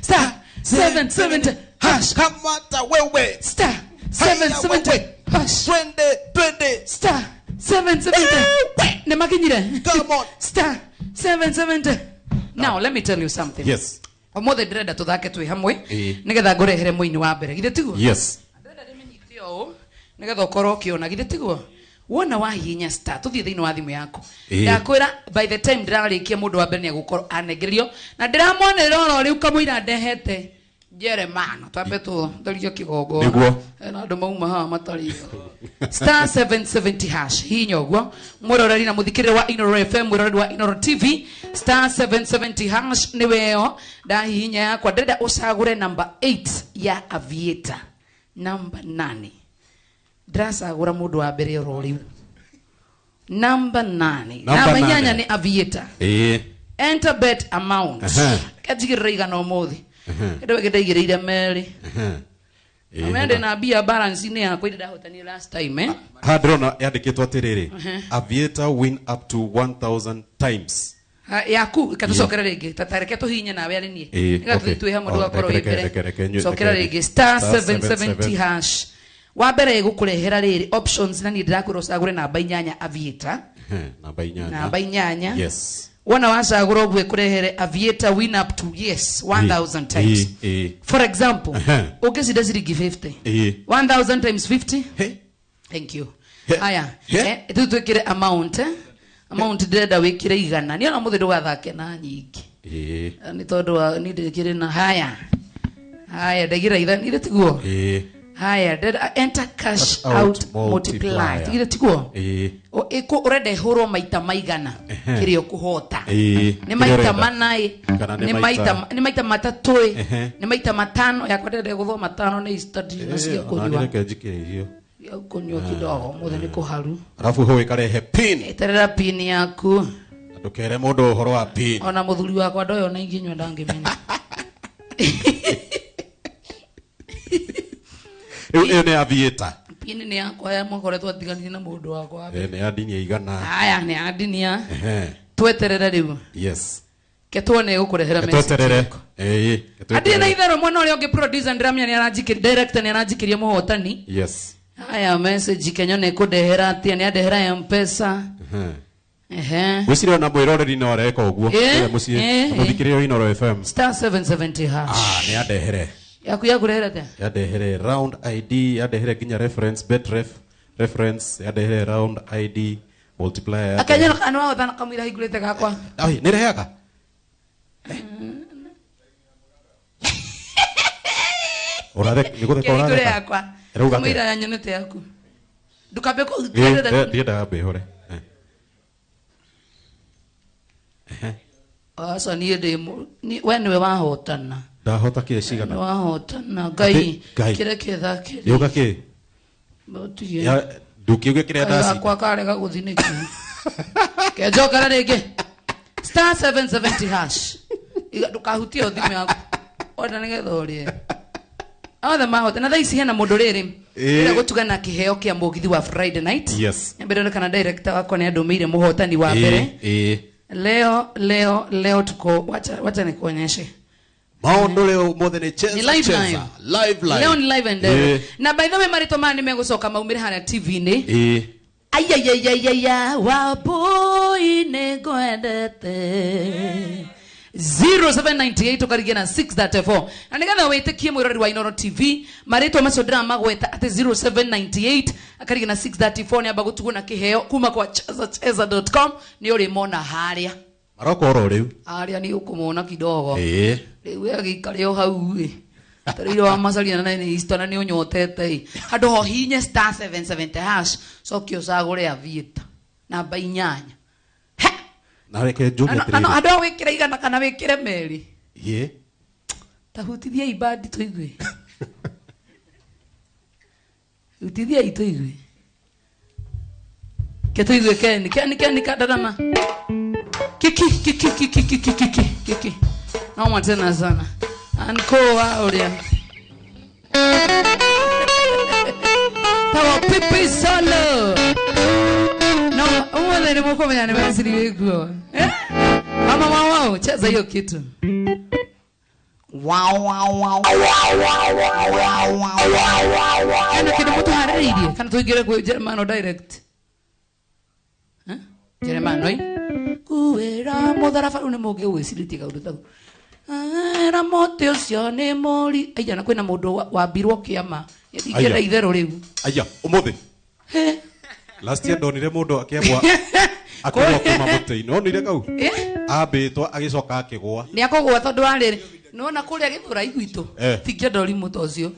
star 77 hash. Kamata wewe. Star 77 hash. Twende twende. Star 77. Ne makinyire. Come on. Star 77. Now let me tell you something. Yes. Omothe ndĩrenda tũthake twĩ hamwe nĩgetha ngũrehere mũini wa mbere. Githĩ tiguo? Yes. Ndĩrenda ndĩmĩnyite ũũ nĩgetha ũkorwo ũkĩona. Githĩ tiguo? Wona wahihinya star tũthiĩ thĩinĩ wa thimũ yaku. Ndakwĩra by the time ndĩrarĩkia mũndũ wa mbere nĩegũkorwo anengererio na ndĩramwonerera oro rĩu kamũira ndehete Jeremano twambe tũtherie kĩgongona. Nĩguo. Na andũ mauma haha matarĩ. Star 770 hash hinya ũguo mwĩroreri na mũthikĩrĩria wa Inoro FM mwĩroreri wa Inoro TV star 770 hash nĩwe ĩyo ndahihinya yakwa ndĩrenda ũcagũre number 8 ya Aviator number 8 ndĩracagũra mũndũ wa mbere oro rĩu number 8 namba 8 nĩ Aviator. Enter bet amount kanjigĩrĩra igana ũmũthĩ. Ndo gĩndaigĩrĩire merĩ. Amende na mbia balance-inĩ yakwa ĩrĩa ndahotanire last time. Ha ndĩrona yandĩkĩtwo atĩrĩrĩ Aviator win up to 1000 times. Yaku katũcokere rĩngĩ tatareke tũhinye nawe arĩ niĩ. Nĩgetha twĩ hamwe ndũgakorwo wĩ mbere. Cokera rĩngĩ star 770 hash. Wa mbere ĩgũkũrehera rĩrĩ options na niĩ ndĩrakwĩra ũcagũre namba 8 Aviator. Namba 8. Namba 8. Yes. Wona wacagũra ũguo ĩkũrehere Aviator win up to yes 1000 times. For example, ũngĩcinda ciringi 50. 1000 times 50. Thank you. Haya. Rĩu twĩkĩre amount. Amount ndĩrenda wĩkĩre igana. Nĩ ona mũthĩ ndũgathake na nyingĩ. Nĩ tondũ wa nĩ ndĩkĩrĩ na haya. Haya ndaigĩra ithano ithe tiguo. Haya ndĩrenda enter cash out multiplier. Ithe tiguo. Ũrenda ĩhũrwo maita maigana kĩrĩa ũkũhota. Nĩ maita mana nĩ maita matatũ nĩ maita matano yakwa ndĩrenda gũthoma matano nĩ study na cia kũnyua. Reke njikĩre irio. Kũnyua kidogo mũthĩ nĩ kũharu. Arabu hau ĩkarehe pin. Eterera pin yaku. Ndũkere mũndũ ũhoro wa pin. Ona mũthuri wakwa ndoyo na ingĩnyua ndangĩmenya. Rĩu ĩyo nĩ Aviator. Pin nĩ yakwa ya mũkoretwo atiganire na mũndũ wakwa. Nĩ ya ndinia igana. Haya nĩ ya ndinia. Tweterere rĩu. Yes. Ke tuone ĩgũkũrehera message. Tweterere. Andĩ na itherũ mwena ũrĩa ũngĩ producer ndĩramenya nĩ aranjikĩria director nĩ aranjikĩria mũhotani. Yes. Haya message Kenya nĩ kũndehera atĩa nĩ andehera M-Pesa. Gwĩciria ona mwĩroreri no areka ũguo. Kũrĩa mũciĩ mũthikĩrĩria Inoro FM. Star 770 hash. Nĩ andehere. Yaku yakurehere atia? Yandehere round ID, yandehere nginya reference, bet ref, reference, yandehere round ID, multiplier. Akenya kana wahothana kamwira hingurite gakwa. Ai, nireheaga? Uratheka, nĩ gũtheka Kĩhingũre ũratheka. yakwa. Ĩrauga atĩa? Kamwira nyonete yaku. Ndukambe Ndiendaga mbĩhũre. Aca niĩ ndĩ we nĩwe wahotana. Ndahota kĩ cigana? Wahotana Ngai. Ngai. Kĩrĩa kĩthakĩre. Yũka kĩ? Ũtige. Ndũkiuge kĩrĩa ndacinda. Gakwa karega gũthiĩ nĩkĩ. Kenjokera rĩngĩ. Star 770 hash. Iga ndũkahutie thimũ yaku. Ona nĩgetha ũrĩe. Othe mahota. Na thaa ici hena mũndũ rĩrĩ. Ndĩrenda gũtugana kĩheo kĩa mũgithi wa Friday night. Yes. Nyambe kana director wakwa nĩ andũmĩire mũhotani wa mbere. Leo tuko wacha nikuonyeshe. Maũndũ leo mothe nĩ cheza Ni live cheza. live. Live live. Leo ni live and direct. Na by the way marĩtwa maya nĩmegũcoka maumĩre harĩa TV-inĩ. Ayayayaya waboi nĩngwendete. 0798 ũkarigia na 634. Na nĩgetha wĩtĩkie mwĩroreri wa Inooro TV marĩtwa macio ndĩramagweta atĩ 0798 akarigia na 634 nĩamba gũtugwo na kĩheo kuma kwa chezacheza.com nĩ ũrĩmona harĩa. Maroka oro rĩu. Harĩa nĩ ũkũmona kidogo. Rĩu agĩikare o hau ĩ. Tarĩire wa macaria na nĩ Easter na nĩ ũnyotete ĩ. Handũ ho hinye star 770 hash cokia ũcagũre Aviator namba 8. Na reke njuge Na no atĩrĩrĩ. andũ a wĩkĩre igana kana wĩkĩre merĩ. Ta hutithia ibandi tũigue. Hutithia tũigue. Ke tũigue Ken, Ken Ken kadarama. Kiki kiki kiki kiki kiki kiki. Noma tena sana. Anko wa ũrĩa. Tawa pipi solo. No, ũmũthĩ nĩ mũkũmenya nĩ meciri wĩkuo. Mama wao, cheza hiyo kitu. Wow wow wow wow wow wow wow. Kana kindu mutuharĩrĩirie kana tũingĩre kwĩ Jeremano direct. Jeremano ĩ kuwĩra mũtharaba rĩu nĩ mũngĩwĩcirĩtie kaũndũ tau. Era mũtĩ ũcio nĩ mũri aija na kwĩna mũndũ wambirwo kĩama ndingĩenda itherũ rĩu. Aya ũmũthĩ. Last year ndonire mũndũ akĩambwa akĩgwa kuma mũtĩ-inĩ. Wonire kau? Ambĩtwo agĩcoka akĩgwa. Nĩ akũgwa tondũ wa rĩrĩ nĩwona kũrĩa Gĩthũrai gwitũ tingĩenda ũrimũ ta ũcio.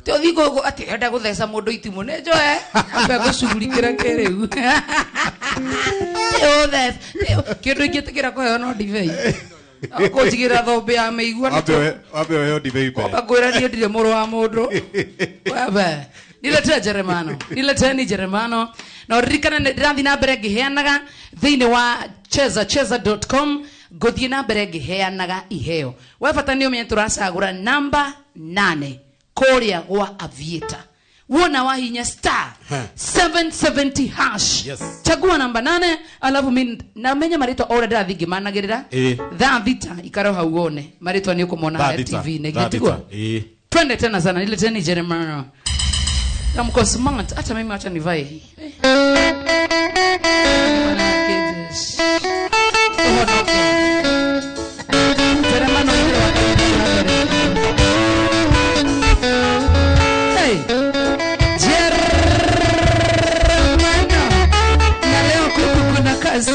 Ti ũthiĩ atĩ enda gũtheca mũndũ itimũ nĩ njoe ambe gũcugurikĩra kĩrĩu. Kĩndũ ingĩtĩkĩra kũheo no ndibei. Kũnjigĩra thũmbĩ ya mĩigua. Wambe ũheo ndibei mbere. Kwamba ngwĩra niĩ ndirĩ mũrũ wa mũndũ. Wambe. Niletee Jeremano. Nileteni Jeremano. Na ũririkane ndĩrathiĩ na mbere ngĩheanaga thĩinĩ wa chezacheza.com ngũthiĩ na mbere ngĩheanaga iheo. We bata nĩ ũmenye tũracagũra namba 8 kũrĩa gwa Aviator. Wona wahinya star 770 hash. Yes. Chagua namba 8 alafu mimi namenya marĩtwa o ũrĩa ndĩrathiĩ ngĩmanagĩrĩra. Thaa thita ikara hau wone marĩtwa nĩ ũkũmona harĩa TV-inĩ. Gĩtigwo. Twende tena sana nileteni Jeremano. Na mko smart hata mimi acha nivae hii. Jeremano hey. Jeremano. Na leo kuku kuna kazi.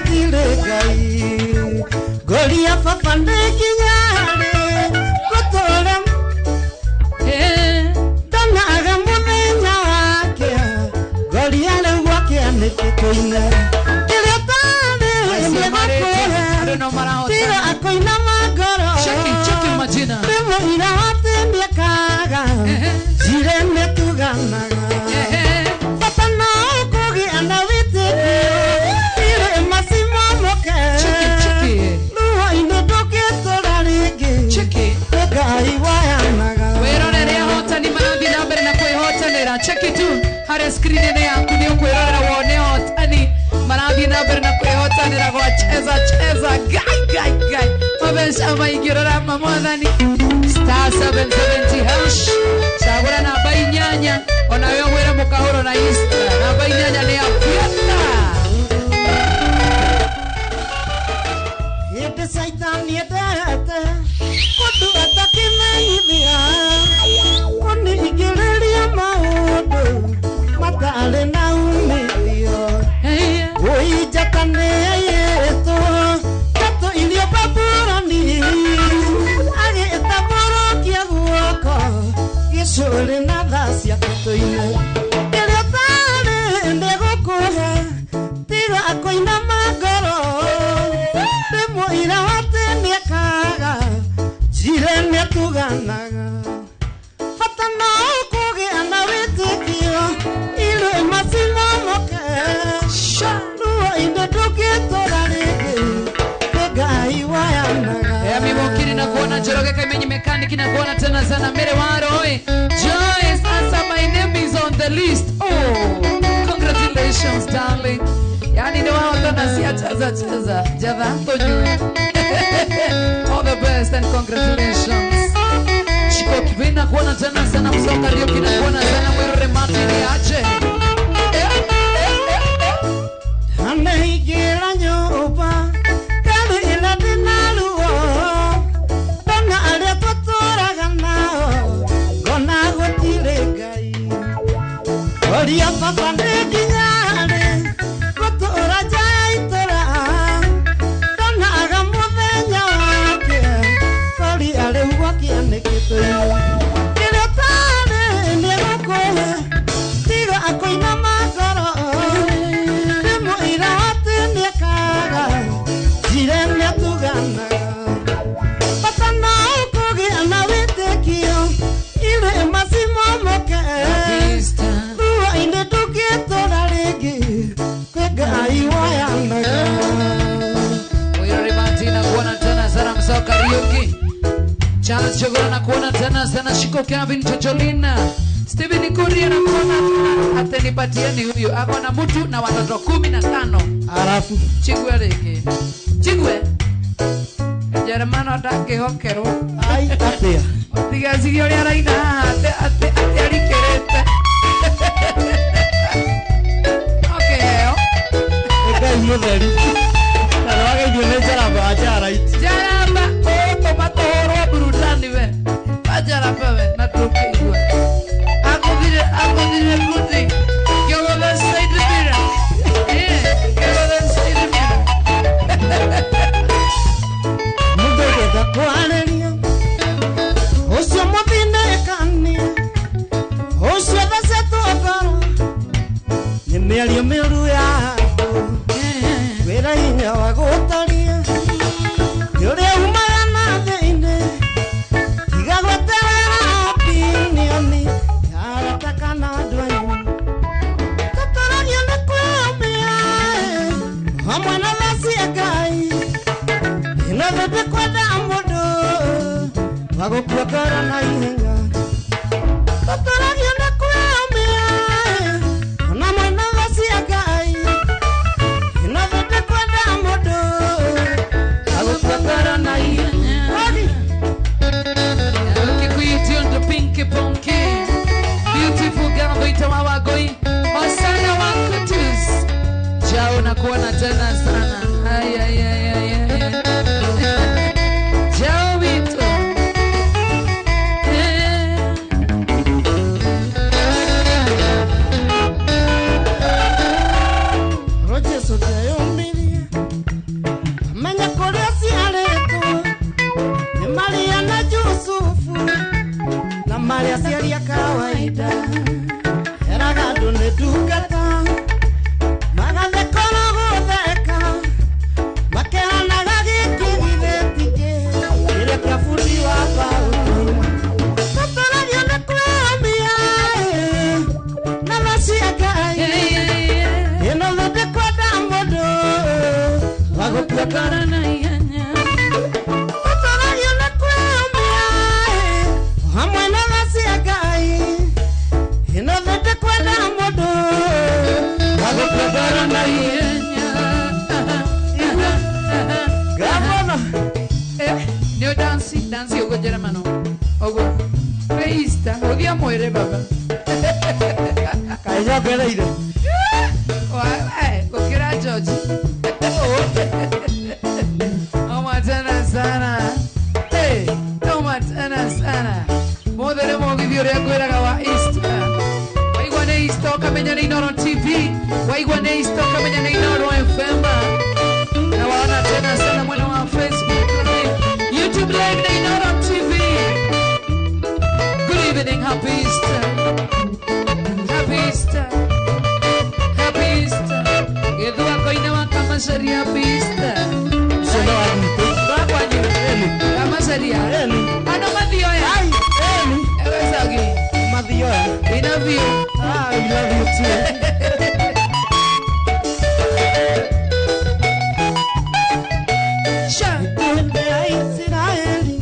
gũtirĩ Ngai. Ngoria baba nĩ nginya rĩ ngũtũũra ndonaga mũthenya wake. Ngoria rĩu gwakĩa nĩkĩ tũine kĩrĩa ũtarĩ nĩgũkũhe tiga akũinama ngoro. Cheki, cheki majina. Ndĩ mũira atĩ nĩekaga njire nĩtuganaga bata no kũgĩa na wĩtĩkio irĩma cimomoke. Cheki, cheki. Ruo-inĩ ndũngĩtũra rĩngĩ. Cheki. Nĩ Ngai wayanaga. Wĩrorere ahotani marathiĩ na mbere na kwĩhotanĩra. Cheki tu harĩa screen-inĩ yaku nĩ ũkwĩrorera wone ahotani marathiĩ na mbere na kwĩhotanĩra gwa cheza cheza. Gai gai gai mabeca maingĩ rora ma mwathani. Star 770 hash cagũra namba 8 onawe ũgwĩre mũkahũro na Easter. Namba 8 nĩ ya Fiona. Hĩndĩ caitani endete kũndũ atakĩmenyithia kũningĩrĩria maũndũ matarĩ na umithio. Wũi njata nĩyaiyĩtwo njatũ irio Babuloni agĩtambũrũkia guoko gĩcũrĩ na tha ciake tũine. Kĩrĩa ũtarĩ nĩgũkũhe tiga kũinama ngoro. Ndĩ mũira atĩ nĩekaga njire nĩatuganaga bata no kũgĩa na wĩtĩkio irĩma cimomoke. Ruo-inĩ ndũngĩtũra rĩngĩ nĩ Ngai wayanaga. Emi Mokiri na kuona Njoroge Kaimenyi Mechanic na kuona tena sana Mere Waroi Joyce Asa, my name is on the list. Oh, congratulations darling. Yani ni wao tena si cheza cheza. Java tonyue. All the best and congratulations. Shiko Kivina kuona tena sana Msoka Rio kina kuona sana Mwirore Martin aje. Anaingĩra nyũmba ngarĩ ĩrĩa ndĩna ruo ndona arĩa tũtũraga nao ngona gũtirĩ Ngai. Ngoria baba nĩ nginya rĩ ngũtũũra nja ya itũũra ndonaga mũthenya wake. Ngoria rĩu gwakĩa nĩkĩ tũine kĩrĩa ũtarĩ nĩgũkũhe tiga akũinama ngoro. Ndĩ mũira atĩ nĩekaga njire nĩatuganaga bata no kũgĩa na wĩtĩkio irĩma cimomoke. Ruo-inĩ ndũngĩtũra rĩngĩ kwĩ Ngai wayanaga. Mwirore Martin na kuona tena sana Msoka Ryuki Charles Chogora na kuona tena sana Shiko Kevin Chocholina Steven Kuria na kuona tena atenipatieni huyu ako na mtu na watoto 15. Arafu Chigwe rĩngĩ Chigwe Jeremano ndangĩhokerwo. Ai atĩa Ũtigacirie ũrĩa araina haha atĩ atĩ atĩ arikĩrĩte. Okĩheo Nĩ Ngai mũtheru na nĩwageithio nĩ Njaramba wa Njaraiti. Njaramba ũgũtũma tũhũrwo burudani we wa Njaramba we na tũkĩigua akũthire akũthire kuti kĩogothe side mirror. Kĩogothe side mirror. Mũndũ ũngĩenda kwarĩria ũcio mũthinĩkani ũcio thecetwo ngoro nĩ mĩario mĩũru ya andũ wĩra hinya wa gũtaria nĩ ũrĩa umaga na thĩinĩ tiga gweterera opinioni ya arata kana andũ anyu. Tũtũragio nĩ kwĩyũmia hamwe na tha cia Ngai ĩno thĩ ndĩkwenda mũndũ wa gũkua ngoro na ihenya. Tũtũragio nĩ kwĩyũmia ona mwena tha cia Ngai ĩno thĩ ndĩkwenda mũndũ wa gũkua ngoro na ihenya. Kikuyu tuned to Pinky Ponky. Beautiful girl Goita wa Goi. Osana wa Kutus. Jao na kuona tena sana. Ay ay ay ay ay. Jao wito. Wagũkua ngoro na ihenya. Tũtũragio na kwĩyũmbĩra, hamwe na tha cia Ngai. Ĩno thĩ ndĩkwenda mũndũ wagũkua ngoro na ihenya. Gavana. Nio dansi, dansi ugo Germano. Ugo. Easter, odia muere baba. Kaĩ njongereire. Wa, gũkĩra George. Noma tena sana. Hey, noma tena sana. Mothe nĩ mũgithi ũrĩa ngwĩraga wa Easter. Waigua nĩ Easter ũkamenya nĩ Inooro TV. Waigua nĩ Easter ũkamenya nĩ Inooro FM. Na waona tena sana mwena wa Facebook Live, YouTube Live na Inooro TV. Good evening, happy Easter. Happy Easter. Happy Easter. Githua koine wa Kamacaria, happy Easter. Ũcio wa gwitũ. Wa kwanyu. Kamacaria. Ano mathioya. Ewe Sagi. Mathioya. We love you. Ah, we love you too. Sha. Ikundi ya Isiraeli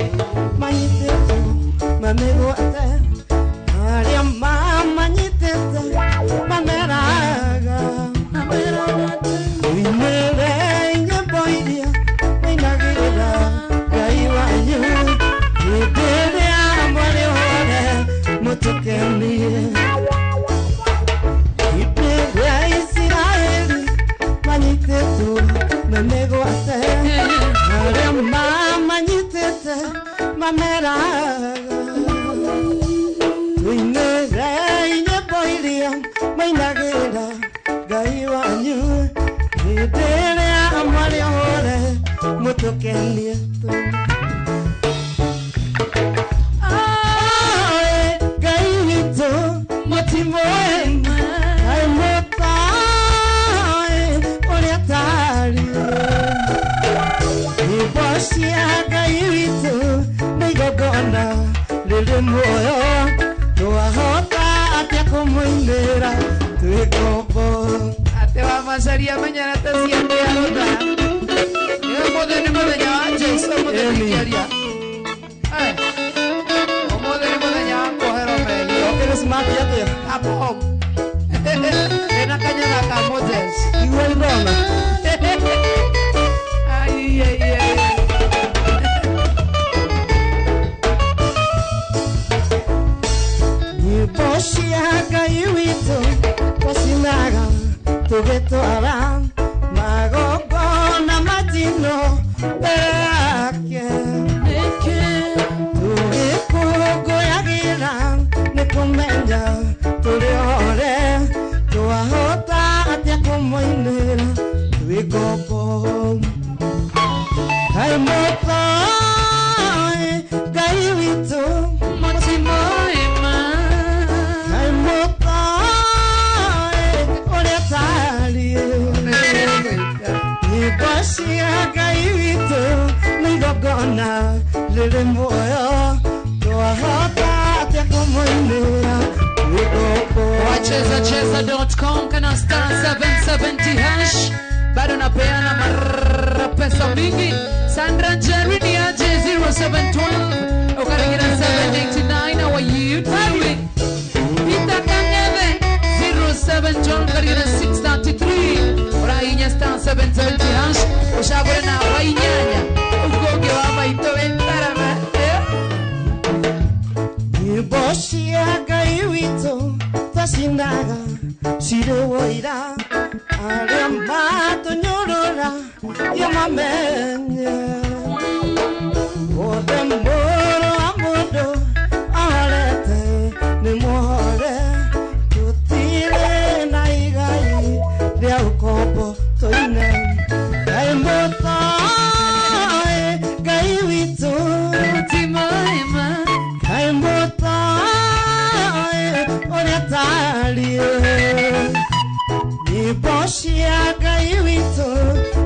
manyitĩtwo mamĩgwate, arĩa mamanyitĩte mameraga. Ũinĩre nyĩmbo iria mũinagĩra Ngai wanyu, hĩndĩ ĩrĩa mwarĩ hore mũtũkenie. Hĩndĩ ĩrĩa Isiraeli manyitĩtwo mamĩgwate, arĩa mamanyitĩte mameraga. Tũinĩre nyĩmbo iria mainagĩra Ngai wanyu, hĩndĩ ĩrĩa mwarĩ hore mũtũkenie. Ngai witũ mũtimũĩ, Ngai mũtoĩ ũrĩa tariĩ. Nyĩmbo cia Ngai witũ nĩ igongona rĩrĩ muoyo, twahota atĩa kũmũinĩra twĩ ngombo. Atĩ wa Macaria menyerete ciake arũtha. Ũmũthĩ nĩ mũthenya wa Jesũ, ũmũthĩ ndingĩaria. Ũmũthĩ nĩ mũthenya wa kuoherwo mehia. Okĩrĩ smart atĩa? Apo. Ndĩna kanyatha ka Moses. Igua ndona. Ai, ai, ai. Nyĩmbo cia Ngai witũ twacinaga tũgĩtwara magongona matino mbere yake. Tũgĩkũngũyagĩra nĩ kũmenya tũrĩ ore, twahota atĩa kũmũinĩra twĩ ngombo. Kaĩ mũtoĩ Ngai witũ mũtimũĩ ma. Kaĩ mũtoĩ ũrĩa tariĩ. Nyĩmbo cia Ngai witũ nĩ igongona rĩrĩ muoyo, twahota atĩa kũmũinĩra twĩ ngombo. Wachezacheza.com kana star 770 hash. Bado napeana pesa mingi. Sandra Jerry ni aje 0712 ukaringira 789. How are you doing? Peter Kangeve 0712 ukaringira 633. Urainya star 770 hash ushagure na wainyanya ukonge wa maito wentarama. Nyĩmbo cia Ngai witũ twacinaga cirĩ woira, arĩa matũnyũrũra yo mamenye. Othe mũrũ wa mũndũ ahorete nĩ muohore, tũtirĩ na igai rĩa ũkombo tũine. Ngai mũtoĩ Ngai witũ mũtimũĩ ma. Ngai mũtoĩ ũrĩa tariĩ. Nyĩmbo cia Ngai witũ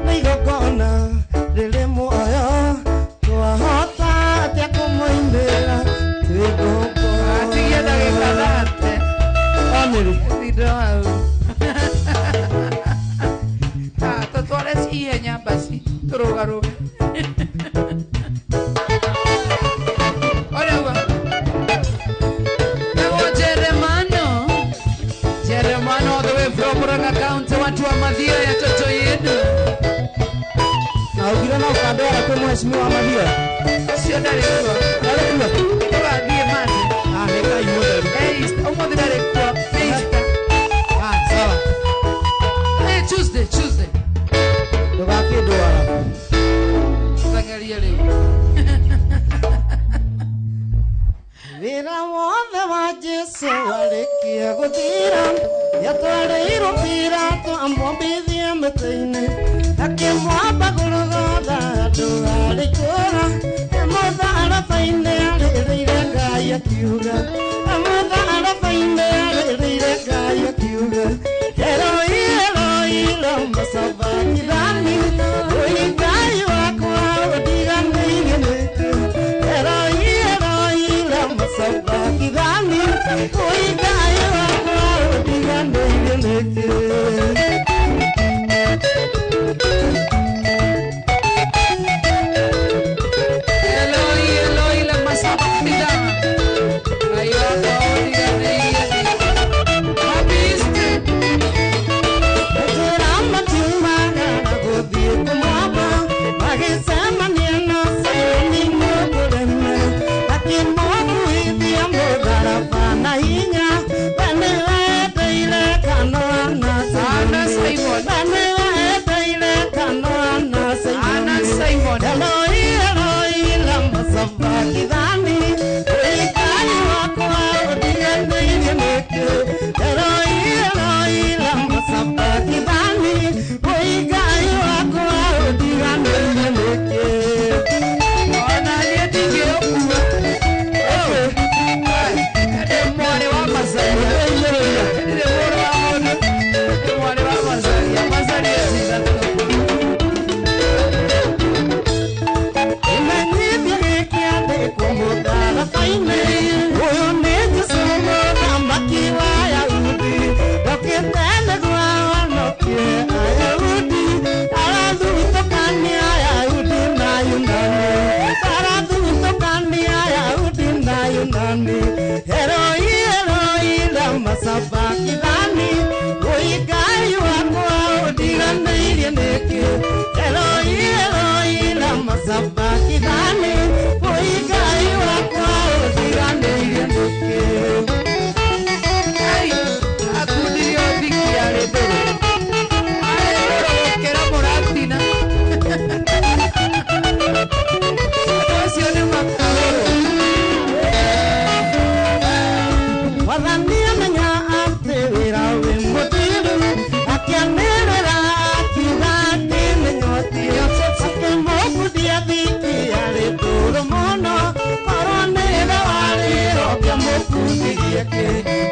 nĩ igongona rĩrĩ muoyo, twahota atĩa kũmũinĩra twĩ ngombo. Atigia ndagĩka thate. Onĩrĩ. Tindo hau. Ah, tũtware ihenya basi. Tũrũgarũge. Orewa. Ewo Jeremano. Jeremano all the way from Murang'a County, watu wa Mathia ya toto yenu. Na ukira na ukandwara kwĩ mheshimiwa Mathia. Ũcio ndarĩ kuo. Ndarĩ kuo. Tũgathiĩ mande. Ah, nĩ Ngai mũtheru. Eh, ũmũthĩ ndarĩ kuo. Nĩ Easter. Ah, sawa. Eh, Tuesday, Tuesday. Ndũgakĩndwara. Tũteng'erie rĩu. Wĩra wothe wa Jesũ warĩkia gũthira, nĩatwarĩirwo Pilato amwambithie mĩtĩ-inĩ, akĩmwamba Golgotha handũ harĩ itũũra, mũtharaba-inĩ arĩrĩire Ngai akiuga, mũtharaba-inĩ arĩrĩire Ngai akiuga, Eloi, Eloi, lama sabachthani, ũi Ngai wakwa ũndiganĩirie nĩkĩ? Eloi, Eloi, lama sabachthani, ũi Ngai wakwa ũndiganĩirie nĩkĩ? Eloi, Eloi, lama sabachthani. Ngai wakwa ũndiganĩirie nĩkĩ? Happy Easter. Njĩra matiumaga na gũthiĩ kũmwamba, magĩcemania na Simoni Mũkũrene, akĩmũkuithia mũtharaba na hinya, we nĩwe endeire kano ana Ana Simon. We nĩwe endeire kano ana Simon. Ana Simon. Eloi, Eloi, lama sabachthani, ũi Ngai wakwa ũndiganĩirie nĩkĩ? Eloi, Eloi, lama sabachthani, ũi Ngai wakwa ũndiganĩirie nĩkĩ? Ona niĩ ndingĩũkua. Ndĩ mwarĩ wa Macharia. Ndirĩ mũrũ wa mũndũ. Ndĩ mwarĩ wa Macharia. Macharia cithatũ. Imenyithia gĩkĩ andĩkwo mũtharaba-inĩ, ũyũ nĩ Jesũ mũthamaki wa Ayahudi, ndokĩte nĩguo ahonokie Ayahudi, arathutũkania Ayahudi na Ayunani, arathutũkania Ayahudi na Ayunani. Eloi, Eloi, lama sabachthani, ũi Ngai wakwa ũndiganĩirie nĩkĩ? Eloi, Eloi, lama sabachthani, ũi Ngai wakwa ũndiganĩirie nĩkĩ? Ai, akundirio thiki arĩ ndũrũ. Arĩ ndũrũ gũkĩra mũratina. Andũ acio nĩ makahũrwo. Mwathani amenya atĩ wĩra wĩ mũthiru, akĩanĩrĩra akiuga atĩ nĩnyotiĩ, akĩmũkundia thiki arĩ ndũrũ mũno, korwo nĩwe warĩ ho ngĩamũkundirie kĩ?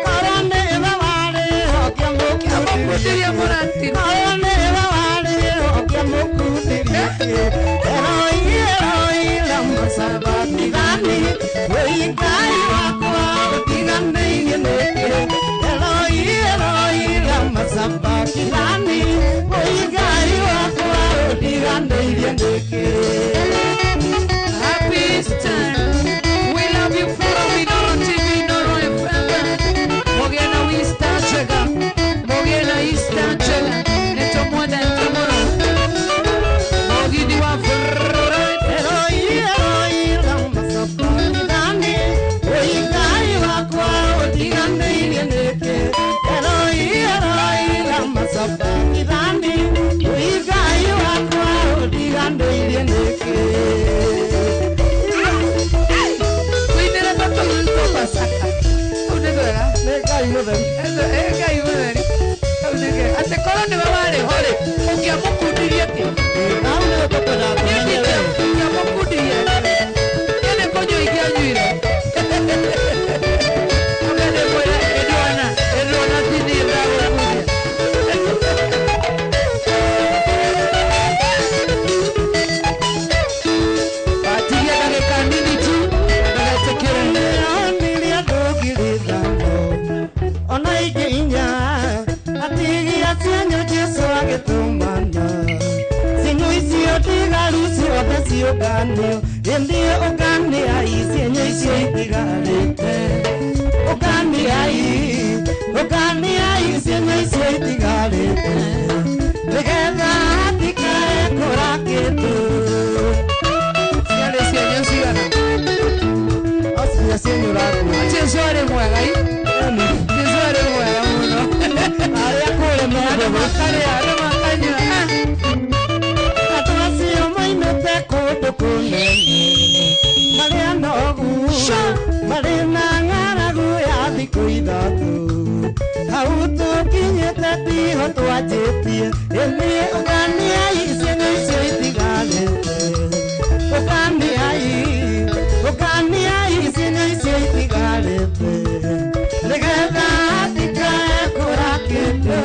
Korwo nĩwe warĩ ho ngĩamũkundirie mũratina. Korwo nĩwe warĩ ho ngĩamũkundirie kĩ? Eloi, Eloi, lama sabachthani, ũi Ngai wakwa ũndiganĩirie nĩkĩ? Eloi, Eloi, lama sabachthani, ũi Ngai wakwa ũndiganĩirie nĩkĩ? Happy Easter. We love you from Inoro TV, Inoro FM. Mũgĩe na Easter njega. Mũgĩe na Easter njega. Nĩtũmwendete mũno. Mũgithi wa Friday. Eloi, Eloi, lama sabachthani, ũi Ngai wakwa ũndiganĩirie nĩkĩ? Eloi, Eloi, lama sabachthani, ũi Ngai wakwa ũndiganĩirie nĩkĩ? ciothe ciũnganio ĩndĩ ũnganiai cienyũ icio itigarĩte ũnganiai ũnganiai cienyũ icio itigarĩte nĩgetha hatikae kũra kĩndũ ciarĩ cienyũ cigana Cia cienyũ ũrakuua Jesu arĩ mwega i Jesu arĩ mwega mũno arĩa kũrĩ andũ makarĩa andũ makanyua Andũ acio moimĩte kũndũ kũnene marĩ anogu marĩ na ng'aragu ya thikũ ithatũ hau tũkinyĩte tiho twanjĩtie ĩnĩ ũnganiai cienyũ icio itigarĩte ũnganiai ũnganiai cienyũ icio itigarĩte nĩgetha hatikae kũra kĩndũ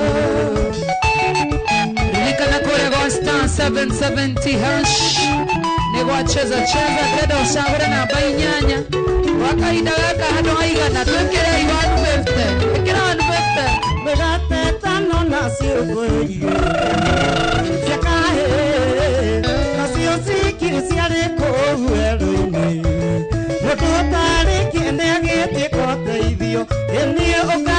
ririkana kũrĩa gwa star 770 hash nĩ gwa cheza cheza ndĩrenda ũcagũre namba inyanya gwa kahinda gaka handũ haigana twĩkĩrei 150 ĩkĩra 150 mĩgate ĩtano na ciũngũyũ cia kahĩĩ nacio cikiri ciarĩ kũu werũ-inĩ mũndũ ũtarĩ kĩene agĩtĩka ũteithio ĩniĩ ũka